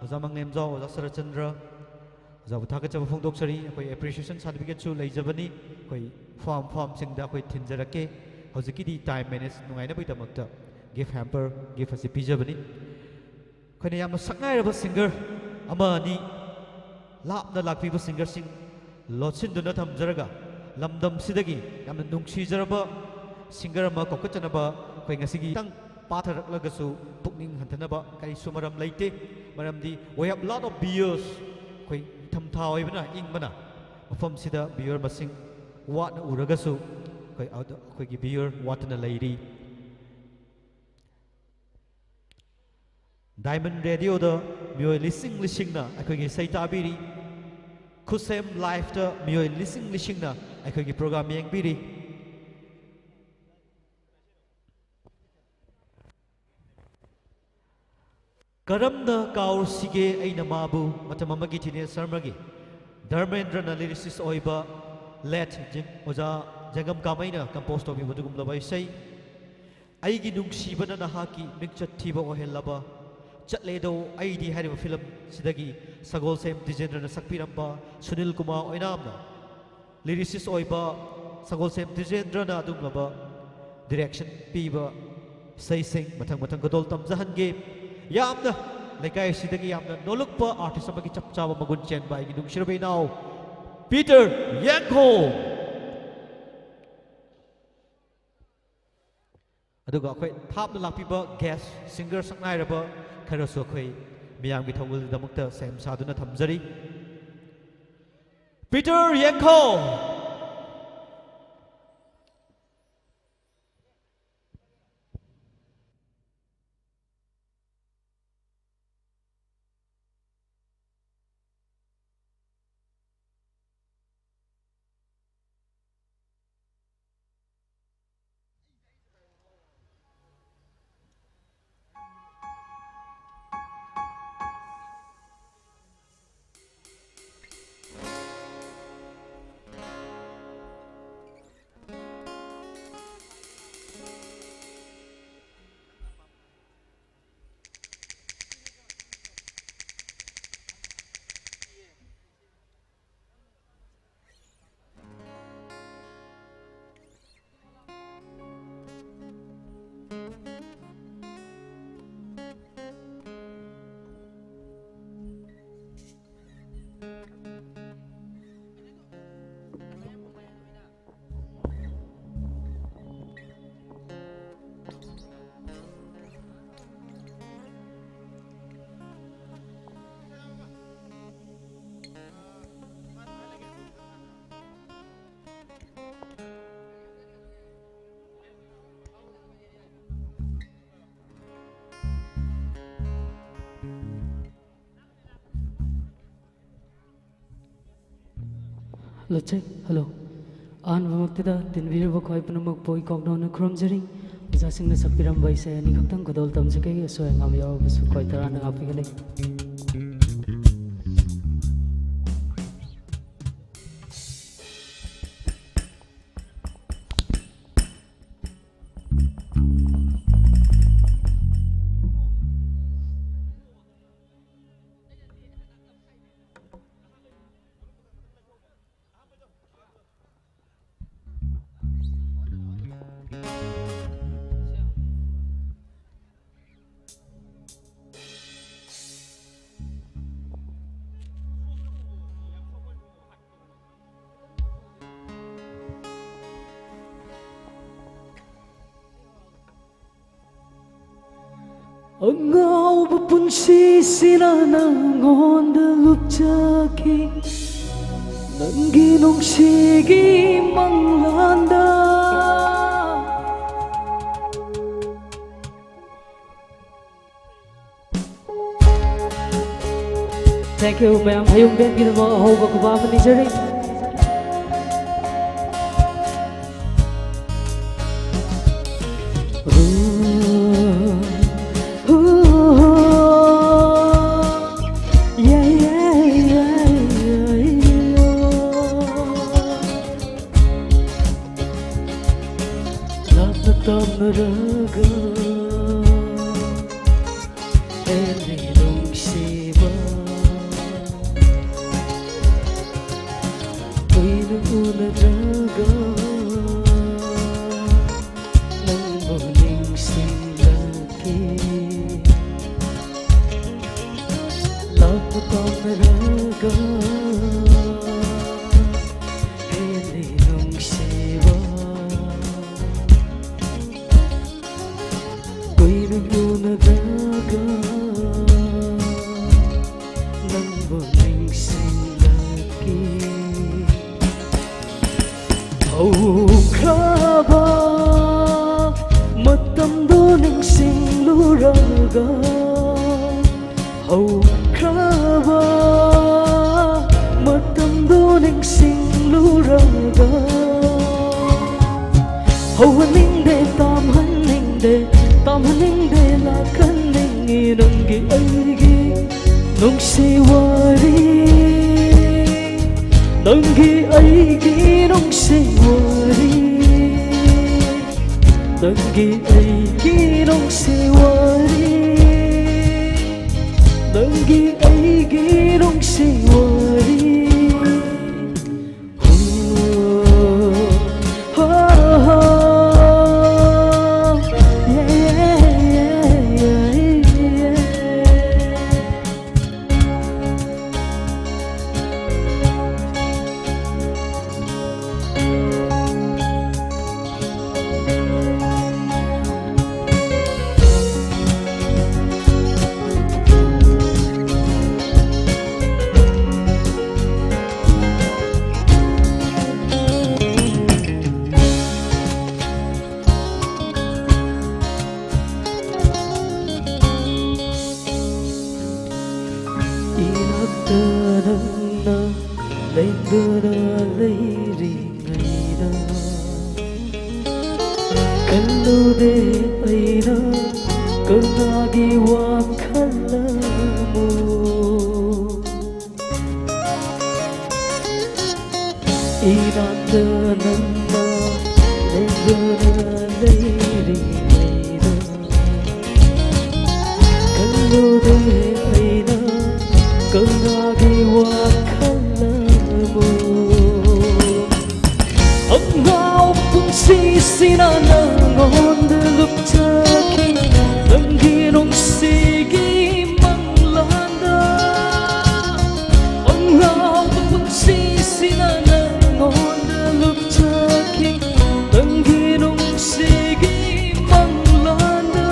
ꯑꯣꯖꯥ ꯃꯪꯂꯦꯝꯖꯥꯎ, ꯑꯣꯖꯥ ꯁꯔꯠꯆꯟꯗ꯭ꯔ, ꯑꯣꯖꯥꯕꯨ ꯊꯥꯒꯠꯆꯕ ꯐꯣꯡꯗꯣꯛꯆꯔꯤ꯫ ꯑꯩꯈꯣꯏ ꯑꯦꯄ꯭ꯔꯤꯁꯤꯌꯦꯁꯟ ꯁꯥꯔꯇꯤꯐꯤꯀꯦꯠꯁꯨ ꯂꯩꯖꯕꯅꯤ꯫ ꯑꯩꯈꯣꯏ ꯐꯥꯝ ꯐꯥꯝꯁꯤꯡꯗ ꯑꯩꯈꯣꯏ ꯊꯤꯟꯖꯔꯛꯀꯦ꯫ ꯍꯧꯖꯤꯛꯀꯤꯗꯤ ꯇꯥꯏꯝ ꯃꯦꯅꯦꯖ ꯅꯨꯡꯉꯥꯏꯅꯕꯒꯤꯗꯃꯛꯇ ꯒꯤꯐ ꯍꯦꯝꯄꯔ, ꯒꯤꯐ ꯑꯁꯤ ꯄꯤꯖꯕꯅꯤ꯫ ꯑꯩꯈꯣꯏꯅ ꯌꯥꯝꯅ ꯁꯛꯅꯥꯏꯔꯕ ꯁꯤꯡꯒꯔ ꯑꯃ ꯑꯅꯤ, ꯂꯥꯞꯅ ꯂꯥꯛꯄꯤꯕ ꯁꯤꯡꯒꯔꯁꯤꯡ ꯂꯣꯠꯁꯤꯟꯗꯨꯅ ꯊꯝꯖꯔꯒ, ꯂꯝꯗꯝꯁꯤꯗꯒꯤ ꯌꯥꯝꯅ ꯅꯨꯡꯁꯤꯖꯔꯕ ꯁꯤꯡꯒꯔ ꯑꯃ ꯀꯧꯈꯠꯆꯅꯕ ꯑꯩꯈꯣꯏ ꯉꯁꯤꯒꯤ ꯈꯤꯇꯪ ꯄꯥꯊꯔꯛꯂꯒꯁꯨ ꯄꯨꯛꯅꯤꯡ ꯍꯟꯊꯅꯕ ꯀꯔꯤꯁꯨ ꯃꯔꯝ ꯂꯩꯇꯦ꯫ ꯃꯔꯝꯗꯤ we have lot of beers, ꯑꯩꯈꯣꯏ ꯏꯪꯊꯝꯊꯥ ꯑꯣꯏꯕꯅ, ꯏꯪꯕꯅ ꯃꯐꯝꯁꯤꯗ beer ꯃꯁꯤꯡ ꯋꯥꯠꯅ ꯎꯔꯒꯁꯨ ꯑꯩꯈꯣꯏ ꯑꯗ-, ꯑꯩꯈꯣꯏꯒꯤ beer ꯋꯥꯠꯇꯅ ꯂꯩꯔꯤ꯫ ꯗꯥꯏꯃꯟ ꯔꯦꯗꯤꯑꯣꯗ ꯃꯤꯑꯣꯏ ꯂꯤꯁꯤꯡ ꯂꯤꯁꯤꯡꯅ ꯑꯩꯈꯣꯏꯒꯤ ꯏꯁꯩ ꯇꯥꯕꯤꯔꯤ꯫ ꯈꯨꯠꯁꯦꯝ ꯂꯥꯏꯐꯇ ꯃꯤꯑꯣꯏ ꯂꯤꯁꯤꯡ ꯂꯤꯁꯤꯡꯅ ꯑꯩꯈꯣꯏꯒꯤ ꯄ꯭ꯔꯣꯒ꯭ꯔꯥꯝ ꯌꯦꯡꯕꯤꯔꯤ꯫ ꯀꯔꯝꯅ ꯀꯥꯎꯔꯁꯤꯒꯦ ꯑꯩꯅ ꯃꯥꯕꯨ? ꯃꯇꯝ ꯑꯃꯒꯤ ꯊꯤꯅꯦ ꯁꯔꯃꯒꯤ, ꯙꯔꯃꯦꯟꯗ꯭ꯔꯅ ꯂꯤꯔꯤꯁꯤꯁ ꯑꯣꯏꯕ, ꯂꯦꯠ ꯖꯤꯝ ꯑꯣꯖꯥ ꯖꯪꯒꯝ ꯀꯥꯃꯩꯅ compose ꯇꯧꯕꯤꯕ ꯑꯗꯨꯒꯨꯝꯂꯕ ꯏꯁꯩ꯫ ꯑꯩꯒꯤ ꯅꯨꯡꯁꯤꯕꯅ ꯅꯍꯥꯛꯀꯤ ꯃꯤꯡꯆꯠ ꯊꯤꯕ ꯑꯣꯏꯍꯜꯂꯕ, ꯆꯠꯂꯦꯗꯣ ꯑꯩꯗꯤ ꯍꯥꯏꯔꯤꯕ film ꯁꯤꯗꯒꯤ ꯁꯒꯣꯜꯁꯦꯝ ꯗꯤꯖꯦꯟꯗ꯭ꯔꯅ ꯁꯛꯄꯤꯔꯝꯕ, ꯁꯨꯅꯤꯜ ꯀꯨꯃꯥꯔ ꯑꯣꯏꯅꯥꯝꯅ lyricist ꯑꯣꯏꯕ ꯁꯒꯣꯜꯁꯦꯝ ꯗꯤꯖꯦꯟꯗ꯭ꯔꯅ ꯑꯗꯨꯒꯨꯝꯂꯕ direction ꯄꯤꯕ ꯏꯁꯩꯁꯤꯡ ꯃꯊꯪ ꯃꯊꯪ ꯈꯨꯗꯣꯜ ꯇꯝꯖꯍꯟꯒꯦ꯫ ꯌꯥꯝꯅ ꯂꯩꯀꯥꯏ ꯑꯁꯤꯗꯒꯤ ꯌꯥꯝꯅ ꯅꯣꯂꯨꯛꯄ artist ꯑꯃꯒꯤ ꯆꯞ ꯆꯥꯕ ꯃꯒꯨꯟ ꯆꯦꯟꯕ ꯑꯩꯒꯤ ꯅꯨꯡꯁꯤꯔꯕ ꯏꯅꯥꯎ ꯄꯤꯇꯔ ꯌꯦꯡꯈꯣ꯫ ꯑꯗꯨꯒ ꯑꯩꯈꯣꯏ ꯊꯥꯞꯅ ꯂꯥꯛꯄꯤꯕ guest singer ꯁꯛꯅꯥꯏꯔꯕ ꯈꯔꯁꯨ ꯑꯩꯈꯣꯏ ꯃꯤꯌꯥꯝꯒꯤ ꯊꯧꯒꯜꯒꯤꯗꯃꯛꯇ ꯁꯦꯝ ꯁꯥꯗꯨꯅ ꯊꯝꯖꯔꯤ꯫ ꯄꯤꯇꯔ ꯌꯦꯡꯈꯣ꯫ Hello, check. Hello. ꯑꯍꯥꯟꯕꯃꯛꯇꯗ ꯇꯤꯟꯕꯤꯔꯤꯕ ꯈ꯭ꯋꯥꯏ ꯄꯨꯝꯅꯃꯛꯄꯨ ꯏꯀꯣꯛꯅꯧꯅ ꯈꯨꯔꯨꯝꯖꯔꯤ꯫ ꯑꯣꯖꯥꯁꯤꯡꯅ ꯁꯛꯄꯤꯔꯝꯕ ꯏꯁꯩ ꯑꯅꯤꯈꯛꯇꯪ ꯈꯨꯗꯣꯜ ꯇꯝꯖꯒꯦ꯫ ꯑꯁꯣꯏ ꯑꯉꯥꯝ ꯌꯥꯎꯔꯕꯁꯨ ꯈ꯭ꯋꯥꯏ ꯇꯔꯥꯅ ꯉꯥꯛꯄꯤꯒꯅꯤ꯫ ꯑꯉꯥꯎꯕ ꯄꯨꯟꯁꯤꯁꯤꯅ ꯅꯪꯉꯣꯟꯗ ꯂꯨꯞꯆꯈꯤ, ꯅꯪꯒꯤ ꯅꯨꯡꯁꯤꯒꯤ ꯃꯪꯂꯥꯟꯗ꯫ Thank you, ꯃꯌꯥꯝ꯫ ꯍꯌꯨꯝ ꯕꯦꯟꯒꯤꯗꯃꯛ ꯑꯍꯧꯕ ꯈꯨꯕꯥꯛ ꯑꯃ ꯅꯤꯖꯔꯤ꯫ ꯂꯥꯞꯅ ꯇꯥꯝꯅꯔꯒ ꯍꯦꯜꯂꯤ ꯅꯨꯡꯁꯤꯕ꯫ ꯀꯨꯏꯅ ꯎꯅꯗ꯭ꯔꯒ ꯅꯪꯕꯨ ꯅꯤꯡꯁꯤꯡꯂꯛꯀꯦ꯫ ꯂꯥꯞꯅ ꯇꯥꯝꯅꯔꯒ ꯍꯦꯜꯂꯤ ꯅꯨꯡꯁꯤꯕ꯫ ꯀꯨꯏꯅ ꯎꯅꯗ꯭ꯔꯒ ꯅꯪꯕꯨ ꯅꯤꯡꯁꯤꯡꯂꯛꯀꯦ꯫ ꯍꯧꯈ꯭ꯔꯕ ꯃꯇꯝꯗꯨ ꯅꯤꯡꯁꯤꯡꯂꯨꯔꯒ, ꯍꯧꯈ꯭ꯔꯕ ꯃꯇꯝꯗꯨ ꯅꯤꯡꯁꯤꯡꯂꯨꯔꯒ, ꯍꯧꯍꯟꯅꯤꯡꯗꯦ, ꯇꯥꯝꯍꯟꯅꯤꯡꯗꯦ, ꯇꯥꯝꯍꯟꯅꯤꯡꯗꯦ, ꯂꯥꯛꯍꯟꯅꯤꯡꯉꯤ ꯅꯪꯒꯤ ꯑꯩꯒꯤ ꯅꯨꯡꯁꯤ ꯋꯥꯔꯤ, ꯅꯪꯒꯤ ꯑꯩꯒꯤ ꯅꯨꯡꯁꯤ ꯋꯥꯔꯤ, ꯅꯪꯒꯤ ꯑꯩꯒꯤ ꯅꯨꯡꯁꯤ ꯋꯥꯔꯤ, ꯅꯪꯒꯤ ꯑꯩꯒꯤ ꯅꯨꯡꯁꯤ ꯋꯥꯔꯤ꯫ ꯂꯩꯗꯨꯅ ꯂꯩꯔꯤꯉꯩꯗ ꯈꯜꯂꯨꯗꯦ ꯑꯩꯅ ꯀꯅꯥꯒꯤ ꯋꯥꯈꯜ ꯑꯃꯨꯛ ꯏꯅꯥꯛꯇ ꯅꯪꯅ ꯂꯩꯗꯨꯅ ꯂꯩꯔꯤꯉꯩꯗ ꯈꯜꯂꯨꯗꯦ ꯑꯩꯅ ꯀꯅꯥꯒꯤ ꯋꯥꯈꯜ ꯑꯃꯨꯛ ꯑꯉꯥꯎ ꯄꯨꯟꯁꯤꯁꯤꯅ ꯅꯪꯉꯣꯟꯗ ꯂꯨꯞꯆꯈꯤ ꯅꯪꯒꯤ ꯅꯨꯡꯁꯤꯒꯤ ꯃꯪꯂꯥꯟꯗ ꯑꯉꯥꯎ ꯄꯨꯟꯁꯤꯁꯤꯅ ꯅꯪꯉꯣꯟꯗ ꯂꯨꯞꯆꯈꯤ ꯅꯪꯒꯤ ꯅꯨꯡꯁꯤꯒꯤ ꯃꯪꯂꯥꯟꯗ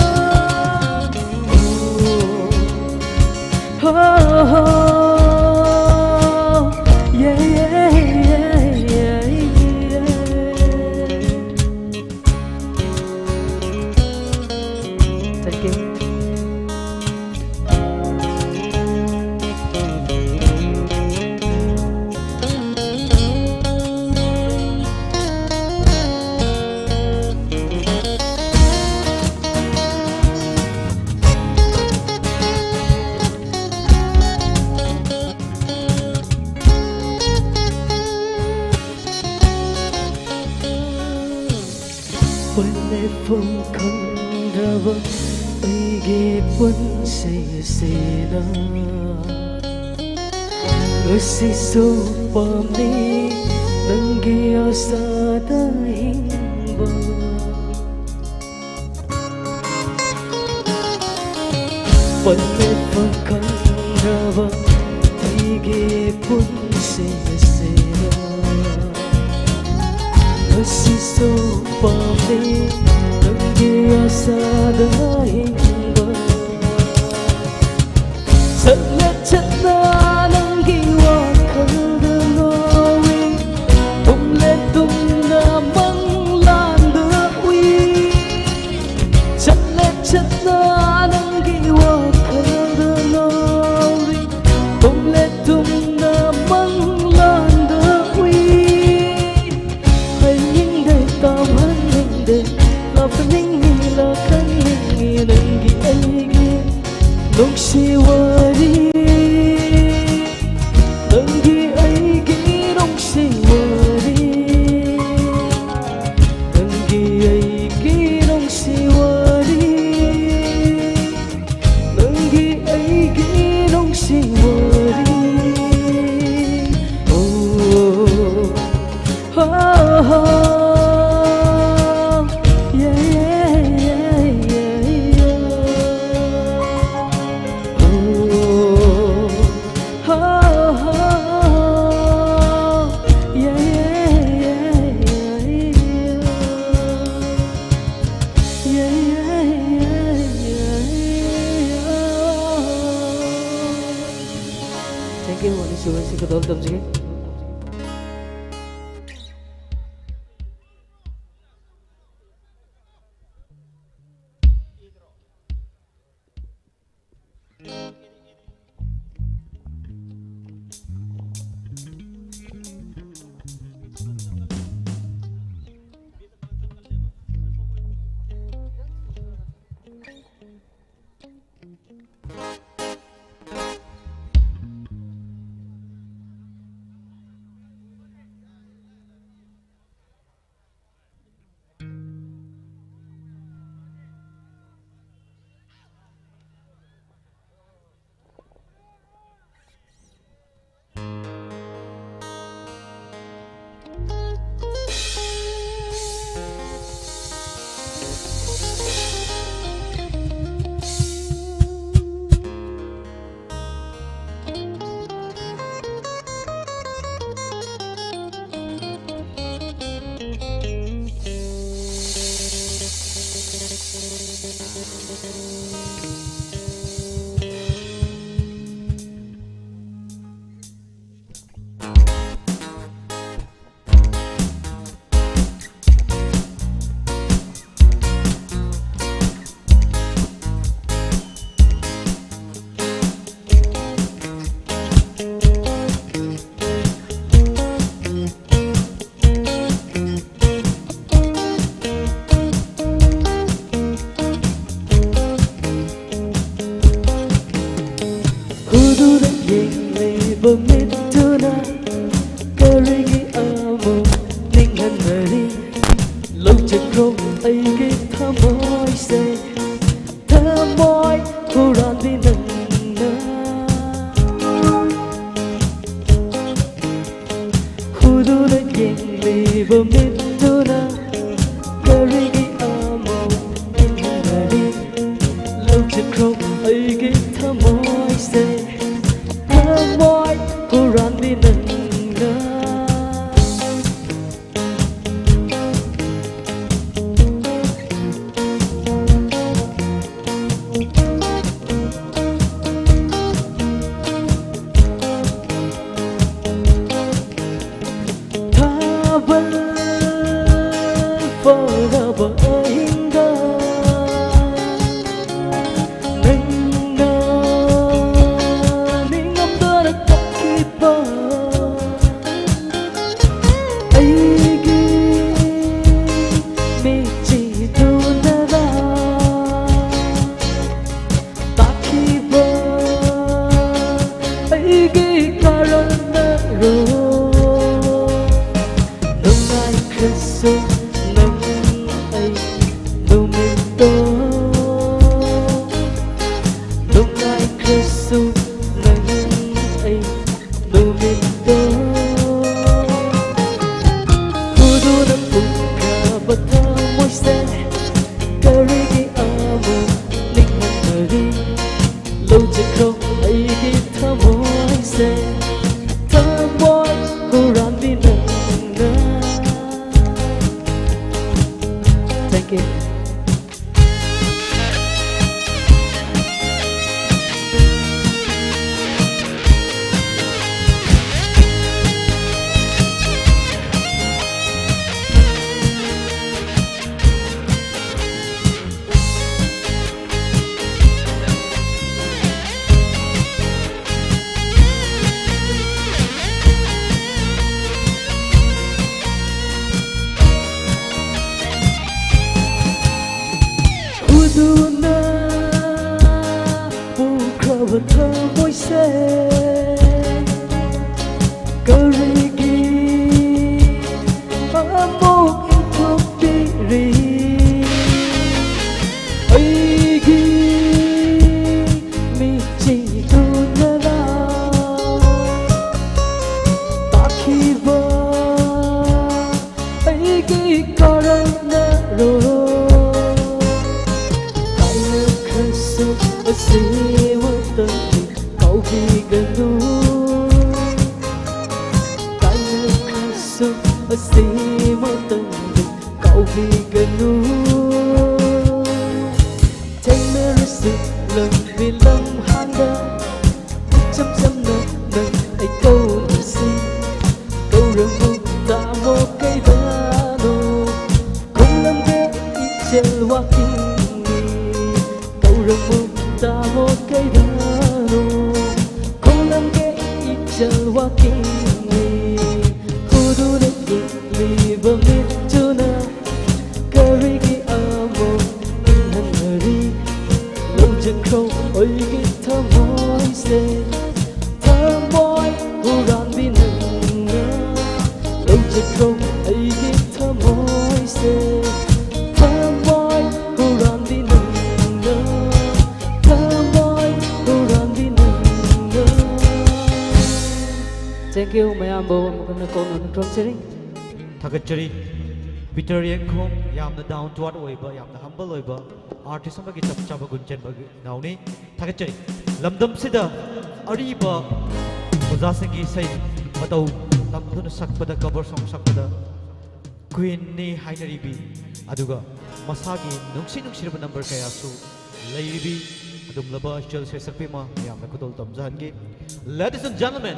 ꯄꯟꯂꯦꯐꯝ ꯈꯪꯗ꯭ꯔꯕ ꯑꯩꯒꯤ ꯄꯨꯟꯁꯤꯁꯤꯗ ꯉꯁꯤꯁꯨ ꯄꯥꯝꯃꯤ ꯅꯪꯒꯤ ꯑꯁꯥꯗ ꯍꯤꯡꯕ ꯄꯟꯂꯦꯐꯝ ꯈꯪꯗ꯭ꯔꯕ ꯑꯩꯒꯤ ꯄꯨꯟꯁꯤ ꯑꯁꯤꯗ ꯉꯁꯤꯁꯨ ꯄꯥꯝꯃꯤ ꯅꯪꯒꯤ ꯑꯁꯥꯗ ꯍꯤꯡꯕ ꯆꯠꯂꯦ ꯆꯠꯅ ꯅꯪꯒꯤ ꯋꯥꯈꯜꯗ ꯉꯥꯎꯏ ꯇꯨꯝꯂꯦ ꯇꯨꯝꯅ ꯃꯪꯂꯥꯟꯗ ꯎꯏ ꯆꯠꯂꯦ ꯆꯠꯅ ꯅꯪꯒꯤ ꯋꯥꯈꯜꯗ ꯉꯥꯎꯔꯤ ꯇꯨꯝꯂꯦ ꯇꯨꯝꯅ ꯃꯪꯂꯥꯟꯗ Thank you, ꯑꯅꯤꯁꯨꯕꯁꯤ ꯈꯨꯗꯣꯜ ꯇꯝꯖꯒꯦ꯫ ꯂꯩꯕ ꯃꯤꯠꯇꯨꯅ ꯀꯔꯤꯒꯤ ꯑꯃꯨꯛ ꯏꯟꯍꯟꯅꯔꯤ? ꯂꯧꯖꯈ꯭ꯔꯣ ꯑꯩꯒꯤ ꯊꯃꯣꯏꯁꯦ, ꯊꯃꯣꯏ ꯍꯨꯔꯥꯟꯕꯤ ꯅꯪꯅ꯫ ꯊꯥꯕꯜ ꯐꯥꯎꯔꯕ ꯑꯍꯤꯡꯗ ꯅꯪꯅ ꯅꯤꯡꯉꯝꯗꯅ ꯀꯞꯈꯤꯕ ꯑꯩꯒꯤ ꯃꯤꯠꯁꯤꯗꯨꯅꯔꯥ ꯇꯥꯈꯤꯕ ꯑꯩꯒꯤ ꯀꯥꯔꯟꯅꯔꯣ? ꯅꯨꯡꯉꯥꯏꯈ꯭ꯔꯁꯨ ꯅꯪ ꯑꯩ ꯑꯁꯤ ꯃꯇꯝꯗ ꯀꯥꯎꯕꯤꯒꯅꯨ꯫ ꯊꯦꯡꯅꯔꯁꯤ ꯂꯝꯕꯤ ꯂꯝꯍꯥꯡꯗ, ꯏꯆꯝ ꯆꯝꯅ ꯅꯪ ꯑꯩ ꯀꯧꯅꯁꯤ꯫ ꯀꯧꯔꯝꯃꯨ ꯇꯥꯃꯣ ꯀꯩꯗꯅꯣ, ꯈꯨꯝꯂꯝꯒꯦ ꯏꯆꯜ ꯋꯥꯀꯤꯡꯅꯤ꯫ ꯀꯧꯔꯝꯃꯨ ꯇꯥꯃꯣ ꯀꯩꯗꯅꯣ, ꯈꯨꯝꯂꯝꯒꯦ ꯏꯆꯜ ꯋꯥꯀꯤꯡꯅꯤ꯫ ꯎꯗꯨꯅ ꯌꯦꯡꯂꯤꯕ ꯃꯤꯠꯇꯨꯅ ꯀꯔꯤꯒꯤ ꯑꯃꯨꯛ ꯏꯪꯍꯟꯅꯔꯤ? ꯂꯧꯖꯈ꯭ꯔꯣ ꯑꯩꯒꯤ ꯊꯃꯣꯏꯁꯦ, ꯊꯃꯣꯏ ꯍꯨꯔꯥꯟꯕꯤ ꯅꯪꯅ꯫ ꯂꯧꯖꯈ꯭ꯔꯣ ꯑꯩꯒꯤ ꯊꯃꯣꯏꯁꯦ, ꯊꯃꯣꯏ ꯍꯨꯔꯥꯟꯕꯤ ꯅꯪꯅ, ꯊꯃꯣꯏ ꯍꯨꯔꯥꯟꯕꯤ ꯅꯪꯅ꯫ Thank you, ꯃꯌꯥꯝꯕꯨ ꯑꯃꯨꯛ ꯍꯟꯅ ꯀꯣꯛꯅ ꯅꯣꯛꯊꯣꯛꯆꯔꯤ꯫ ꯊꯥꯒꯠꯆꯔꯤ꯫ ꯄꯤꯇꯔ ꯌꯦꯡꯈꯣꯝ, ꯌꯥꯝꯅ down to earth ꯑꯣꯏꯕ, ꯌꯥꯝꯅ humble ꯑꯣꯏꯕ, artist ꯑꯃꯒꯤ ꯆꯞ ꯆꯥꯕ ꯒꯨꯟ ꯆꯦꯟꯕ ꯏꯅꯥꯎꯅꯤ꯫ ꯊꯥꯒꯠꯆꯔꯤ꯫ ꯂꯝꯗꯝꯁꯤꯗ ꯑꯔꯤꯕ ꯑꯣꯖꯥꯁꯤꯡꯒꯤ ꯏꯁꯩ ꯃꯇꯧ ꯇꯝꯗꯨꯅ ꯁꯛꯄꯗ, cover song ꯁꯛꯄꯗ queen ꯅꯤ ꯍꯥꯏꯅꯔꯤꯕꯤ, ꯑꯗꯨꯒ ꯃꯁꯥꯒꯤ ꯅꯨꯡꯁꯤ ꯅꯨꯡꯁꯤꯔꯕ number ꯀꯌꯥꯁꯨ ꯂꯩꯔꯤꯕꯤ ꯑꯗꯨꯒꯨꯝꯂꯕ ꯏꯆꯜ ꯁꯩꯁꯛꯄꯤ ꯑꯃ ꯃꯌꯥꯝꯅ ꯈꯨꯗꯣꯜ ꯇꯝꯖꯍꯟꯒꯦ꯫ Ladies and gentlemen,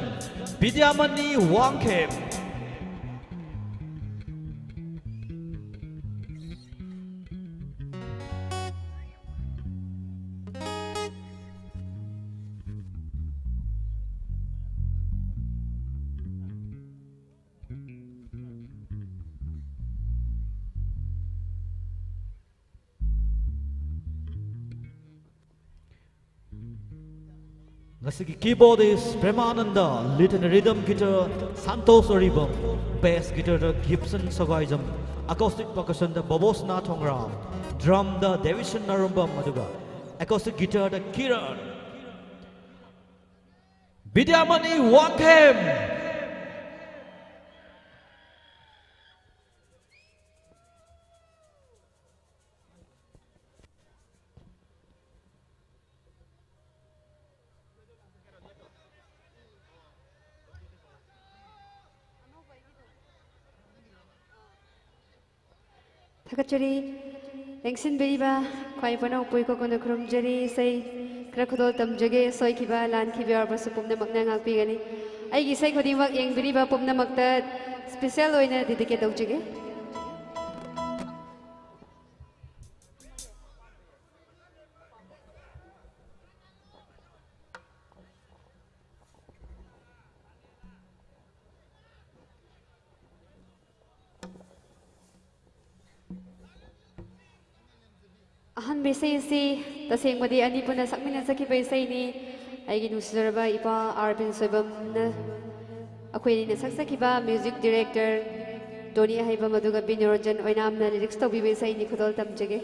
ꯕꯤꯗ꯭ꯌꯥꯃꯅꯤ Wangkhem. ꯉꯁꯤꯒꯤ keyboardist ꯄ꯭ꯔꯦꯃꯥꯅꯟꯗ, lead and rhythm guitar Santosh Aribam, bass guitarꯗ ꯒꯤꯞꯁꯟ ꯁꯒꯥꯏꯖꯝ, acoustic percussionꯗ ꯕꯣꯕꯣꯁꯅꯥ ꯊꯣꯡꯒ꯭ꯔꯥꯝ, drumꯗ Davidson ꯅꯥꯔꯨꯝꯕꯝ, ꯑꯗꯨꯒ acoustic guitarꯗ ꯀꯤꯔꯟ꯫ ꯕꯤꯗ꯭ꯌꯥꯃꯅꯤ ꯋꯥꯡꯈꯦꯝ꯫ ꯊꯥꯒꯠꯆꯔꯤ꯫ ꯂꯦꯡꯁꯤꯟꯕꯤꯔꯤꯕ ꯈ꯭ꯋꯥꯏ ꯄꯅꯧ ꯄꯨꯏ ꯀꯣꯀꯣꯅ ꯈꯨꯔꯨꯝꯖꯔꯤ꯫ ꯏꯁꯩ ꯈꯔ ꯈꯨꯗꯣꯜ ꯇꯝꯖꯒꯦ꯫ ꯁꯣꯏꯈꯤꯕ, ꯂꯥꯟꯈꯤꯕ ꯌꯥꯎꯔꯕꯁꯨ ꯄꯨꯝꯅꯃꯛꯅ ꯉꯥꯛꯄꯤꯒꯅꯤ꯫ ꯑꯩꯒꯤ ꯏꯁꯩ ꯈꯨꯗꯤꯡꯃꯛ ꯌꯦꯡꯕꯤꯔꯤꯕ ꯄꯨꯝꯅꯃꯛꯇ special ꯑꯣꯏꯅ dedicate ꯇꯧꯖꯒꯦ꯫ ꯑꯍꯥꯟꯕ ꯏꯁꯩ ꯑꯁꯤ ꯇꯁꯦꯡꯕꯗꯤ ꯑꯅꯤ ꯄꯨꯟꯅ ꯁꯛꯃꯤꯟꯅꯖꯈꯤꯕ ꯏꯁꯩꯅꯤ꯫ ꯑꯩꯒꯤ ꯅꯨꯡꯁꯤꯖꯔꯕ ꯏꯄꯥ ꯑꯥꯔ ꯕꯤꯟ ꯁꯣꯏꯕꯝꯅ ꯑꯩꯈꯣꯏ ꯑꯅꯤꯅ ꯁꯛꯆꯈꯤꯕ, music director ꯇꯣꯅꯤ ꯑꯍꯩꯕꯝ ꯑꯗꯨꯒ ꯕꯤꯅꯣꯔꯟꯖꯟ ꯑꯣꯏꯅꯥꯝꯅ lyrics ꯇꯧꯕꯤꯕ ꯏꯁꯩꯅꯤ꯫ ꯈꯨꯗꯣꯜ ꯇꯝꯖꯒꯦ꯫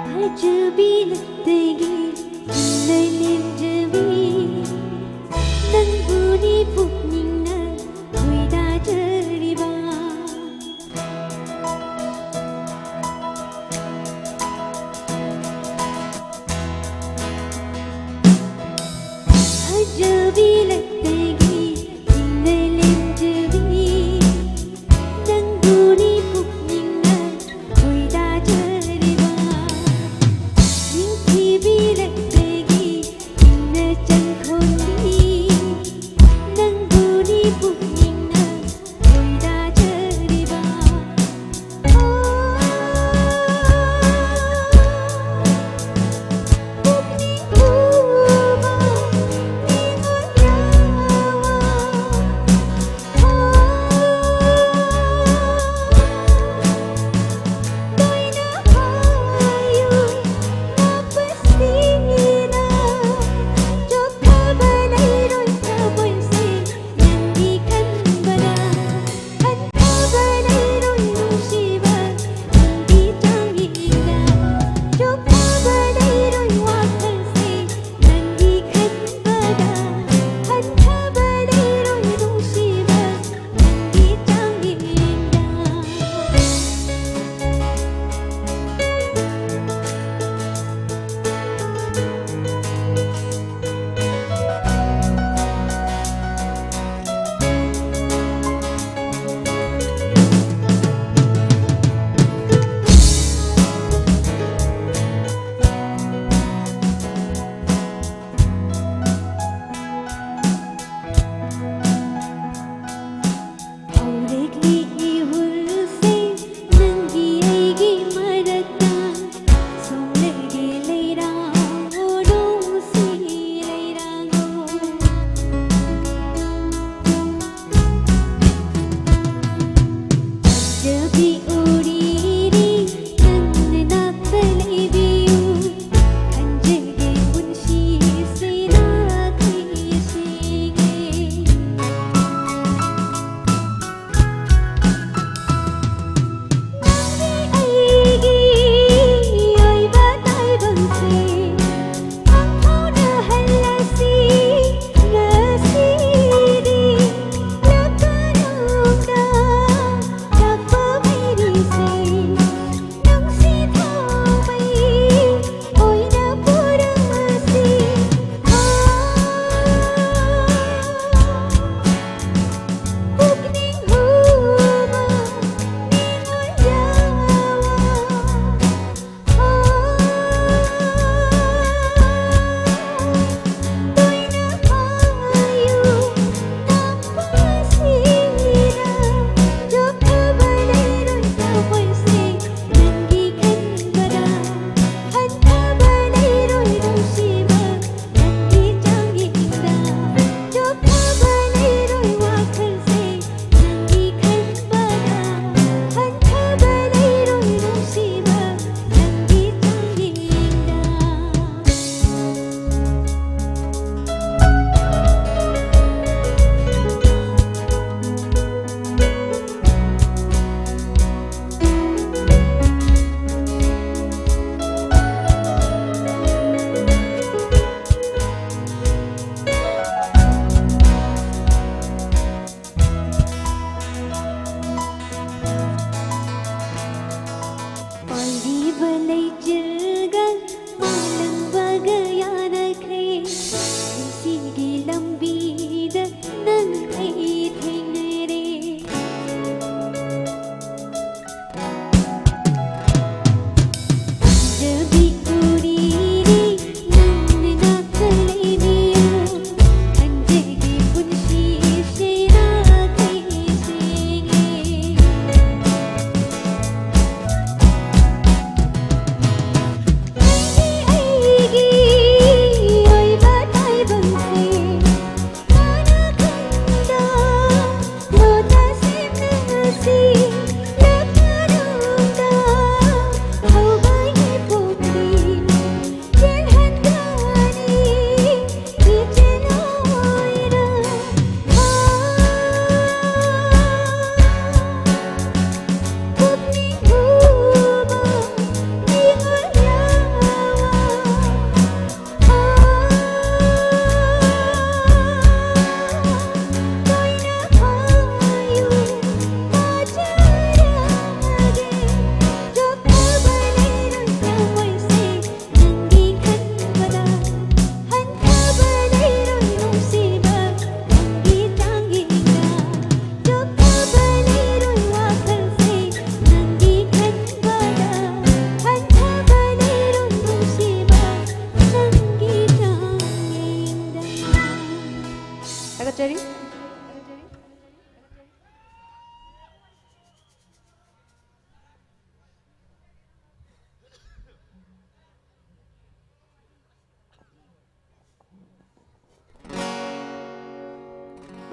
ꯐꯖꯕꯤ ꯂꯛꯇꯒꯤ ꯆꯤꯡꯂꯩ ꯂꯦꯝꯖꯕꯤ, ꯅꯪꯕꯨꯅꯤ ꯄꯨꯛꯅꯤꯡꯅ ꯈꯣꯏꯗꯥꯖꯔꯤꯕ꯫ ꯐꯖꯕꯤ ꯂꯛꯇꯒꯤ ꯆꯤꯡꯂꯩ ꯂꯦꯝꯖꯕꯤ, ꯅꯪꯕꯨꯅꯤ ꯄꯨꯛꯅꯤꯡꯅ ꯈꯣꯏꯗꯥꯖꯔꯤꯕ꯫ ꯅꯤꯡꯊꯤꯕꯤ ꯂꯛꯇꯒꯤ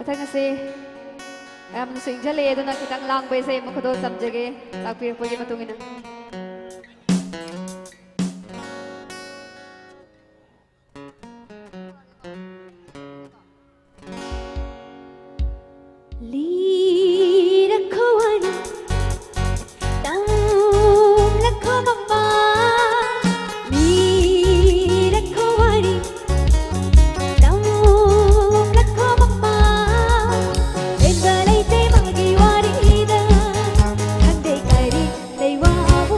ꯃꯊꯪ ꯑꯁꯦ ꯌꯥꯝꯅꯁꯨ ꯏꯪꯖꯜꯂꯛꯑꯦ, ꯑꯗꯨꯅ ꯈꯤꯇꯪ ꯂꯥꯡꯕ ꯏꯁꯩ ꯑꯃ ꯈꯨꯗꯣꯜ ꯇꯝꯖꯒꯦ, ꯂꯥꯛꯄꯤꯔꯛꯄꯒꯤ ꯃꯇꯨꯡ ꯏꯟꯅ꯫ ꯂꯤꯔꯛꯈꯣ ꯋꯥꯔꯤ, ꯇꯝꯂꯛꯈꯣ ꯃꯃꯥ, ꯂꯤꯔꯛꯈꯣ ꯋꯥꯔꯤ, ꯇꯝꯂꯛꯈꯣ ꯃꯃꯥ꯫ ꯍꯦꯟꯕ ꯂꯩꯇꯦ ꯃꯥꯒꯤ ꯋꯥꯔꯤꯗ, ꯈꯪꯗꯦ ꯀꯔꯤ ꯂꯩꯋꯥꯕꯨ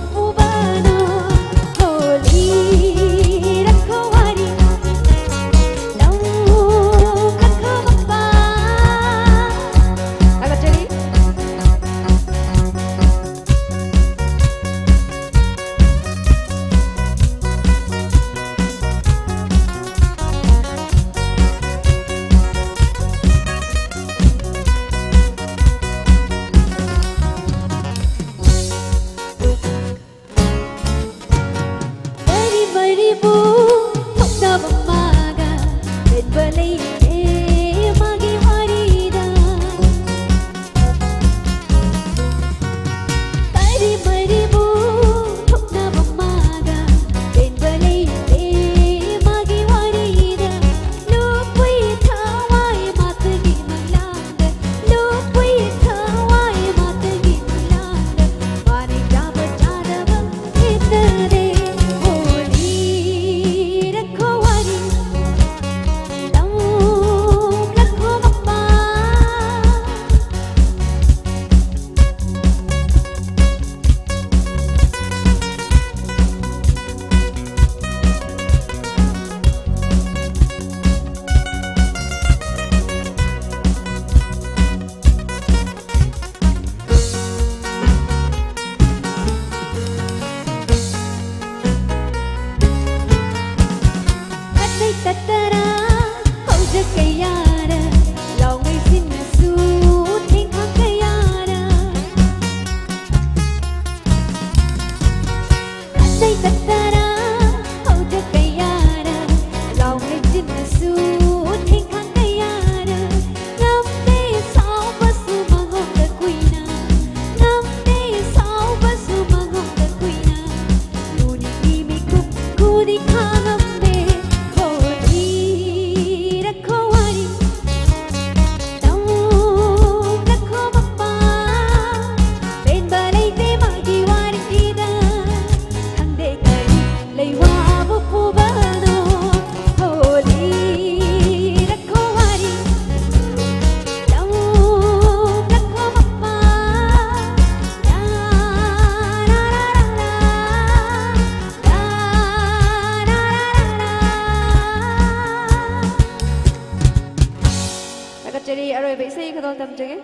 ꯇꯝꯖꯒꯦ꯫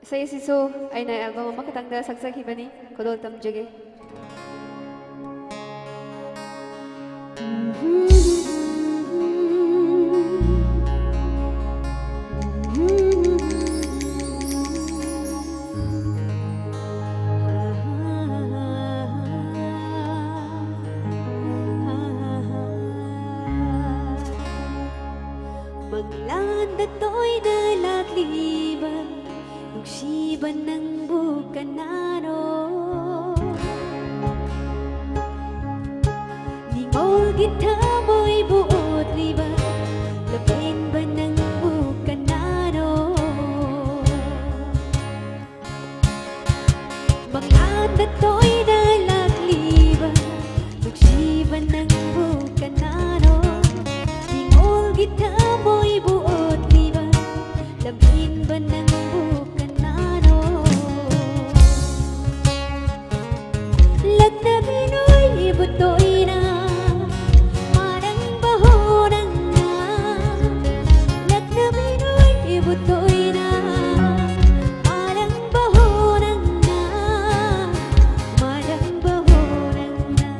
ꯏꯁꯩ ꯑꯁꯤꯁꯨ ꯑꯩꯅ album ꯑꯃꯈꯛꯇꯪꯗ ꯁꯛꯆꯈꯤꯕꯅꯤ꯫ ꯈꯨꯗꯣꯜ ꯇꯝꯖꯒꯦ꯫ ꯃꯪꯂꯥꯟꯗ ꯇꯣꯏꯅ ꯂꯥꯛꯂꯤꯕ ꯅꯨꯡꯁꯤꯕ ꯅꯪꯕꯨ ꯀꯅꯥꯅꯣ? ꯅꯤꯉꯣꯜꯒꯤ ꯊꯃꯣꯏꯕꯨ ꯑꯣꯠꯂꯤꯕ ꯂꯝꯍꯦꯟꯕ ꯅꯪꯕꯨ ꯀꯅꯥꯅꯣ? ꯃꯪꯂꯥꯟꯗ ꯇꯣꯏꯅ ꯂꯥꯛꯂꯤꯕ ꯅꯨꯡꯁꯤꯕ ꯅꯪꯕꯨ ꯀꯅꯥꯅꯣ? ꯅꯤꯉꯣꯜꯒꯤ ꯊꯃꯣꯏꯕꯨ ꯑꯣꯠꯂꯤꯕ ꯂꯝꯍꯦꯟꯕ ꯅꯪꯕꯨ ꯀꯅꯥꯅꯣ? ꯂꯛꯅꯕꯤ ꯅꯣꯏꯕꯨ ꯇꯣꯏꯅ ꯃꯥꯔꯪꯕ ꯍꯣ ꯅꯪꯅ, ꯂꯛꯅꯕꯤ ꯅꯣꯏꯕꯨ ꯇꯣꯏꯅ ꯃꯥꯔꯪꯕ ꯍꯣ ꯅꯪꯅ, ꯃꯥꯔꯪꯕ ꯍꯣ ꯅꯪꯅ꯫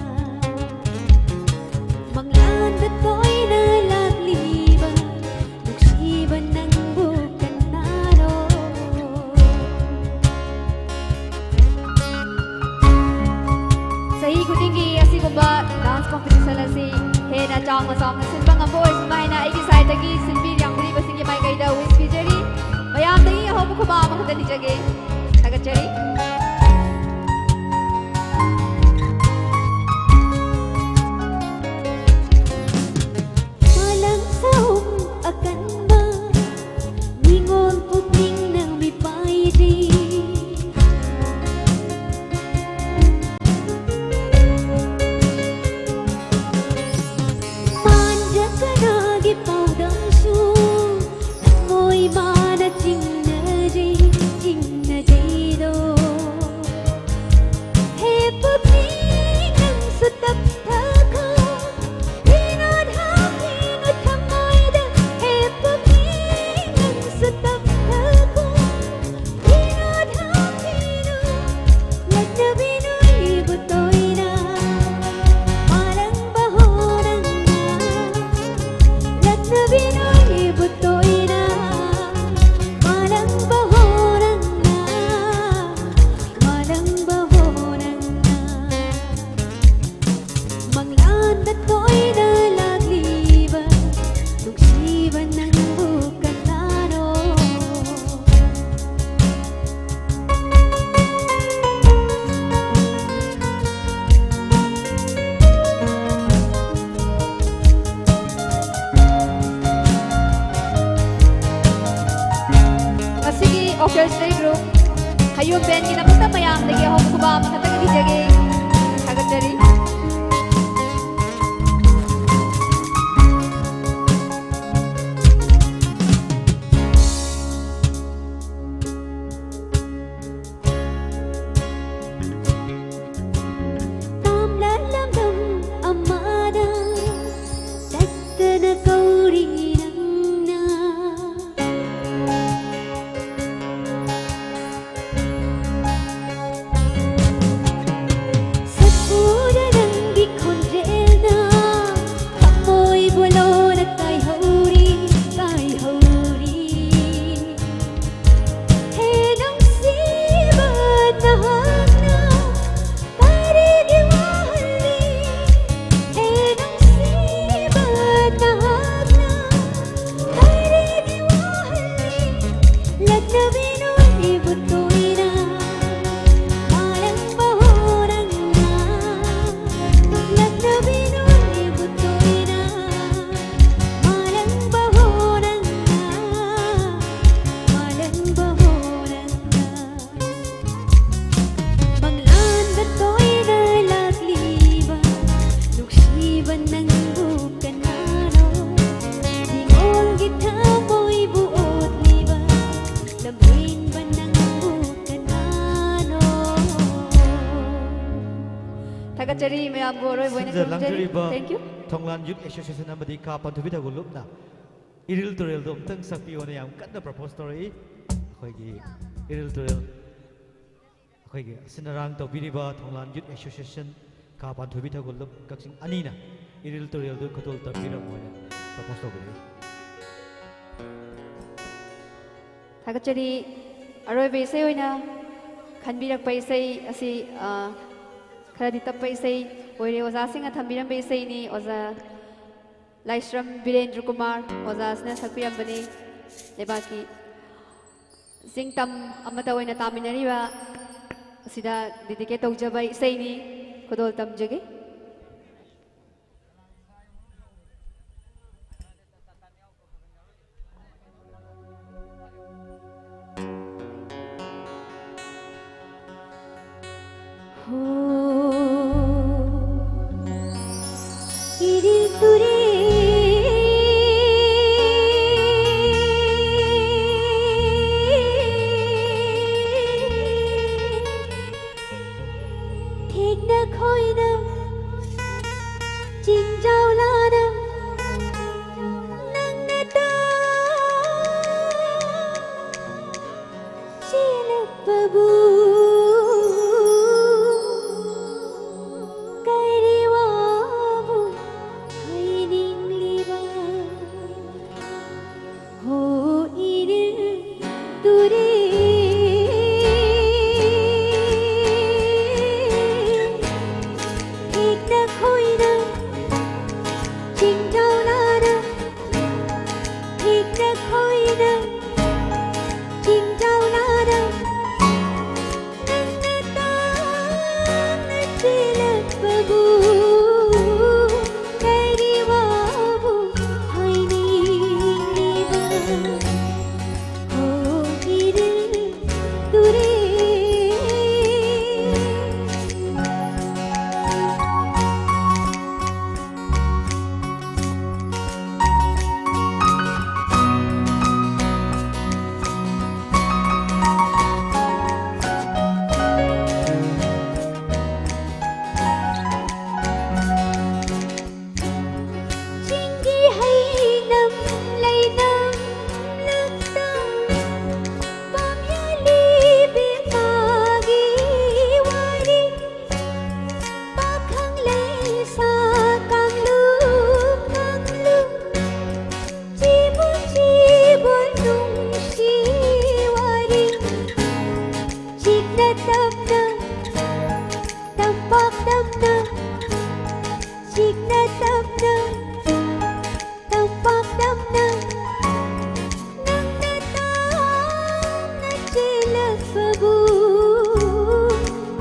ꯃꯪꯂꯥꯟꯗ ꯇꯣꯏꯅ ꯂꯥꯛꯂꯤꯕ ꯅꯨꯡꯁꯤꯕ ꯅꯪꯕꯨ ꯀꯅꯥꯅꯣ? ꯆꯍꯤ ꯈꯨꯗꯤꯡꯒꯤ ꯑꯁꯤꯒꯨꯝꯕ dance competition ꯑꯁꯤ ꯍꯦꯟꯅ ꯆꯥꯎꯅ ꯆꯥꯎꯅ ꯁꯤꯟꯕ ꯉꯝꯕ ꯑꯣꯏꯁꯅꯨ ꯍꯥꯏꯅ ꯑꯩꯒꯤ side ꯇꯒꯤ ꯁꯤꯟꯕꯤꯔꯤꯕꯁꯤꯡꯒꯤ ꯃꯥꯏꯀꯩꯗ wish ꯄꯤꯖꯔꯤ꯫ ꯃꯌꯥꯝꯗꯒꯤ ꯑꯍꯧꯕ ꯈꯨꯕꯥꯛ ꯑꯃꯈꯛꯇ ꯅꯤꯖꯒꯦ꯫ ꯊꯥꯒꯠꯆꯔꯤ꯫ ꯃꯥꯂꯪ ꯁꯍꯨꯝ ꯑꯀꯟꯕ ꯅꯤꯉꯣꯜ ꯄꯨꯛꯅꯤꯡꯅ ꯃꯤꯄꯥꯏꯔꯤ꯫ ꯃꯥꯟꯖ ꯀꯅꯥꯒꯤ ꯄꯥꯎꯗꯝꯁꯨ ꯊꯃꯣꯏ ꯍꯌꯨꯝ ꯕꯦꯟꯒꯤꯗꯃꯛꯇ ꯃꯌꯥꯝꯗꯒꯤ ꯑꯍꯧꯕ ꯈꯨꯕꯥꯛ ꯑꯃꯈꯛꯇꯪ ꯄꯤꯖꯒꯦ꯫ ꯊꯥꯒꯠꯆꯔꯤ꯫ ꯇꯥꯝꯂꯛꯂꯝꯗꯝ ꯑꯃꯗ ꯇꯠꯇꯅ ꯀꯧꯔꯤ ꯅꯪꯅ꯫ ꯁꯛꯎꯗ ꯅꯪꯒꯤ ꯈꯣꯟꯖꯦꯜꯅ ꯊꯃꯣꯏꯕꯨ ꯂꯣꯏꯅ ꯀꯥꯏꯍꯧꯔꯤ, ꯀꯥꯏꯍꯧꯔꯤ꯫ ꯍꯦ ꯅꯨꯡꯁꯤꯕ ꯅꯍꯥꯛꯅ ꯀꯔꯤꯒꯤ ꯋꯥꯍꯜꯂꯤ? ꯍꯦ ꯅꯨꯡꯁꯤꯕ ꯅꯍꯥꯛꯅ ꯀꯔꯤꯒꯤ ꯋꯥꯍꯜꯂꯤ? ꯂꯛꯅꯕꯤꯅꯨ ꯑꯩꯕꯨ ꯇꯣꯏꯅ ꯃꯥꯂꯪꯕ ꯍꯣ ꯅꯪꯅ꯫ ꯂꯛꯅꯕꯤꯅꯨ ꯑꯩꯕꯨ ꯇꯣꯏꯅ ꯃꯥꯂꯪꯕ ꯍꯣ ꯅꯪꯅ꯫ ꯃꯥꯂꯪꯕ ꯍꯣ ꯅꯪꯅ꯫ ꯃꯪꯂꯥꯟꯗ ꯇꯣꯏꯅ ꯂꯥꯛꯂꯤꯕ ꯅꯨꯡꯁꯤꯕ ꯅꯪꯕꯨ ꯀꯅꯥꯅꯣ? ꯅꯤꯉꯣꯜꯒꯤ ꯊꯃꯣꯏꯕꯨ ꯑꯣꯠꯂꯤꯕ ꯂꯝꯍꯦꯟꯕ ꯅꯪꯕꯨ ꯀꯅꯥꯅꯣ? ꯊꯥꯒꯠꯆꯔꯤ ꯃꯌꯥꯝꯕꯨ ꯑꯔꯣꯏꯕ ꯑꯣꯏꯅ ꯁꯤꯟꯖ ꯈꯨꯔꯨꯝꯖꯔꯤ꯫ ꯂꯥꯡꯖꯔꯤꯕ Thank you꯫ ꯊꯣꯡꯂꯥꯟ ꯌꯨꯠ ꯑꯦꯁꯣꯁꯤꯌꯦꯁꯟ ꯑꯃꯗꯤ ꯀꯥ ꯄꯥꯟꯊꯣꯏꯕꯤ ꯊꯧꯒꯜꯂꯨꯞꯅ ꯏꯔꯤꯜ ꯇꯨꯔꯦꯜꯗꯣ ꯑꯝꯇꯪ ꯁꯛꯄꯤꯌꯣꯅ ꯌꯥꯝ ꯀꯟꯅ ꯄ꯭ꯔꯄꯣꯁ ꯇꯧꯔꯛꯏ꯫ ꯑꯩꯈꯣꯏꯒꯤ ꯏꯔꯤꯜ ꯇꯨꯔꯦꯜ ꯑꯩꯈꯣꯏꯒꯤ ꯑꯁꯤꯟ ꯑꯔꯥꯡ ꯇꯧꯕꯤꯔꯤꯕ ꯊꯣꯡꯂꯥꯟ ꯌꯨꯠ ꯑꯦꯁꯣꯁꯤꯌꯦꯁꯟ ꯀꯥ ꯄꯥꯟꯊꯣꯏꯕꯤ ꯊꯧꯒꯜꯂꯨꯞ ꯀꯛꯆꯤꯡ ꯑꯅꯤꯅ ꯏꯔꯤꯜ ꯇꯨꯔꯦꯜꯗꯨ ꯈꯨꯗꯣꯜ ꯇꯝꯕꯤꯔꯝꯃꯣꯅ ꯄ꯭ꯔꯄꯣꯁ ꯇꯧꯕꯤꯔꯛꯏ꯫ ꯊꯥꯒꯠꯆꯔꯤ꯫ ꯑꯔꯣꯏꯕ ꯏꯁꯩ ꯑꯣꯏꯅ ꯈꯟꯕꯤꯔꯛꯄ ꯏꯁꯩ ꯑꯁꯤ, ꯑ, ꯈꯔꯗꯤ ꯇꯞꯄ ꯏꯁꯩ ꯑꯣꯏꯔꯦ꯫ ꯑꯣꯖꯥꯁꯤꯡꯅ ꯊꯝꯕꯤꯔꯝꯕ ꯏꯁꯩꯅꯤ꯫ ꯑꯣꯖꯥ ꯂꯥꯏꯁ꯭ꯔꯝ ꯕꯤꯔꯦꯟꯗ꯭ꯔ ꯀꯨꯃꯥꯔ ꯑꯣꯖꯥꯁꯤꯅ ꯁꯛꯄꯤꯔꯝꯕꯅꯤ꯫ ꯂꯩꯕꯥꯛꯀꯤ ꯆꯤꯡ ꯇꯝ ꯑꯃꯠꯇ ꯑꯣꯏꯅ ꯇꯥꯃꯤꯟꯅꯔꯤꯕ ꯑꯁꯤꯗ ꯗꯦꯗꯤꯀꯦꯠ ꯇꯧꯖꯕ ꯏꯁꯩꯅꯤ꯫ ꯈꯨꯗꯣꯜ ꯇꯝꯖꯒꯦ꯫ ꯍꯣ, ꯏꯔꯤꯜ ꯇꯨꯔꯦꯜ ꯊꯦꯛꯅ ꯈꯣꯏꯅ ꯆꯤꯡꯖꯥꯎ ꯂꯥꯅ ꯅꯪꯅ ꯇꯥ ꯆꯦꯜꯂꯛꯄꯕꯨ ꯀꯔꯤ ꯋꯥꯕꯨ ꯍꯥꯏꯅꯤꯡꯂꯤꯕ? ꯍꯣ ꯏꯔꯤꯜ ꯇꯨꯔꯦꯜ ꯊꯦꯛꯅ ꯈꯣꯏꯅ ꯆꯤꯡꯖꯥꯎ ꯂꯥꯅ ꯊꯦꯛꯅ ꯈꯣꯏꯅ ꯆꯤꯡꯖꯥꯎ ꯂꯥꯅ ꯅꯪꯅ ꯇꯥꯡꯅ ꯆꯦꯜꯂꯛꯄꯕꯨ ꯀꯔꯤ ꯋꯥꯕꯨ ꯍꯥꯏꯅꯤꯡꯂꯤꯕ? ꯍꯣ ꯏꯔꯤꯜ ꯇꯨꯔꯦꯜ ꯆꯤꯡꯒꯤ ꯍꯩꯅꯝ ꯂꯩꯅꯝ ꯂꯛꯇ ꯄꯥꯝꯌꯥꯜꯂꯤ ꯕꯦꯝꯃꯒꯤ ꯋꯥꯔꯤ꯫ ꯄꯥꯈꯪ ꯂꯩꯁꯥ ꯀꯥꯡꯂꯨꯞ ꯀꯥꯡꯂꯨꯞ ꯆꯤꯕꯣꯟ ꯆꯤꯕꯣꯟ ꯅꯨꯡꯁꯤ ꯋꯥꯔꯤ꯫ ꯆꯤꯛꯅ ꯇꯞꯅ ꯇꯝꯄꯥꯛ ꯇꯝꯅ ꯆꯤꯛꯅ ꯇꯞꯅ ꯇꯝꯄꯥꯛ ꯇꯝꯅ ꯅꯪꯅ ꯇꯥꯡꯅ ꯆꯦꯜꯂꯛꯄꯕꯨ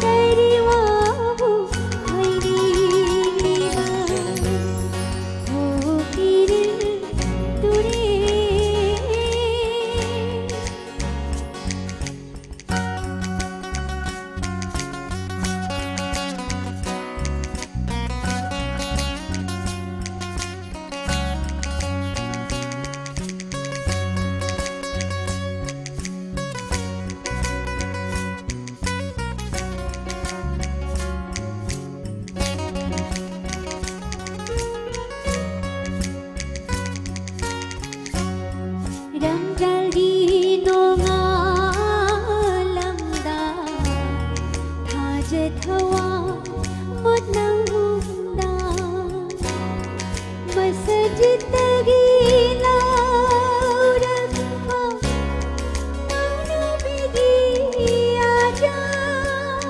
ꯀꯔꯤ ꯋꯥꯕꯨ ꯍꯥꯏꯅꯤꯡꯂꯤꯕ? ꯍꯣ ꯏꯔꯤꯜ ꯇꯨꯔꯦꯜ ꯊꯋꯥ ꯃꯨꯠꯅꯧꯗ ꯃꯁꯖꯤꯗꯇꯒꯤ ꯂꯧꯔꯛꯄ ꯃꯧꯂꯨꯕꯤꯒꯤ ꯑꯖꯥꯟ꯫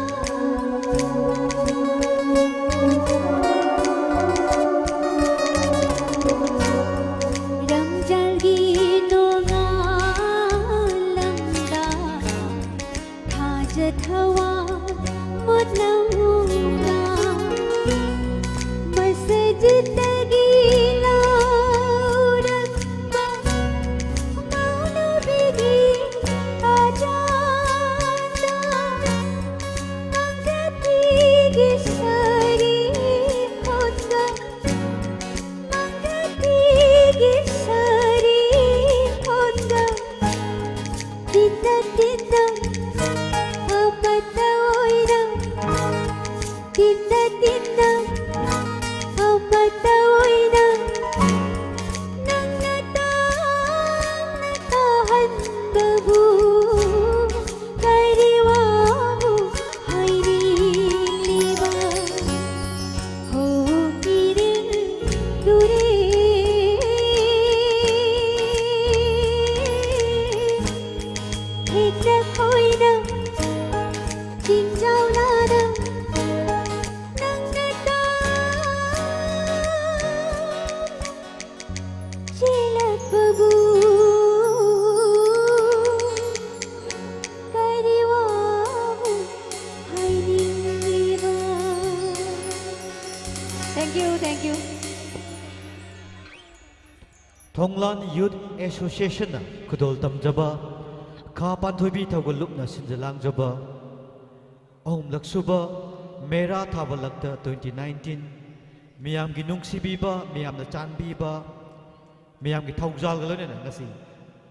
ꯔꯝꯖꯥꯟꯒꯤ ꯅꯣꯡꯉꯥꯜꯂꯝꯗ ꯊꯥꯖ ꯊꯋꯥ ꯃꯨꯠꯅꯧꯗ ꯃꯁꯖꯤꯗꯇꯒꯤ ꯂꯧꯔꯛꯄ ꯃꯧꯂꯨꯕꯤꯒꯤ ꯑꯖꯥꯟꯗ ꯃꯪꯒꯇꯤꯒꯤ ꯁꯔꯤ ꯍꯣꯟꯒ ꯃꯪꯒꯇꯤꯒꯤ ꯁꯔꯤ ꯍꯣꯟꯒ ꯇꯤꯟꯅ ꯇꯤꯟꯅ ꯍꯧꯒꯠꯇ ꯑꯣꯏꯅ ꯇꯤꯟꯅ ꯇꯤꯟꯅ ꯍꯧꯒꯠꯇ ꯑꯣꯏꯅ ꯅꯪꯅ ꯇꯥꯡꯅ ꯇꯥꯍꯟꯕꯕꯨ ꯀꯔꯤ ꯋꯥꯕꯨ ꯍꯥꯏꯅꯤꯡꯂꯤꯕ? ꯍꯣ ꯃꯤꯔꯦꯜ ꯇꯨꯔꯦꯜ ꯍꯦꯛꯇ ꯈꯣꯏꯅ ꯆꯤꯡꯖꯥꯎꯂꯥꯅ ꯅꯪꯅ ꯇꯥ ꯆꯦꯜꯂꯛꯄꯕꯨ ꯀꯔꯤ ꯋꯥꯕꯨ ꯍꯥꯏꯅꯤꯡꯂꯤꯕ? Thank you, thank you. Thonglan youth ꯑꯦꯁꯣꯁꯤꯌꯦꯁꯟꯅ ꯈꯨꯗꯣꯜ ꯇꯝꯖꯕ, ꯈꯥ ꯄꯥꯟꯊꯣꯏꯕꯤ ꯊꯧꯒꯜꯂꯨꯞꯅ ꯁꯤꯟꯖ ꯂꯥꯡꯖꯕ ꯑꯍꯨꯝꯂꯛ ꯁꯨꯕ ꯃꯦꯔꯥ ꯊꯥꯕ ꯂꯛꯇ twenty nineteen, ꯃꯤꯌꯥꯝꯒꯤ ꯅꯨꯡꯁꯤꯕꯤꯕ, ꯃꯤꯌꯥꯝꯅ ꯆꯥꯟꯕꯤꯕ, ꯃꯤꯌꯥꯝꯒꯤ ꯊꯧꯖꯥꯜꯒ ꯂꯣꯏꯅꯅ ꯉꯁꯤ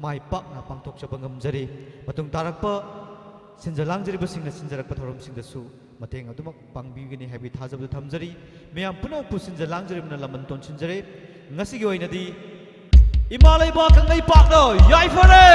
ꯃꯥꯏ ꯄꯥꯛꯅ ꯄꯥꯡꯊꯣꯛꯆꯕ ꯉꯝꯖꯔꯦ꯫ ꯃꯇꯨꯡ ꯇꯥꯔꯛꯄ ꯁꯤꯟꯖ ꯂꯥꯡꯖꯔꯤꯕꯁꯤꯡꯅ ꯁꯤꯟꯖꯔꯛꯄ ꯊꯧꯔꯝꯁꯤꯡꯗꯁꯨ ꯃꯇꯦꯡ ꯑꯗꯨꯃꯛ ꯄꯥꯡꯕꯤꯒꯅꯤ ꯍꯥꯏꯕꯒꯤ ꯊꯥꯖꯕꯗꯨ ꯊꯝꯖꯔꯤ꯫ ꯃꯤꯌꯥꯝ ꯄꯨꯝꯅꯃꯛꯄꯨ ꯁꯤꯟꯖ ꯂꯥꯡꯖꯔꯤꯕꯅ ꯂꯃꯟ ꯇꯣꯟꯁꯤꯟꯖꯔꯦ꯫ ꯉꯁꯤꯒꯤ ꯑꯣꯏꯅꯗꯤ ꯏꯃꯥ ꯂꯩꯕꯥꯛ ꯀꯪꯂꯩꯄꯥꯛꯅ ꯌꯥꯏꯐꯔꯦ꯫